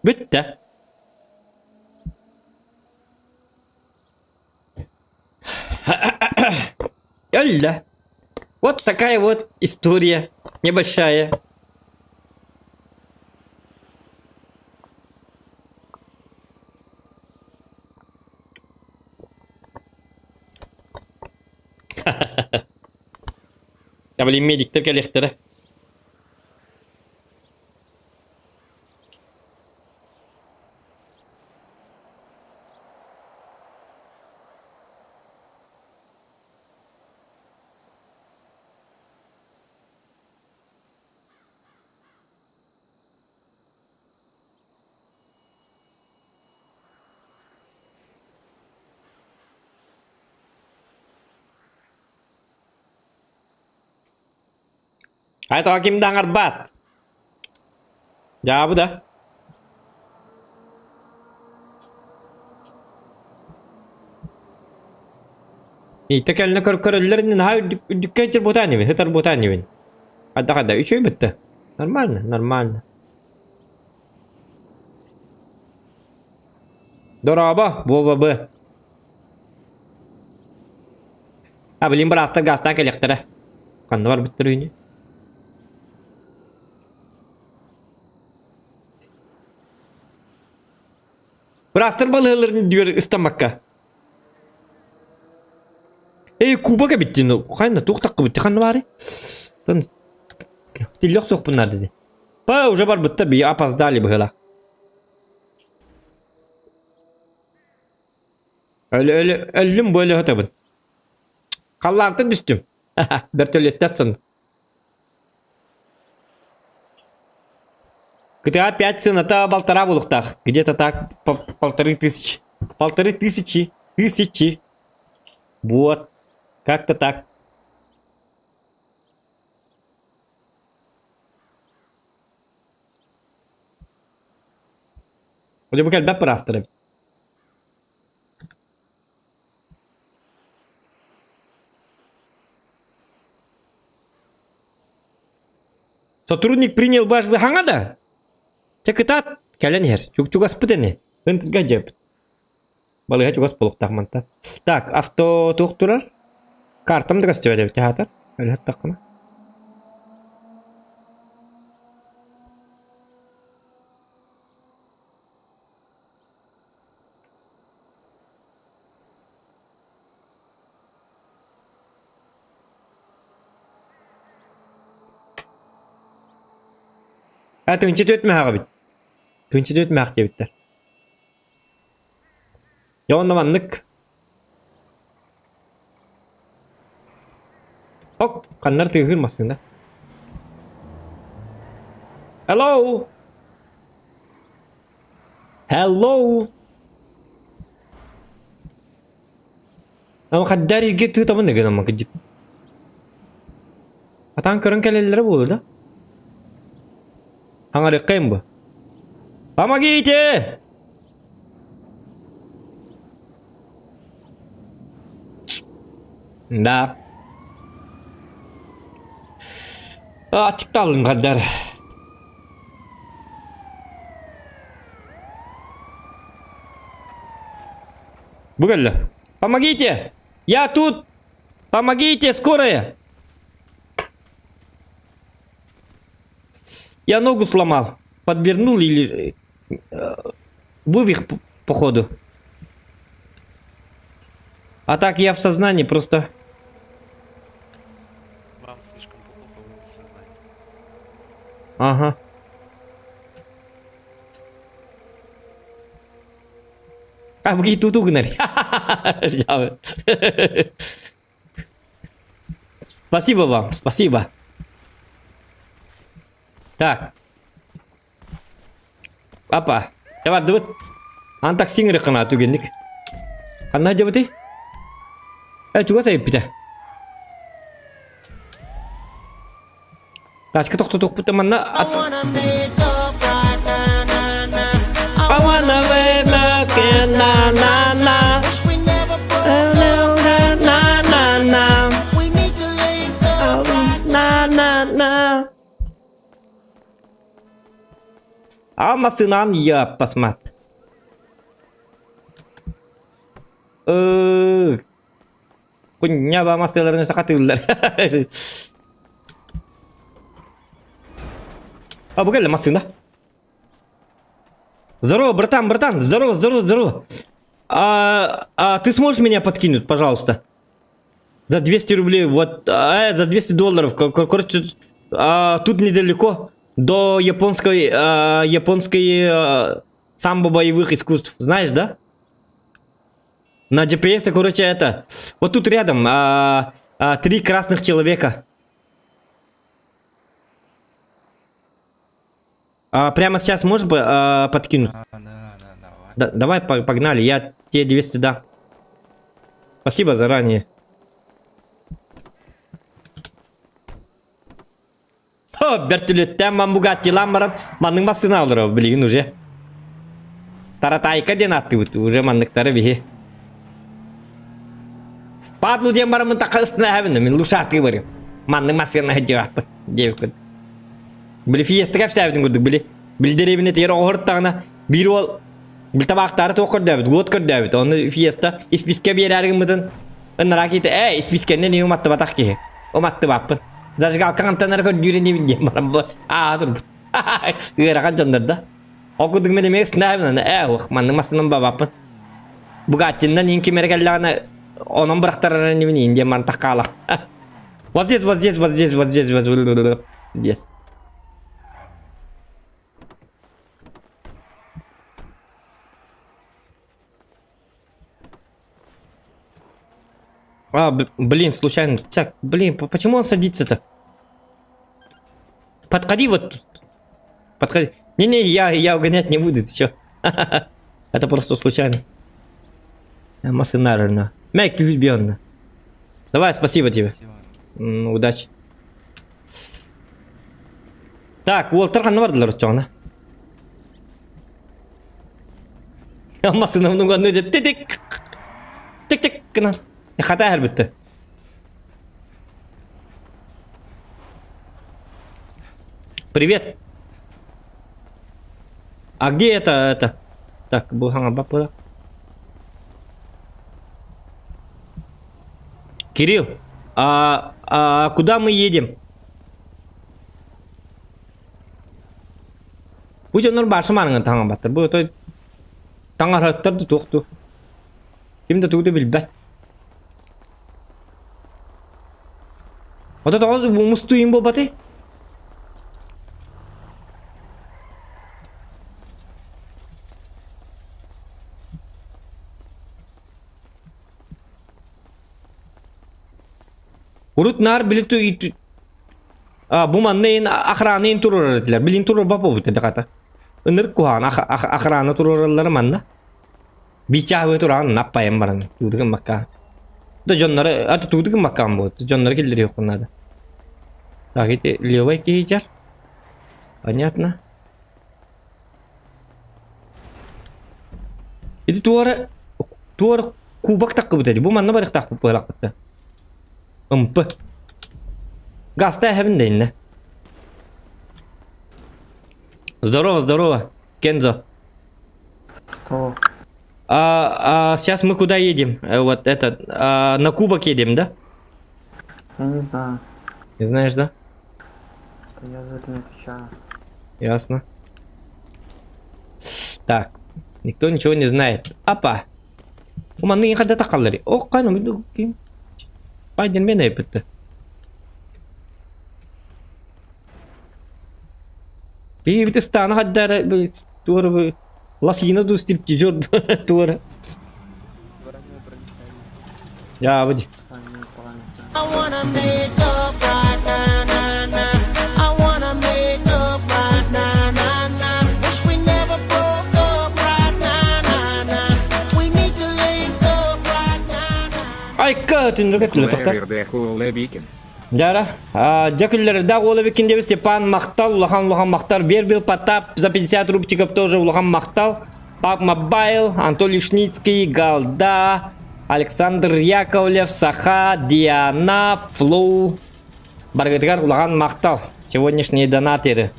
Бүттэ. Өллө. Вот такая вот история небольшая. Я блин медиктер кэлиэхтэрэ. Айта ким да аҥарбат. Дьаабы да. Иитэ кэллэ көр көрөллөр наһаа үрдүк үрдүккэ итир бутаанибин, хытар бутаанибин. Хадда хадда үчүгэй бытта. Нормально, нормально. Дорообо, Вова Б. А, блин, быраастар гаастаан кэлиэхтэрэ. Ханна барбыттар үһүнүй? Быраастар балыһаларын үрдүгэр ыстаммакка. Эй, кубок эбиттин, хайна туох таххыбыт, ханна баары? Тиллэх суохпун наада дии. Па, уже барбыттар, би опоздали быһыла. Өллүм бу өлө сытабын. Халлаантан түстүм. Бөртөлүөттэн GTA 5 цената полтора булуктаах. Где-то так 1500. 1500. Тысячи. Вот. Как-то так. Вроде бы кэлбэт быраастар эбит. Сотрудник принял ваш хаҥа да? Чэ кытаат, кэлэн иһэр. Чугаспыт ини. Ынтырга дьэбит. Балыыһа чугас буолуохтаах мантан. Так, авто туох турар? Картам да көстүбэт эбит аһаатар. Өлөттөххүнэ. А тыһыынча түөрт мөһөөх эбит. Тыһыынча түөрт мөһөөх диэбиттэр. Дьэ онно маннык. Ок, ханнар тыаһыыр массыына. Hello! Hello! Ама хаддар иргэ тыытабын да гынамма кыдьык. Атаан көрөн кэлэллэрэ буолуо да? Хаҥарыаххайым бу. Помогите! Да. Ачыктаалым хаддар. Бу кэллэ. Помогите! Я тут! Помогите, скорая! Я ногу сломал. Подвернул или вывих, походу. А так я в сознании просто. Вам слишком плохо, вы без сознания. Ага. А туту гынар. Спасибо вам, спасибо. Так. Папа, давай, давай. Ан такси гына түгенник. Ханна дьабыты? Э, чугас айыппыта. Тачка тохтотуохпут манна I wanna make it na na na na na na на на на. А массыынан яппасмат. Э, Куння массыыларын сахатыыллар. А бу кэллэ массыына. Здорово, братан, братан, здорово, здорово, здорово. А, а ты сможешь меня подкинуть, пожалуйста? За 200 рублей, вот, а, за 200 долларов. Короче, а, тут недалеко до японской, а, японской а, самбо боевых искусств. Знаешь, да? На GPS, короче, это. Вот тут рядом а, а, три красных человека. А, прямо сейчас можешь бы а, подкинуть? Да, да, да, давай. Да, давай, погнали, я тебе 200 дам. Спасибо заранее. Хо, бөртүлүттэн ман Бугаттилан баран маннык массыына алыров билигин уже. Таратайка диэн ааттыыбыт уже манныктары биһи. Падлу диэн бараммын такка ыстына эһэбин мин лушаатыы барым. Маннык массыына сылдьыбаппын диэбиккин. Били фиеста кэпсээбитин курдук били били дэриэбинэтигэр оҕоһуттаҕына биир уол били табаахтаары туох көрдөөбүт уот көрдөөбүт ону фиеста испискэ биэрээри гыммытын ынараа киһитэ ээ испискэннэн иһи уматтыбатах киһи уматтыбаппын зажигалка хантан эрэ көрдүүр инибин диэн баран бу ааһа турбут ыарахан дьоннор да ол курдук мин эмиэ ыстаабын ээ уох маннык массынан бабаппын Бугаттиннан иин ким эрэ кэллэҕинэ онон бырахтарар инибин иин диэн баран таххаалах Вот здесь, вот здесь, вот здесь, вот здесь, вот здесь. А, блин, случайно. Так, блин, почему он садится-то? Подходи вот тут. Подходи. Не-не, я, я угонять не буду, ты чё? Это просто случайно. Масынарына. Мэк бьённа. Давай, спасибо тебе. Спасибо. Удачи. Так, Уолтер ханна бардылар оччоҕуна? Массыынабын уганны дед тик тик тик гынан. Хата эрбитте. Привет. А где это это? Так, был бапыра. Кирилл, а, а куда мы едем? Бу дьоннор баарса маарыҥҥа таҥарбаттар. Бу отой таҥараттар да туох дуу. Ким да тугу да билбэт. Ото тоҕо мустуйун буолбатый? Урут наар били А, бу манна ин охрана ин турар этилэр. Билин турар буолбут этэ хата. Ынырык куһаҕан охрана туруораллара манна. Биичааһы тураан наппайан баран тугу гыммакка. Да дьоннору аты тугу гыммаккаан буолт. Дьоннору киллэриэххин наада. Так, ити левый киһи Понятно. Ити туора туора кубок таккыбыт эти. Бу манна барыхтаахпыт быһалаахпытта. Ымпы. Гаста эһэбин да иннэ. Здорово, здорово, Кензо. Что? А, а сейчас мы куда едем? Э, вот этот, а, на кубок едем, да? Я не знаю. Не знаешь, да? Да я за это не отвечаю. Ясно. Так, никто ничего не знает. Апа. Уманны хада такаллари. О, кайна ким. Байден мен эпитти. Бейбит ыстаана хаддара туора ласина ду стриптизер туора. Я выйди. Айка түндүргэ түлө тохтар. Дара, дьэ күллэрдээх уол эбиккин диэбит Степан махтал, улахан улахан махтал. Вербил Потап за 50 рубчиков тоже улахан махтал. Пап Мобайл, Анатолий Шницкий, Галда, Александр Яковлев, Саха, Диана, Флоу. Барыгытыгар улахан махтал. Сегодняшние донатеры.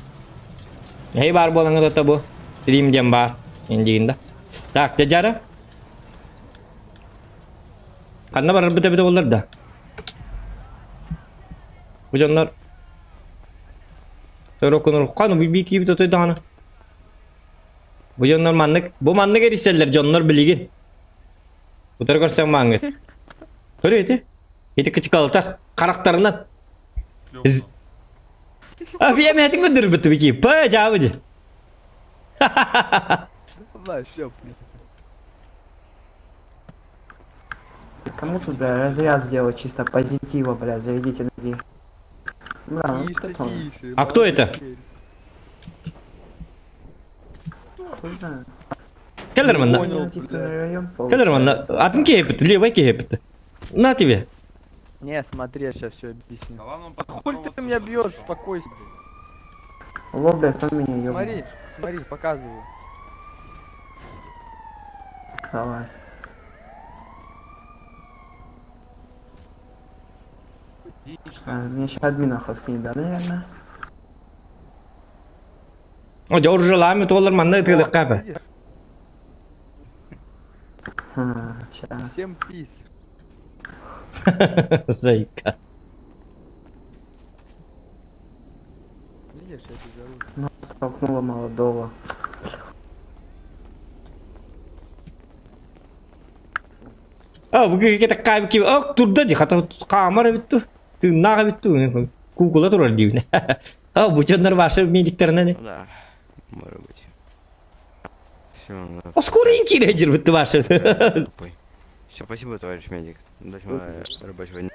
Эһи баар буолаҥҥыт ото бу стрим диэн баар. Индигин да. Так, дьадьара. Ханна барарбыт эбитэ буоллар да. Бу дьоннор Төрөкүн бу киибит отой даҕаны. Бу дьоннор маннык, бу маннык эрийсэллэр дьоннор билигин. Утары көрсөн мааңҥыт. Көрү ити. Ити кычыкалытар. Харахтарынан. А биэмэтин көдүрбүт бики. Па жаабы ди. Кому тут, бля, разряд сделать чисто позитива, бля, заведите ноги. Бля, ну кто там? А кто это? Хуй знает. Келлерман, да? Район Келлерман, да? Атын кейпит, левый кейпит. На тебе. Не, смотри, я сейчас все объясню. Хуй ты меня бьешь, успокойся. Алло, бля, кто меня ёбнул? Смотри, смотри, показываю. Давай. А, меня сейчас админа хоткнет, да, наверное? О, дьоржалаами туолар манна ытыылыкка апа. Сейчас. Всем пис. Зайка. Видишь, я безоружный. Ну, столкнула молодого. А, бу киһи таккаабы ки ок турда ди хата хаамар эбит ту. Тыыннаах эбит ту. Кукула турар диибин. А, бу дьоннор ваши медиктеринен. Да, может быть. Все, Оскорин кире дирбит ваши. Все, спасибо, товарищ медик. Удачного рабочего дня.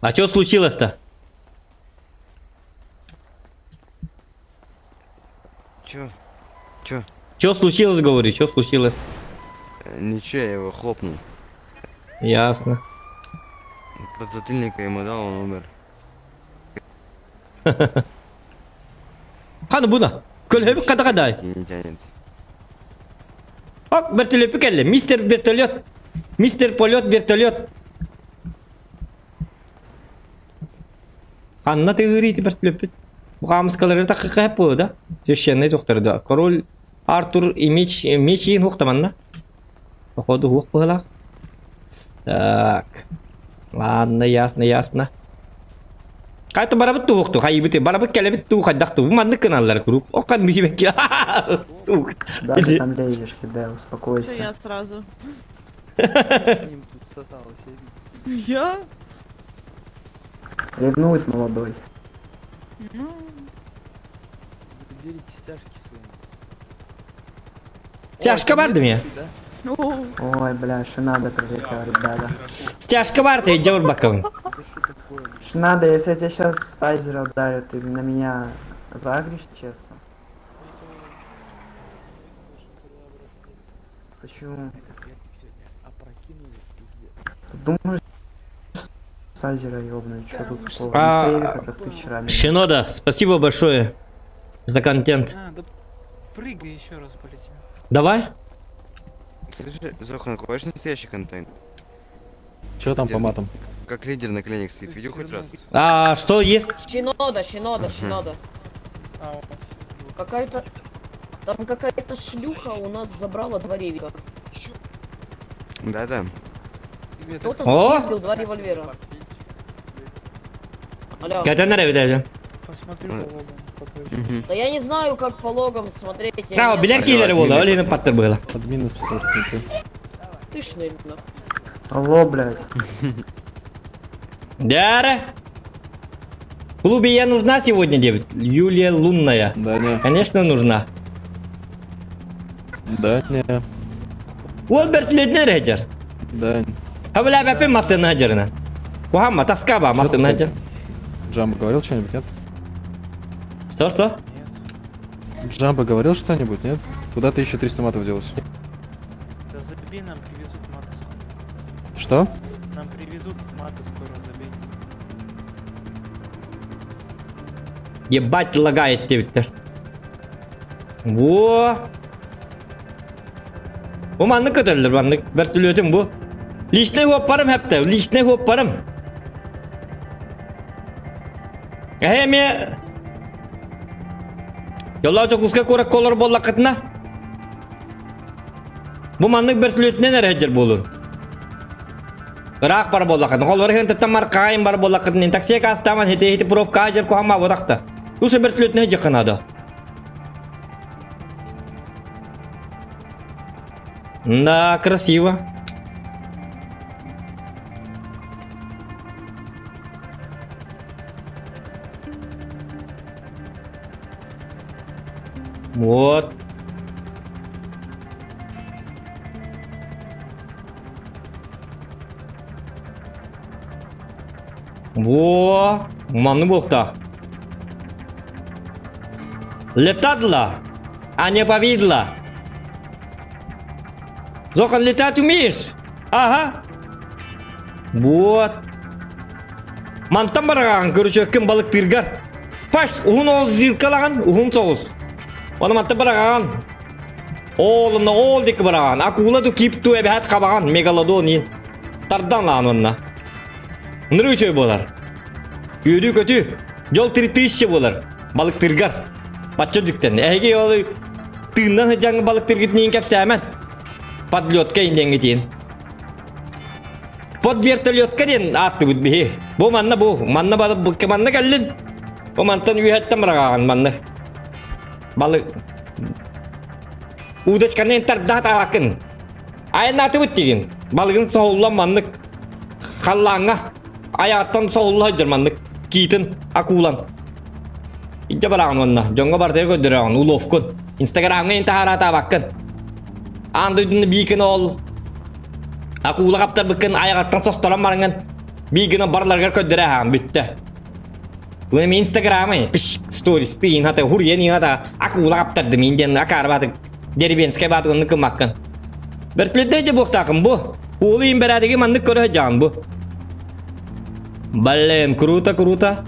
А что случилось-то? Чё? Чё? Что случилось, говорю, что случилось? Ничего, я его хлопнул. Ясно. Подзатыльника ему дал, он умер. Ханы буна. Көлөбүк када кадай. Не тянет. Ок, вертолет келли. Мистер вертолет. Мистер полет вертолет. Ханна тыгырыйты вертолет. Бухамскалары такка буолла да. Священный доктор да. Король Артур и меч меч иин хуктаманна. Походу хук была. Так. Ладно, ясно, ясно. Хайта барабыт туохту, хайбыты, барабыт кэлэбит туу хайдах туу, маннык кыналлар куруук. Окан михибекки. Сука. Да, ты там лезешь, Хиде, успокойся. Я сразу. С ним тут саталось, я видел. Я? Ревнует молодой. Ну, Заберите стяжки свои. Стяжка барды меня. Да? Ой, бля, Шинада прилетела, ребята. Стяжка барды, жабыр бакабын. Это что такое? блин? Шинада, если я тебя сейчас с тайзера ударю, ты на меня загришь, честно? Почему? Этот вертик сегодня опрокинули, пиздец. Ты думаешь, с тайзера ёбнуть, что тут такого? А, Не срейка, как ты вчера меня. Шинода, спасибо большое за контент. А, да прыгай еще раз полетим. Давай. Слушай, Зохан, хочешь настоящий контент? Че там по матам? Как лидер на коленях стоит, видел хоть раз? А что есть? Шинода, Шинода, Шинода. Какая-то... Там какая-то шлюха у нас забрала два ревика. Да-да. Кто-то О! спиздил два револьвера. Алло. Катя даже. Посмотрю по логам попозже. Да я не знаю, как по логам смотреть. я Право, не билер кийлери болды, Олена паттыр было. Админ написал, что не ты. Ты ж, наверное. Алло, блядь. Дяра. В клубе я нужна сегодня, девять. Юлия Лунная. Да не. Конечно, нужна. Да не. Ол вертолетне режер. Да. А бля, бәпе масына жеріне. Ухамма, таска ба, масына жер. Джамбо говорил что-нибудь, нет? Что, что? Джамбо говорил что-нибудь, нет? Куда ты еще 300 матов делась? Да забей, нам привезут маты скоро. Что? Нам привезут маты скоро, забей. Ебать лагает девиттер. Во. Бу маннык көтөллөр, маннык вертолетым бу. Личный хоппарым хәпте, личный хоппарым. Эме. Дьоллоох Дьокуускай куоракка олор буоллаххытына, бу маннык бөртүлүөтүнэн эрэ сылдьар буолун. Ыраах бар буоллаххытына, холобура иһин маркаайын бар буоллаххытына, такси акаастааман хити хити пробка сылдьар куһаҕан буолбатах. Лучше бөртүлүөтүнэн сылдьыахха наада. Да, красиво. Вот. Во, манны буолта. Летадла, а не повидло. Зохан, летать умеешь? Ага. Вот. Мантан бараҕаҕын көрүчөккүн балыктыыргар. Паш, уһун оҕус зиркалаҕын, уһун соҕус. Оны мантан бараҕаҕын. Ол онно ол диэки бараҕаҕын. Акула ду кип ту эбэһэт хабаҕан, мегалодон иин. Тардан лаан онна. Ныры үчүгэй буолар. Үөрүү көтүү. Дьол 3000 буолар. Балыктыыргар. Бачча дүктэн. Эһиги ол тыыннан сылдьаҥ балыктыыргытын кэпсээмэн. Подлетка индиэҥҥитиин. Под вертолетка диэн ааттыбыт биһи. Бу манна бу, манна бу манна кэллин. Бу мантан үөһэттэн быраҕаҕын манна. Балык. Удочканы тардаат аҕакын. Айаннаатыбыт дигин. Балыгын соһуллан маннык халлааҥҥа айааттан соһулла сылдьар маннык киитин акулан. Илдьэ бараҕын уонна дьоҥҥо барытыгар көрдөрөҕүн уловкун. Инстаграмҥа ин таһаараатаабаккын. Аан дойдуну биикин ол акула хаптарбыккын айаҕаттан состорон бараҥҥын биир гына барыларыгар көрдөрө аһаан бүттэ. Бу эми инстаграмы пиш сторис тыын хата хуруйан иин хата акула хаптардым иин диэн акаарбаатык деревенскай баатык оннук гыммаккын. Бөртүлүттэ дьэ буохтаахын бу. Уолу иин бэрээдэги маннык көрө сылдьаҕын бу. Блин, круто, круто.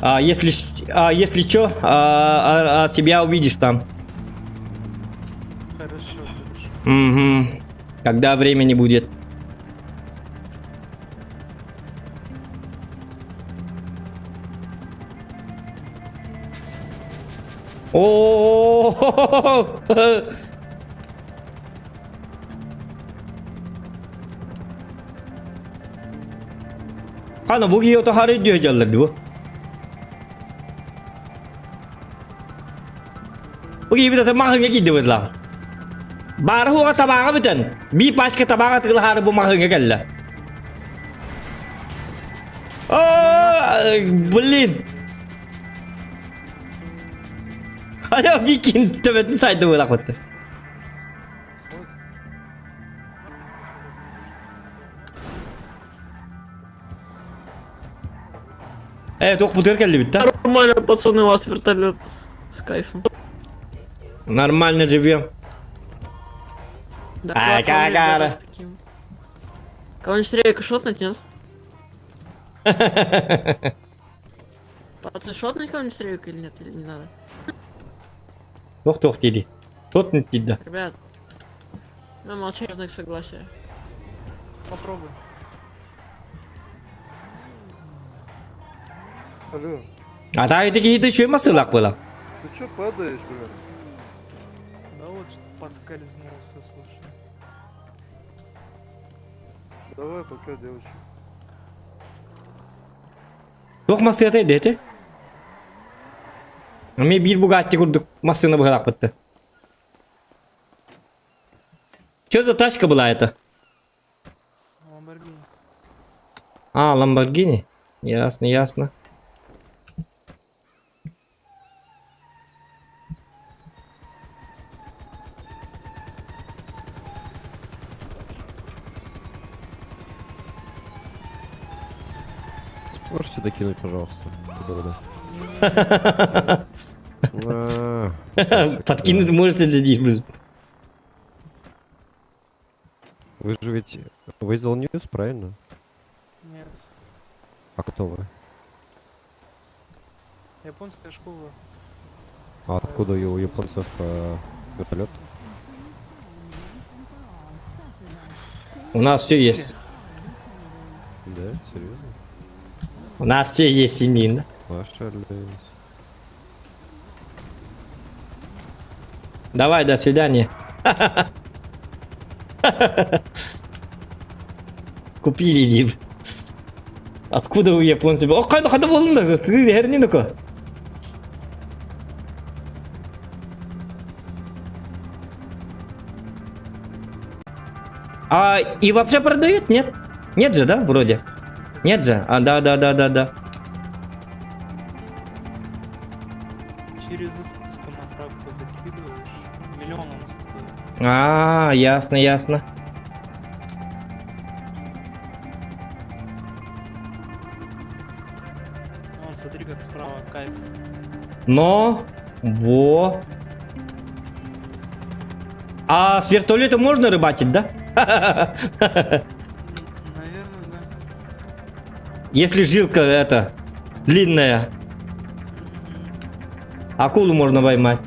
А, если, а, если чё, себя увидишь там. Хорошо, хорошо. Угу. Когда времени будет. О, Хана бу киһи отохары өйдүө дьаллар бу. Бу киһи бүтэ маһыҥа киирдэ быдлаах. Баара хуоҕа табааҕа бүтэн, биир пачка табааҕа атыылаһаары бу маһыҥа кэллэ. Блин. Хайа бикин төбөтүн сайды быылах бытты. Э, туох бутыр кэллибит да? Нормально, пацаны, у вас вертолет. С кайфом. Нормально живем. Да, А, кагара. Кого-нибудь рейка шотнуть, нет? Пацаны, шотнуть кого-нибудь рейку или нет? Или не надо? Туох туох диди. Тот не да. Ребят, ну молчание знак согласия. Попробуй. Алло, А да, это киһи үчүгэй масылак была. ты чё падаешь, блин? Да вот что подскользнулся, слушай. Давай пока, девочка. Туох массыата эти? Эми биир Бугатти курдук массыына быһалаах Что за тачка была это? Ламборгини. А, Ламборгини. Ясно, ясно. Можете докинуть, пожалуйста? Подкинуть можете для них, блин. Вы же ведь Weasel News, правильно? Нет. А кто вы? Японская школа. А откуда у японцев э, вертолет? У нас все есть. Да, серьезно? У нас все есть, Инин. Ваша Давай, до свидания. Купили Дим. Откуда у японцев? О, қайда қайда болдың да? Ты херни ну-ка. А и вообще продают? Нет? Нет же, да, вроде? Нет же? А, да, да, да, да, да. Через иску на фрагку закидываешь. Миллион он стоит. А, ясно, ясно. Вон, смотри, как справа, кайф. Но, во. А с вертолета можно рыбачить, да? Наверное, да. Если жилка это длинная. Акулу можно поймать.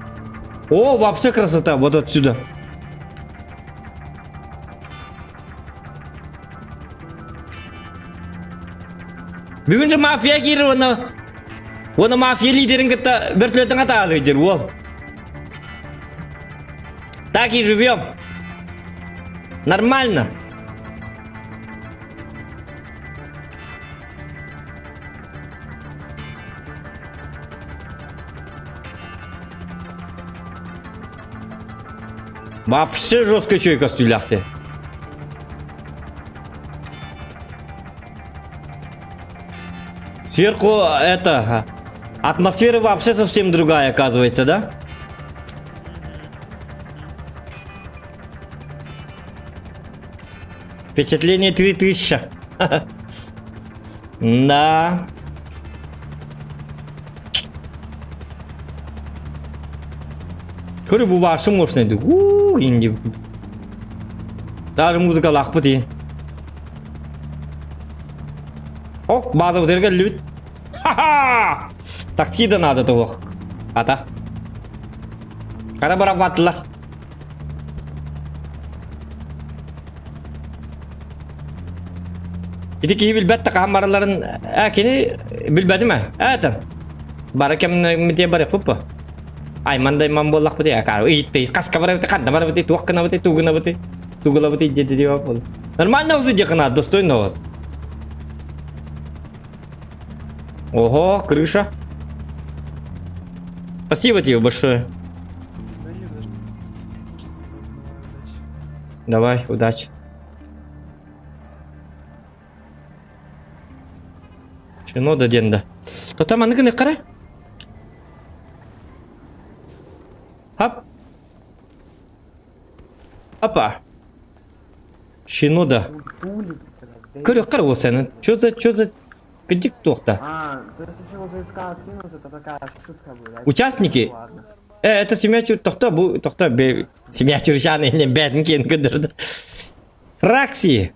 О, вообще красота, вот отсюда. Бүгүн же мафия киирэр уонна уонна мафия лидерин кытта бөртүлөтөн атаалыы дир уол. Так и живем. Нормально. Вообще жестко чөй көстүүлэхти. Сверху это атмосфера вообще совсем другая оказывается, да? Впечатление 3000. Да. Көрі бұл вообще мощный. Ууу, инди. Даже музыка лахпы ти. Ок, база өтерге лүт. Ха-ха! Такси да надо того. Ата. Кара барап баттылар. Ити киһи билбэт да хаһан баралларын ээ кини билбэтим ээ ээтэн бары кэмнэ барыахпыт бу айман да айман буоллахпыт ээ ыйытты хаска барабыт ханна барабыт туох гынабыт тугунабыт тугулабыт диэти диэбэт буолла нормально сидиэххэ достойно у вас ого крыша спасибо тебе большое Да не за что. давай удачи Чинода диэн да. Тота маннык гынык Хап. Опа. Шинода. Көрө кара сені. Чё за, чё за... Кыдик туохта. А, то есть если его за СК откинут, это такая шутка будет. Участники? Ладно. Э, это семья чур... Тохта, бу... Тохта, бе... Семья чурчаны, не бәтін кен көдірді. Фракции.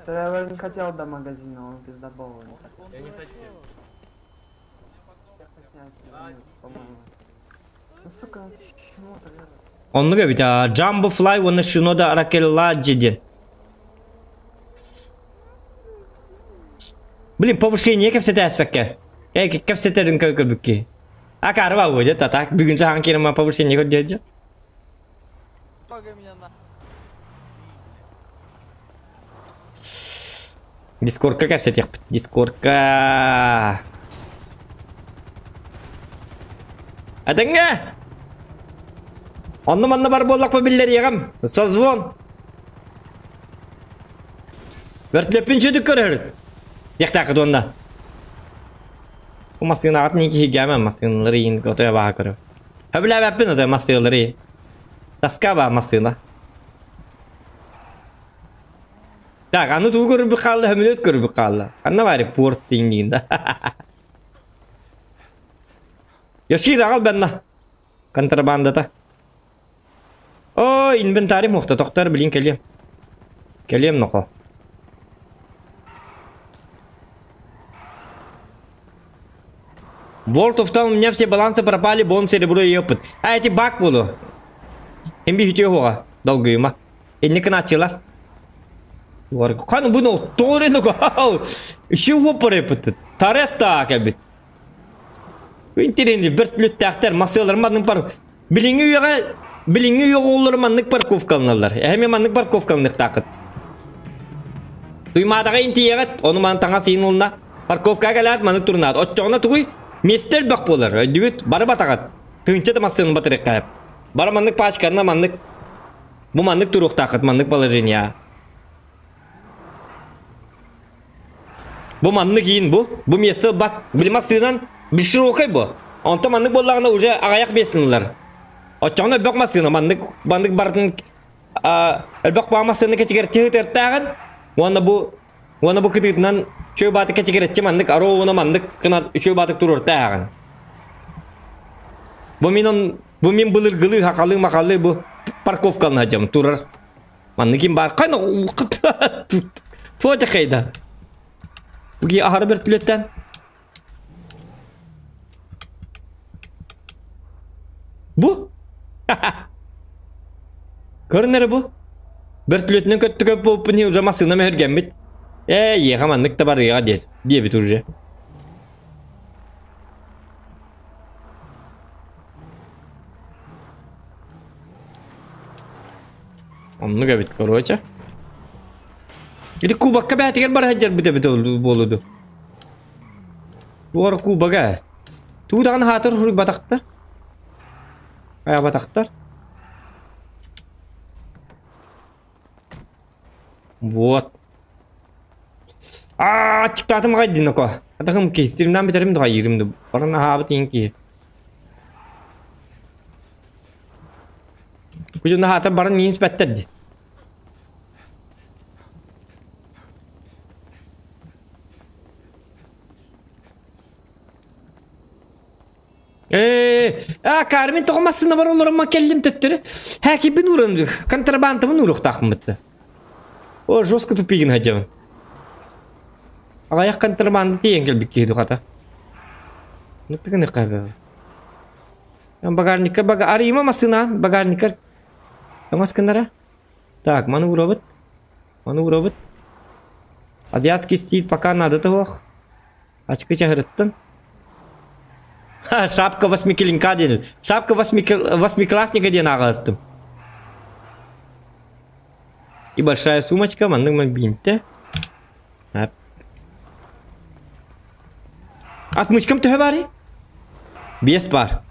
Тревор не хотел до магазина, он пиздобол. Не хотел. Я не хотел. по-моему. Ну, сука, ну чему тогда? Оннук эбит, Jumbo Fly уонна Шинода Аракелладжи диэн. Блин, повышение кэпсэтэ эспэккэ. Э, кэпсэтэрин көрбүкки. Акарва будет, а так, бүгүн сахан кирема повышение көрдөөдү. Дискордка кэпсэтиэхпит. Дискордка. Этэҥҥэ! Онно манна бар буоллахпа биллэриэҕим. Созвон. Вертолеппин чөдүк көрөрүт. Диэхтээххит уонна. Бу массыынаҕыт мин киһиргээмэн массыыналары иин отойа баҕа көрөм. Сөбүлээбэппин отой массыыналары иин. Тоска баар массыына. Так, аны тугу көрүбүт хаалла, сөмөлүөт көрүбүт хаалла. Ханна баар порт диин да. Йошир аҕал бэнна. Контрабандата. Ой, инвентарь муохта тохтор билин кэлиэм. Кэлиэм нохо. World of Tanks у меня все балансы пропали, бон серебро и опыт. А эти баг буолу. Эми үтүө хуга, долгуйума. Инни кынааччылар. Хан буну тоҕо Үчү хуоппар эппит. Таретта кэлбит. Интиринди бөртлүттээхтэр масыалар маннык бар. Билиҥҥи үйэҕэ билиҥҥи үйэҕэ оҕолор маннык парковкаланаллар. Эһэми маннык парковкаланыахтаахыт. Туймаадаҕа интийэҕит, ону маны таҥас иин ылына. Парковкаҕа кэлээт маннык турунаат. Оччоҕуна тугуй? Миэстэ элбэх буолар. Өйдүгүт? Бары батаҕыт. Тыынча да массыынаны батырыахха. Бары маннык пачканна маннык бу маннык туруохтааххыт маннык положение. Бу маннык иин бу. Бу место бат. Били массыынан биширокай бу. Онто маннык буоллаҕына уже аҕайах миэстэн ылар. Оччоҕуна элбэх массыына маннык маннык барытын элбэх баа массыына кэчигэр чыһытыартааҕын уонна бу уонна бу кытыытынан үчүгэй баатык кэчигирэччи маннык ароуна маннык гынан үчүгэй баатык туруортааҕын. Бу мин он бу мин былыргылыы хахалыы махалыы бу парковкалана сылдьабын турар. Маннык ким баар хайна туо дьахайда. Буги аһары бөртүлөттен. Бу? Көрүнэр бу. Бөртүлөтүнэн көттү көп буолпун уже массыына мөһүргэммит. Ээ, иэхэ маннык да барыаҕа диэт, диэбит уже. Оннук эбит, короче. Ити кубокка бээтигэр бара сылдьарбыт эбит буолуду. Туора кубога. Туу даҕаны хаатыр хуруйбатахтар. Айабатахтар. Вот. Аа, чыктаатым аҕай дин око. Атахым ки, стримнан бүтэрим да хайыырым да. Баран аһаабыт иин киһи. Күжүн аһаатар баран миин испэттэр ди. Ээ, а Кармен тоҕо массыына бар олоромма кэллим төттөрү. Хээкибин ууран контрабандабын ууруохтаахпын бытта. О, жестко тупигин сылдьабын. Аҕайах контрабанда тиийэн кэлбит киһи духата. Нуттыгын ыкка Багажникка бага арыйма массыына багажникка Тоҥос гыннара. Так, маны уурабыт. Маны уурабыт. Азиатский стиль пока надо того. Очки чаһырыттын. Ха, шапка восьмикилинка диэн. Шапка восьмиклассника диэн ааҕыстым. И большая сумочка, маннык мобильте. Отмычкам төһө баарый? Биэс баар.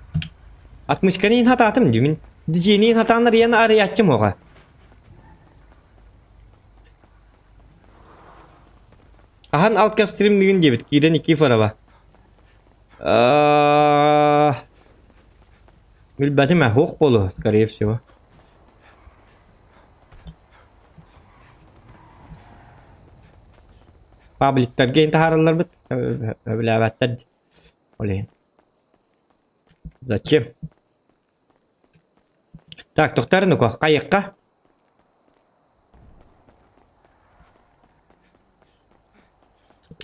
Отмычканы иһин хатаатым дьимин. Дьиэни иһин хатаан арыйан арыйааччым оҕа. Ахан алкап стримнигин диэбит киирэн Никифорова. Билбэтим ээ, суох буолуо, скорее всего. Пабликтарга иһин таһааралларбыт, сөбүлээбэттэр дии. Ол иһин. Зачем? Так, тохтор ну-ка, хайыахха?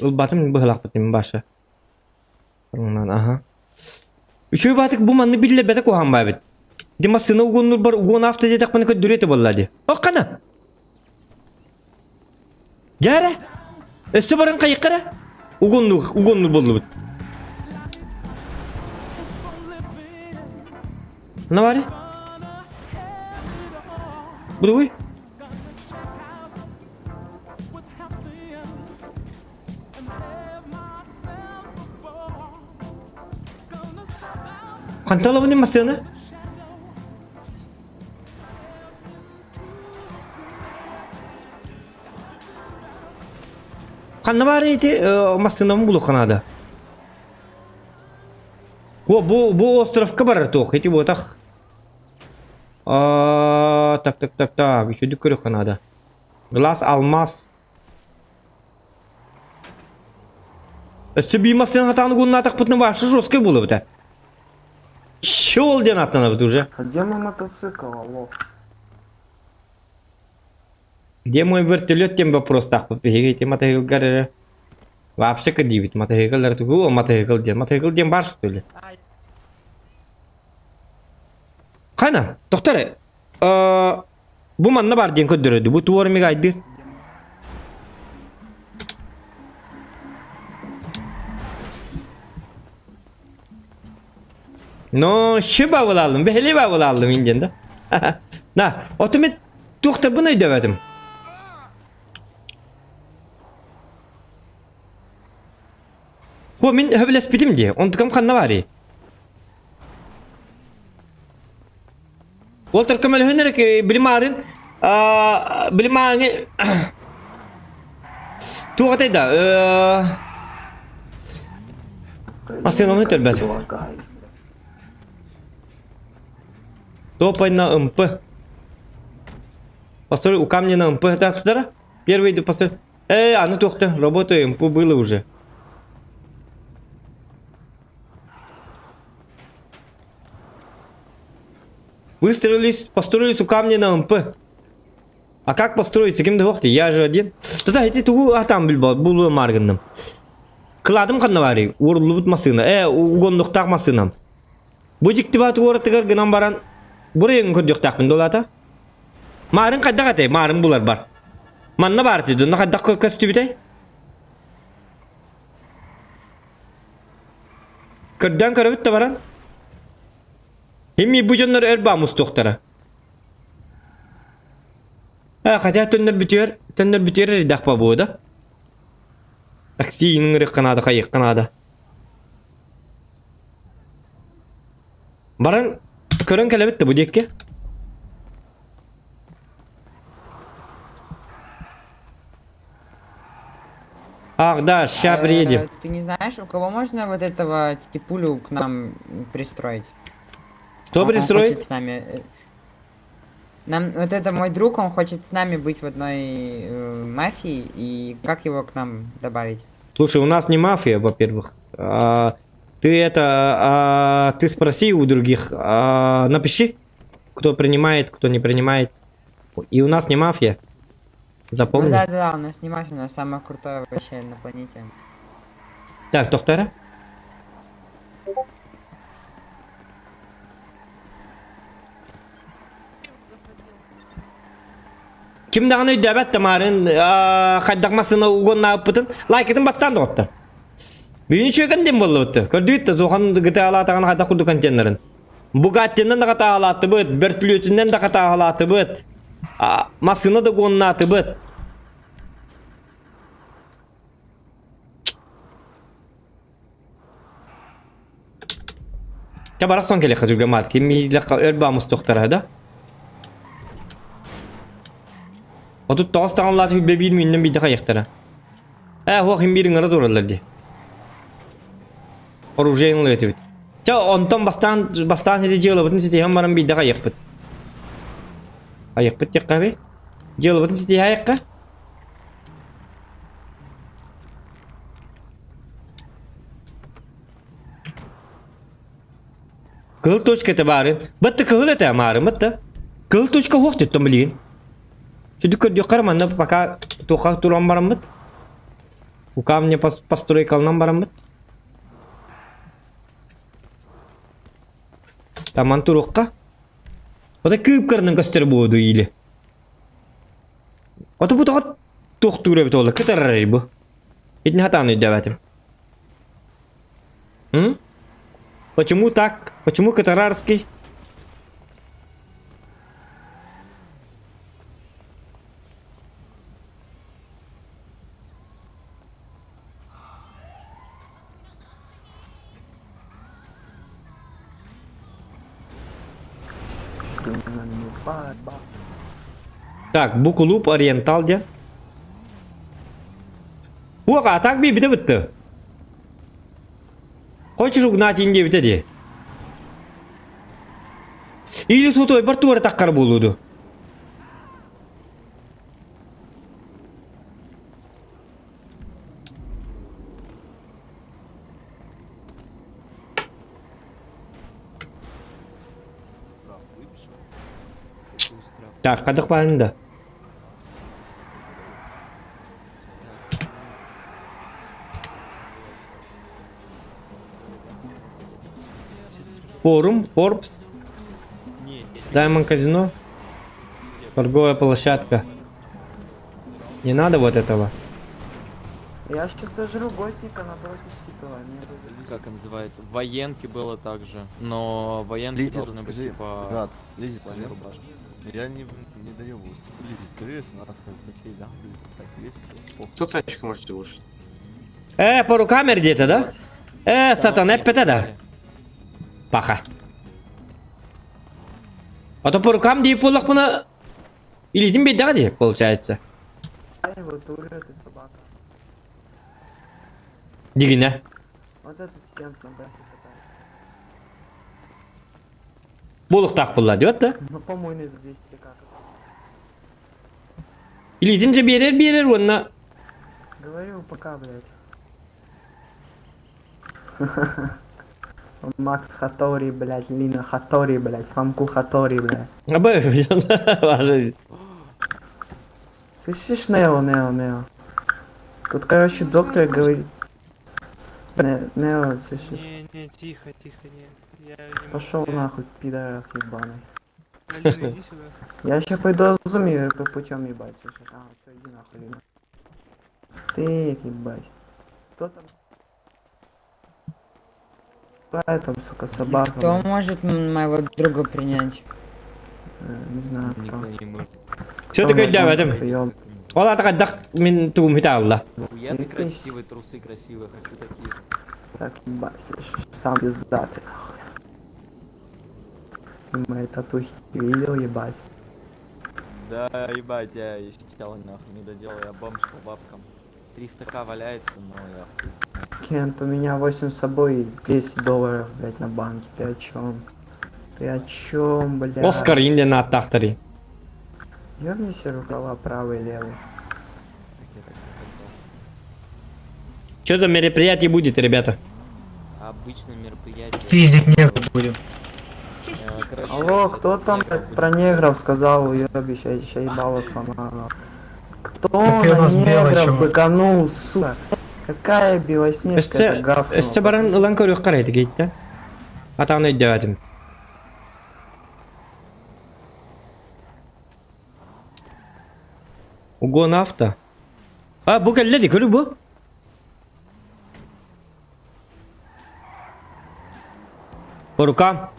Ылбатым быһылаахпытын баша. Аха. Үчүгэй баатык бу маннык биллэрбэтэ куһаҕан баа эбит. Ди массыына угоннуурбар угон авто диэтэхпинэ көрдөрүө этэ буолла дии. Ох хана! Дьэ эрэ! Өссө баран хайыахха эрэ? Угоннуур, угоннуур буоллубут. Ханна баарый? Бу тугуй? Хантан ылабын массыына? Ханна баарый ити массыынабын булуохха наада. Бу, бу, бу островка барар туох, ити буотах. А, так, так, так, так, үчүгдүк көрүөххэ наада. Глаз алмаз. Өссө биир массыына хатаан угуннаатахпытына вообще жесткой буолабыт. Щел диэн аттанабыт уже. А где мой мотоцикл, алло? Где мой вертолет тем вопрос таахпыт биһиги ити матыгылгар эрэ. Вообще кырдьыбыт матаһыыкыллар тугу матаһыыкыл диэн матаһыыкыл диэн баар что ли? Хана, доктор, бу манна бар диэн көрдөрөдү. Бу туор мигайдыр. Но шиба булалым, бехлиба булалым инден да. На, отумет туохтарбын өйдөбөтүм. Бу мин хөбүлэспитим дии. Онтукам ханна баарый? Уолтар көмөлөһөн эрэ билимаарын билимааҥы туох этэй да Массыынаны төлбөт. Топай на МП. Постой, у камня на МП. Так, туда? Первый иду постой. Э, а ну туохта, работаем, МП было уже. Выстроились, построились у камня на МП. А как построиться? Ким да Я же один. Туда иди тугу а там билбо булу маргынным. Кыладым ханна барый, ууруллубут массыына. Э, угоннуктаах массыынам. Бу дьикти баат уоратыгар гынан баран бурайын көрдүөхтаахпын долата. Маарын хайдах этэй? Маарын булар бар. Манна баар этэ, донно хайдах көстүбүтэй? Көрдөөн көрөбүт да баран. Химми бу дьоннор өр баа мустуохтара. Э, хотя төннөр бүтүөр, төннөр бүтүөр эрдэх бабуо да. Такси ыҥырыахха наада, хайыахха наада. Баран көрөн кэлэбит да бу диэкки. Ах, да, ща приедем. Ты не знаешь, у кого можно вот этого типулю к нам пристроить? Что Он пристроить? хочет с нами. Нам вот это мой друг, он хочет с нами быть в одной мафии, и как его к нам добавить? Слушай, у нас не мафия, во-первых. А, ты это, а, ты спроси у других, а, напиши, кто принимает, кто не принимает. И у нас не мафия. Запомни. Ну да, да, у нас не мафия, у нас самое крутое вообще на планете. Так, доктора. Ким даҕаны өйдөөбөт тамарын хайдах массыына угоннаабыппытын лайкытын баттаан доҕоттор. Бүгүн үчүгэн диэн буоллубут. Көрдүгүт да суохан гытаалаатаҕын хайдах курдук контейнерын. Бугаттинан да хатаалаатыбыт, бөртүлүөтүнэн да хатаалаатыбыт. Массыына да угоннаатыбыт. Чэ барахсан кэлиэххэ түргэн маат ким миилэххэ өр баамустуохтара да. 39 таҥаллаат хүлбэ биир мүннэн биирдэ хайыахтара. Ээ хуох им биир ыҥыра тураллар дии. Оружие ылыа этибит. Чэ онтон бастаан бастаан ити дьыалабытын ситиһэн баран биирдэ хайыахпыт. Хайыахпыт диэххэ эбий. Дьыалабытын ситиһээйэххэ. Кыһыл точка этэ баарын. Батта кыһыл этэ маарын батта. Кыһыл точка суох диттон билигин. Сүдүк көрдүөххэ манна пока туохха туран бараммыт. У камня постройкалынан бараммыт. Таман туруохха. Ота кыып кырнын көстөр буоду или. Ото бу тоҕо туохтуур эбит буолла кытарарый бу. Итини хатаан өйдөөбөтүм. М? Почему так? Почему катарарский? Так, бу клуб Ориентал дьэ. Уока, так би бите бытты. Хочешь угнать диэбитэ дии. Или сутой бар туара таккар буолуду. Так, хайдах баарын да. Форум, Forbes, Diamond Казино, торговая площадка. Не надо вот этого. Я сейчас сожру гостника напротив Титова. Мне будет- Как называется? В военке было также, но военки Лизе, должны быть скажи, типа... брат, Лизе, скажи. Я не, не доебываюсь. Лизе, скажи, если нас такие, да, так есть, то похуй. Кто тачку можете улучшить? По рукам где-то, да? Сатан, эппете да? Паха. А то по рукам дейіп болақ бұны Илитин бейдіға де, получается. Ай, вот урю, ты собака. Дигине. Вот этот кент на бэхе катается. Болуқтақ бұлла, деп да? Ну, помойный за 200 как. Илитин же берер берер онна. Говорю, пока, блядь. Макс Хатори, блядь, Лина Хатори, блядь, Фамку Хатори, блядь. Абы, важи. Слышишь, Нео, Нео, Нео? Тут, короче, доктор говорит... Нео, слышишь? Не, не, тихо, тихо, не. Я не могу. Пошел нахуй, пидорас ебаный. Алина, иди сюда. Я сейчас пойду Азуми по путем ебать, слышишь? А, все, иди нахуй, Лина. Ты, ебать. Кто там? Какая там, сука, собака? Кто блядь? может моего друга принять? Не знаю, кто. Все такое да, в этом. Ола тақадақ мен тугум хита алла. Охуенный красивый, трусы красивые, хочу такие. Так, ебать, слышишь, сам пиздатый, нахуй. Ты мои татухи видел, ебать? Да, ебать, я еще тело нахуй не доделал, я бомж по бабкам. 300к валяется, но я хуй. Кент, у меня 8 с собой и 200 долларов, блядь, на банке. Ты о чем? Ты о чем, блядь? Оскар инден аттақтары. Ёбни себе рукава правый и левый. Что за мероприятие будет, ребята? Обычное мероприятие. Пиздить негров будем. Короче, Алло, кто там блядь, про негров сказал, уебище, я ща ебало сломала. Кто Так ты у на нас белый негров чувак. быканул, сука? Какая белоснежка это гафнула? Өссе баран ылан көрүк карайды кейтті. Атағын өйдеватым. Угон авто. А, бу келледи, көрү бу. По рукам.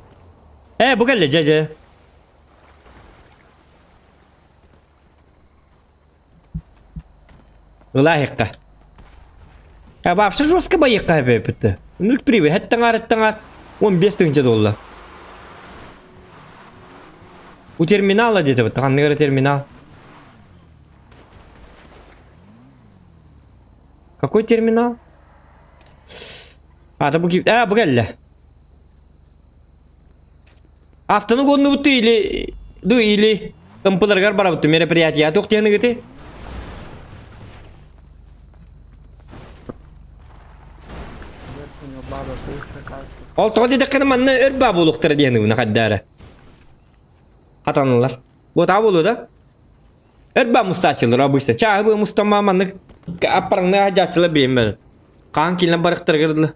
Бу келле, же, же. Ылайыққа. А вообще жестко боекка бепті. Нүл привет, хаттаңар, хаттаңар. 15 тысяча доллар. У терминала где-то, вот, там, терминал. Какой терминал? А, да буки... А, бугелле. Автоны гонну бутты или... Ну, или... Ымпыларгар бара бутты мероприятие. А тоқтияны гыты? У него баба 300к, сука. Ол тоғы деді қыны манны өрба болуқтыр дені уна қаддары. Хатанылар. Вот а болу да? Өрба мустачылар обычно. Чағы bu мустама манны аппарыңны ажачылар беймер. Қан келін барықтыр кірділі.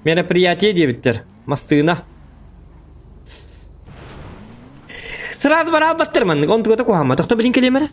Мероприятие дебіттер. Мастığına. Сразу бар албаттыр манны. Он тугата кухама. Тоқта білін келемері?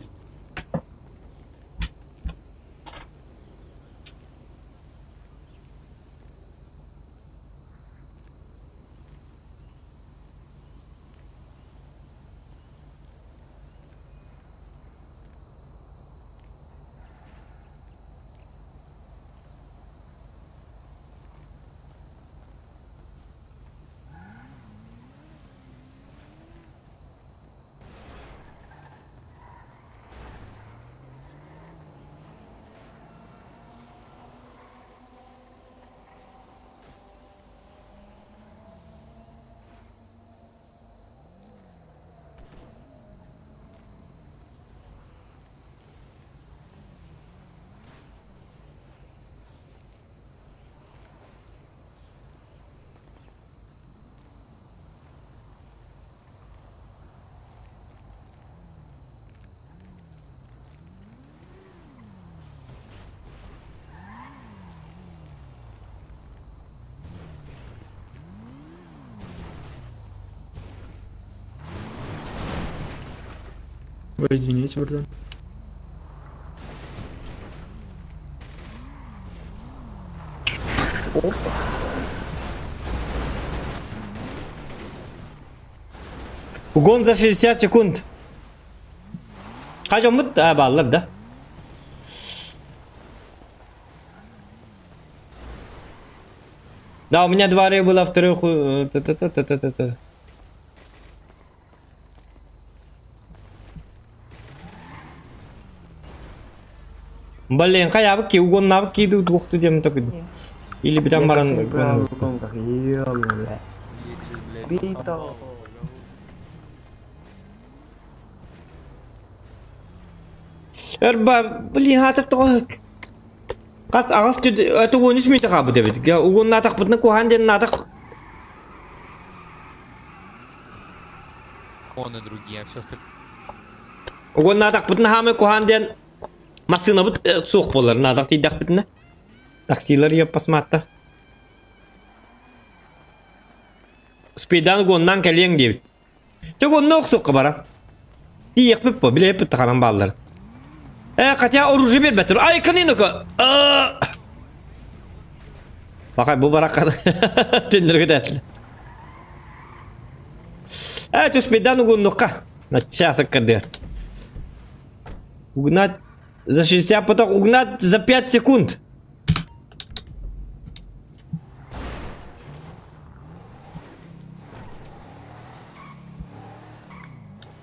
Ой, извините, братан. Угон за 60 секунд. Хажоммут а, бааллар да. Да, у меня два ры было, вторых... Та-та-та-та-та-та. Блин, хайабыт ки угоннаабыт ки туохту диэм такой. Или битан баран Бля. Бито. Эрба, блин, хата тоҕо Хас аҕас түд это 13 мүнүүтэ хаалбыт эбит. Угуннаатахпытына куһаан диэн наатах Он и другие, а все остальное. Угуннаатахпытына хаамай куһаан диэн массыынабыт суох буолар наадах тиийдэхпитинэ. Таксилар посматта. Спидан угуннаан кэлиэҥ диэбит. Чэ онно охсуохха бара. Тиийиэхпит по, билиэхпит тахаран бааллар. Э, хотя оружие биэрбэттэр. Ай, канинока! Бакай, бу баракка төннөргө тәсле. Э, түспейден угуннукка. На час кырдыр. Угнать за 60, потом угнать за 5 секунд.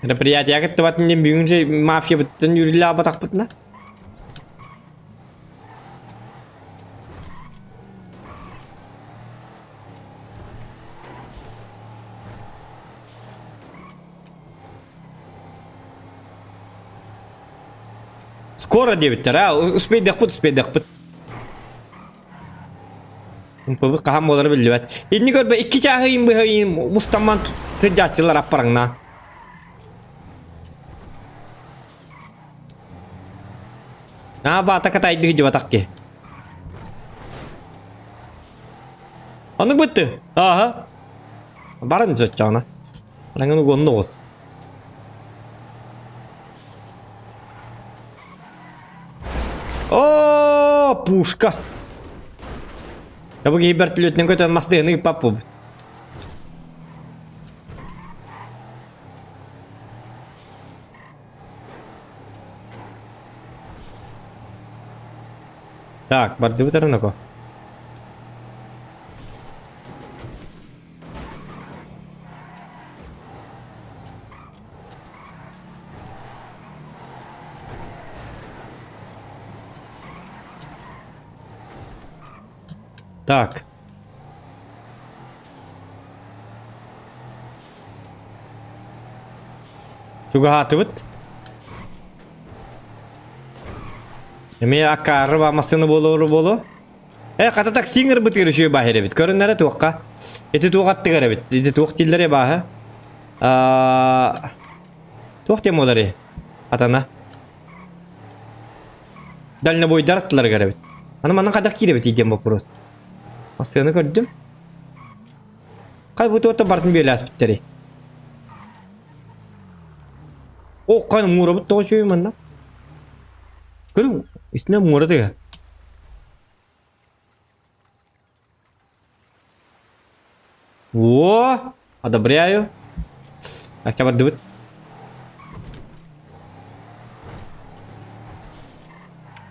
Мероприятие кыттыбатын диэн бүгүн же мафиябыттан үүрүллээбатахпытына. Скоро диэбиттэр, а успейдахпыт, успейдахпыт. Ымпыбыт хаһан буолара биллибэт. Инни көрбө икки чааһы ыйын быһа ыйын мустамман сылдьааччылар аппараҥнаа. Аа баата катайды дьыбатах ки. Оннук бытты. Ааха. Баран сөтчаҕына. Араҥын угонну оҕус. О, пушка. Я бу киһи бөртүлүөтүнэн көтөн массыынаны ыыппат буолбут. Так, бардыбыт эрэ Так. Чугаһаатыбыт. Эмиэ акаары ба массыына буолуору буолуо. Э, хата такси ыҥырбытыгар үчүгэй бааһыр эбит. Көрүннэрэ туохха. Ити туох аттыгар эбит. Ити туох дииллэрэ бааһа. Аа, туох диэн буоларый? Атана. Дальнобойдар аттыларыгар эбит. Аны манна хайдах киирэбит диэн вопрос. Массыына көрдүм. Хай бу туота бартын бүөлээспиттэрий. О, кан муурабыт тоҕо үчүгэй манна. Көрүҥ, үстүнэ муура тыга. О, одобряю. Акча бардыбыт.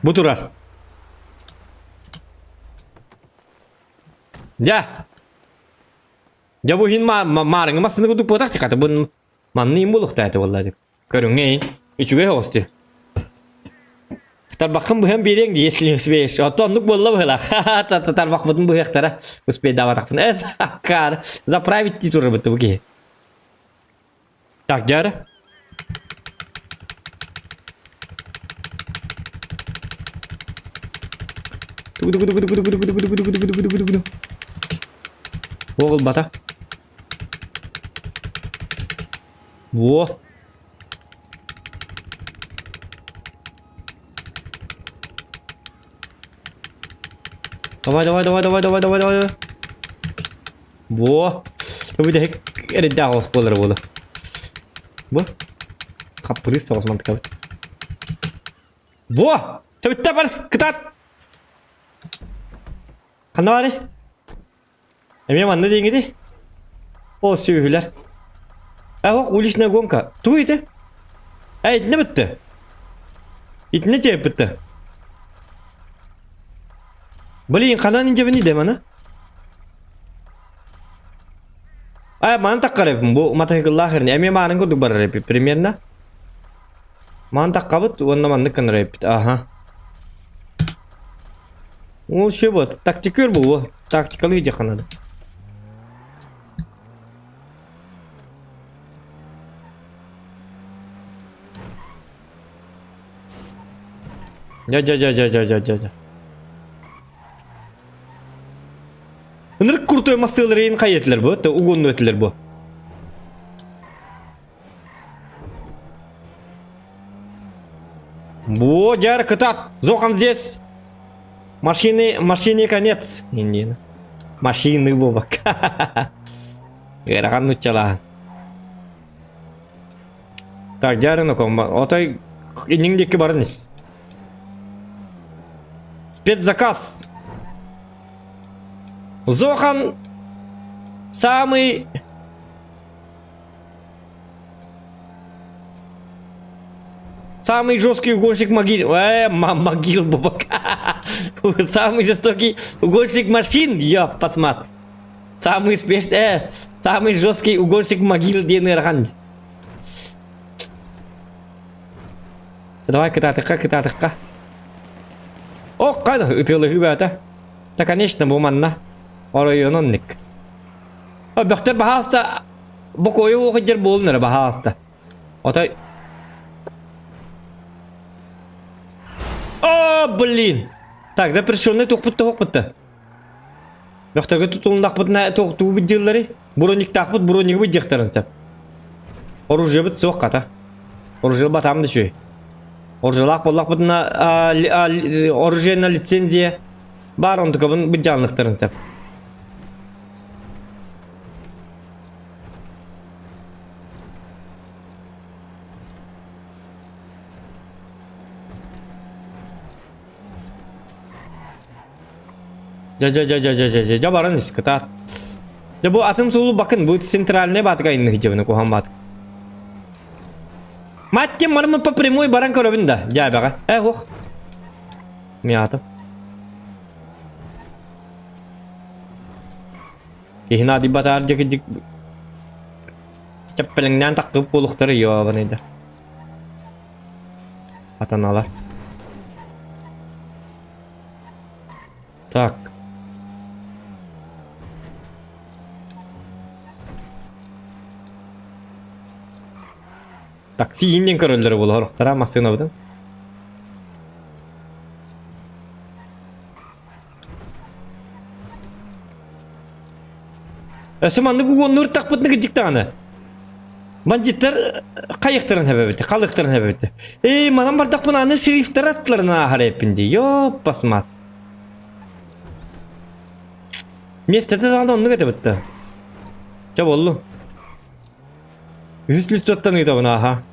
Бу турар. Дьэ. Дьэ бу иһин маарыҥы массыына курдук буотах тиката бу манны им буолуохтаа этэ буолла дик. Көрүҥҥэ үчүгэй оҕус дии. Тарбаххын быһан биэриэҥ дии, если не успеешь. Оттон оннук буолла быһыылаах. Тарбахпытын быһыахтара. Успейдаабатахпын. Эс, аккаар. Заправить дии турарбыт бу киһи. Так, дьара. Оҕул бата. Во. Давай, давай, давай, давай, давай, давай, давай. Во. Бүтэһик эрэйдээх оҕус буолар буола. Бу. Хаппырыыс соҕус мантыкабыт. Во! Төбүттэ бар! Кытаат! Ханна баарый? Эмиэ манна диэҥити? О, сүөһүлэр. Э, ох, уличная гонка. Тугу ити? Э, итиннэ бүттэ. Итиннэ чэйп бүттэ. Блин, ханан инжебини де маны? Э, маны таккар эппин. Бу матайгыллаах эрни. Эмиэ маанын курдук барар эппит примерно. Маны таккабыт уонна маннык гынар эппит. Аха. Ол все вот, тактикер был, тактикалы диэххэ надо. Дьэ, дьэ, дьэ, дьэ, дьэ, дьэ, дьэ, дьэ. Ынырык крутой массыыларын хайа этилэр бу, то угонну этилэр бу. Бу дьэр кытат, Зохан здесь. Машины, машине конец. Иннин. Машины бобак. Ыарахан нуччалаан. Так, дьарын оком. Отой инниң диэки баран ис. Спецзаказ. Зохан самый Самый жесткий угонщик могил... могил бабак. Самый жестокий угонщик машин, ёп, посмат. Самый успешный, самый жесткий угонщик могил диэн ыарахан. Давай кытаатыкка, кытаатыкка. О, қайда ытыалыһыы бөҕөтө. Да, конечно, бу манна. Оройуон оннук. Бөхтөр баһаалыста бокуойу уохуйдьар буолун эрэ баһаалыста. Отой О, блин! Так, запрещенный туохпут туохпут Бөхтөргө тутулуннахпытына туохтуубут дьыллары брониктаахпыт бронигыбыт диэхтэрин сөп. Оружиебыт суох хата. Оружие батаам да үчүгэй. Оружиелаах буоллахпытына оружие на лицензия баар онтукабын быдьаанныхтарын сөп. Дьэ дьэ дьэ дьэ дьэ дьэ дьэ дьэ баран ис кытаат. Дьэ бу атын суолу бакын бу центральный баатыга инник дьэбини куһан баатык. Маттем мармы по прямой баран көрөбүн да дьээбэҕэ. Э ох. Миатым. Киһи наадыйбатаар дьик чэппэлэҥнээн таххып буолуохтара ёбаныйда. Атаналар. Так. Такси ииннен көрөллөрө буолуо сорохторо массыынабытын. Өссө маннык угуоннуур тахпытны кырдьык даҕаны. Бандиттар хайыктарын хэбэбит, халыктарын хэбэбит. Эй, манан бардахпын аны шерифтер аттыларын ааһар эппин дии. Ёппасмат. Местете даҕаны оннук этэ бытта. Чэ боллу. Үһүс листоттан ыытабын ааха.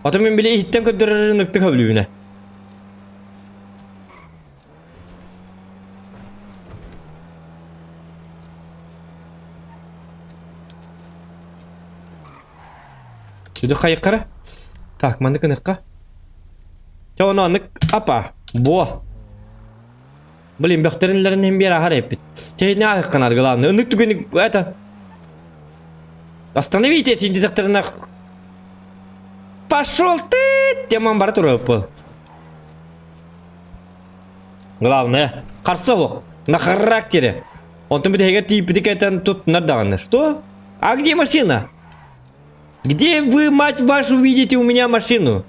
Ото мин били иһиттэн көрдөрөрүн ыктык хөблүүбүнэ. Сүдү хайыккара. Так, маннык ыныкка. Чэ, ону аннык апа. Буо. Блин, бөхтөрүнлэрин иһин биэр аһар эппит. Чэ, не аһыкканар главное. Ыннык түгэни это Остановитесь, индизакторына Пошел ты! Теман бара турар был. Главное, харса суох. На характере. Онтон бүтэһигэр тиийбити кэтэн туттунар даҕаны. Что? А где машина? Где вы, мать вашу, видите у меня машину?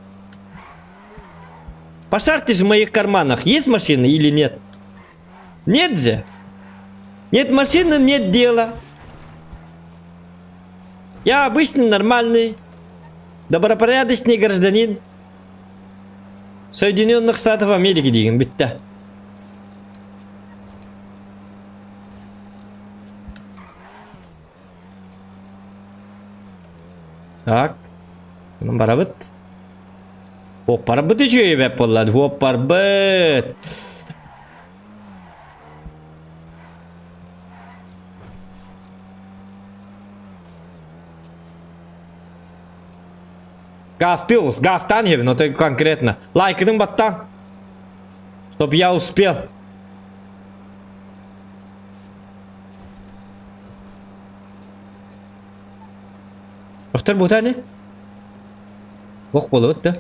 Пошарьтесь в моих карманах. Есть машина или нет? Нет же. Нет машины, нет дела. Я обычный, нормальный, добропорядочный гражданин Соединенных Штатов Америки диигин бүттэ. Так. Онон барабыт. Хуоппарбыт үчүгэй бэп буолла. Хуоппарбыт. Газ газтан иһэбин, это конкретно. Лайкытын баттан. Чтоб я успел. Охтор бутаны? Ох болот да.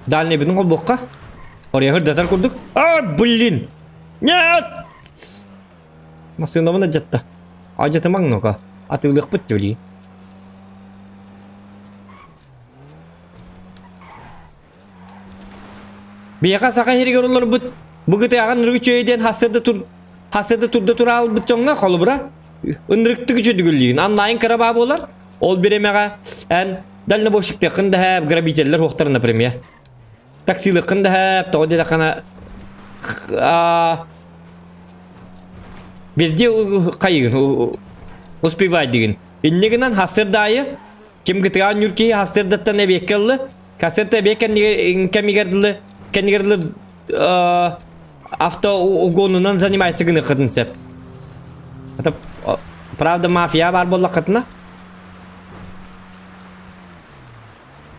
Дальний битин холбуохха. Орыйахыр датар курдук. А, блин! Нет! Массыынабын адьатта. Адьатымаҥ ну-ка. Атыылыахпыт дии. Биһиэхэ саха иһигэр олорбут бу кытыаҕын ырыгы диэн хассыада тур хассыада турда тураалбыт дьоҥҥо холобура ынырыктык үчүдүгүллүүн аннайын кыра баа буолар ол бириэмэҕэ эн дальнобойщиктыаххын да һээп грабителлэр уохтар например таксилыаххын да һээп тоҕо диэтэххинэ везде хайыгын успевай дигин инньэ гынан хассыарда аайы ким гытыгаан ньур киһи хассыардаттан эбиэккэ ыллы Кассета эбиэ кэмигэр дылы кэннигэр дылы автоугонунан занимайся гыныххытын сөп. Это правда мафия бар буоллаххытына.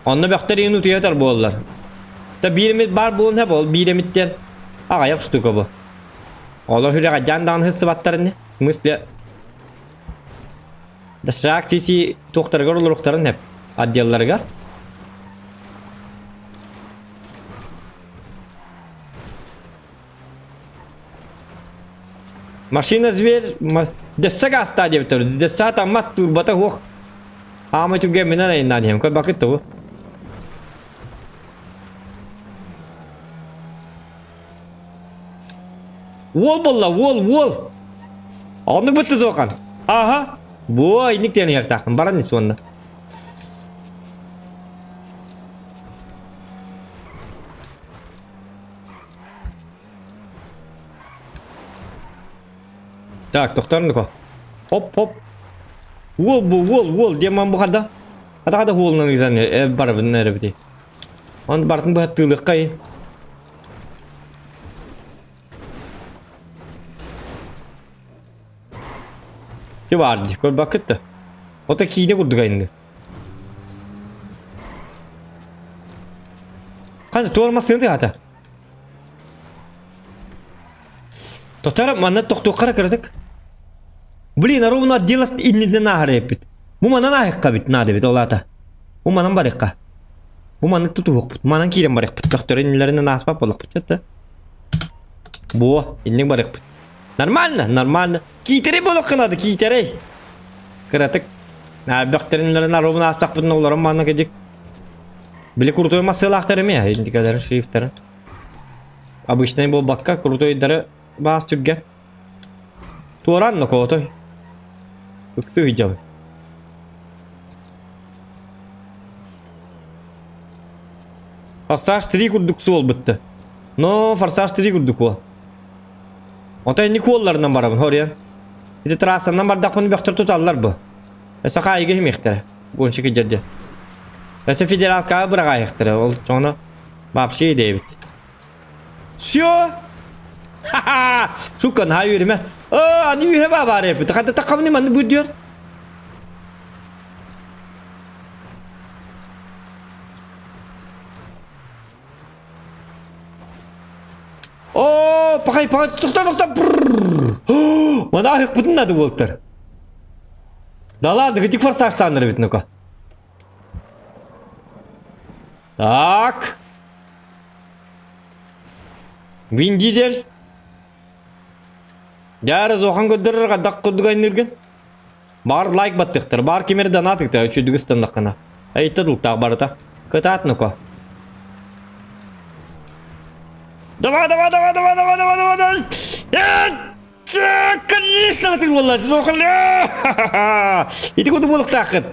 Онно бөхтөр иин утуйатар буоллар. Та биир эмит бар буолун хэ бол биир эмиттер аҕайах штука бу. Олор хүрэҕэ жан даҕаны сыссыбаттар В смысле Доширак сиси туохтарыгар олоруохтарын сөп отделларыгар. Машина зверь дөссө гаастаа диэбиттэр. Дөссө таммат турбата суох. Аамай түргэмминэн айаннаан иһэм. Көрбөккүт тугу? Уол буолла, уол, уол! Оннук бытты туохан. Аха. Буо, инник диэн иһэртааххын. Баран ис уонна. Так, тохторнуко. Хоп, хоп. Уол бу, уол, уол, диэн бу хада. Хада хада уолунан ыйсан барабын эрэ Он бартын быһаттыылыххай. Ki var diye bakıt da. O da киинэ курдук айынды. Ханна туормасыын тыата. Тотара манна тохтуоххара кыратык. Блин, ровно отдел иннинен ааһар эппит. Бу манан ааһыахха бит наада бит ол аата. Бу манан барыахха. Бу маннык тутуһуохпут. Манан киирэн барыахпыт. Көхтөрө иннилэринэн ааспат буоллахпыт это. Буо, инник барыахпыт. Нормально, нормально. Киитэрэй буолуохха наада, киитэрэй. Кыратык. Бөхтөрүннэрин ровно аастахпытына олорон манна кыдьык. Били крутой массыылаахтар эмиэ, индикаларын, шрифтарын. Обычный буолбакка, крутойдары баас түргэн. Туоран нокоотой. Ыксы ыйдьабын. Форсаж 3 курдук суол бытты. Но Форсаж 3 курдук уол. Отой инник уолларынан барабын, хоруйан. Ити трассанан бардахпын бөхтөр туталлар бу. Өссө хаайыга иһимиэхтэрэ. Гонщик дьэрдэ. Өссө федералкаҕа быраҕаайыахтара. Ол чоҥоно вообще идея эбит. Все! Ха-ха! Сука, наһаа үөрүмэ. Оо, аны үһэ баар эппит. Хата таххабыны манны быдьыр. Оо, пахай, пахай, тоқта, тоқта. Мана ахықпытын надо болтар. Да ладно, гытик форсажтаныр бит, ну-ка. Так. Вин Дизель. Дьэ, зохан көрдөрөр хайдах курдук айныргын. Бар лайк баттыктар, бар кимер донатыктар, үчүдүк ыстаннаххына. Айта дултаах барыта. Кытаат ну-ка. Давай, давай, давай, давай, давай, давай, давай, давай. Конечно, ты буолла. Ити курдук буолуохтааххыт.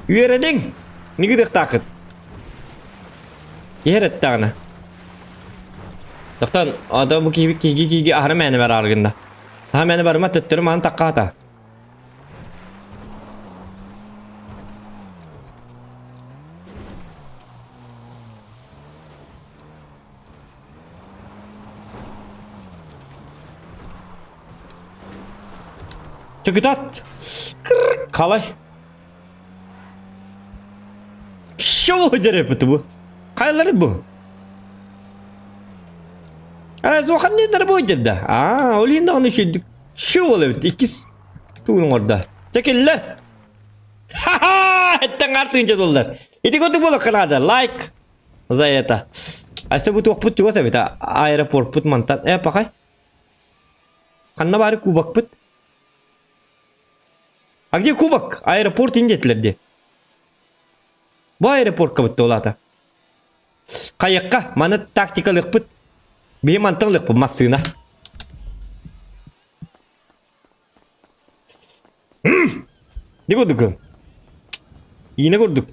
Үөрэниҥ. Нигидыхтааххыт. Иһэр эттэҕинэ. Тохтон, ада бу киһи киһи киһи аһара мээнэ бараар гынна. Аһа мээнэ барыма төттөрү маан таккаата. Чыкытат! Қалай? Шоу дерепіті бұл. Қайлары бұл? А, зохан не дар бой деді. А, ол енді оны шүйдік. Шоу ол өт. Иккис туын орда. Чекеллер. Ха-ха! Эттен артынча доллар. Ити көрдік болық қанады. Лайк за это. Ася бу туох пут чугас эбит. Аэропорт пут мантан. Э, пахай. Ханна бары кубок пут. А где кубок? Аэропорт индетилер де. Бу аэропортка бутта улата. Кайыкка маны тактикалык Биһи мантан ылык массыына. Не курдук? Иine курдук.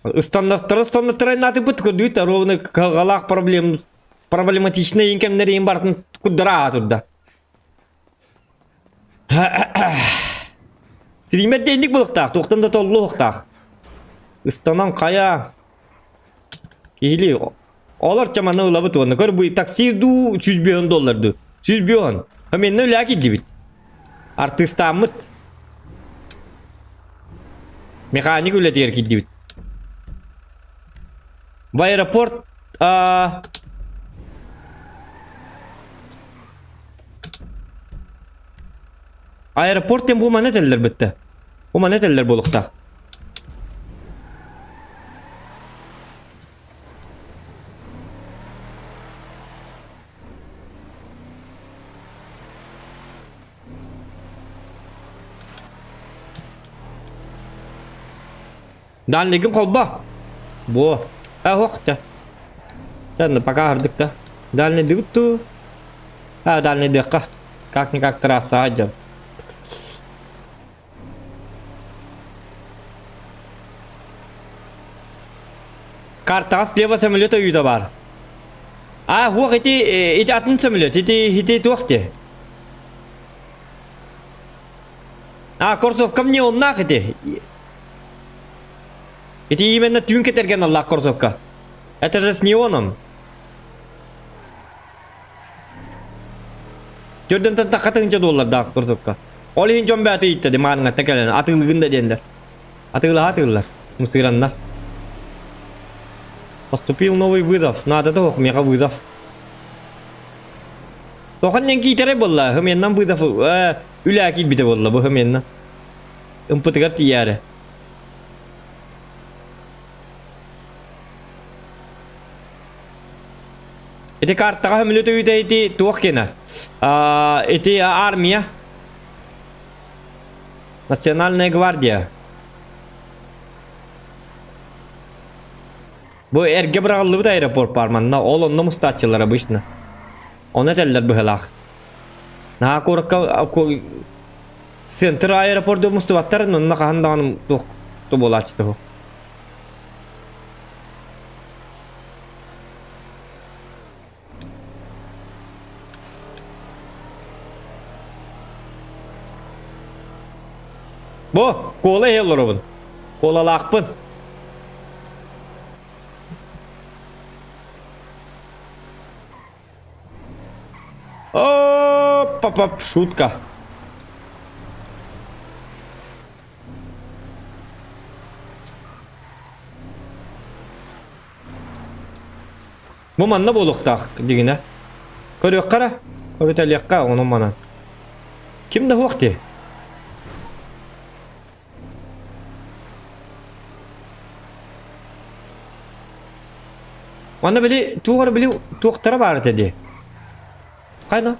Ыстандаттара ыстандаттара нааты быт көрдүбүт ровно калгалаах проблем проблематичный инкемнер бартын куддара турда. Стример денник булуктаах, туохтан да толлуохтаах. Ыстанан кая. Или олар чаманы ылабыт уонна көр бу такси ду 100 доллар ду. 100 Хаменне үлэ килдибит. Артыстааммыт. Механик үлэтигэр килдибит. В аэропорт а... Аэропорт тем бу маны этэллэр битте. Бу маны этэллэр буолуохтаах. Дальнигин холба. Бо. А, охта. Ча, пока ардык да. Дальний дыгытту. А, дальний дыхка. Как-никак трасса адьям. Картаҕа слева самолет ойуута баар. А, хуох ити, ити атын самолет, ити, ити туох ти? А, кроссовка мне оннаах ити. Ити именно түүн кэтэргэн аллаах кроссовка. Это же с неоном. Төрдөн тахха тыһыынча доллардаах кроссовка. Ол иһин дьон бэйэтэ ииттэ мааныңаттан кэлэн атыылыгын да диэннэр. Атыылаһа атыыллар. Мусыранна. Поступил новый вызов. Надо да мега вызов. Тохан нен киитере буолла. Хыменнан вызов үлэ киирбитэ буолла бу хыменна. Ымпытыгар тиийээри. Ити картаҕа хөмүлүт үйүтэ ити туох кена? Ити армия. Национальная гвардия. Бу эргэ быраҕыллыбыт аэропорт баар манна. Ол онно мустааччылар обычно. Ону этэллэр быһылаах. Наһаа куоракка центр аэропорт мустубаттар, онно хаһан даҕаны туох буолааччы туһу. Бу, куола иһэ олоробун. Куолалаахпын. Оп-оп-оп, шутка. Бу манна буолуохтаах дигинэ. Көрүөххэ эрэ, көрүтэлиэххэ ону манан. Ким да суох дии. Манна били туох эрэ били туохтара баар этэ дии. Хайна?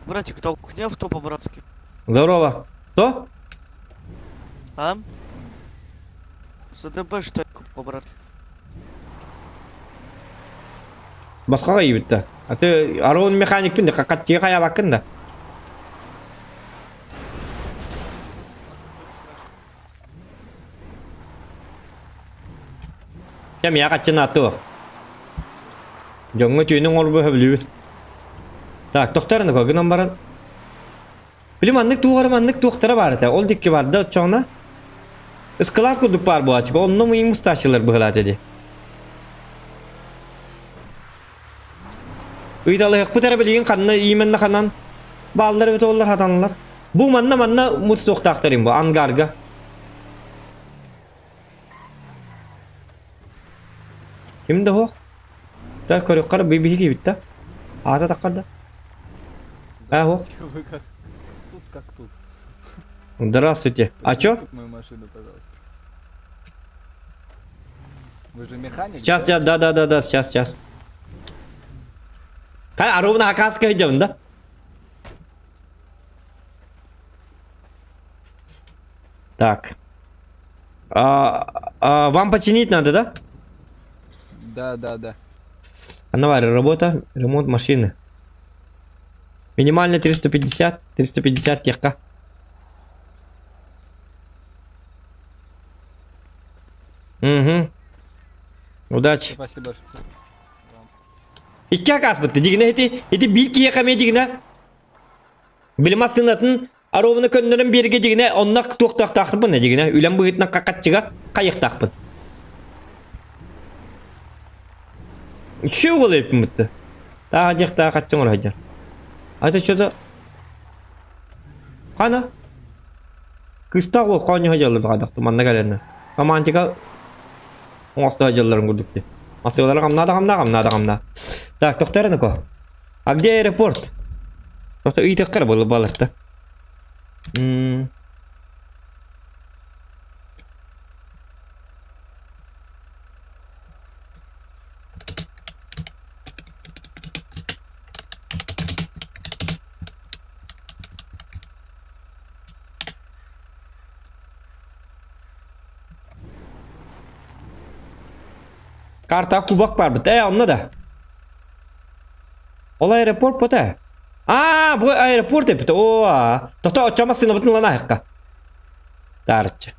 Братик, толкни авто по-братски. Здорово. Кто? А? ЗДБ что по-братски. Басқаға ийбитте. А ты арон механикпин да қаттиге қаябаккын да. Кем я қатчын аты Дьоҥҥо түүнүн оҥорбу сөбүлүүбүн. Так, тохтор эрэ гынан баран. Били маннык туох эрэ маннык туохтара баар этэ. Ол дикки барда оччоҕуна ыскылаат курдук баар буолааччы. Онно муйун мустааччылар быһылаат ди. Ыйыталаһыахпыт эрэ билигин ханна именно ханан бааллар эбит оллар хатаннылар. Бу манна манна мутсуохтаахтар им бу ангарга. Ким да суох. Да көрүөххэр би биһиги бит да. Аата таххар да. А, суох. Вы как? Тут как тут. Здравствуйте. А чё? Тут мою машину, пожалуйста. Вы же механик? Сейчас я, да, да, да, да, сейчас, сейчас. Кай, а ровно Акаска идем, да? Так. А, а, вам починить надо, да? Да, да, да. Анавария, работа, ремонт машины. Минимально 350, 350 техка. Угу. Удачи. Спасибо большое. Икки акаас бытты. Дигинэ ити, ити биир киһиэхэ эмиэ дигинэ. Били массыынатын аруобуна көннөрөн биэргэ дигинэ онно туохтаахтаахпын дигинэ үлэм быһыытынан хаччыга хайыахтаахпын. Үчүгэй буолуо эбиппин бытты. Таа дьахтаа хаччы оҥоро сылдьар. А это что-то Хана? Кыстаах уол хоонньоһо дьаллар баҕадахтым манна кэлэннэ. Романтика оҥосто дьалларын курдук дии. Массыылара хамнаа да хамнаа, хамнаа да хамнаа. Так, тохтор эрэ А где аэропорт? Просто ыйытыахха эрэ баларта. М Карта кубок бар бит. Э, онно да. Ол аэропорт бу Аа, бу аэропорт эбит. Оо, тото оччо массыынабытын ылан аһыкка. Таарыччы.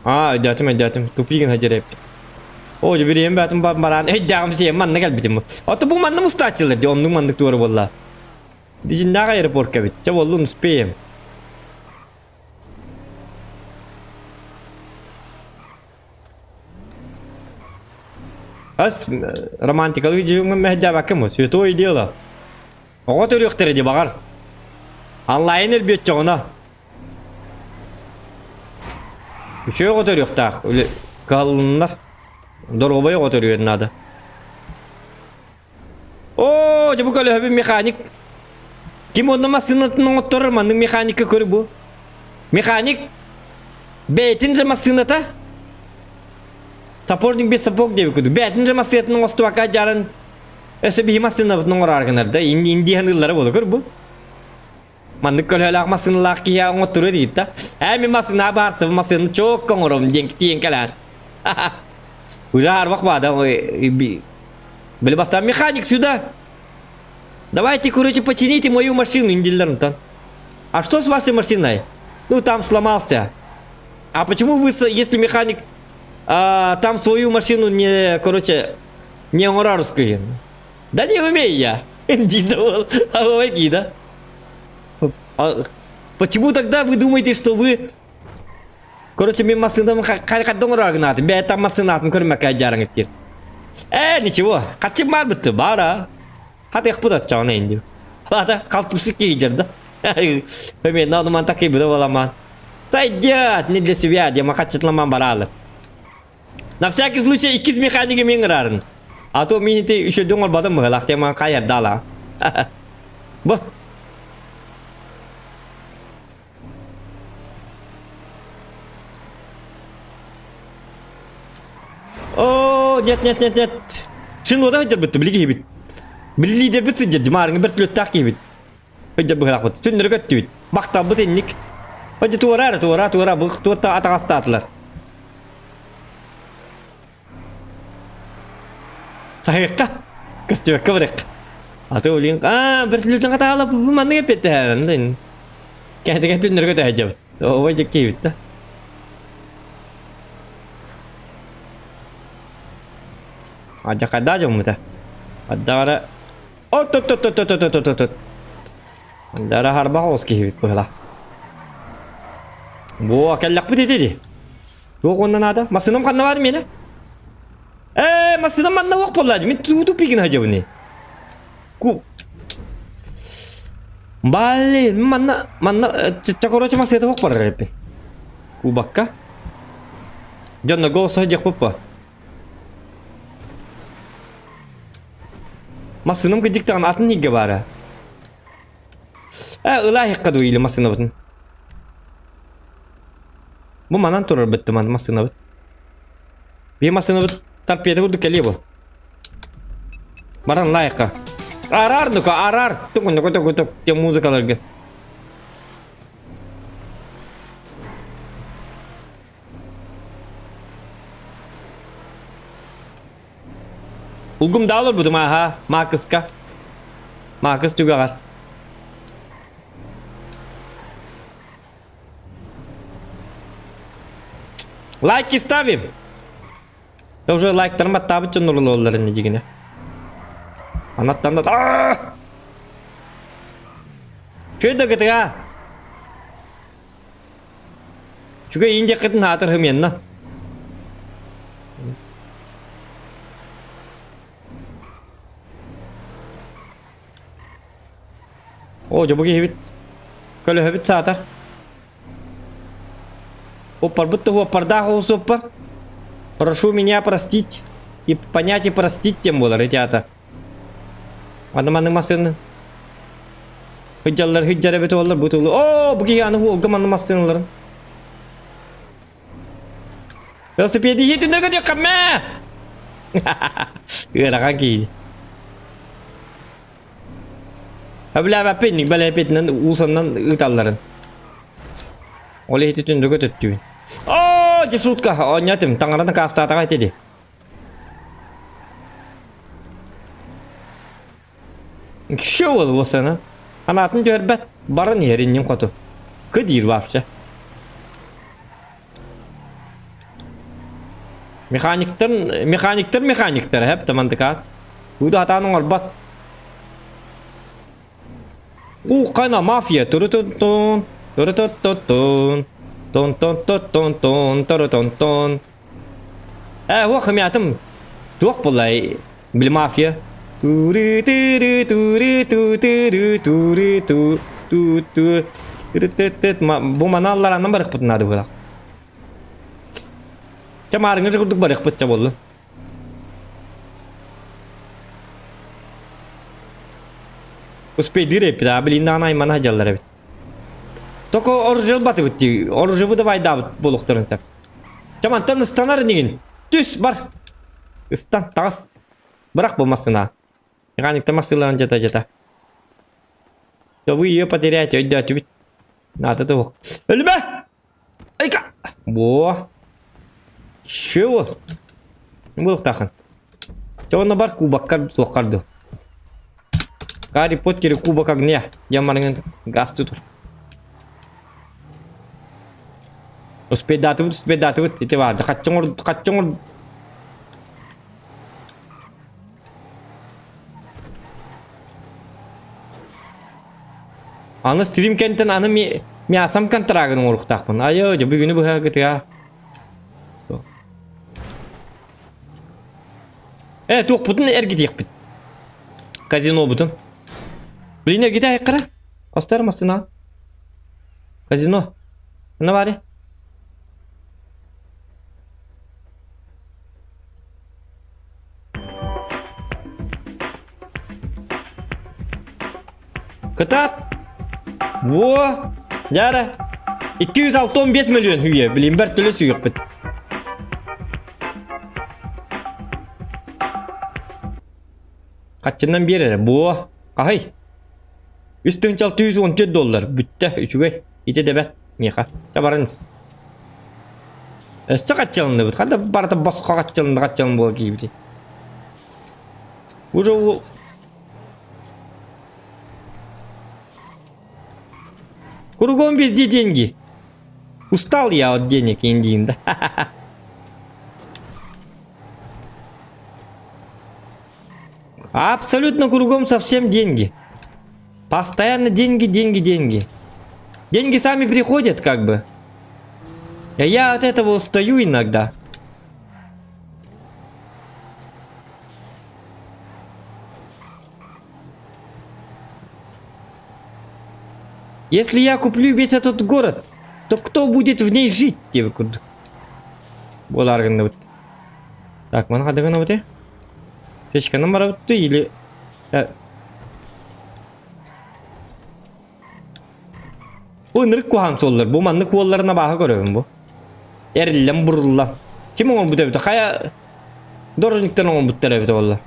Аа, өйдөөтүм, өйдөөтүм. Тупигин хадьар эппит. Оо, дьэ бириэм бээтим баран өйдөөҕүм сиэм манна кэлбитим. Ото бу манна мустааччылар дии, оннук маннык туора буолла. Дьиннээх аэропортка эбит. Чэ буоллун, успеем. Ас романтикалыы дьиҥҥэ мэһэйдээбэккэ му, святое дело. Оҕо төрүөхтэрэ дии баҕар. Онлайн элбиэччэҕинэ. Үчүгэй оҕо төрүөхтээх. Кыһаллыннар. Доруобай оҕо төрүөн наада. Оо, дьэ бу көлөһөбүн механик. Ким онно массыынатын оҥотторор маннык механикка көр бу. Механик бэйэтин же массыыната сапожник без сапог диэбит курдук. Бэйэтин же массыынатын оҥостубакка дьарын өссө биһи массыынабытын оҥороору гынар да инди ханыыллара буола көр бу. Маннык көлөһөлөөх массыыналаах киһи оҥотторуо диит да. Ээ мин массыына баарсыбын массыынаны чокко оҥоробун диэн тиийэн кэлээр. Уже арбах баада Били бастаан механик сюда. Давайте, короче, почините мою машину, индиллер онтон. А что с вашей машиной? Ну, там сломался. А почему вы, если механик, а, там свою машину не, короче, не оҥорорскую? Да не умею я. Дида, а да? А, почему тогда вы думаете, что вы Короче, мин массыынам хайдах оҥороогунаатым, бэйэтэ массыынаатын көрүмэккэ дьаарыҥ диир. Ээ, ничего, хаччым баар бытты, баара. Хатыахпыт оччоҕуна инди. Ата, халтурсик киһи да. Мен наадыман такий буду боламан. Сойдет, не для себя, дима хаччытламан бараалы. На всякий случай иккис механиги мин ырарын. А то мин ити үчүдүн оҥорботум быһылаах тема хайардала. Бу. О, нет, нет, нет, нет. Шын ода сылдьарбыт, били киһибит. Били лидербит сылдьар, димаарыҥы бэрт үлөттаах киһибит. Сылдьар быһылаахпыт. Сүннөрү көттүбүт. Бахталбыт инник. Отже туора эрэ, туора, туора, бу туотта атаҕастаатылар. Саһыахха, көстүбэккэ барыахха. Аты улин, аа, бөртүлүтүн хатаала бу маннык эппиэттэһэрэн. Кэһэтигэн түннэргэ төһөдьөбүт. Ой дьиккиибит да. Адьакайдаа дьоммута. Аддаара от от от от от от от от от. Дара харбах оҕус киһибит быһыла. Буо кэллэхпит ити ди. Туох уонна наада? Массыынам ханна бар миэнэ? Ээ, массыына манна уох буолла, мин туу тупигин хадьабыны. Ку. Блин, манна, манна, ча, короче, массыына уох барар эппин. Кубакка. Дьонно голос садьах папа. Массыынам кыдьыктаҕын атын иһгэ баара. Э, ылаа иһикка дуу или массыынабытын. Бу манан турар быттыман массыынабыт. Бии массыынабыт торпеда курдук кэлиэ бу. Баран лайка. Арар ну-ка, арар. Тук тук тук тук те музыкаларга. Улгум даалар бутум аха, Макыска. Макыс түгэҕэр. Лайки ставим. Да уже лайктарым аттаабыт дьон олололлар инне дьигинэ. Анаттан да Чөй да гытыга. Чүгэй иин диэххитин аатыр хымиэнна. О, дьэ бу киһибит көлөһөбүт саата. Оппарбыт да уоппардаах оҕус уоппар. Прошу меня простить и понять и простить тем буолар ити аата. Аны маннык массыынаны Хыдьаллар хыдьар эбит буоллар бу тулу. Оо, бу киһи аны уолга манны массыыналарын. Велосипеди иһитиннэ көтүөххэ мэ! Ыарахан киһи. Өбүлээбэппин, бэлэпитинэн уусаннан ыыталларын. Ол иһити түндүгө төттүбүн. Оо, дьэ шутка, оонньоотум, таҥараны каастаатаҕа ити ди. Кіші ол болсаны. Анатын түһэрбэт, баран иһэр иннин хоту. Кы диир вообще. Механиктар, механиктар механиктар, хэп тамандыкаат. Уду хатаан оҥорбот. У қана мафия туру-тун-тун, туру-тун-тун-тун, тун-тун-тун-тун, туру-тун-тун. Ээ, уох хымятым. Туох буллай, били мафия. Туры тыры туры ту тыры туры ту ту ту Бу маналлар аннан барыхпытын наада буолар. Ча маарыҥҥа курдук барыхпыт ча буолла. Успейдыыр эппит, а блин, даҕаны аймана сылдьаллар эбит. Только оружие ылбатыбыт дии, оружие выдавайдаабыт буолуохтарын сөп. Чэ мантан ыстанар инигин. Түс, бар. Ыстан, таҕыс. Бырах бу массыына. Механиктар массыыларын жата-жата. Да вы ее потеряете, өйдөөтүбүт. Наада да Өлүмэ! Айка! Во! Чего? Буолуохтаахын. Чэ онно бар кубоккар суоххар дуу. Гарри Поттер кубок огня. Диэн барыҥын газ тутур. Успейдаатыбыт, успейдаатыбыт. Ити баар. Хаччоҥор, хаччоҥор. Аны стрим кэнтэн аны ми мясом контрагын оҥоруохтаахпын. Айо, дьэ бүгүнү быһа гытыга. Э, туохпутун эргитиэхпит. Казинобутун. Блин, эргитэ айыккара. Остар массына. Казино. Ханна баары? Кытаат! Во! Дьара! 265 миллион үйэ, билин бэр төлө сүйүөхпүт. Хаччынан биэр эрэ. Буо! Хаһый? 3614 доллар. Бүттэ, үчүгэй. Ити дэбэт миэхэ. Ча баран ис. Өссө хаччылынныбыт. Ханна барыта босхо хаччылынна хаччылын буола киирбитий. Уже у Кругом везде деньги. Устал я от денег, Индиин, да? Абсолютно кругом совсем деньги. Постоянно деньги, деньги, деньги. Деньги сами приходят как бы. Я от этого устаю иногда. Если я куплю весь этот город, то кто будет в ней жить? диэбит курдук. Буолаар гынныбыт. Так, маны хадыгын гынабыт Сечканы барабыт или... Бу ынырык куһаҕан суоллар. Бу маннык уолларын абааһы көрөбүн бу. Эриллэн бурулла. Ким оҥорбут эбитэ? Хайа дорожниктан оҥорбуттар эбитэ буолла.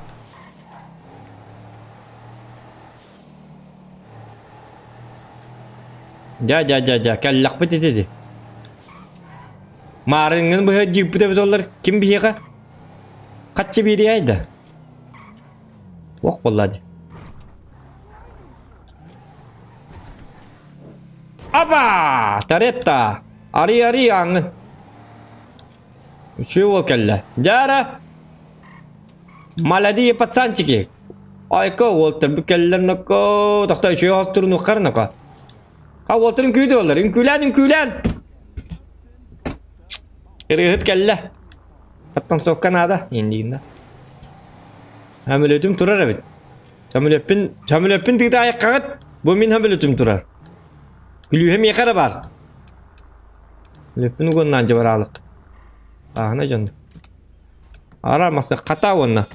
Дьа дьа дьа дьа кэллэхпит ити ди. Маарыҥҥын быһа дьииппит эбит оллар ким биһиэхэ хаччы биэриэй да. Ох буолла дии. Аба! Торетто! Ари-ари ааҥҥын. Үчүгэй уол кэллэ. Дьара! Молодые пацанчики! Айка уолтар бу кэллэр ноко тохто үчүгэй хостурун уххар ноко. А уолтарын күүтэ олар. Үҥкүүлээн үҥкүүлээн! Ырыаһыт кэллэ. Оттон сокка наада. Иннигинна. Хамөлөтүм турар эбит. Сөмөлөппүн, сөмөлөппүн тыыта айыккаҕыт. Бу мин сөмөлөтүм турар. Күлүүһэ миэхэ эрэ баар. Сөмөлөппүн угуннаан дьыбараалык. Ааһына дьон. Ара масы хата уонна.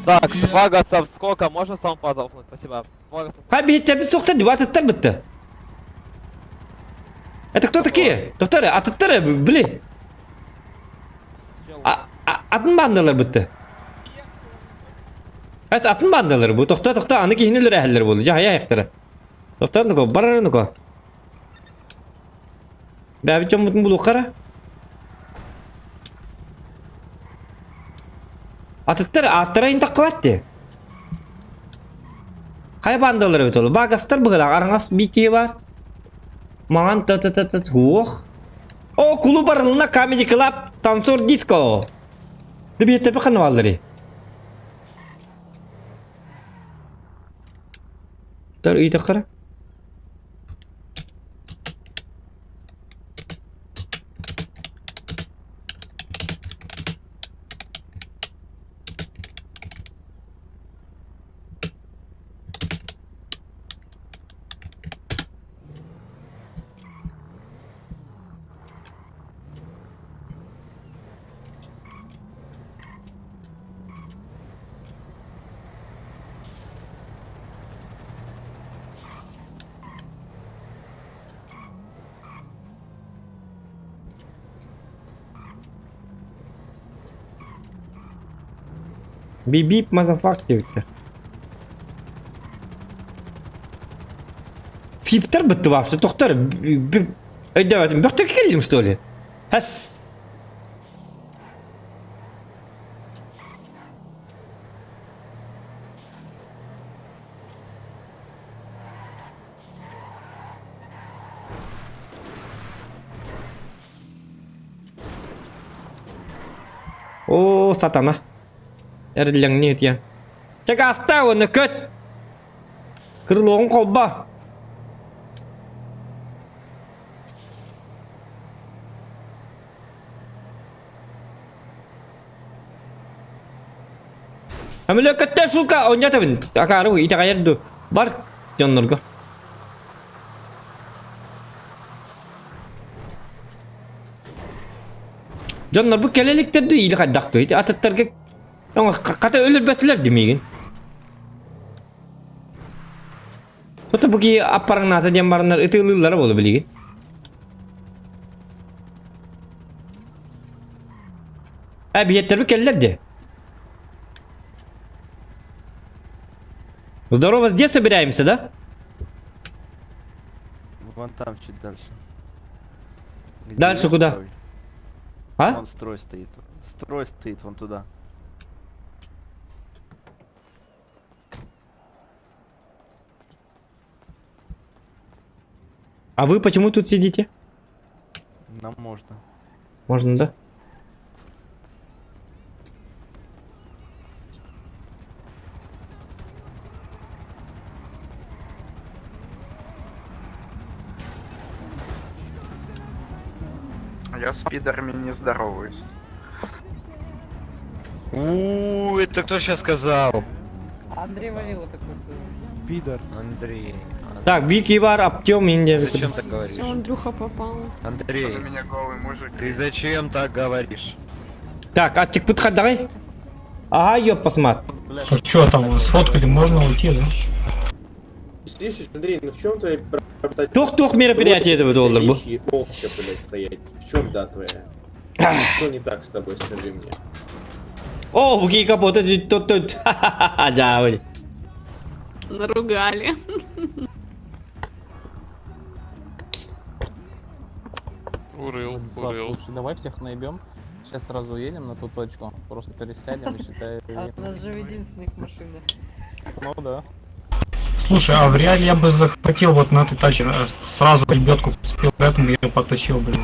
Так, Вагасов сколько? Можно сам подохнуть? Спасибо. Вагасов. Хай биһиттэрбит суохтар дии, атыттар бытты. Это кто такие? Доктор, атыттар, блин. Атын баандалар бытты. Эс атын баандалар бу. Тохто, тохто, аны киһини өлөрөһөллөр буолу. Жа, аяктара. Тохто, нуко, барар нуко. Бэбит дьоммутун булуоххара. Атыттар ааттара интаххыбат дии. Хайа баандалар эбит ол? Багастар быһыылаах араҥас биир киһи баар. Маҥан та та та та туох. О, кулу барылына Comedy Club Танцор Диско. Дебиеттерби ханна баалларый? Тар ыйдаххара. Бип-бип, мазафак диэбиттэр. Фиптер бытты вообще, тохтор. Өйдөөбөтүм, бөхтөр кэллим что ли? Хэс. Оо, сатана. Эриллэҥнии ытыйан. Чэ, гаста уонна көт! Крылоҕун холбо! Көмөлөкөттө сука оонньотобун акаары итэҕэйэр дуу бар дьоннорго Дьоннорбут кэлэ иликтэр дуу или хайдах дуу ити атыттарга хата өлөрбөтүлэр дии миигин Ото бу киһи аппараҥнаата диэн бараннар ытыалыыллара буолуо билигин. Э, биһиэттэрбит кэллэр дии. Здорово, где собираемся, да? Вон там чуть дальше. Где Дальше куда? строй. А? Вон строй стоит. Строй стоит вон туда. А вы почему тут сидите? Нам можно. Можно, да? Я с пидорами не здороваюсь. У, это кто сейчас сказал? Андрей Вавилов это сказал. Пидор. Андрей. Так, Бики бар, Аптем, Индия. Зачем так говоришь? Все, Андрюха попал. Андрей, ты зачем так говоришь? Так, а тик давай. Ага, ёп, посмотри. Так что там, сфоткали, можно уйти, да? Слышишь, Андрей, ну в чем твоя Тух-тух мероприятие этого доллар был. молча, блядь, стоять? В чем да твоя? Что не так с тобой, скажи мне? О, какие капоты тут тут. Ха-ха-ха, да, блин. Наругали. Урыл, урыл. Слушай, давай всех наебем. Сейчас сразу едем на ту точку. Просто пересядем и считай. А у нас же в единственных машинах. Ну да. Слушай, а в реале я бы захватил вот на этой тачке, сразу лебедку спил этом и ее потащил, блин.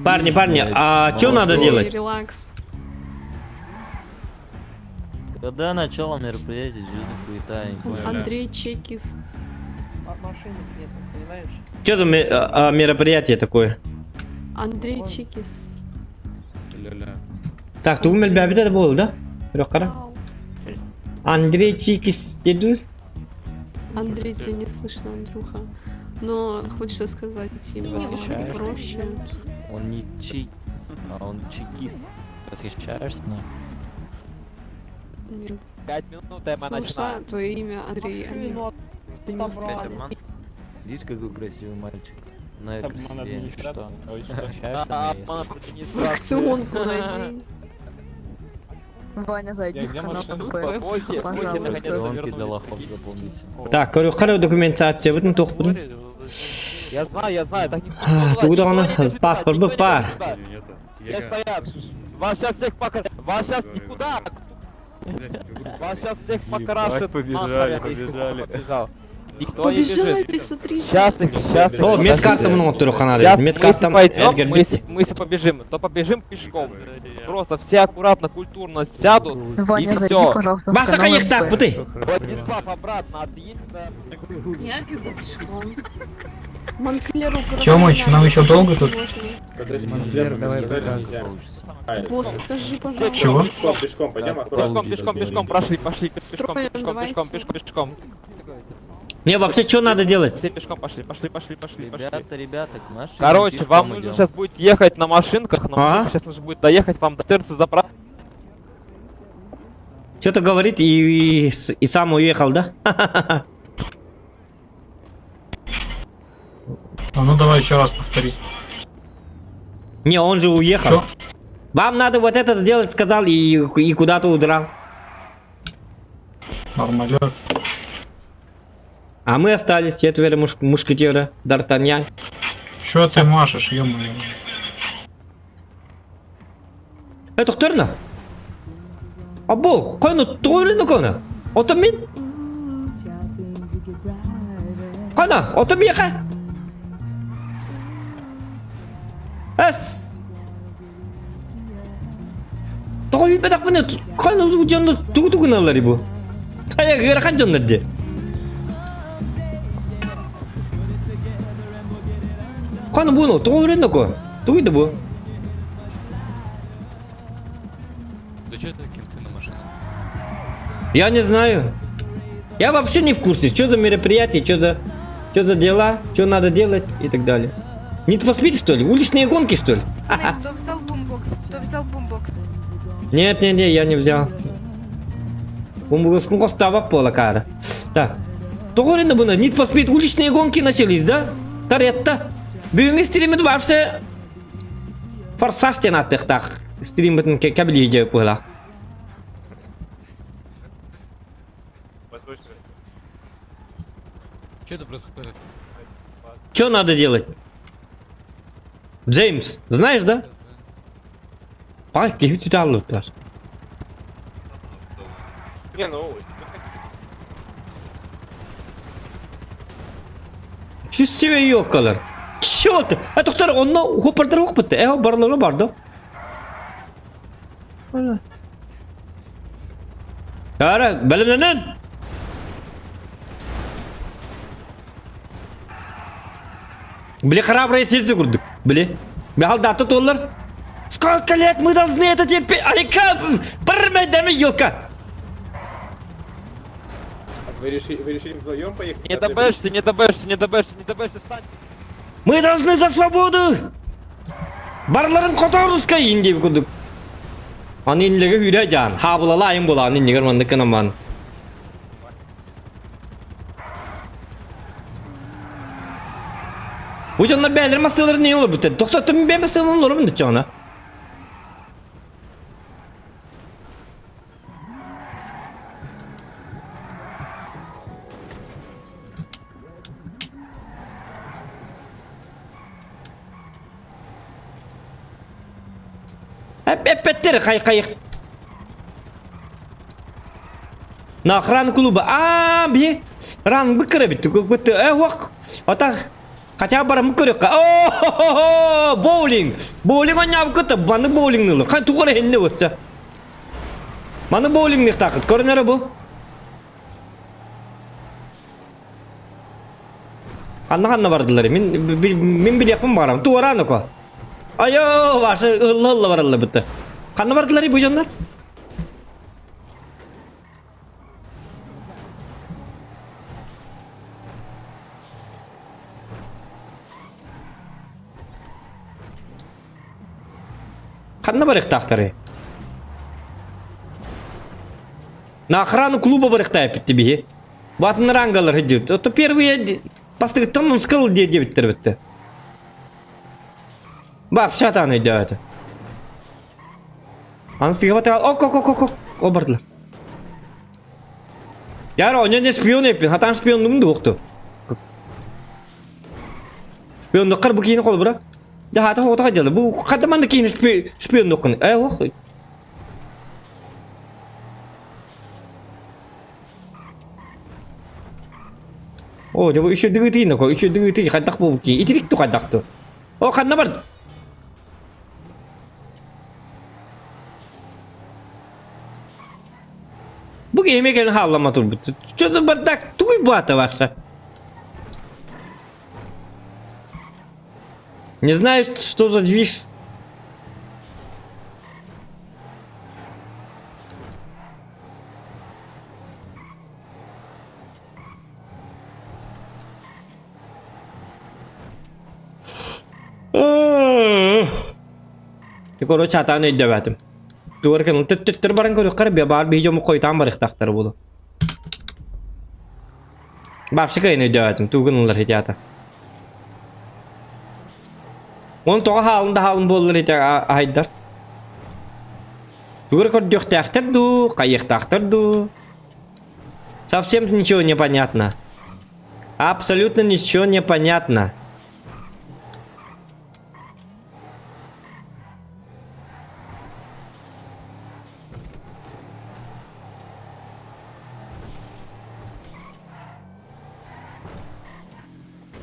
Парни, парни, а что надо делать? Релакс. Когда начало мероприятия, звездных хуета, я не понял. Андрей чекист. А машинок нет, понимаешь? Что за мероприятие такое? Андрей чекист. Ля-ля. Так, ты умел бы это был, да? Рокара. Андрей Чикис, дедус? Андрей, тебя не слышно, Андрюха. Но хочется сказать им Восхищаешься? проще. Он не чикис, а он чекист. Восхищаешься? Нет. 5 минут, и мы Потому что начинаем. твое имя Андрей, а не Машину ты не отобрали. устал. Обман. Видишь, какой красивый мальчик? На Обман себе. администрации. Восхищаешься? А, обман администрации. Фракционку надень. Ваня, зайди в канал Бойся, бойся, наконец-то Фракционки для вернулись. лохов запомните. Так, короче, хорошая документация, вот тух будем. Я знаю, я знаю, так А, никто Туда никто она, не бежит туда, паспорт никто бы не пар. бежит туда. Все стоят. Вас сейчас всех покра... Вас сейчас никуда. Вас сейчас всех покрашат. побежали, нахрен, если кто побежали. побежал. Никто не Побежали, бежит. смотрите. Сейчас их, сейчас их. О, медкарта подождите. много туруханады. Сейчас мы если Медкарта пойдем, Эдгар мы если, мы если побежим, то побежим пешком. Просто все аккуратно, культурно сядут Ваня, и зайди, все. пожалуйста, в Баса канал конечно так, МП. путы. Владислав, обратно отъедь. да. Я бегу пешком. Монклеру Тёмыч, нам еще долго тут? Подожди, Монклер, давай сказали, нельзя. Босс, скажи, пожалуйста. Чего? Пешком, пешком, пойдем аккуратно. Пешком, пешком, пешком, прошли, пошли, пешком, Строем, пешком, давайте. пешком, пешком, пешком. Не, вообще, что надо делать? Все пешком пошли, пошли, пошли, пошли, пошли. Ребята, ребята, к машине Короче, пешком вам нужно идем. сейчас будет ехать на машинках, на А? машинках сейчас нужно будет доехать вам до терца заправ. Что-то говорит и, и, и сам уехал, да? А ну давай еще раз повтори. Не, он же уехал. Чё? Вам надо вот это сделать, сказал, и, и куда-то удрал. Нормалек. А мы остались четверо мушкетера, Д'Артаньян. Чё ты машешь, ё-моё? Это кто А бог, кайны тугры кона. Ото мин. Кана, ото миха. Эс. Тоҕо бедак міне кайны дьонно тугу тугуналлар бу. Кая ыарахан дьоннор дии. Каны буну тоҕо үрен ко. Тугуйда бу. Да что это кенты на машинах? Я не знаю. Я вообще не в курсе, что за мероприятие, что за, что за дела, что надо делать и так далее. Need for Speed, что ли? Уличные гонки, что ли? Кто взял бумбокс? Кто взял бумбокс? Нет, нет, нет, я не взял. Бумбокс табак пола кара. Так. Тоҕо буну Need for Speed уличные гонки начались, да? Таретта. Бүгүҥҥү стримит вообще форсаж диэн ааттыахтаах. Стримитин кэбилиже буола. Что это происходит? Что надо делать? Джеймс, знаешь, да? Ай, киһи түталлыттар. Не, ну, Чувствую ёкалар. Чё ты? А доктор, онно хопардар окпыт. Э, барлары бар да. Ара, бэлэмнэнэн. Били храброе сердце курдук. Били. Бихал даты толлар. Сколько лет мы должны это терпеть? Айка, бармайдами, елка! Вы решили, вы решили вдвоем поехать? Не добэшься, не добэшься, не добэшься, не добэшься, встань! Мы должны за свободу! Барларын которуска инди курдук. Аны инлеге хүрэ жан. Хабылала айын булан иннигер маннык кынаман. Бу дьоннор бээлэр массыыларын не олор бүтэр. Тохтоттум бэйэ массыыларын олорбун дыччоҕуна. Эппэттэр хай-хайых. На охрана клуба. А, би ран быкыры бит. Көтө э хуак. Ата хотя барам көрөккө. О, боулинг. Боулинг оñап көтө. Маны боулинг нылы. Кан тугара хенне өтсө. Маны боулинг нихтакыт. Көрүнөрө бу. Ханна ханна бардылар. Мин мин билиэхпин баҕарам. Туораан око. Айо, ваша ылла-ылла бараллар бытта. Ханна бардылар бу дьоннор? Ханна барыахтаахтарый? На охрану клуба барыахтаайппыт биһи. Батын рангалар сылдьыбыт. Это первые бастыгыттан он сказал диэбиттэр битте. Вообще атаан өйдөөтө. Аны сыгыбата ок ок ок ок ок бардылар. Яр онен не шпион эппин. Хатан шпионнугун да укту. Шпиондуккар бу киини холбура. Да хата хота дьалы. Бу хадаман да киини шпиондуккун. Э ох. Оо, дьэ бу үчүгэй тыын око, үчүгэй тыын хайдах буолбут киһи, итирик ту хайдах ту. О, ханна бар? Бу киһи эмиэ кэлин хааллама турбут. Что за бардак? Тугуй баата барса? Не знаю, что за движ. Ти короче атаан өйдөбөтүм. Тугар кын төттөр баран көрүөххэр бе баар биһи дьому хойутаан барыахтаахтар буолу. Вообще кыайан өйдөбөтүм тугун ылар ити ата. Оны тоҕо хаалын да хаалын буоллар ити аһайдар. Тугар көрдүөхтээхтэр дуу, хайыахтаахтар дуу. Совсем ничего не понятно. Абсолютно ничего не понятно.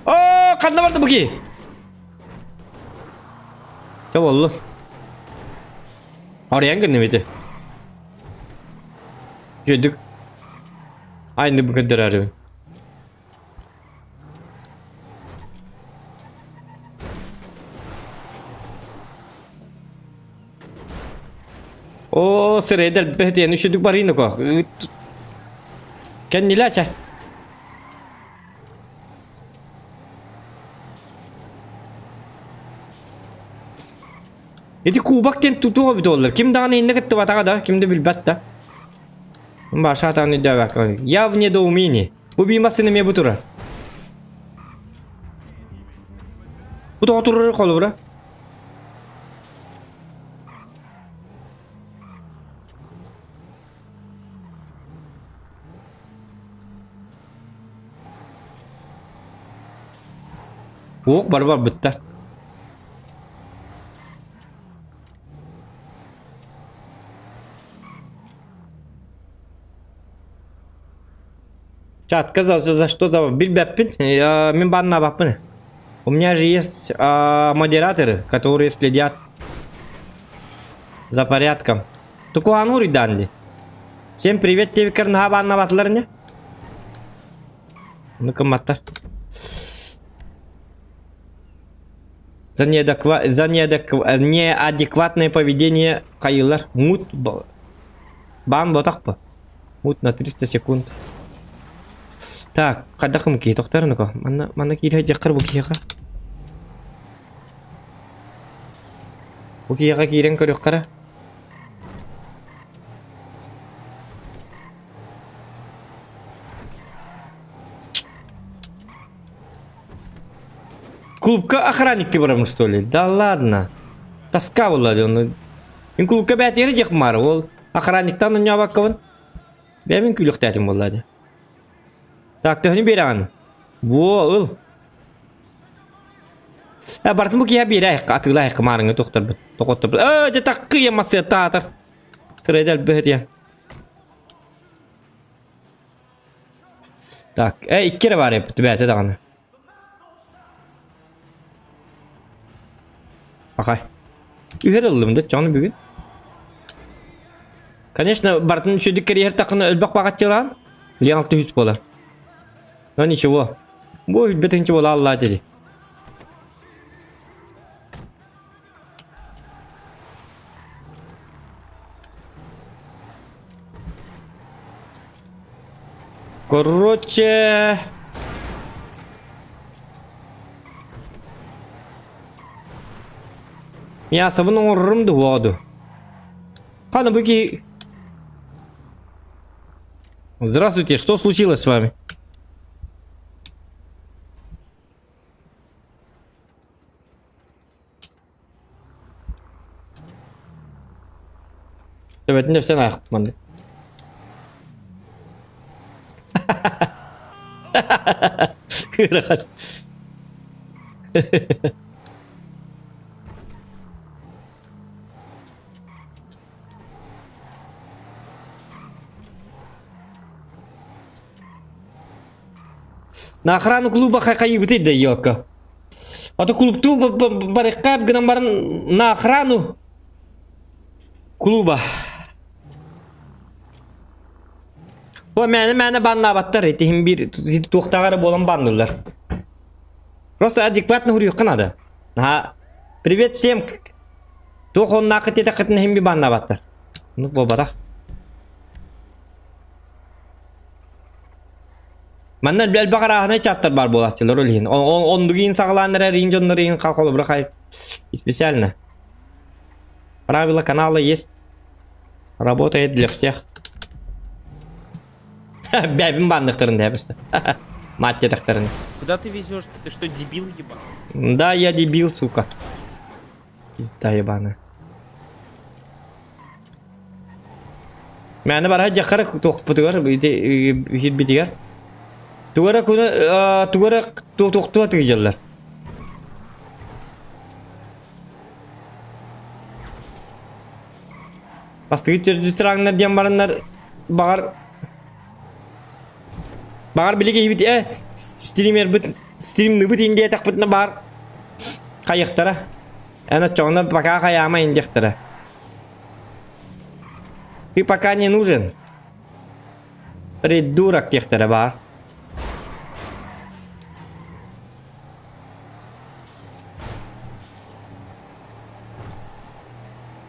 Оо, ханна барда бу киһи? Чэ буоллун. Арыйан гынным ити. Үчүгэйдик айны бу көрдөрөөрүбүн. Оо, сирэйдэр бэһитиэн үчүгдүк барыйын око. Кэннилээ чэ. Ити кубок диэн тутуох эбит буоллар. Ким даҕаны иннэ кыттыбатаҕа да, ким да билбэт да. Баша атаҕын өйдөөбөккө. Я в недоумении. Бу бии массыына эмиэ бу турар. Бу тоҕо турар холобура? Уох бары барбыттар. Чатка за, за что за билбэппин? Я мин баннаабаппын. У меня же есть а, модераторы, которые следят за порядком. Тукуан уруйдаан Всем привет диэбиккэр наһаа бааннаабатылар ини. Ну кымматтар. За, неадеква... За неадеква... неадекватное поведение хайыылар. Мут баан ботах бу. Мут на 300 секунд. Так, хайдах киһи тохторунуко. Манна манна киирэ дьаххар бу киһиэхэ. Бу киһиэхэ киирэн көрүөххэ Клубка охранник барамын что ли? Да ладно. Тоска была он. Мин клубка бээтигэр диэх маар. Ол охранниктан онньообаккабын. Бэйэм күлүөхтээтим буолла дии. Так, төһөнү биэрэҕин? Во, ыл. Э, бартын бу киһи биэрэ атыылаайыкка маарыҥҥа тохторбут. Тохотторбут. Э, дьэ таккыйа массыаттаатар. Сырайда элбэһит Так, э, икки эрэ баар эбит, бэйэтэ даҕаны. Пахай. Үһэр ыллым да, чону бүгүн. Конечно, барытын үчүгдүк кэрийэр таххына өлбөх баҕаччылаан, лиан 600 буолар. Но ничего. Бу өлбөт буола аллаа дири. Короче... Мясобун оҥорорум дуо ду? Хана быки... Здравствуйте, что случилось с вами? Төбөтүн тэпсэн аахпыт маннык. Ыарахан. На охрану клуба хайбытый да ёка. А то клубтуу барыкка гынан баран на охрану клуба. Бу мээнэ мээнэ баннаабаттар итиһин биир туохтааҕар буолан баннылар. Просто адекватно хуруйукка надо. Ага. Привет всем. Туох оннаахыт диэтэххитинэ иһин би баннаабаттар. Ну буолбатах. Манна элбэх арааһынай чаттар баар буолааччылар ол иһин. Оннук иһин саҕалаан эрэр иһин дьоннор иһин холобура хай специально. Правила канала есть. Работает для всех. Бэбин банныктарын дэбэс. Мать диэтэхтэрин. Куда ты везешь? Ты что, дебил ебал? Да, я дебил, сука. Пизда ебаная. Мээнэ бара дьаххара туохпутугар иһирбитигэр тугара куна тугара туохтуа тыгыдьаллар. Бастыгы төрдүс диэн бараннар баҕар баҕар билиги иһибит э стримербит стримныбыт индиэтэхпитинэ баар хайыхтара эн оччоҕуна пока хайаама индиэхтэрэ Ты пока не нужен. Придурок диэхтэрэ баар.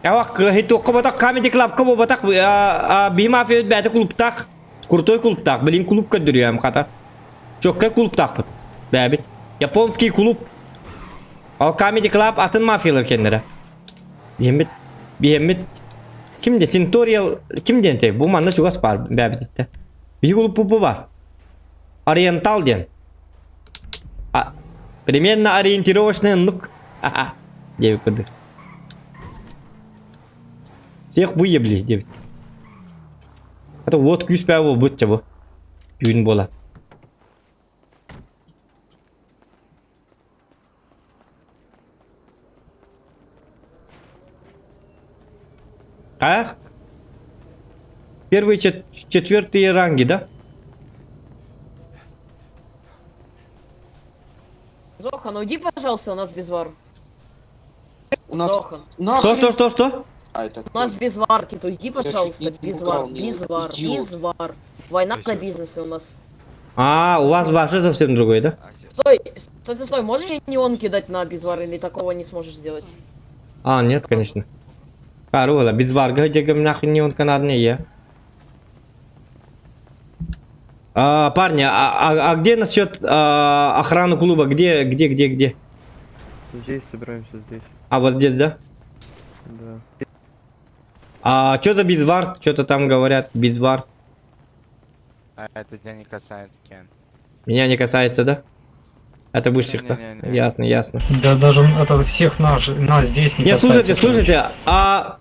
Явах кыһы туохха ботах Comedy Club-ка буолбатах биһи мафия бэйэтэ клубтаах крутой клубтаах блин клуб көрдөрүөм хата чоккай клубтаахпыт бэйэбит японский клуб ол Comedy Club атын мафиялар кэннэрэ Биһэммит биһэммит ким де Синториал ким диэн бу манна чугас баар бэйэбититтэ биһи клуб баар Ориентал диэн а, примерно ориентировочный оннук диэбит курдук всех выебли диэбит это вот күүс бээ буолбут бу түүн буолан А? Первые четвертые ранги, да? Зохан, уйди, пожалуйста, у нас безвар. У нас... Зохан. Что, что, что, что? А, это... У нас без варки, то уйди, пожалуйста, чуть не без украл, вар, не без вар, идиот. без вар. Война на бизнесе у нас. А, у вас вообще совсем другой, да? Стой, стой, стой, стой, можешь неон кидать на безвар или такого не сможешь сделать? А, нет, конечно. Карула, безварга дегем нахуй не он канадный я. А, парни, а где насчет охраны клуба? Где, где, где, где? Здесь собираемся, здесь. А вот здесь, да? Да. А что за безвар? Что-то там говорят, безвар. А это тебя не касается, Кен. Меня не касается, да? Это высших, да? Не-не-не. Ясно, ясно. Да даже это всех нас, нас здесь не Не, касается. слушайте, слушайте, а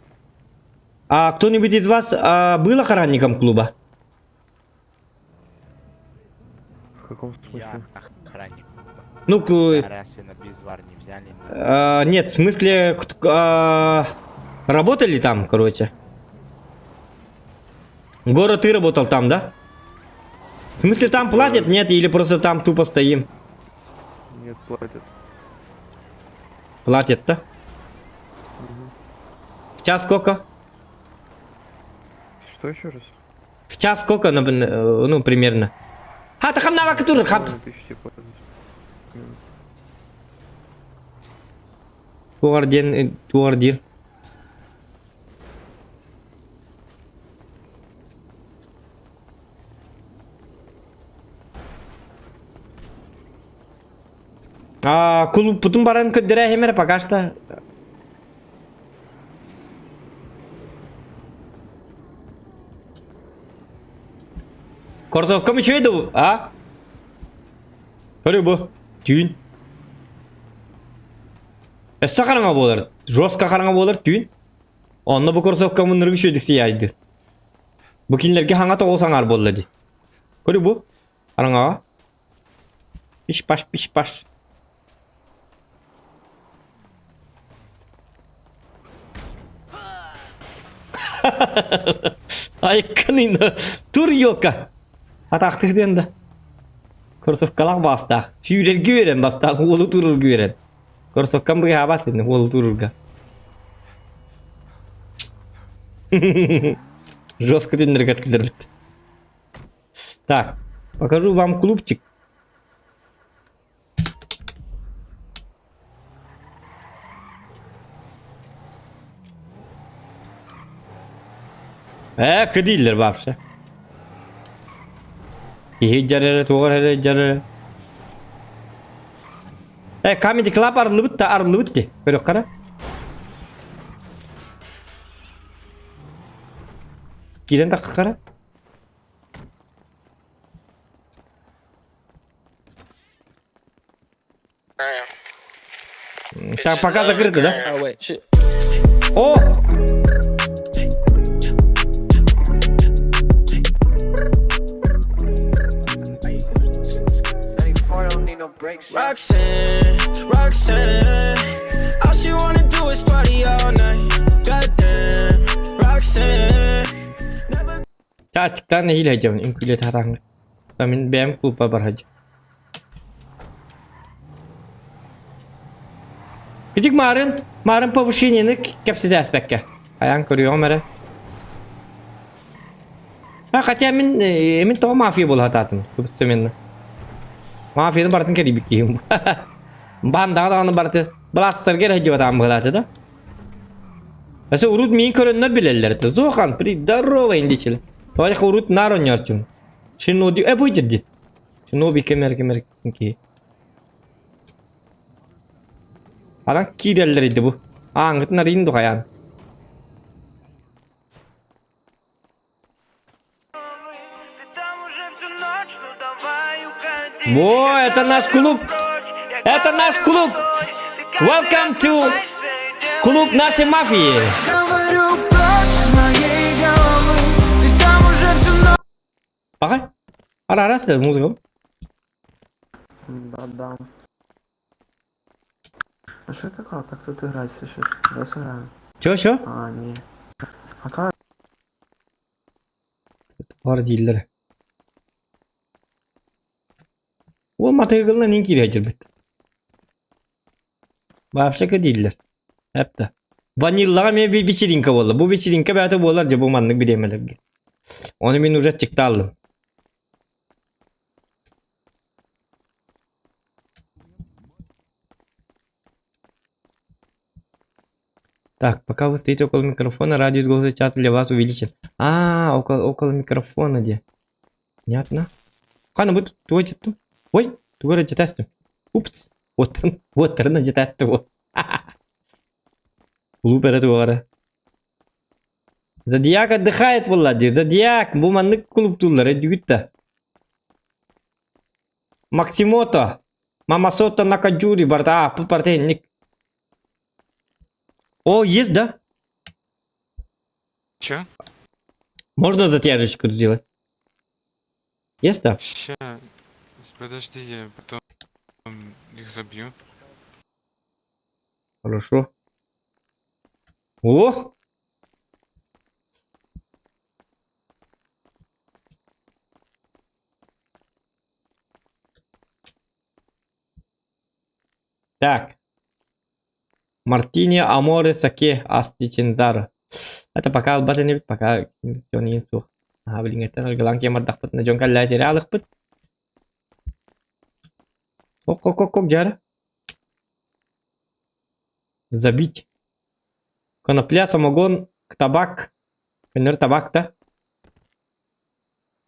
кто-нибудь из вас был охранником клуба? В каком смысле? Я охранник. Ну, Раз и на безвар не взяли. Нет, в смысле, работали там, короче? Город, ты работал там, да? В смысле, там платят? Нет, или просто там тупо стоим? Нет, платят. Платят, да? В час сколько? Что еще раз? В час сколько, ну, примерно? А, та хамнава которая, хам. Тысячи платят. Туарден, туардир. А, клуб путун баран көддөрө хемер пока что. Корзовкам еще иду, а? Көрü бу. Түйін. Өссө қараңа болар. Жестко қараңа болар түйін. Онно бу корзовка мунныргы шөйдік сияйды. Бу кинлерге хаңа тоғыл саңар болла ди. Көрü бу. Қараңаға. Пиш паш пиш паш. Айкканын тур елка. Атақтық денді. Кроссовкалар бастақ. Сүйрерге берен бастақ, олы турурга берен. Кроссовкам бі хабат еді, олы турурга. Жестко тендер кәткілер бітті. Так, покажу вам клубчик. Кыдиллер вообще. Кихи жарары, туғар жарары. Comedy Club арылы бітті, арылы бітті. Көрек қара. Кирен тақы қара. Так, пока закрыто, да? О! Roxanne, Roxanne, all she wanna do is party all night. Goddamn, Roxanne. Чачыктан эйил хajамын, үңкүлет харанга. Мен бәм клубба бар хajам. Китик марын, марын повышениені кепсиде әспәкке. Аян көрüyorum әрі. А, хотя мен, мен тоға мафия бол хататым. Көпсі мен. Мафияны бартын керебik кейім. Бандаға дағаны барты. Бластер кер хajып атам бұлаты да. Әсі урут мейін көріннер білелер. Зохан, при здорово индичил. Тоғайқа урут нар ойнарчум. Шиноди, бұй жерді. Шиноби кемер кемер ки. Аран киреллер иди бу. Аңгытын арайын дуғаян. Во, это наш клуб! Это наш клуб! Welcome to клуб нашей мафии! Говорю прочь из моей головы, ты там уже всю ночь. Ага. Ара арасы музыка. Да-да. А что это такое? Как тут играть, слышишь? Давай сыграем. Чё, чё? А, не. А как? Бар дейлер. Ол мотоциклына нен керек жүрбет. Вообще дейлер. Әпті. Ваниллаға мен вечеринка болды. Бұл вечеринка бәті болар же бұл маннык биремелерге. Оны мен уже чыкты алдым. Так, пока вы стоите около микрофона, радиус голоса чата для вас увеличен. А, около, около микрофона где. Понятно. Хана будет твой чаттым. Ой, твой читастым. Упс. Вот он, вот он читастым. Лупер этого. Зодиак отдыхает, Влади. Зодиак, бу маннык клубтуулар, өйдүүгүт Максимото, Мамасото Накаджури, барта, а, барта ник. О, есть, да? Че? Можно затяжечку сделать? Есть, да? Ща. Подожди, я потом их забью. Хорошо. О! Так. Мартини, Аморе, Саке, Асти, Чензаро. Это пока албатын пока дьон суох. Аа билиҥҥиттэн аргылаан киэн бардахпытына дьон кэллээтири аалыхпыт. Ок ок ок ок дьара. Забить. Конопля, самогон, табак. Көннөр табак да.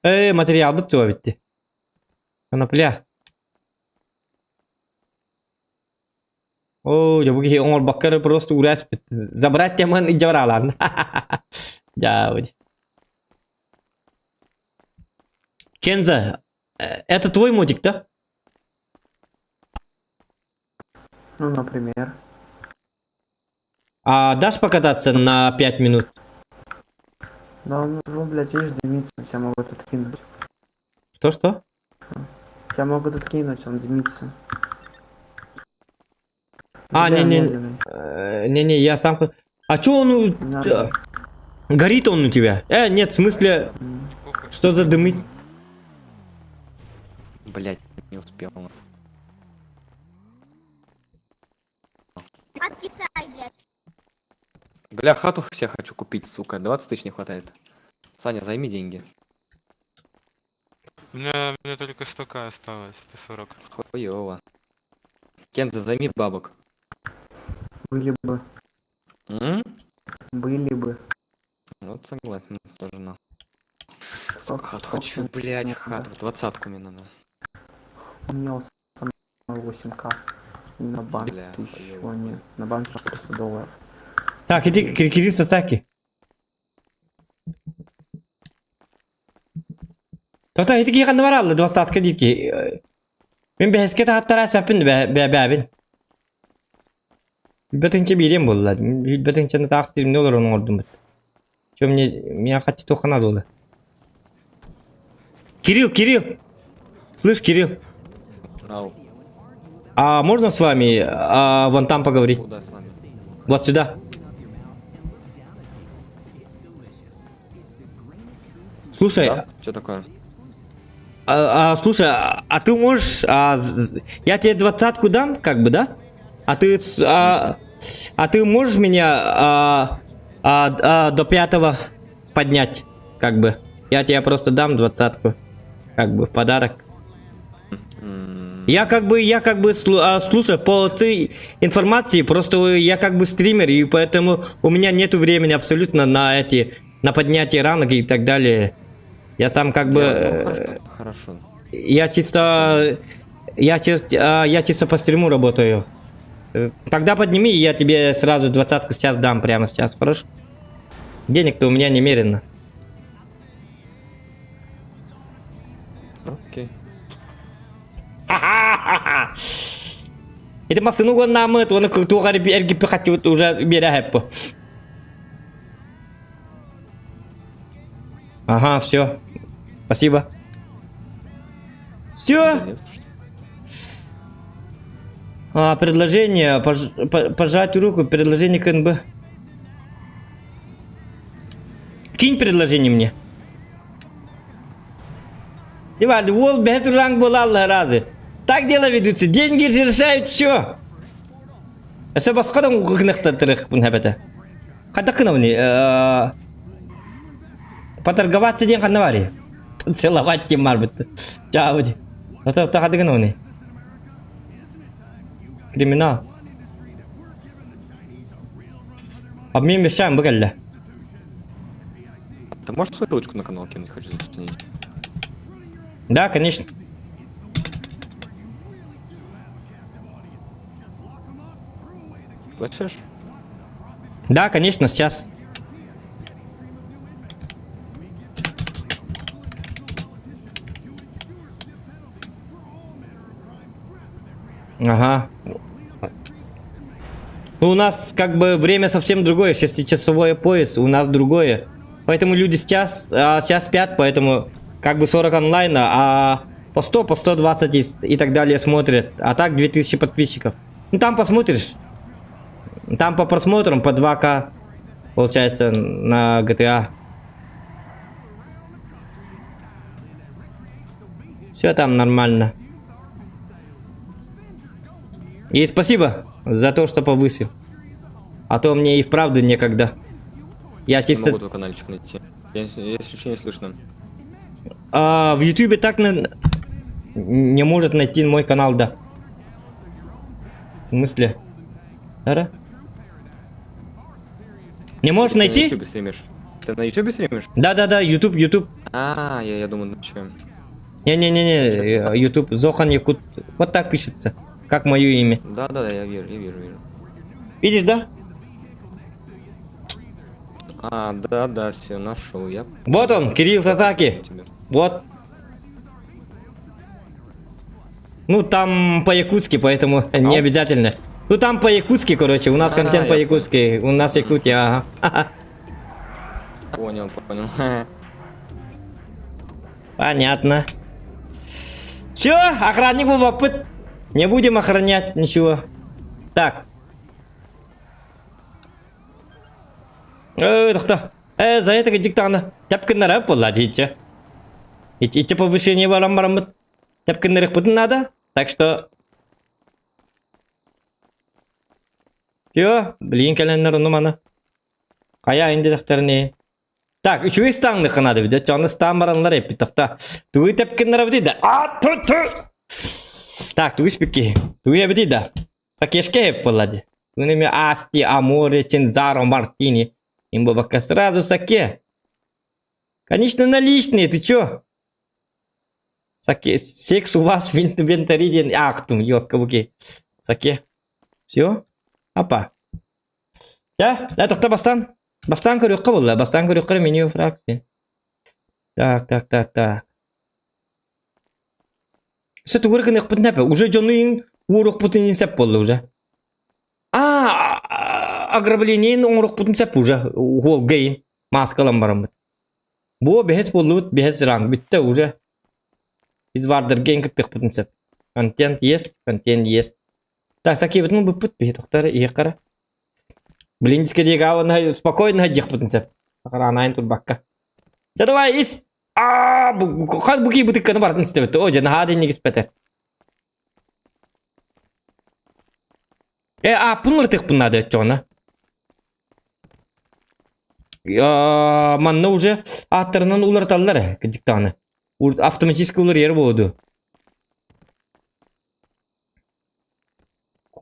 Э, материалбыт туа битти. Конопля. Оо, дьэ бу киһи оҥорбокко эрэ просто урээспит. Забрать теман илдьэ бараалаан. Дьаабыт. Кенза, это твой модик, да? Ну, например. А дашь покататься на 5 минут? Да он, ну, блядь, видишь, дымится, тебя могут откинуть. Что-что? Тебя могут откинуть, он дымится. А, Тебя не-не, медленный. не-не, я сам... А чё он... у- Надо. Горит он у тебя? Нет, в смысле... Что за дымы? Блять, не успел. Откисай, блядь. Бля, хату все хочу купить, сука. 20 тысяч не хватает. Саня, займи деньги. У меня, у меня только 100к осталось, 140. Хуёво. Кенза, займи бабок. Были бы. М? Были бы. Вот согласен, тоже на. Сука, Сколько- хату сколько хочу, блять, надо? хату. Двадцатку мне надо. У меня у самого 8к. И на банке Бля, тысячу, нет. На банке 400 долларов. Так, иди, Кирилл Сасаки. Тота, ити киһи ханна баралла, двадцатка диэки. Мин бэһэскэ таһаттара эспэппин бэбэбин. Билбэтинчэ биэриэм буолла. Билбэтинчэни таах стримне олорон оҥордум бит. Чё мне, меня хаччы туохха наада буолла. Кирилл, Кирилл! Слышь, Кирилл, Ау. а можно с вами а, вон там поговорить? Куда с нами? Вот сюда. Слушай, Да? Что такое? Слушай, а ты можешь, я тебе двадцатку дам, как бы, да? А ты, а ты можешь меня до пятого поднять, как бы? Я тебе просто дам двадцатку, как бы, в подарок. Я как бы, слушай, по информации, просто я как бы стример, и поэтому у меня нету времени абсолютно на эти, на поднятие ранг и так далее. Я сам как бы... Я, ну, хорошо, хорошо. Я чисто... Я чисто по стриму работаю. Тогда подними, и я тебе сразу двадцатку сейчас дам, прямо сейчас, хорошо? Денег-то у меня немерено. Окей. Это масыну гоннамыт, оны туғар эргиппи хатчыбыт уже бере хэппу. Ага, все. Спасибо. Все. А, предложение, пожать руку, предложение КНБ. Кинь предложение мне. Иван, уол без ранг была разы. Так дела ведутся, деньги же решают все. Өсө басқадан гынахтатырых бун хэбэтэ. Хайдах гынабыный поторговаться диэн ханна баарый. Целовать тем марбыт. Чаабыт. Ата хайдах гынабыный. Криминал. Обмен вещами бу кэллэ. Ты можешь ссылочку на канал кинуть? Хочу заценить. Да, конечно. Слышишь? Да, конечно, сейчас. Ага. Ну, у нас как бы время совсем другое, шестичасовой пояс, у нас другое. Поэтому люди сейчас, а, сейчас спят, поэтому как бы 40 онлайна, а по 100, по 120 и, и так далее смотрят. А так 2000 подписчиков. Ну там посмотришь. Там по просмотрам по 2К получается на GTA. Все там нормально. И спасибо за то, что повысил. А то мне и вправду некогда. Я Не чисто... могу твой каналчик найти. Я, если что, не слышно. А, в Ютубе так на... не может найти мой канал, да. В смысле? Да? Не можешь Ты на найти? Ютубе стримишь. Ты на Ютубе стримишь? Да-да-да, Ютуб, Ютуб. А, я, я думаю, на чем. Не-не-не-не, Ютуб, Зохан Якут. Вот так пишется, как мое имя. Да, да, да, я вижу, я вижу, вижу. Видишь, да? А, да, да, все, нашел я. Вот он, Кирилл Сасаки. Вот. Ну, там по-якутски, поэтому не обязательно. Ну, там по-якутски, короче, у нас А, контент я по-якутски. У нас Якутия, ага. Понял, понял. Понятно. Все, охранник был опыт. Не будем охранять ничего. Так. Э, кто? Э, за это диктана. Тяпкиннара буолла дии. Ити повышение баран бараммыт. Тэпкиннэриэхпитин надо. Так что... Все, блин, кэлэннэр ону маны. Хайа инди Так, үчүгэй ыстааҥныхха наада бит. Чону ыстаан бараннар эппит тохта. Тугу тэпкиннэр эбитий да. А, ту ту. Так, тугу испикки. Тугу эбитий да. Сакешке эп буолла дии. Тугу Асти, Аморе, Чинзаро, Мартини. Им бабака сразу саке. Конечно, наличные, ты чё? Саке, секс у вас в инвентаре день. Ах, тум, ёкка-буки. Саке. Все? Апа. Да, да, тохто бастан. Бастан көрүөххэ буолла. Бастан көрүөххэ меню фракции. Так, так, так, так. Все тугур гыныахпытын эпэ. Уже дьону уоруохпутун сөп буолла уже. А, ограбление оҥоруохпутун сөп уже. Уол гейн. Маскалан бараммыт. Бу бэһис буоллубут, бэһис ранг бүттэ уже. Из вардерген кыттыахпытын сөп. Контент есть, контент есть. Так, сакебытын бүппүт биһи тохтар иһи Блин, дискотека спокойно диэхпитин сөп. Хараанайын турбакка. Чэ давай ис! Аа, хат буки бутыкканы бартын истебит. О, жана хаа денег испетер. Э, ааппын ыртыхпын надо өтчөҕүнэ. Манна уже ааттарынан уларыталлар кырдьыктаҕына. Автоматически уларыйар буолуо.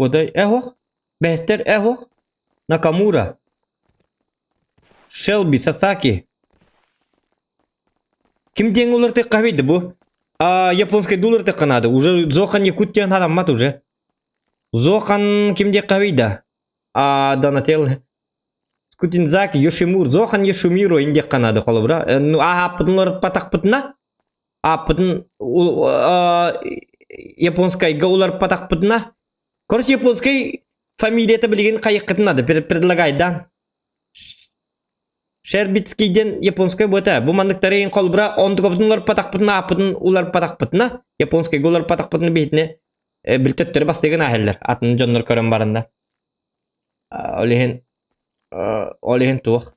Кодай эхох? Бэстер эхох? Накамура. Шелби, Сасаки. Ким диэн уларытыахха эбит бу? А, японский уларытыахха наада. Уже Зохан Якут диэн хараммат уже. Зохан ким диэххэ эбит да? А, Донателло. Скутинзаки, Йошимур, Зохан Йошимиро диэххэ наада холобура. Ну, ааппытын уларыппатахпытына, ааппытын японскайга уларыппатахпытына. Короче, японскай фамилията билигин хайыаххытын надо, предлагай, да? Шербицкий диэн японскай буота. Бу манныктары холобура онтукабытын уларыппатахпытына, ааппытын уларыппатахпытына, японскайга уларыппатахпытына биһитини билтөттөрү бастыгын аһэллэр. Атын дьоннор көрөн баранда. Ол иһин ол иһин туох.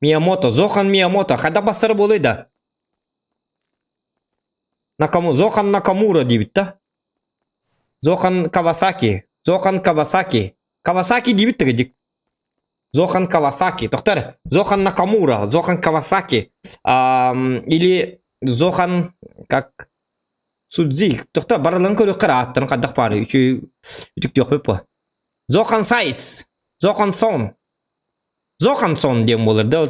Миямото, Зохан Миямото, хайдах бастара буолуой да? Накаму, Зохан Накамура диэбит да? Зохан Кавасаки, Зохан Кавасаки. Кавасаки диэбит дик. Зохан Кавасаки. Тохтар, Зохан Накамура, Зохан Кавасаки. Или Зохан как Судзи. Тохтар, барыларын көрүөххэ ааттарын хайдах баар. Үчү үтүктүөхпүт бу. Зохан Сайс, Зохан Сон. Зохансон диэн буолар да, ол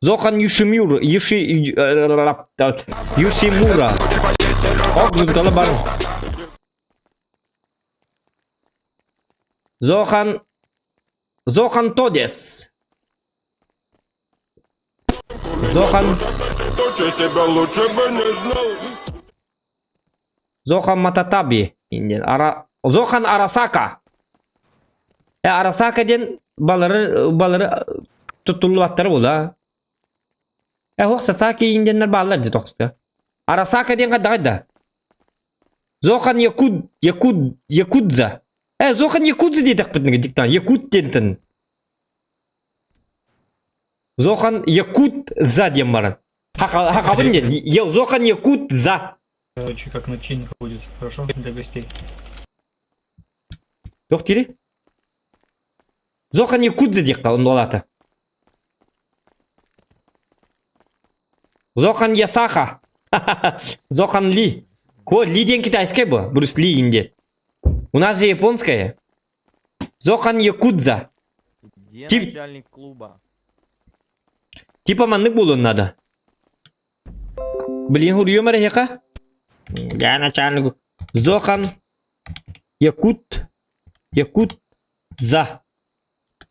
Зохан Юшимюр, Юши, Юшимура. Ок, музыкала бар. Зохан Зохан Тодес. Зохан Зохан Мататаби. Ара Зохан Арасака. Э Арасака диэн балары балары туттуллубаттар була. Э ох Сасаки индианнар бааллар дии тохста. Арасака диэн хайдаҕай да? Зохан Якут Якут Якудза. Э Зохан Якудза диэтэхпит диктан Якут диэнтэн. Зохан Якут за диэн баран. Хахабын диэн. Зохан Якут за. Короче, как начинка будет, хорошо, для гостей. Туох дири? Зохан Якудза диэххэ оннулаата. Зохан Ясаха. Зохан Ли. Ко, Ли диэн китайская бу. Брюс Ли инде. У нас же японская. Зохан Якудза. Где Тип... начальник клуба? Типа маннык буолуон надо. Блин, хуруйум эрэһиэхэ. Я начальник. Зохан Якут Якут за.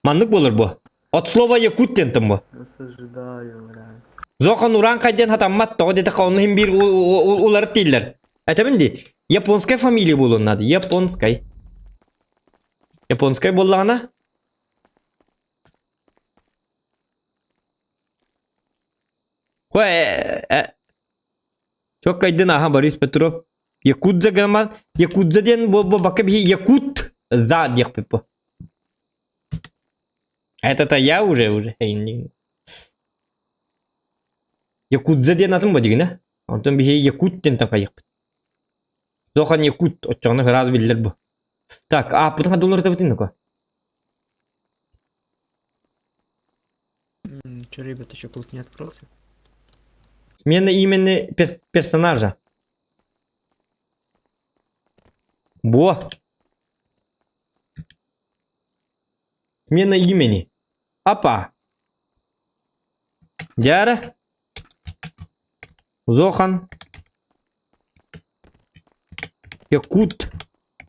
Маннык буолар бу. От слова якут диэн бу. Осуждаю, бля. Зохан урааҥхай диэн хатаммат тоҕо диэтэххэ онно иһин биир уларыт дииллэр. Этэбин дии. Японская фамилия буолуон надо. Японскай. Японскай буоллаҕына Чоккайдын аха Борис Петров Якудза гынан Якудза диэн бу бакка биһи Якут за диэхпит бу. Это-то я уже уже. Якудза диэн атын бу дигинэ. Онтон биһи Якут диэн такайыхпыт. Зохан Якут оччоҕуна ыраас биллэр бу. Так, ааппытын хадулар табытын нука. Че, ребята, еще клуб не открылся? Смена имени персонажа. Во! Смена имени. Апа. Дяра. Зохан. Якут.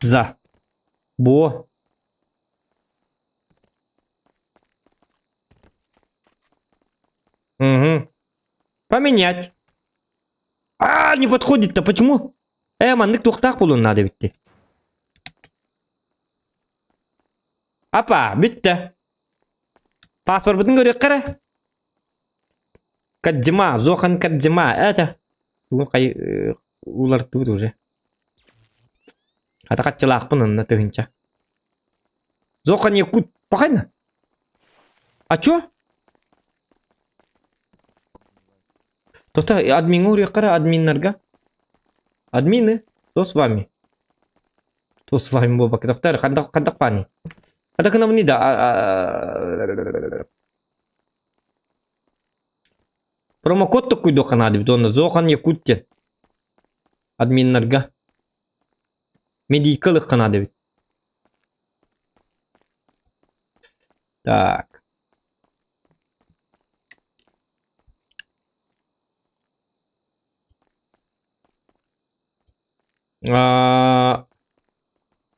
За. Бо. Угу. Поменять. А, не подходит-то, почему? Маннык туохтаах буолуон надо битти. Апа, бүттэ. Паспорбытын көрүөххэ эрэ. Кадзима, Зохан Кадзима, это. Ну, хай улартыбыт уже. Хата хаччылаахпын онно тыһынча. Зохан Якут, пахайна. А чё? Тота адмиҥҥа уруйахха эрэ админнарга. Админы, кто с вами? Кто с вами буолбакка тохтор хандах хандах пани. Хата кынабыный да Промокод токкуйдуохха наада эбит уонна Зохан Якут диэн админнарга медийка ылыахха наада эбит. Так.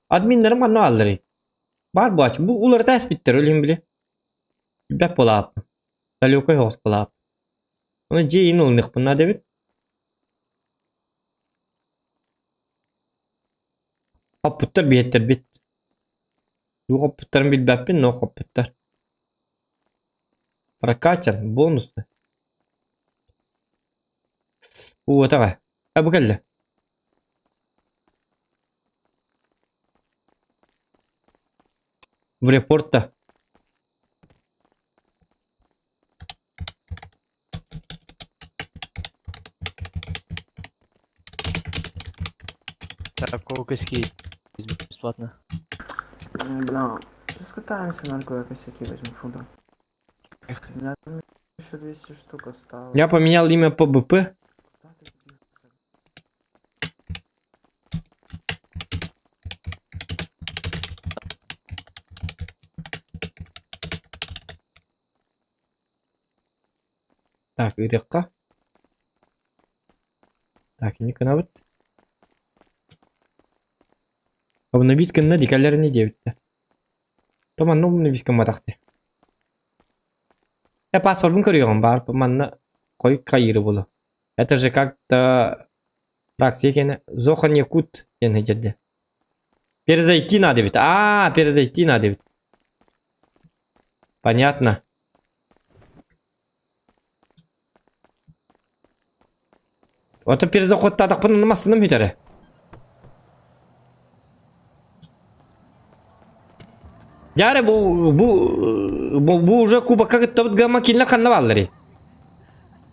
Админнарым ханна баалларый? Баар буолааччы. Бу уларыта эспиттэр ол иһин били. Билбэт буолааппын. Далекой соҕус буолааппын. Ону дьиэ иһин ылыныахпын наада эбит. Хоппуттар биһиэттэрбит. Тугу хоппуттарын билбэппин, но хоппуттар. Прокачан, бонусы. Уотаҕа. А бу кэллэ. В репорта. Так, кого косяки бесплатно. Бля, сейчас катаемся, нарко, я косяки возьму фуда. У меня там еще 200 штук осталось. Я поменял имя по БП. Куда ты купился? Так, ыытыахха. Так, инник гынабыт. Обновить гынна дикэллэрини диэбиттэр. То манна обновить гымматах дии. Э, паспорбун көрүөҕүм баар манна хойут хайыыры буолуо. Это же как-то фракция киэнэ Зохан Якут диэн сылдьар Перезайти надо эбит. Аа, перезайти надо эбит. Понятно. Ото перезаходтаатахпына массыынам бүтэрэ. Дьэ бу бу бу бу уже кубокка кыттабыт гамма кинилэр ханна баалларый?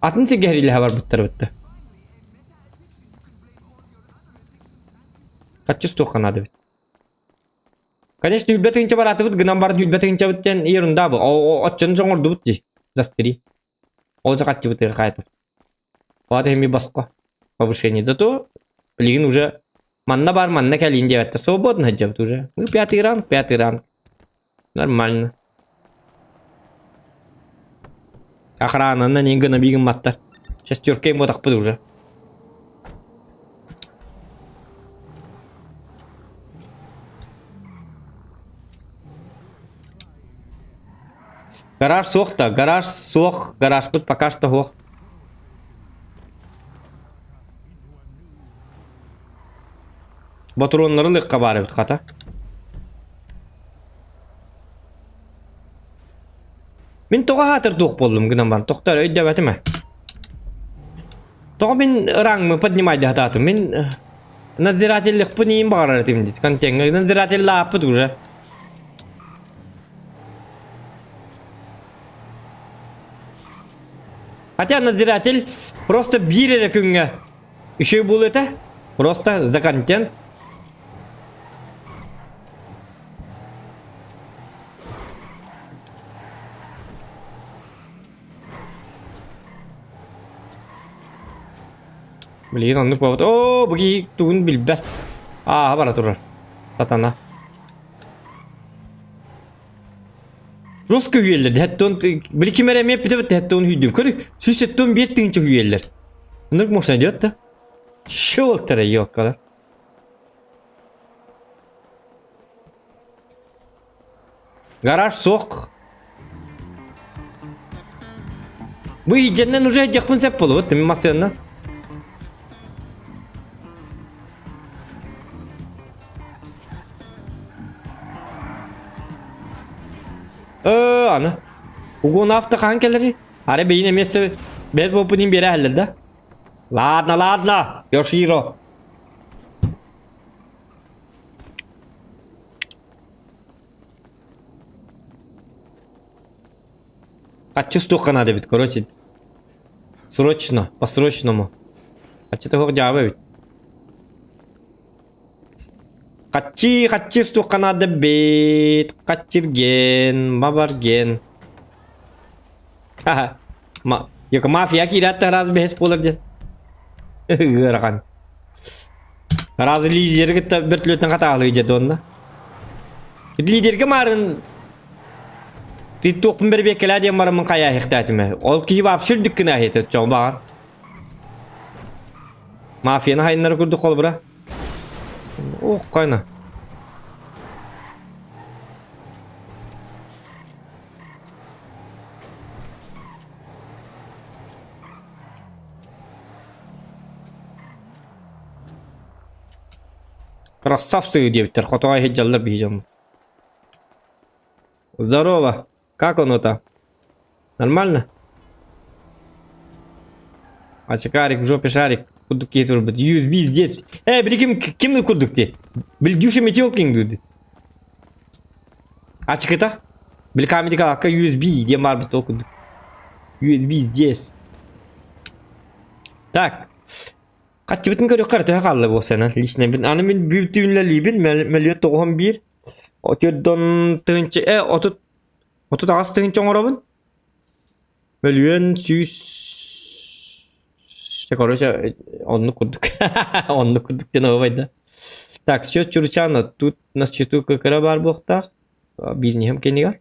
Атын сиргэ хэрилэһэ барбыттар бытта. Хаччыс туохха наада эбит. Конечно, үрбэ тыынча бараатыбыт гынан баран үрбэ тыынчабыт диэн ерунда бу. Оччону дьоҥордубут дии. Застри. Ол же хаччыбыт хайта. Ол эми босхо повышение. Зато билигин уже манна бар манна кэлин диэбэттэ. Свободно сылдьабыт уже. Мы пятый ранг, пятый ранг. Нормально. Охрананы не гына бигин маттар. Шестеркой мотахпыт уже. Гараж суох да, гараж суох, гаражпыт пока что суох. Ботуруоннары лыкка баар эбит хата. Мин тоҕо аһаатар туох буоллум гынан баран тохтоор өйдөөбөтүм ээ. Тоҕо мин ырааҥмын поднимайда сатаатым. Мин надзирателлэхпин иин баҕарар этим дии контеҥҥа надзирателлааппыт уже. Хотя надзиратель просто биир эрэ күҥҥэ үчүгэй буолуо этэ. Просто за контент. Билигин оннук буолбут. Оо, бу киһи тугун билбэт. Ааһа бара турар. Сатана. Русский үйэллэр. Хэттон били ким эрэ эмиэ эппитэ хэттон үйдүм. Көр, 171 тыһыынча үйэллэр. Оннук можно идет да? Щелтера ёкала. Гараж суох. Бу иһдьэннэн уже дьахпын сөп буолубут, мин массыынна. Э, аны. Угон авто хаһан кэлэри? Ары бэйин эмиэ бэс буолбут биэрэ да? Ладно, ладно, Йоширо. Аччы надо эбит, короче. Срочно, по-срочному. Аччы тоһуох дьаабы эбит. Хаччы, хаччы стуохха наада эбит. Хаччырген, мабарген. Ха-ха. Ма, йока мафия киирээт раз бэһэс буолар диэн. Ыарахан. Раз лидеры кытта бөртүлүөтүнэн хатаалыы дьэ донна. Лидергэ маарын туохпун бэрбиэккэлээ диэн бараммын хайааһыхтаатым Ол киһи вообще үрдүк гына аһыйта чоҕ баҕар. Мафияны хайыннары курдук холбура. Ох, кайна. Красавцы диэбиттэр, хотоҕой сылдьаллар биһи дьоммут. Здорово! Как оно там? Нормально? Ачыкарик, в жопе шарик. Курдук киһи турбут. USB здесь. Э, били ким ким курдук ти? Били дюша метелкин дуды. Ачыкыта? Били камеди калакка USB диэн баар бит ол курдук. USB здесь. Так. Хаччыбытын көрүөххэ төһө хаалла буолсана лично мин аны мин бүтүнлэлиибин мөлүөт тоҕуһун биир отурдон тыһынча э отут 38 тыһынча оҥоробун мөлүйүөн сүүс короче оннук курдук оннук курдук диэн оһуобай да так счет Чурчана тут на счету кыра баар буолуохтаах бизнеһим кэннигэр.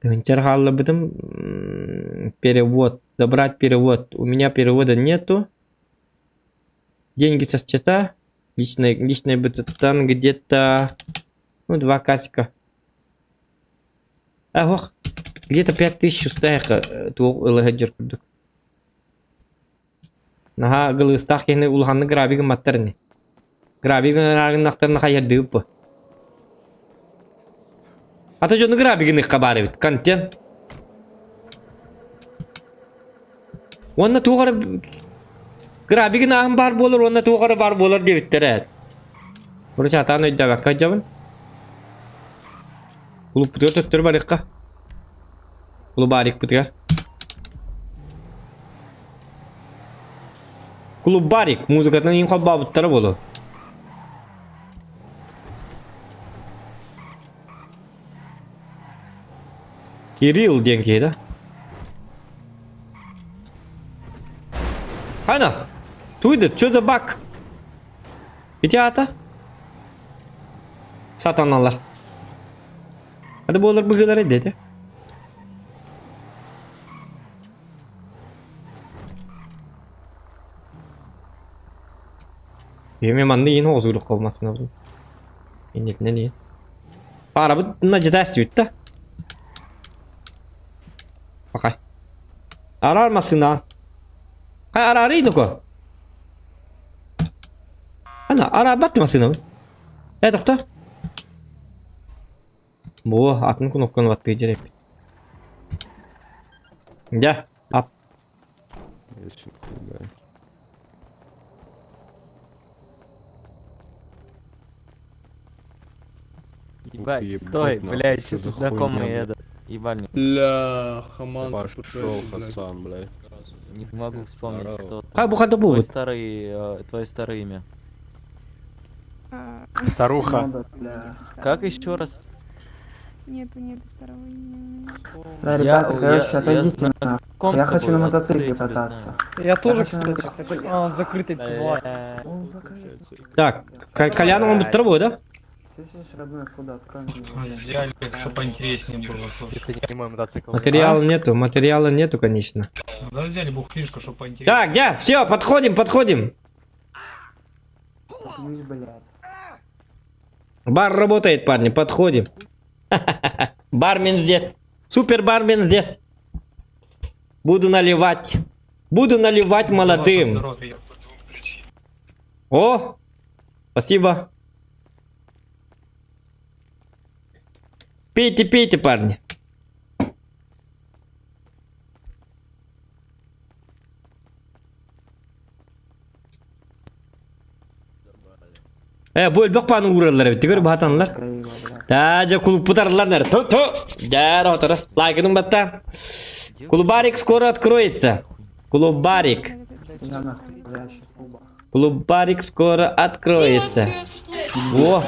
Тыһыынча хаалларбытым. Перевод. Забрать перевод. У меня перевода нету. Деньги со счета. Личный, личный бытыттан где-то... Ну, два касика. Ах, где-то 5000 устайка туох ылыһа курдук. Наһаа ылыыстаах киһини улаханнык грабий гымматтар ини. Грабий гыннахтарына хайардыыбыт бу. Ата дьону грабий гыныахха баар эбит. Контент. Уонна туох эрэ грабий гынааһын баар буолар уонна туох эрэ баар буолар диэбиттэр ээ. Короче, атаан өйдөөбөккө сылдьабын. Кулуппутугар төттөрү барыахха. Кулубарикпытыгар. Клубарик музыкатын иин холбообуттара буолуо. Кирилл диэн киһи да? Хана! Туйда, что за баг? Ити аата? Сатаналар. Hadi буолар быһыылара деді. Еме манны иин оҕусугурук болмасын Иннитинен иин. Арабыт на житас да? Пока. Арар масына. Хай арары дуко. Ана арабат масына. Э тохто. Бу атын кнопканы баттыы дьэреппит. Дьэ, ап. Ебать, стой, блядь, что за знакомый этот. Ебальник. Бля, Хаман. Пошел, Хасан, блядь. Не могу вспомнить, кто А, бу хата Твой буолбут. старый, твое старое имя. Старуха. Как еще раз? Нету, нету старого имени. Да, Я- ребята, короче, я- отойдите я нахуй. знаком Я с хочу тобой, на откуда мотоцикле я тебя кататься. Я тоже, хочу на кстати, хочу. А, он закрытый бывает. Он закрыт. Так, Колян он буттар да? Слышишь, родной, фуда, открой мне его. Взяли, чтобы поинтереснее было. слушай. Это не мой мотоцикл. Материала нету, материала нету, конечно. Да, взяли бухлишку, чтобы поинтереснее. Так, где? Все, подходим, подходим. Плюс, блядь. Бар работает, парни, подходим. Бармен здесь. Супер бармен здесь. Буду наливать. Буду наливать молодым. Здоровье. О, спасибо. Пейте, пейте, парни. Э, бу элбэх пааны уураллар эбит, тигэр баатанлар. Да, дьэ кулуппутарлар нэр. Ту ту. Дьэ, отора. Лайкының батта. Клубарик скоро откроется. Клубарик. Я нахуй, блядь, щас оба. Клубарик скоро откроется. О,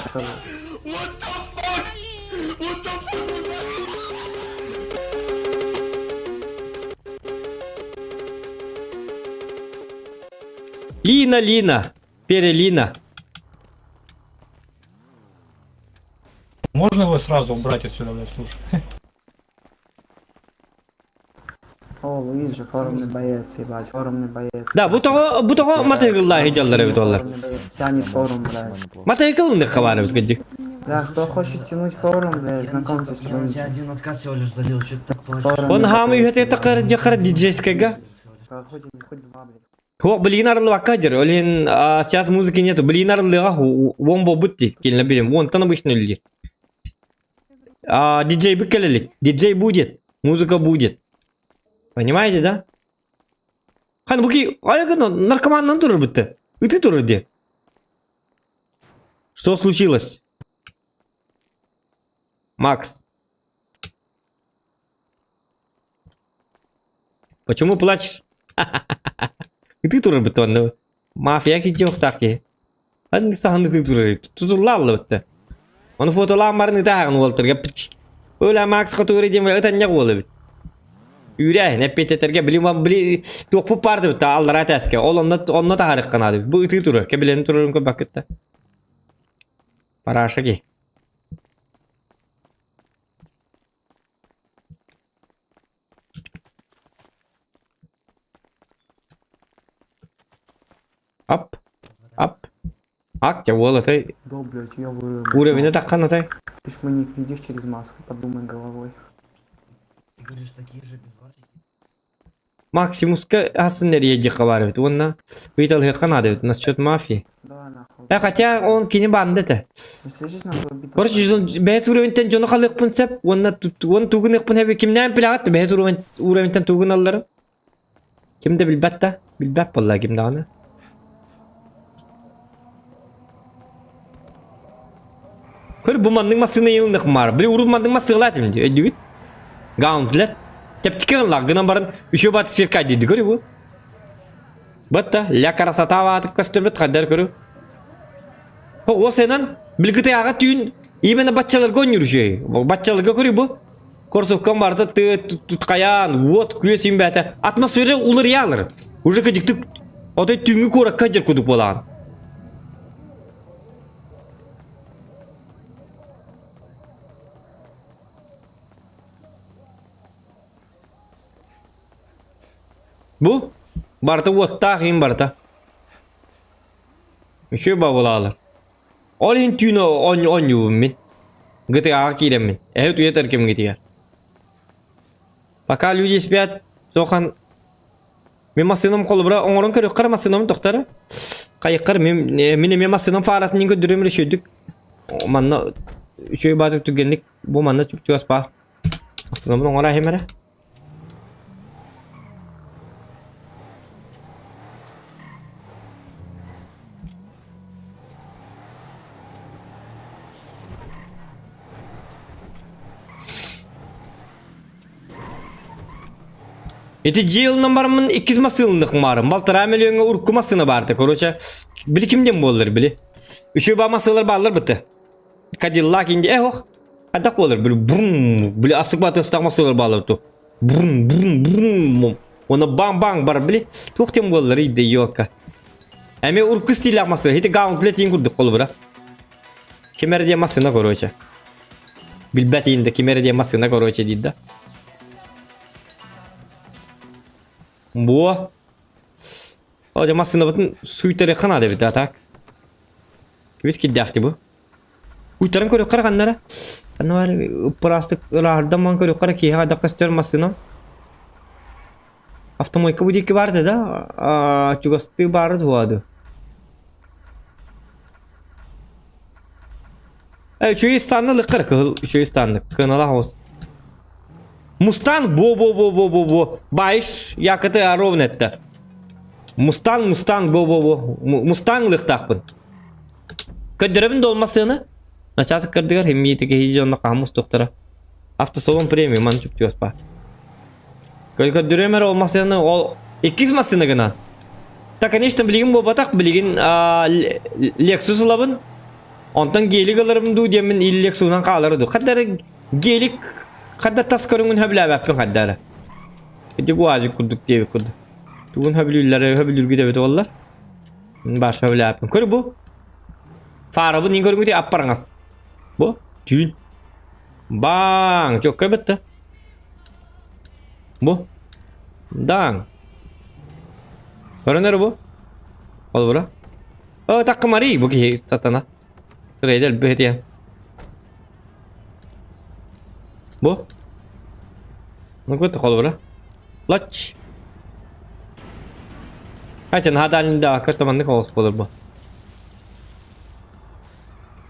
Лина, Лина. Перелина. Можно его сразу убрать отсюда, блядь, слушай? О, Луиджи, форумный боец, ебать, форумный боец. Да, бу тоҕо бу тоҕо матыгыллаа хидьаллар эбит олар. Форумный боец, тянет форум, блядь. Матыгылын хабар эбит кырдьык. Бля, кто хочет тянуть форум, блядь, знакомьтесь с Луиджи. один отказ всего лишь залил, что-то так Форумный Он хаамы боец, үһэтэ тақар дьахар диджейскайга. Да, хоть, хоть два, блядь. Хо, блин, арылвакка дер. Олен, сейчас музыки нету. Блин, арылыга вон бобут келіне берем. Вон тан обычно люди. А, диджей быккелелик. Диджей будет. Музыка будет. Понимаете, да? Хан, буки, аяғы наркоманнан турар бітті. Үті турар де. Что случилось? Макс. Почему плачешь? Ити турар бітті онны. Мафия кичи охтаки. Хан саханы ити турар. Тутуллаллы бітті. Оны фотолаан барын ыта ағын олтырга пич. Өля Макс хотури дем өтен не болы бит. Үрә, эппететерге били били туохпу барды бит аллара тәске. Ол онна онна тахарык канады. Бу ити турар. Кебилен турарын көп бакытта. Парашаги. Ап. Ап. Ак дьэ уол атай. Да, блядь, я вырву. Уровень таххан атай. Ты ж маник видишь через маску, подумай головой. Ты говоришь, такие же безварки? Максимуска асын эрийэ баар эбит уонна ыйыталыһыахха наада эбит насчет мафии. Э, хотя он кини баанда этэ. Слышишь, нахуй битва? Короче, бэйэт уровеньтэн дьону халыахпын сөп уонна уон тугун ыахпын хэби кимнээн билэҕит бэйэт уровень уровеньтэн тугун алларын ким да билбэт да билбэт буолла ким даҕаны Көр бу маннык массыына йылынных маар. Били урут маннык массыылаа этим дии, өйдүүгүт? Гаунтлет. Чэпчэки гынлах гынан баран үчү бат сирка диди көрү бу. Батта ля красота баатык көстөрбүт хайдар көрү. О сенан билгите ага түүн именно баччаларга ойнуур үчүгэй. Баччаларга көрү бу. Корсовкан барда ты туткаян, вот күө симбәтэ. Атмосфера уларыялар. Уже кыдьыктык отой түүҥҥү куоракка дьэр кудук буолаан. Бу барыта уоттаах иһин барыта. Үчүгэй бабылаалар. Ол иһин түүн оонньуубун мин. ГТА-ҕа киирэммин. Эһи утуйа кэмҥитигэр. Пока люди спят, сохан Мин массыынам холобура оҥорон көрүөххэ эрэ массыынам тохтор. Хайыккар мин мин эмиэ массыынам фаратын көрдөрүм эрэ үчүгүйдүк. Манна үчүгэй баатык түргэнник бу манна чугас баар. Массыынабын оҥоро иһим эрэ. Ити дьиэ ылынан бараммын иккис массыынылык маарым. Балтараа мөлүйүөҥҥэ урукку массыына баарта. Короче, били ким диэн буоллар били. Үчүгэй баа массыылар бааллар бытты. Кадиллак инди э ох. Хайдах буолар били брум били астык баа тыастаах массыылар бааллар ту. Брум брум брум. Оны баң-баң бар били. Туох диэн буоллар иде ёлка. Эми урукку стилях массыына. Ити гаунтлет иин курдук холобура. Ким эрэ диэн массыына короче. Билбэт иин да ким эрэ диэн массыына короче диир да. Буо. О, дьэ массыынабытын сууйтарыахха наада эбит, а так. Кибис кирдээхти бу. Уйтаран көрүөххэ ханнара. Ханна бар ыппыраастык ырааһырдан ман көрүөххэ киһи хайдах көстөр массыына. Автомойка бу диэки баар да, чугастыы баары дуо Э, үчүгэй станны лыккар кыһыл үчүгэй станны. Кыналах оҕус. Мустанг бо бо бо бо бо бо. Байш якыты ровно этте. Мустанг Мустанг бо бо бо. Мустанг лыктаахпын. Көддөрөбүн да олмас сыана. Начаас кырдыгар химмиити киһи дьонно хаамус тухтара. Автосалон премиум ман чуптуос ба. Көддөрөм эрэ ол массыына ол иккис массыына гынан. Та конечно билигин буолбатах билигин Lexus ылабын. Онтон гелик ыларым дуу диэммин или Lexus'унан хаалар дуу. Хадда эрэ гелик хадда тас көрүҥүн сөбүлээбэппин хадда эрэ. Ити гуазик курдук диэбит курдук. Тугун сөбүлүүллэр сөбүлүүргүт эбит буоллар. Баар сөбүлээбэппин. Көр бу. Фарабын иин көрүҥүтүй аппараҥас. Бу түүн. Баң! Чокка битте. Бу. Даң. Көрөнөр бу. Холобура. О, таккымарый бу киһи сатана. Трейдер бэһитиэн. Бу. Ну кут холобура. Лач. Айчан хадалында көтөманнык оҕус болор бу.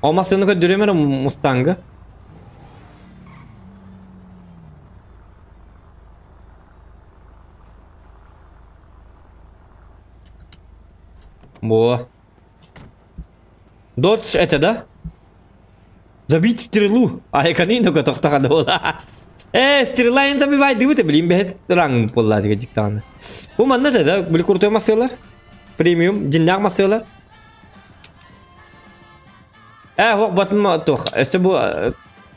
Ол массыына көрдөрүөм эрэ Мустангы. Во. Додж это, да? Забить стрелу. А экономика тохтаха буола. Э, стрела эн забивай дыбыты, блин, бэһэс ранг буолла дигэ дьиктаҕына. Бу манна да, да, били крутой массыылар. Премиум, дьиннээх массыылар. Ээ, һуох батым туох. Өссө бу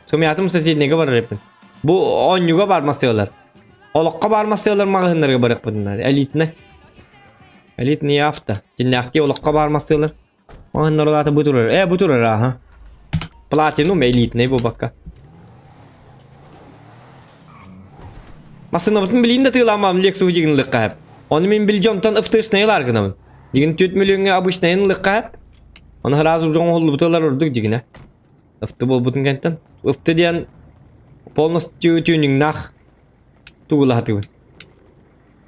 сумятым соседнега барар эппин. Бу оонньууга бар массыылар. Олоххо бар массыылар маҕаһыыннарга барыахпытын наада. Элитнэй. Элитный авто. Дьиннээхтии олоххо бар массыылар. Маҕаһыыннар улаата бу турар. Ээ, бу турар аха. Платинум элитный буолбакка. Массыынабытын билигин да тыылаамам Lexus дьигинликка хэп. Ону мин бил дьонтон ывтыышнайылар гынабын. Дигин 4 миллиоҥҥа обычнайын ылыахха сөп. Ону сразу уже оҥоһуллубуталар ордук дигинэ. Ыфты буолбутун кэнтэн. Ыфты диэн полностью тюнингнаах тугулаһатыбын.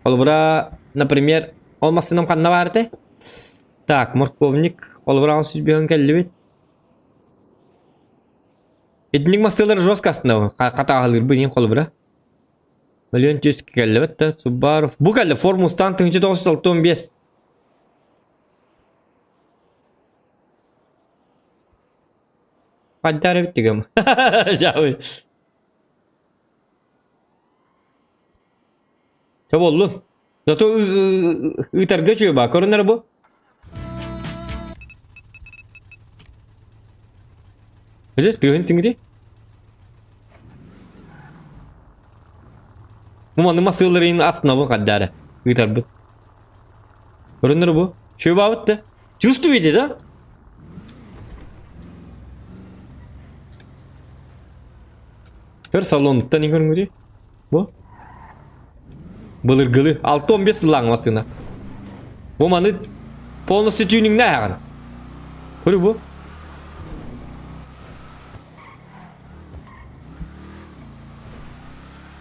Холобура, например, ол массыынам ханна баар этэ? Так, морковник, холобура, 105 кэллибит. Итинник массыылар жестко астынабын. Хатааһылыырбын иһин холобура. Миллион түс кэллибит да, Субаров. Бу кэллэ, Форд Мустанг 1965. Хайдаар эбит дигем. Жабы. Чэ боллун. Зато ыытарга үчүгэй баа. Көрүнэр бу. Билэр тыаһын сиҥири. Бу маннык массыыларын астынабын хаддаара. Ыытарбыт. Көрүнэр бу. Үчүгэй баабыт да. Чувствуете, да? Көр салонуттан не көрүҥүрүй? Бу? Былыргылы 6-15 сыллааҥ массыына. Бу маны полностью тюнингнээҕин. Көрү бу.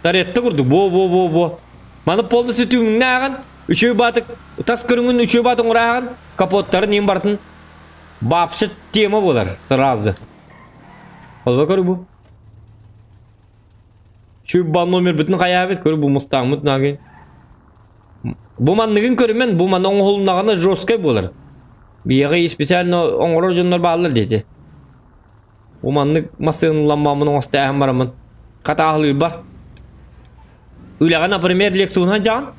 Таретта курдук бу бу бу бу. Маны полностью тюнингнээҕин, үчүгэй баатык тас көрүҥүн үчүгэй баатык оҥорааҕын, капоттарын иин бартын вообще тема болар сразу. Ол көрү бу. Чуйба номербытын хайаабыт, көр бу мустааммыт нагын. Бу манныгын көрүмэн, бу маны оҥоһулуннаҕына жесткай буолар. Биһиэхэ специально оҥорор дьоннор бааллар диэти. Бу маннык массыыналаммаммын оҥостооһун бараммын хатааһылыырбар. Үлэҕэ, например, лекцияны дьаҕан.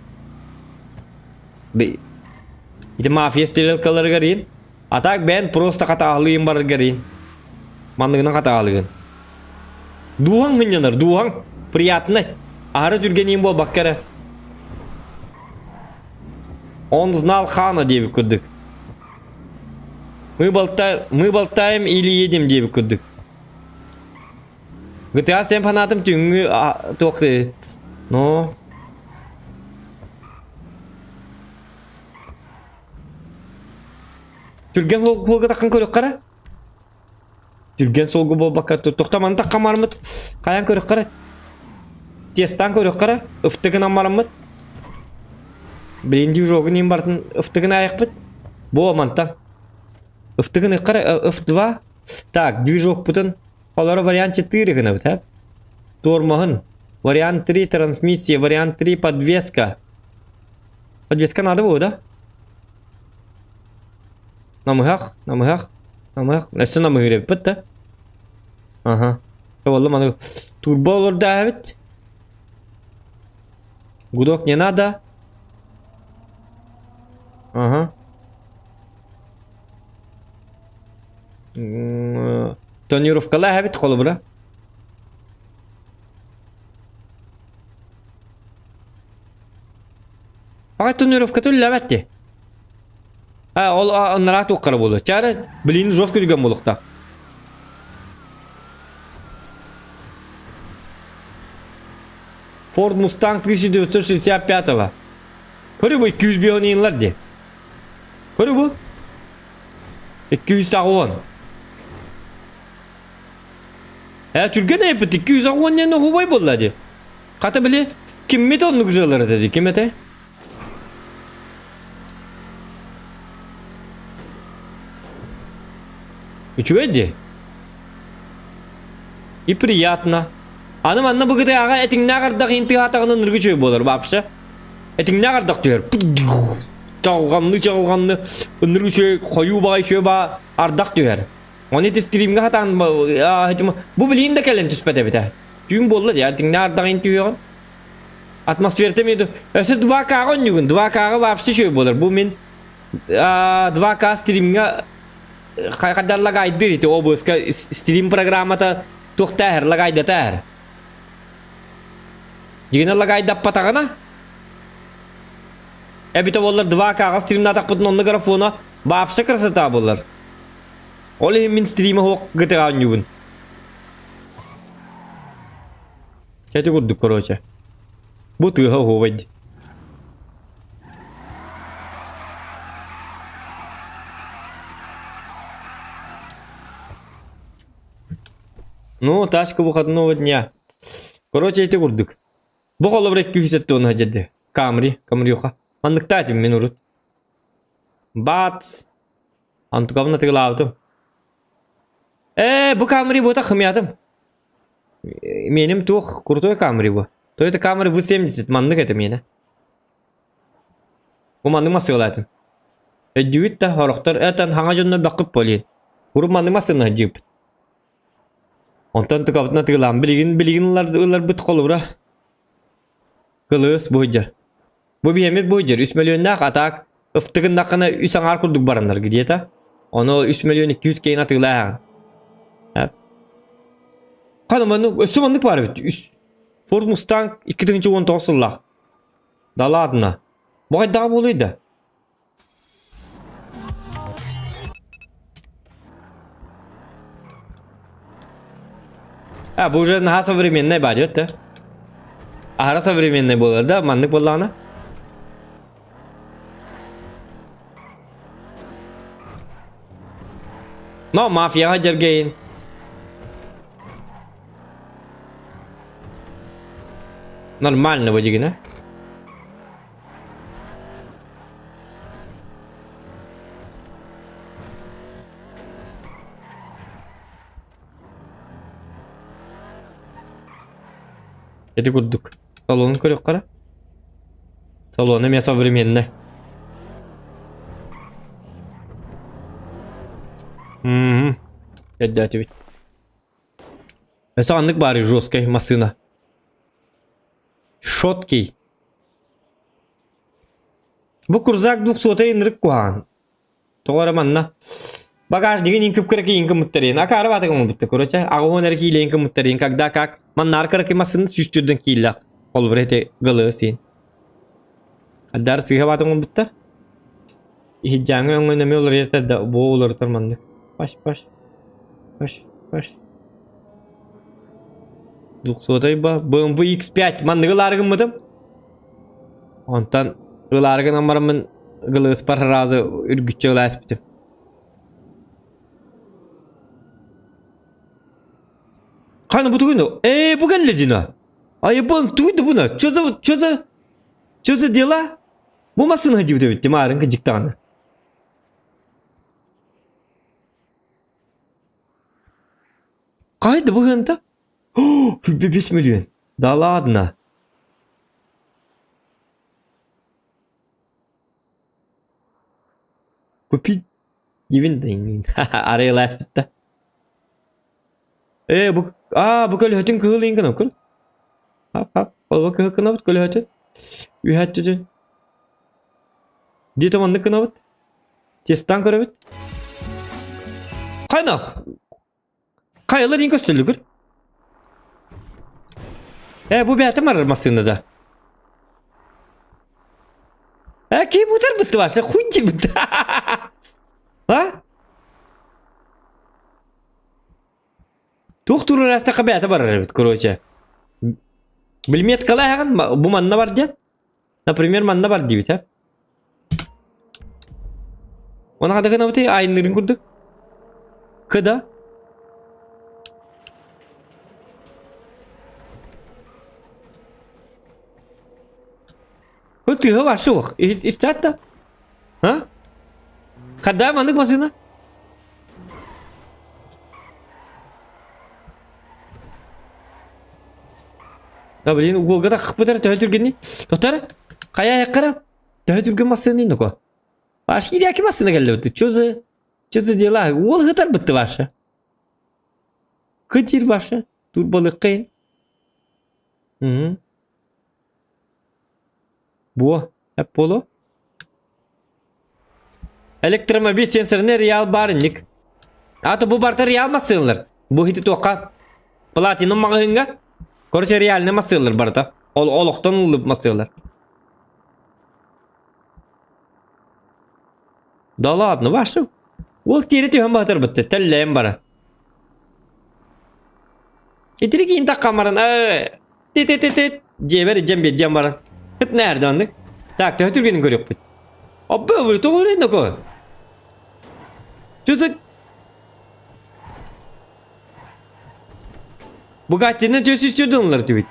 Ити мафия стрелкаларыгар иин. А так бэйэн просто хатааһылыйын бараргар иин. Манныгынан хатааһылыгын. Дууһаҥ сынньанар, дууһаҥ приятный. Аһары түргэниин буолбакка эрэ. Он знал хана диэбит курдук. Мы, болта... Мы болтаем или едем диэбит курдук. GTA 7 фанатым түүҥҥү туох но Түргэн суолга таххан көрүөххэ эрэ. Түргэн суолга буолбакка тохтомон таххан бараммыт хайаан көрүөххэ эрэ. Тестаан көрүөххэ эрэ. Ыфтыгынан бараммыт. Билин движогун иин барытын ыфтыгын аайахпыт. Бу мантан. Ыфтыгын ыкка эрэ F2. Так, движокпутун олоро вариант 4 гынабыт, а? Тормоһун. Вариант 3 трансмиссия, вариант 3 подвеска. Подвеска надо было, да? Намыһах, намыһах, намыһах. Өссө намыһыыр эбиппит да. Аха. Олла маны турбо олордо эбит. Гудок не надо. Ага. Тонировкалаах эбит холобура. Аҕай тонировка түллэбэт дии. А, ол анараа туоххара буолуо. Чаара, блин, жестко түргэн буолуохтаах. Ford Mustang 1965-го. Көрү бу 205 ыйынлар дии. Көрү бу. 210. Э, түргэн айыппыт 210 диэн оһуобай буолла дии. Хата били киммит оннук дьыалар этэ дии, ким этэ? Үчүгэй дии. И приятно. Аны манна бу аҕа этиҥнээх ардах иһин тыаһаатаҕына ынырык үчүгэй буолар вообще. Этиҥнээх ардах түһэр. Чаҕылҕанны чаҕылҕанны ынырык үчүгэй хойуу баҕай үчүгэй баа ардах түһэр. Оны ити стримҥэ хатаан бу билигин да кэлэн түспэт эбит ээ. Түүн буолла дии, этиҥнээх ардах иһин түһүөҕүн. Атмосферата эмиэ өссө 2К-ҕа онньугун, 2К-ҕа вообще үчүгэй буолар. Бу мин 2К стримҥэ хайдар лагайдыр ити ОБС-ка стрим программата туохтааһар лагайдатааһар. Дьигинэ лагайдаппатаҕына эбитэ буоллар 2К-ҕа стримнаатахпытын онно графона вообще красота буолар. Ол иһин мин стрима суох GTA оонньуубун. Чэ курдук короче. Бу тыаһа оһуобай дии. Ну, тачка выходного дня. Короче, ити курдук. Бу холобура 270 дьэрди. Камри, Камрюха. Манныктаатым мин урут. Бац! Антукабын атыгылаабытым. Ээ, бу Камри буота хымыйатым. Меним туох крутой Камри бу. Toyota Camry V70 маннык этэ миэнэ. Бу маннык массыылаатым. Өйдүүгүт да сорохтор этэн хаҥа дьоннор бэххит буолуо. Урут маннык массыына сылдьыбыт. Онтон тыкабытын атыылаан билигин билигин ылар ыларбыт холобура кылыс буһуйдьар. Бу биһиэммит буһуйдьар үс мөлүйүөннээх атаак ыфтыгыннаххына үс аҥаар курдук бараннар где-то. Ону 3 миллион 200 киһини атыылааһын. Хана маннык өссө маннык баар эбит. Үс Ford Mustang 2019 сыллаах. Да ладно. Бу хайдаҕа буолуой да? А, бу уже наһаа современный баар да? Аһара современный буолар да, маннык буоллаҕына. Но мафияҕа дьэргэйин. Нормально бу дьигинэ. Ити курдук. Салонун көрүөххэ эрэ. Салон эмиэ современный. Мм. Өйдөөтүбүт. Өссө ханнык баарый жесткай массыына? Шоткий. Бу курзак двухсотай ынырык куһаҕан. Тоҕо эрэ манна багажнигын иҥ кып-кыракый иҥ кыммыттарыйын акаары баатык оҥорбуттар короче аҕыһын эрэ киилэйин кыммыттарыйын когда как маннаар кыракый массыына сүүстүрдэн кииллэх холобура ити гылы сиин Адар сыыһа баатык оҥорбуттар иһирдьээҥҥи өҥөн эмиэ уларыйар да бу уларытар маннык паш паш паш паш двухсотай ба BMW X5 манныгы ылаары гыммытым Онтон ылаары гынан бараммын гылыыспар сразу үргүччү ылааспытым. Хана бу тугуй Ээ, бу кэллэ дина. Айыбын тугуй да буна? Чё за чё за чё за дела? Бу массыына дьибит эбит маарыҥ кыдьыктаҕына. Хайда бу ханта? 5 миллион. Да ладно. Купить дивин Арыйласпытта. Э, бу а, бу көлөһөтүн кыһыл иин гынабыкын. Хап хап, ол кыһыл гынабыт көлөһөтүн. Үһәттүтүн. Дии маннык гынабыт. Тестан көрөбүт. Хайна? Хайалар иин көстөлүгүр. Э, бу бэйэтэ барар массыынада. Э, ким бутар бытты вообще? Хуй бытты. А? Туох турар астаха бэйэтэ барар эбит, короче. Билмет калаһаҕын бу манна бар диэн. Например, манна бар диибит, а? Оны хада гынабыты айыннырын курдук. Кыда. Бу тыһы вообще ох. Истят да? А? Хада манык машина? Да блин, уголга да хыппытар төһө түргэнний. Тотар, хайа айаккара? Төһө түргэн массыына нуко. Ваш иряки массыына кэллэбит. Чё за чё за дела? Уол хытар бытты ваша. Кытир ваша. Турбалыккайын. Угу. Буо, эп боло. Электромобиль сенсорный реал барынник. А то бу барта реал массыылар. Бу хити туохха платинум маҕаһыыҥҥа. Короче, реальный массыылар барыта. Ол олохтон ылып массыылар. Да ладно, вашу. Ол тиэри түһэн баһытар бытты, тэллэйэн бара. Итири киин таххан баран, э, ти-ти-ти-ти, дьиэбэр илдьэн биэрдиэн баран. Ыт нээрдэ оннук. Так, төһө түргэнин көрүөхпүт. Оббы, вы тоҕо үрэн доко? Чузык. Бугаттины 400 ылар дибит.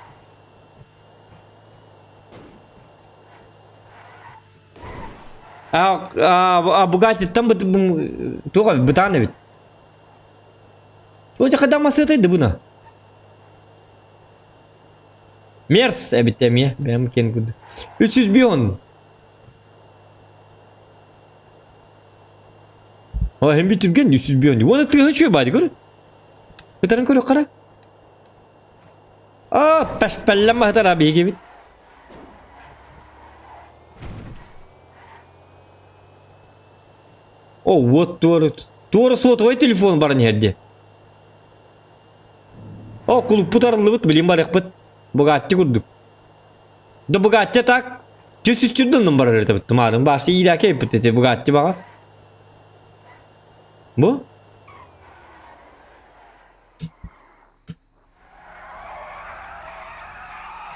А Бугаттиттан туох бытаан эбит. Туох хада масыатай да буна. Мерс эбит эмиэ бэйэм киэн курдук. 300 О, hem bir түрген 300 Оны тыһы чүө баadi көр. Кытарын көрө қара. А, пәш-пәлләм баһытар абиге бит. О, вот туары. Туары сотовый телефон бар нерде. О, кулуппут арыллыбыт, билим барыхпыт. Бугатти курдук. Да Бугатти так. Түс үстүрдүн барар этебит. Тумарын башы иилээке иппит эти Бугатти багас. Бу?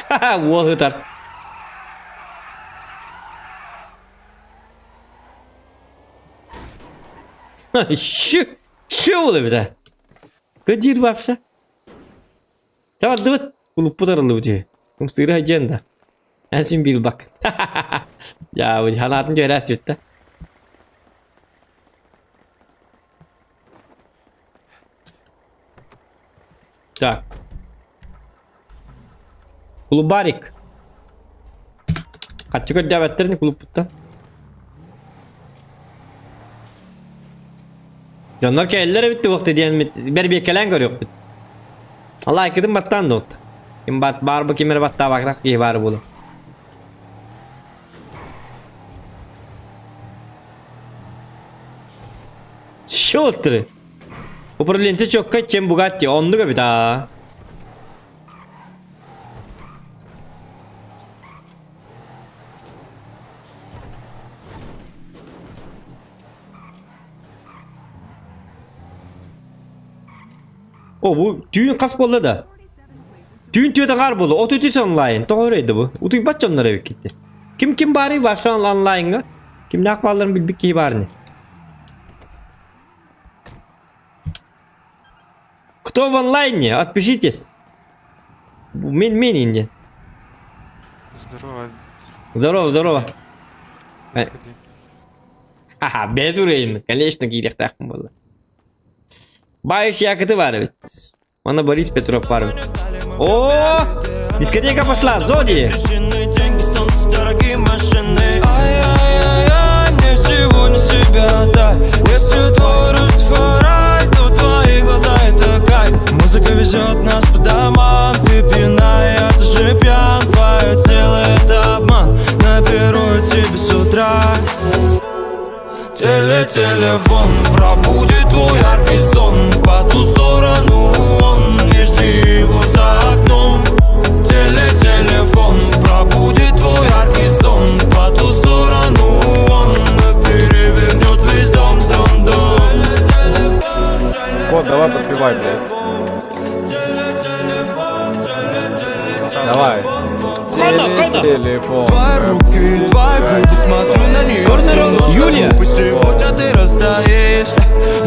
Ха-ха, уол ытар. Щу, щу ол эбит Кыдир вообще. Чабардыбыт, кулуппут арыллыбыт үһү. Умсыыра дьиэн да. Эн син биир бак. Дьаа, ханаатын дьүөрээс сүттэ. Так. Кулубарик. Хаччы көрдөөбөттөрүн кулуппуттан. Дьоннор кэллэр эбит туохта диэн бэрбиэккэлээн көрүөхпүт. Лайкытын баттаан да отта. Ким бат баар бу ким эрэ баттаабакрах киһи баар буолуо. Шотры. Управленцы четко, чем Бугатти. Оннук эбит аа. О, бу түүн хас буолла да? Түүн түөт аҥаар буолла. 33 онлайн. Тоҕо өрөйдө бу? Утуйбат дьоннор эбит китти. Ким ким баарый барша онлайнҥа? Кимнээх баалларын билбит киһи баар ини. Кто в онлайне? Отпишитесь. Мен мен инде. Здорово. Здорово, здорово. Ха-ха, без уровень, конечно, киириэхтээхпин буолла. Баайыш якыты бар эбит. Манна Борис Петров бар эбит. О, дискотека пошла, Зоди! Музыка везет нас по домам Ты пьяна, я тоже пьян Твое тело это обман Наберу тебе с утра Теле-телефон пробудит твой яркий сон По ту сторону он, не жди его за окном Теле-телефон пробудит твой яркий сон По ту сторону он перевернет весь дом, дом, дом. Кот, давай подпевай, блядь. Давай. Телефон. Твои руки, твои губы, смотрю на нее Юлия. Сегодня ты растаешь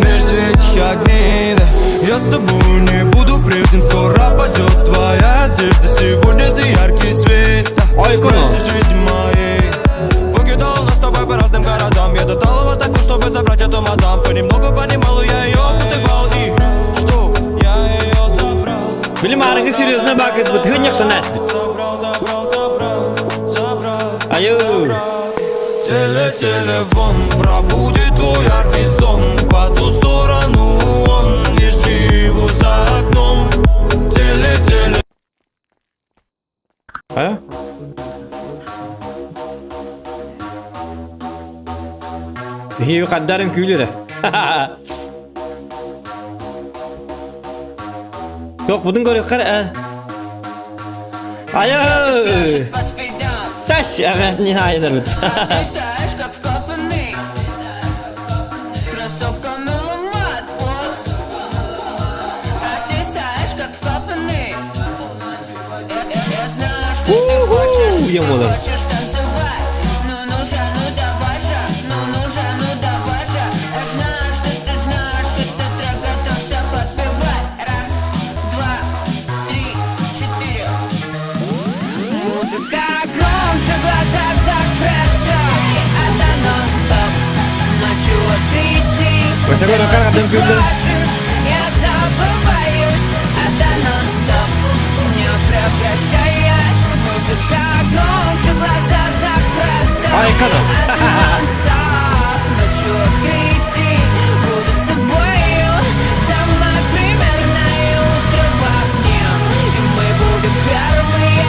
между этих огней да. Я с тобой не буду прежним, скоро падет твоя одежда Сегодня ты яркий свет, Ой, вместе жизни моей Покидал нас с тобой по разным городам Я до талого топил, чтобы забрать эту мадам Понемногу, понемалу я ее выдавал И что, я ее забрал Били маарыҥҥы серьезно баакыс бут хынньахтана бит. Забрал, забрал, забрал, забрал Айыы. Теле-телефон пробудит твой яркий сон По ту сторону он, не жди его за окном Теле-теле А? Биһиги хаддарым күүлүрэ. Туох бутун көрүөххэр э? Айыы! Таш, ага, не айнарбыт. Уху, диэн буолар. Көсөгөр өкөр атын күллү. Я забываюсь, это нон-стоп Не прекращаясь, музыка громче, глаза закрыты Ай, кадр. Это нон-стоп, ночью открытий Буду с собою, самое примерное утро в огне И мы будем первые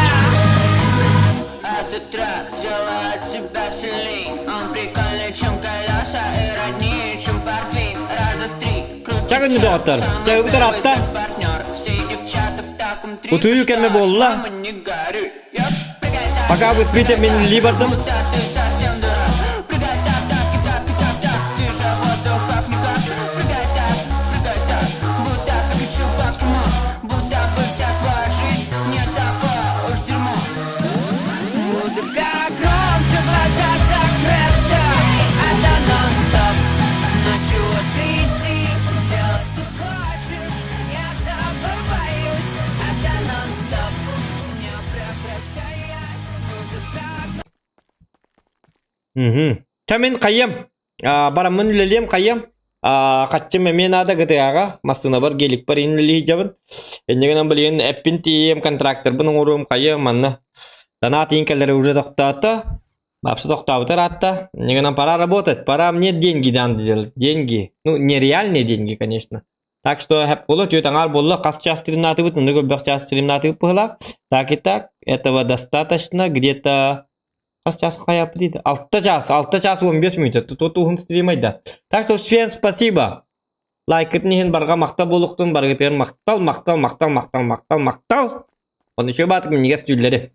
Этот трек делает тебя сильней Он прикольнее, чем колеса и роднее, чем портвейн Раза в три круче, Чагын чем доҕоттор. самый Чагыбыт первый ыраатта. секс-партнер Все девчата в таком трипе, Утуйуу что кэмэ аж буолла. мама не горюй Я Пока вы спите, мин үлэлии бардым. будто ты совсем дурак Прыгай так, так и так и так, так Ты же воздух как никак Прыгай так, прыгай так Будто Пикачу покемон Будто бы вся твоя жизнь не такое уж дерьмо Музыка громче, глаза закрыты Это нон-стоп Ночью открытий Делай, что хочешь Я забываюсь Это нон-стоп Не прекращаясь Музыка Мгм. Чэ мин хайыам. Бараммын үлэлиэм хайыам. Хаччым эмиэ наада ГТА-ҕа массыынабар геликпэр иһин үлэлии сылдьабын. Инньэ гынан билигин эппин тиийиэм, контракторбын оҥоруом хайыам манна. Донат иһин кэлэрэ уже тохтоото. Бапса тохтообута ыраатта. Инньэ гынан пора работать, пора мне деньги надо делать. Деньги. Ну, нереальные деньги, конечно. Так что хэп буолла, түөрт аҥаар буолла, хас чаас стримнаатыбыт, оннук элбэх чаас стримнаатыбыт быһыылаах. Так и так, этого достаточно, где-то хас чаас хайааппыт дейді? Алта чаас, 6 чаас 15 мүнүүтэ, тут уһун стримайда. Так что всем спасибо. Лайкытын иһин барҕа махтал буолуохтун, барыгытыгар махтал, махтал, махтал, махтал, махтал, махтал. Онно үчүгэй баатык минньигэс түүллэри.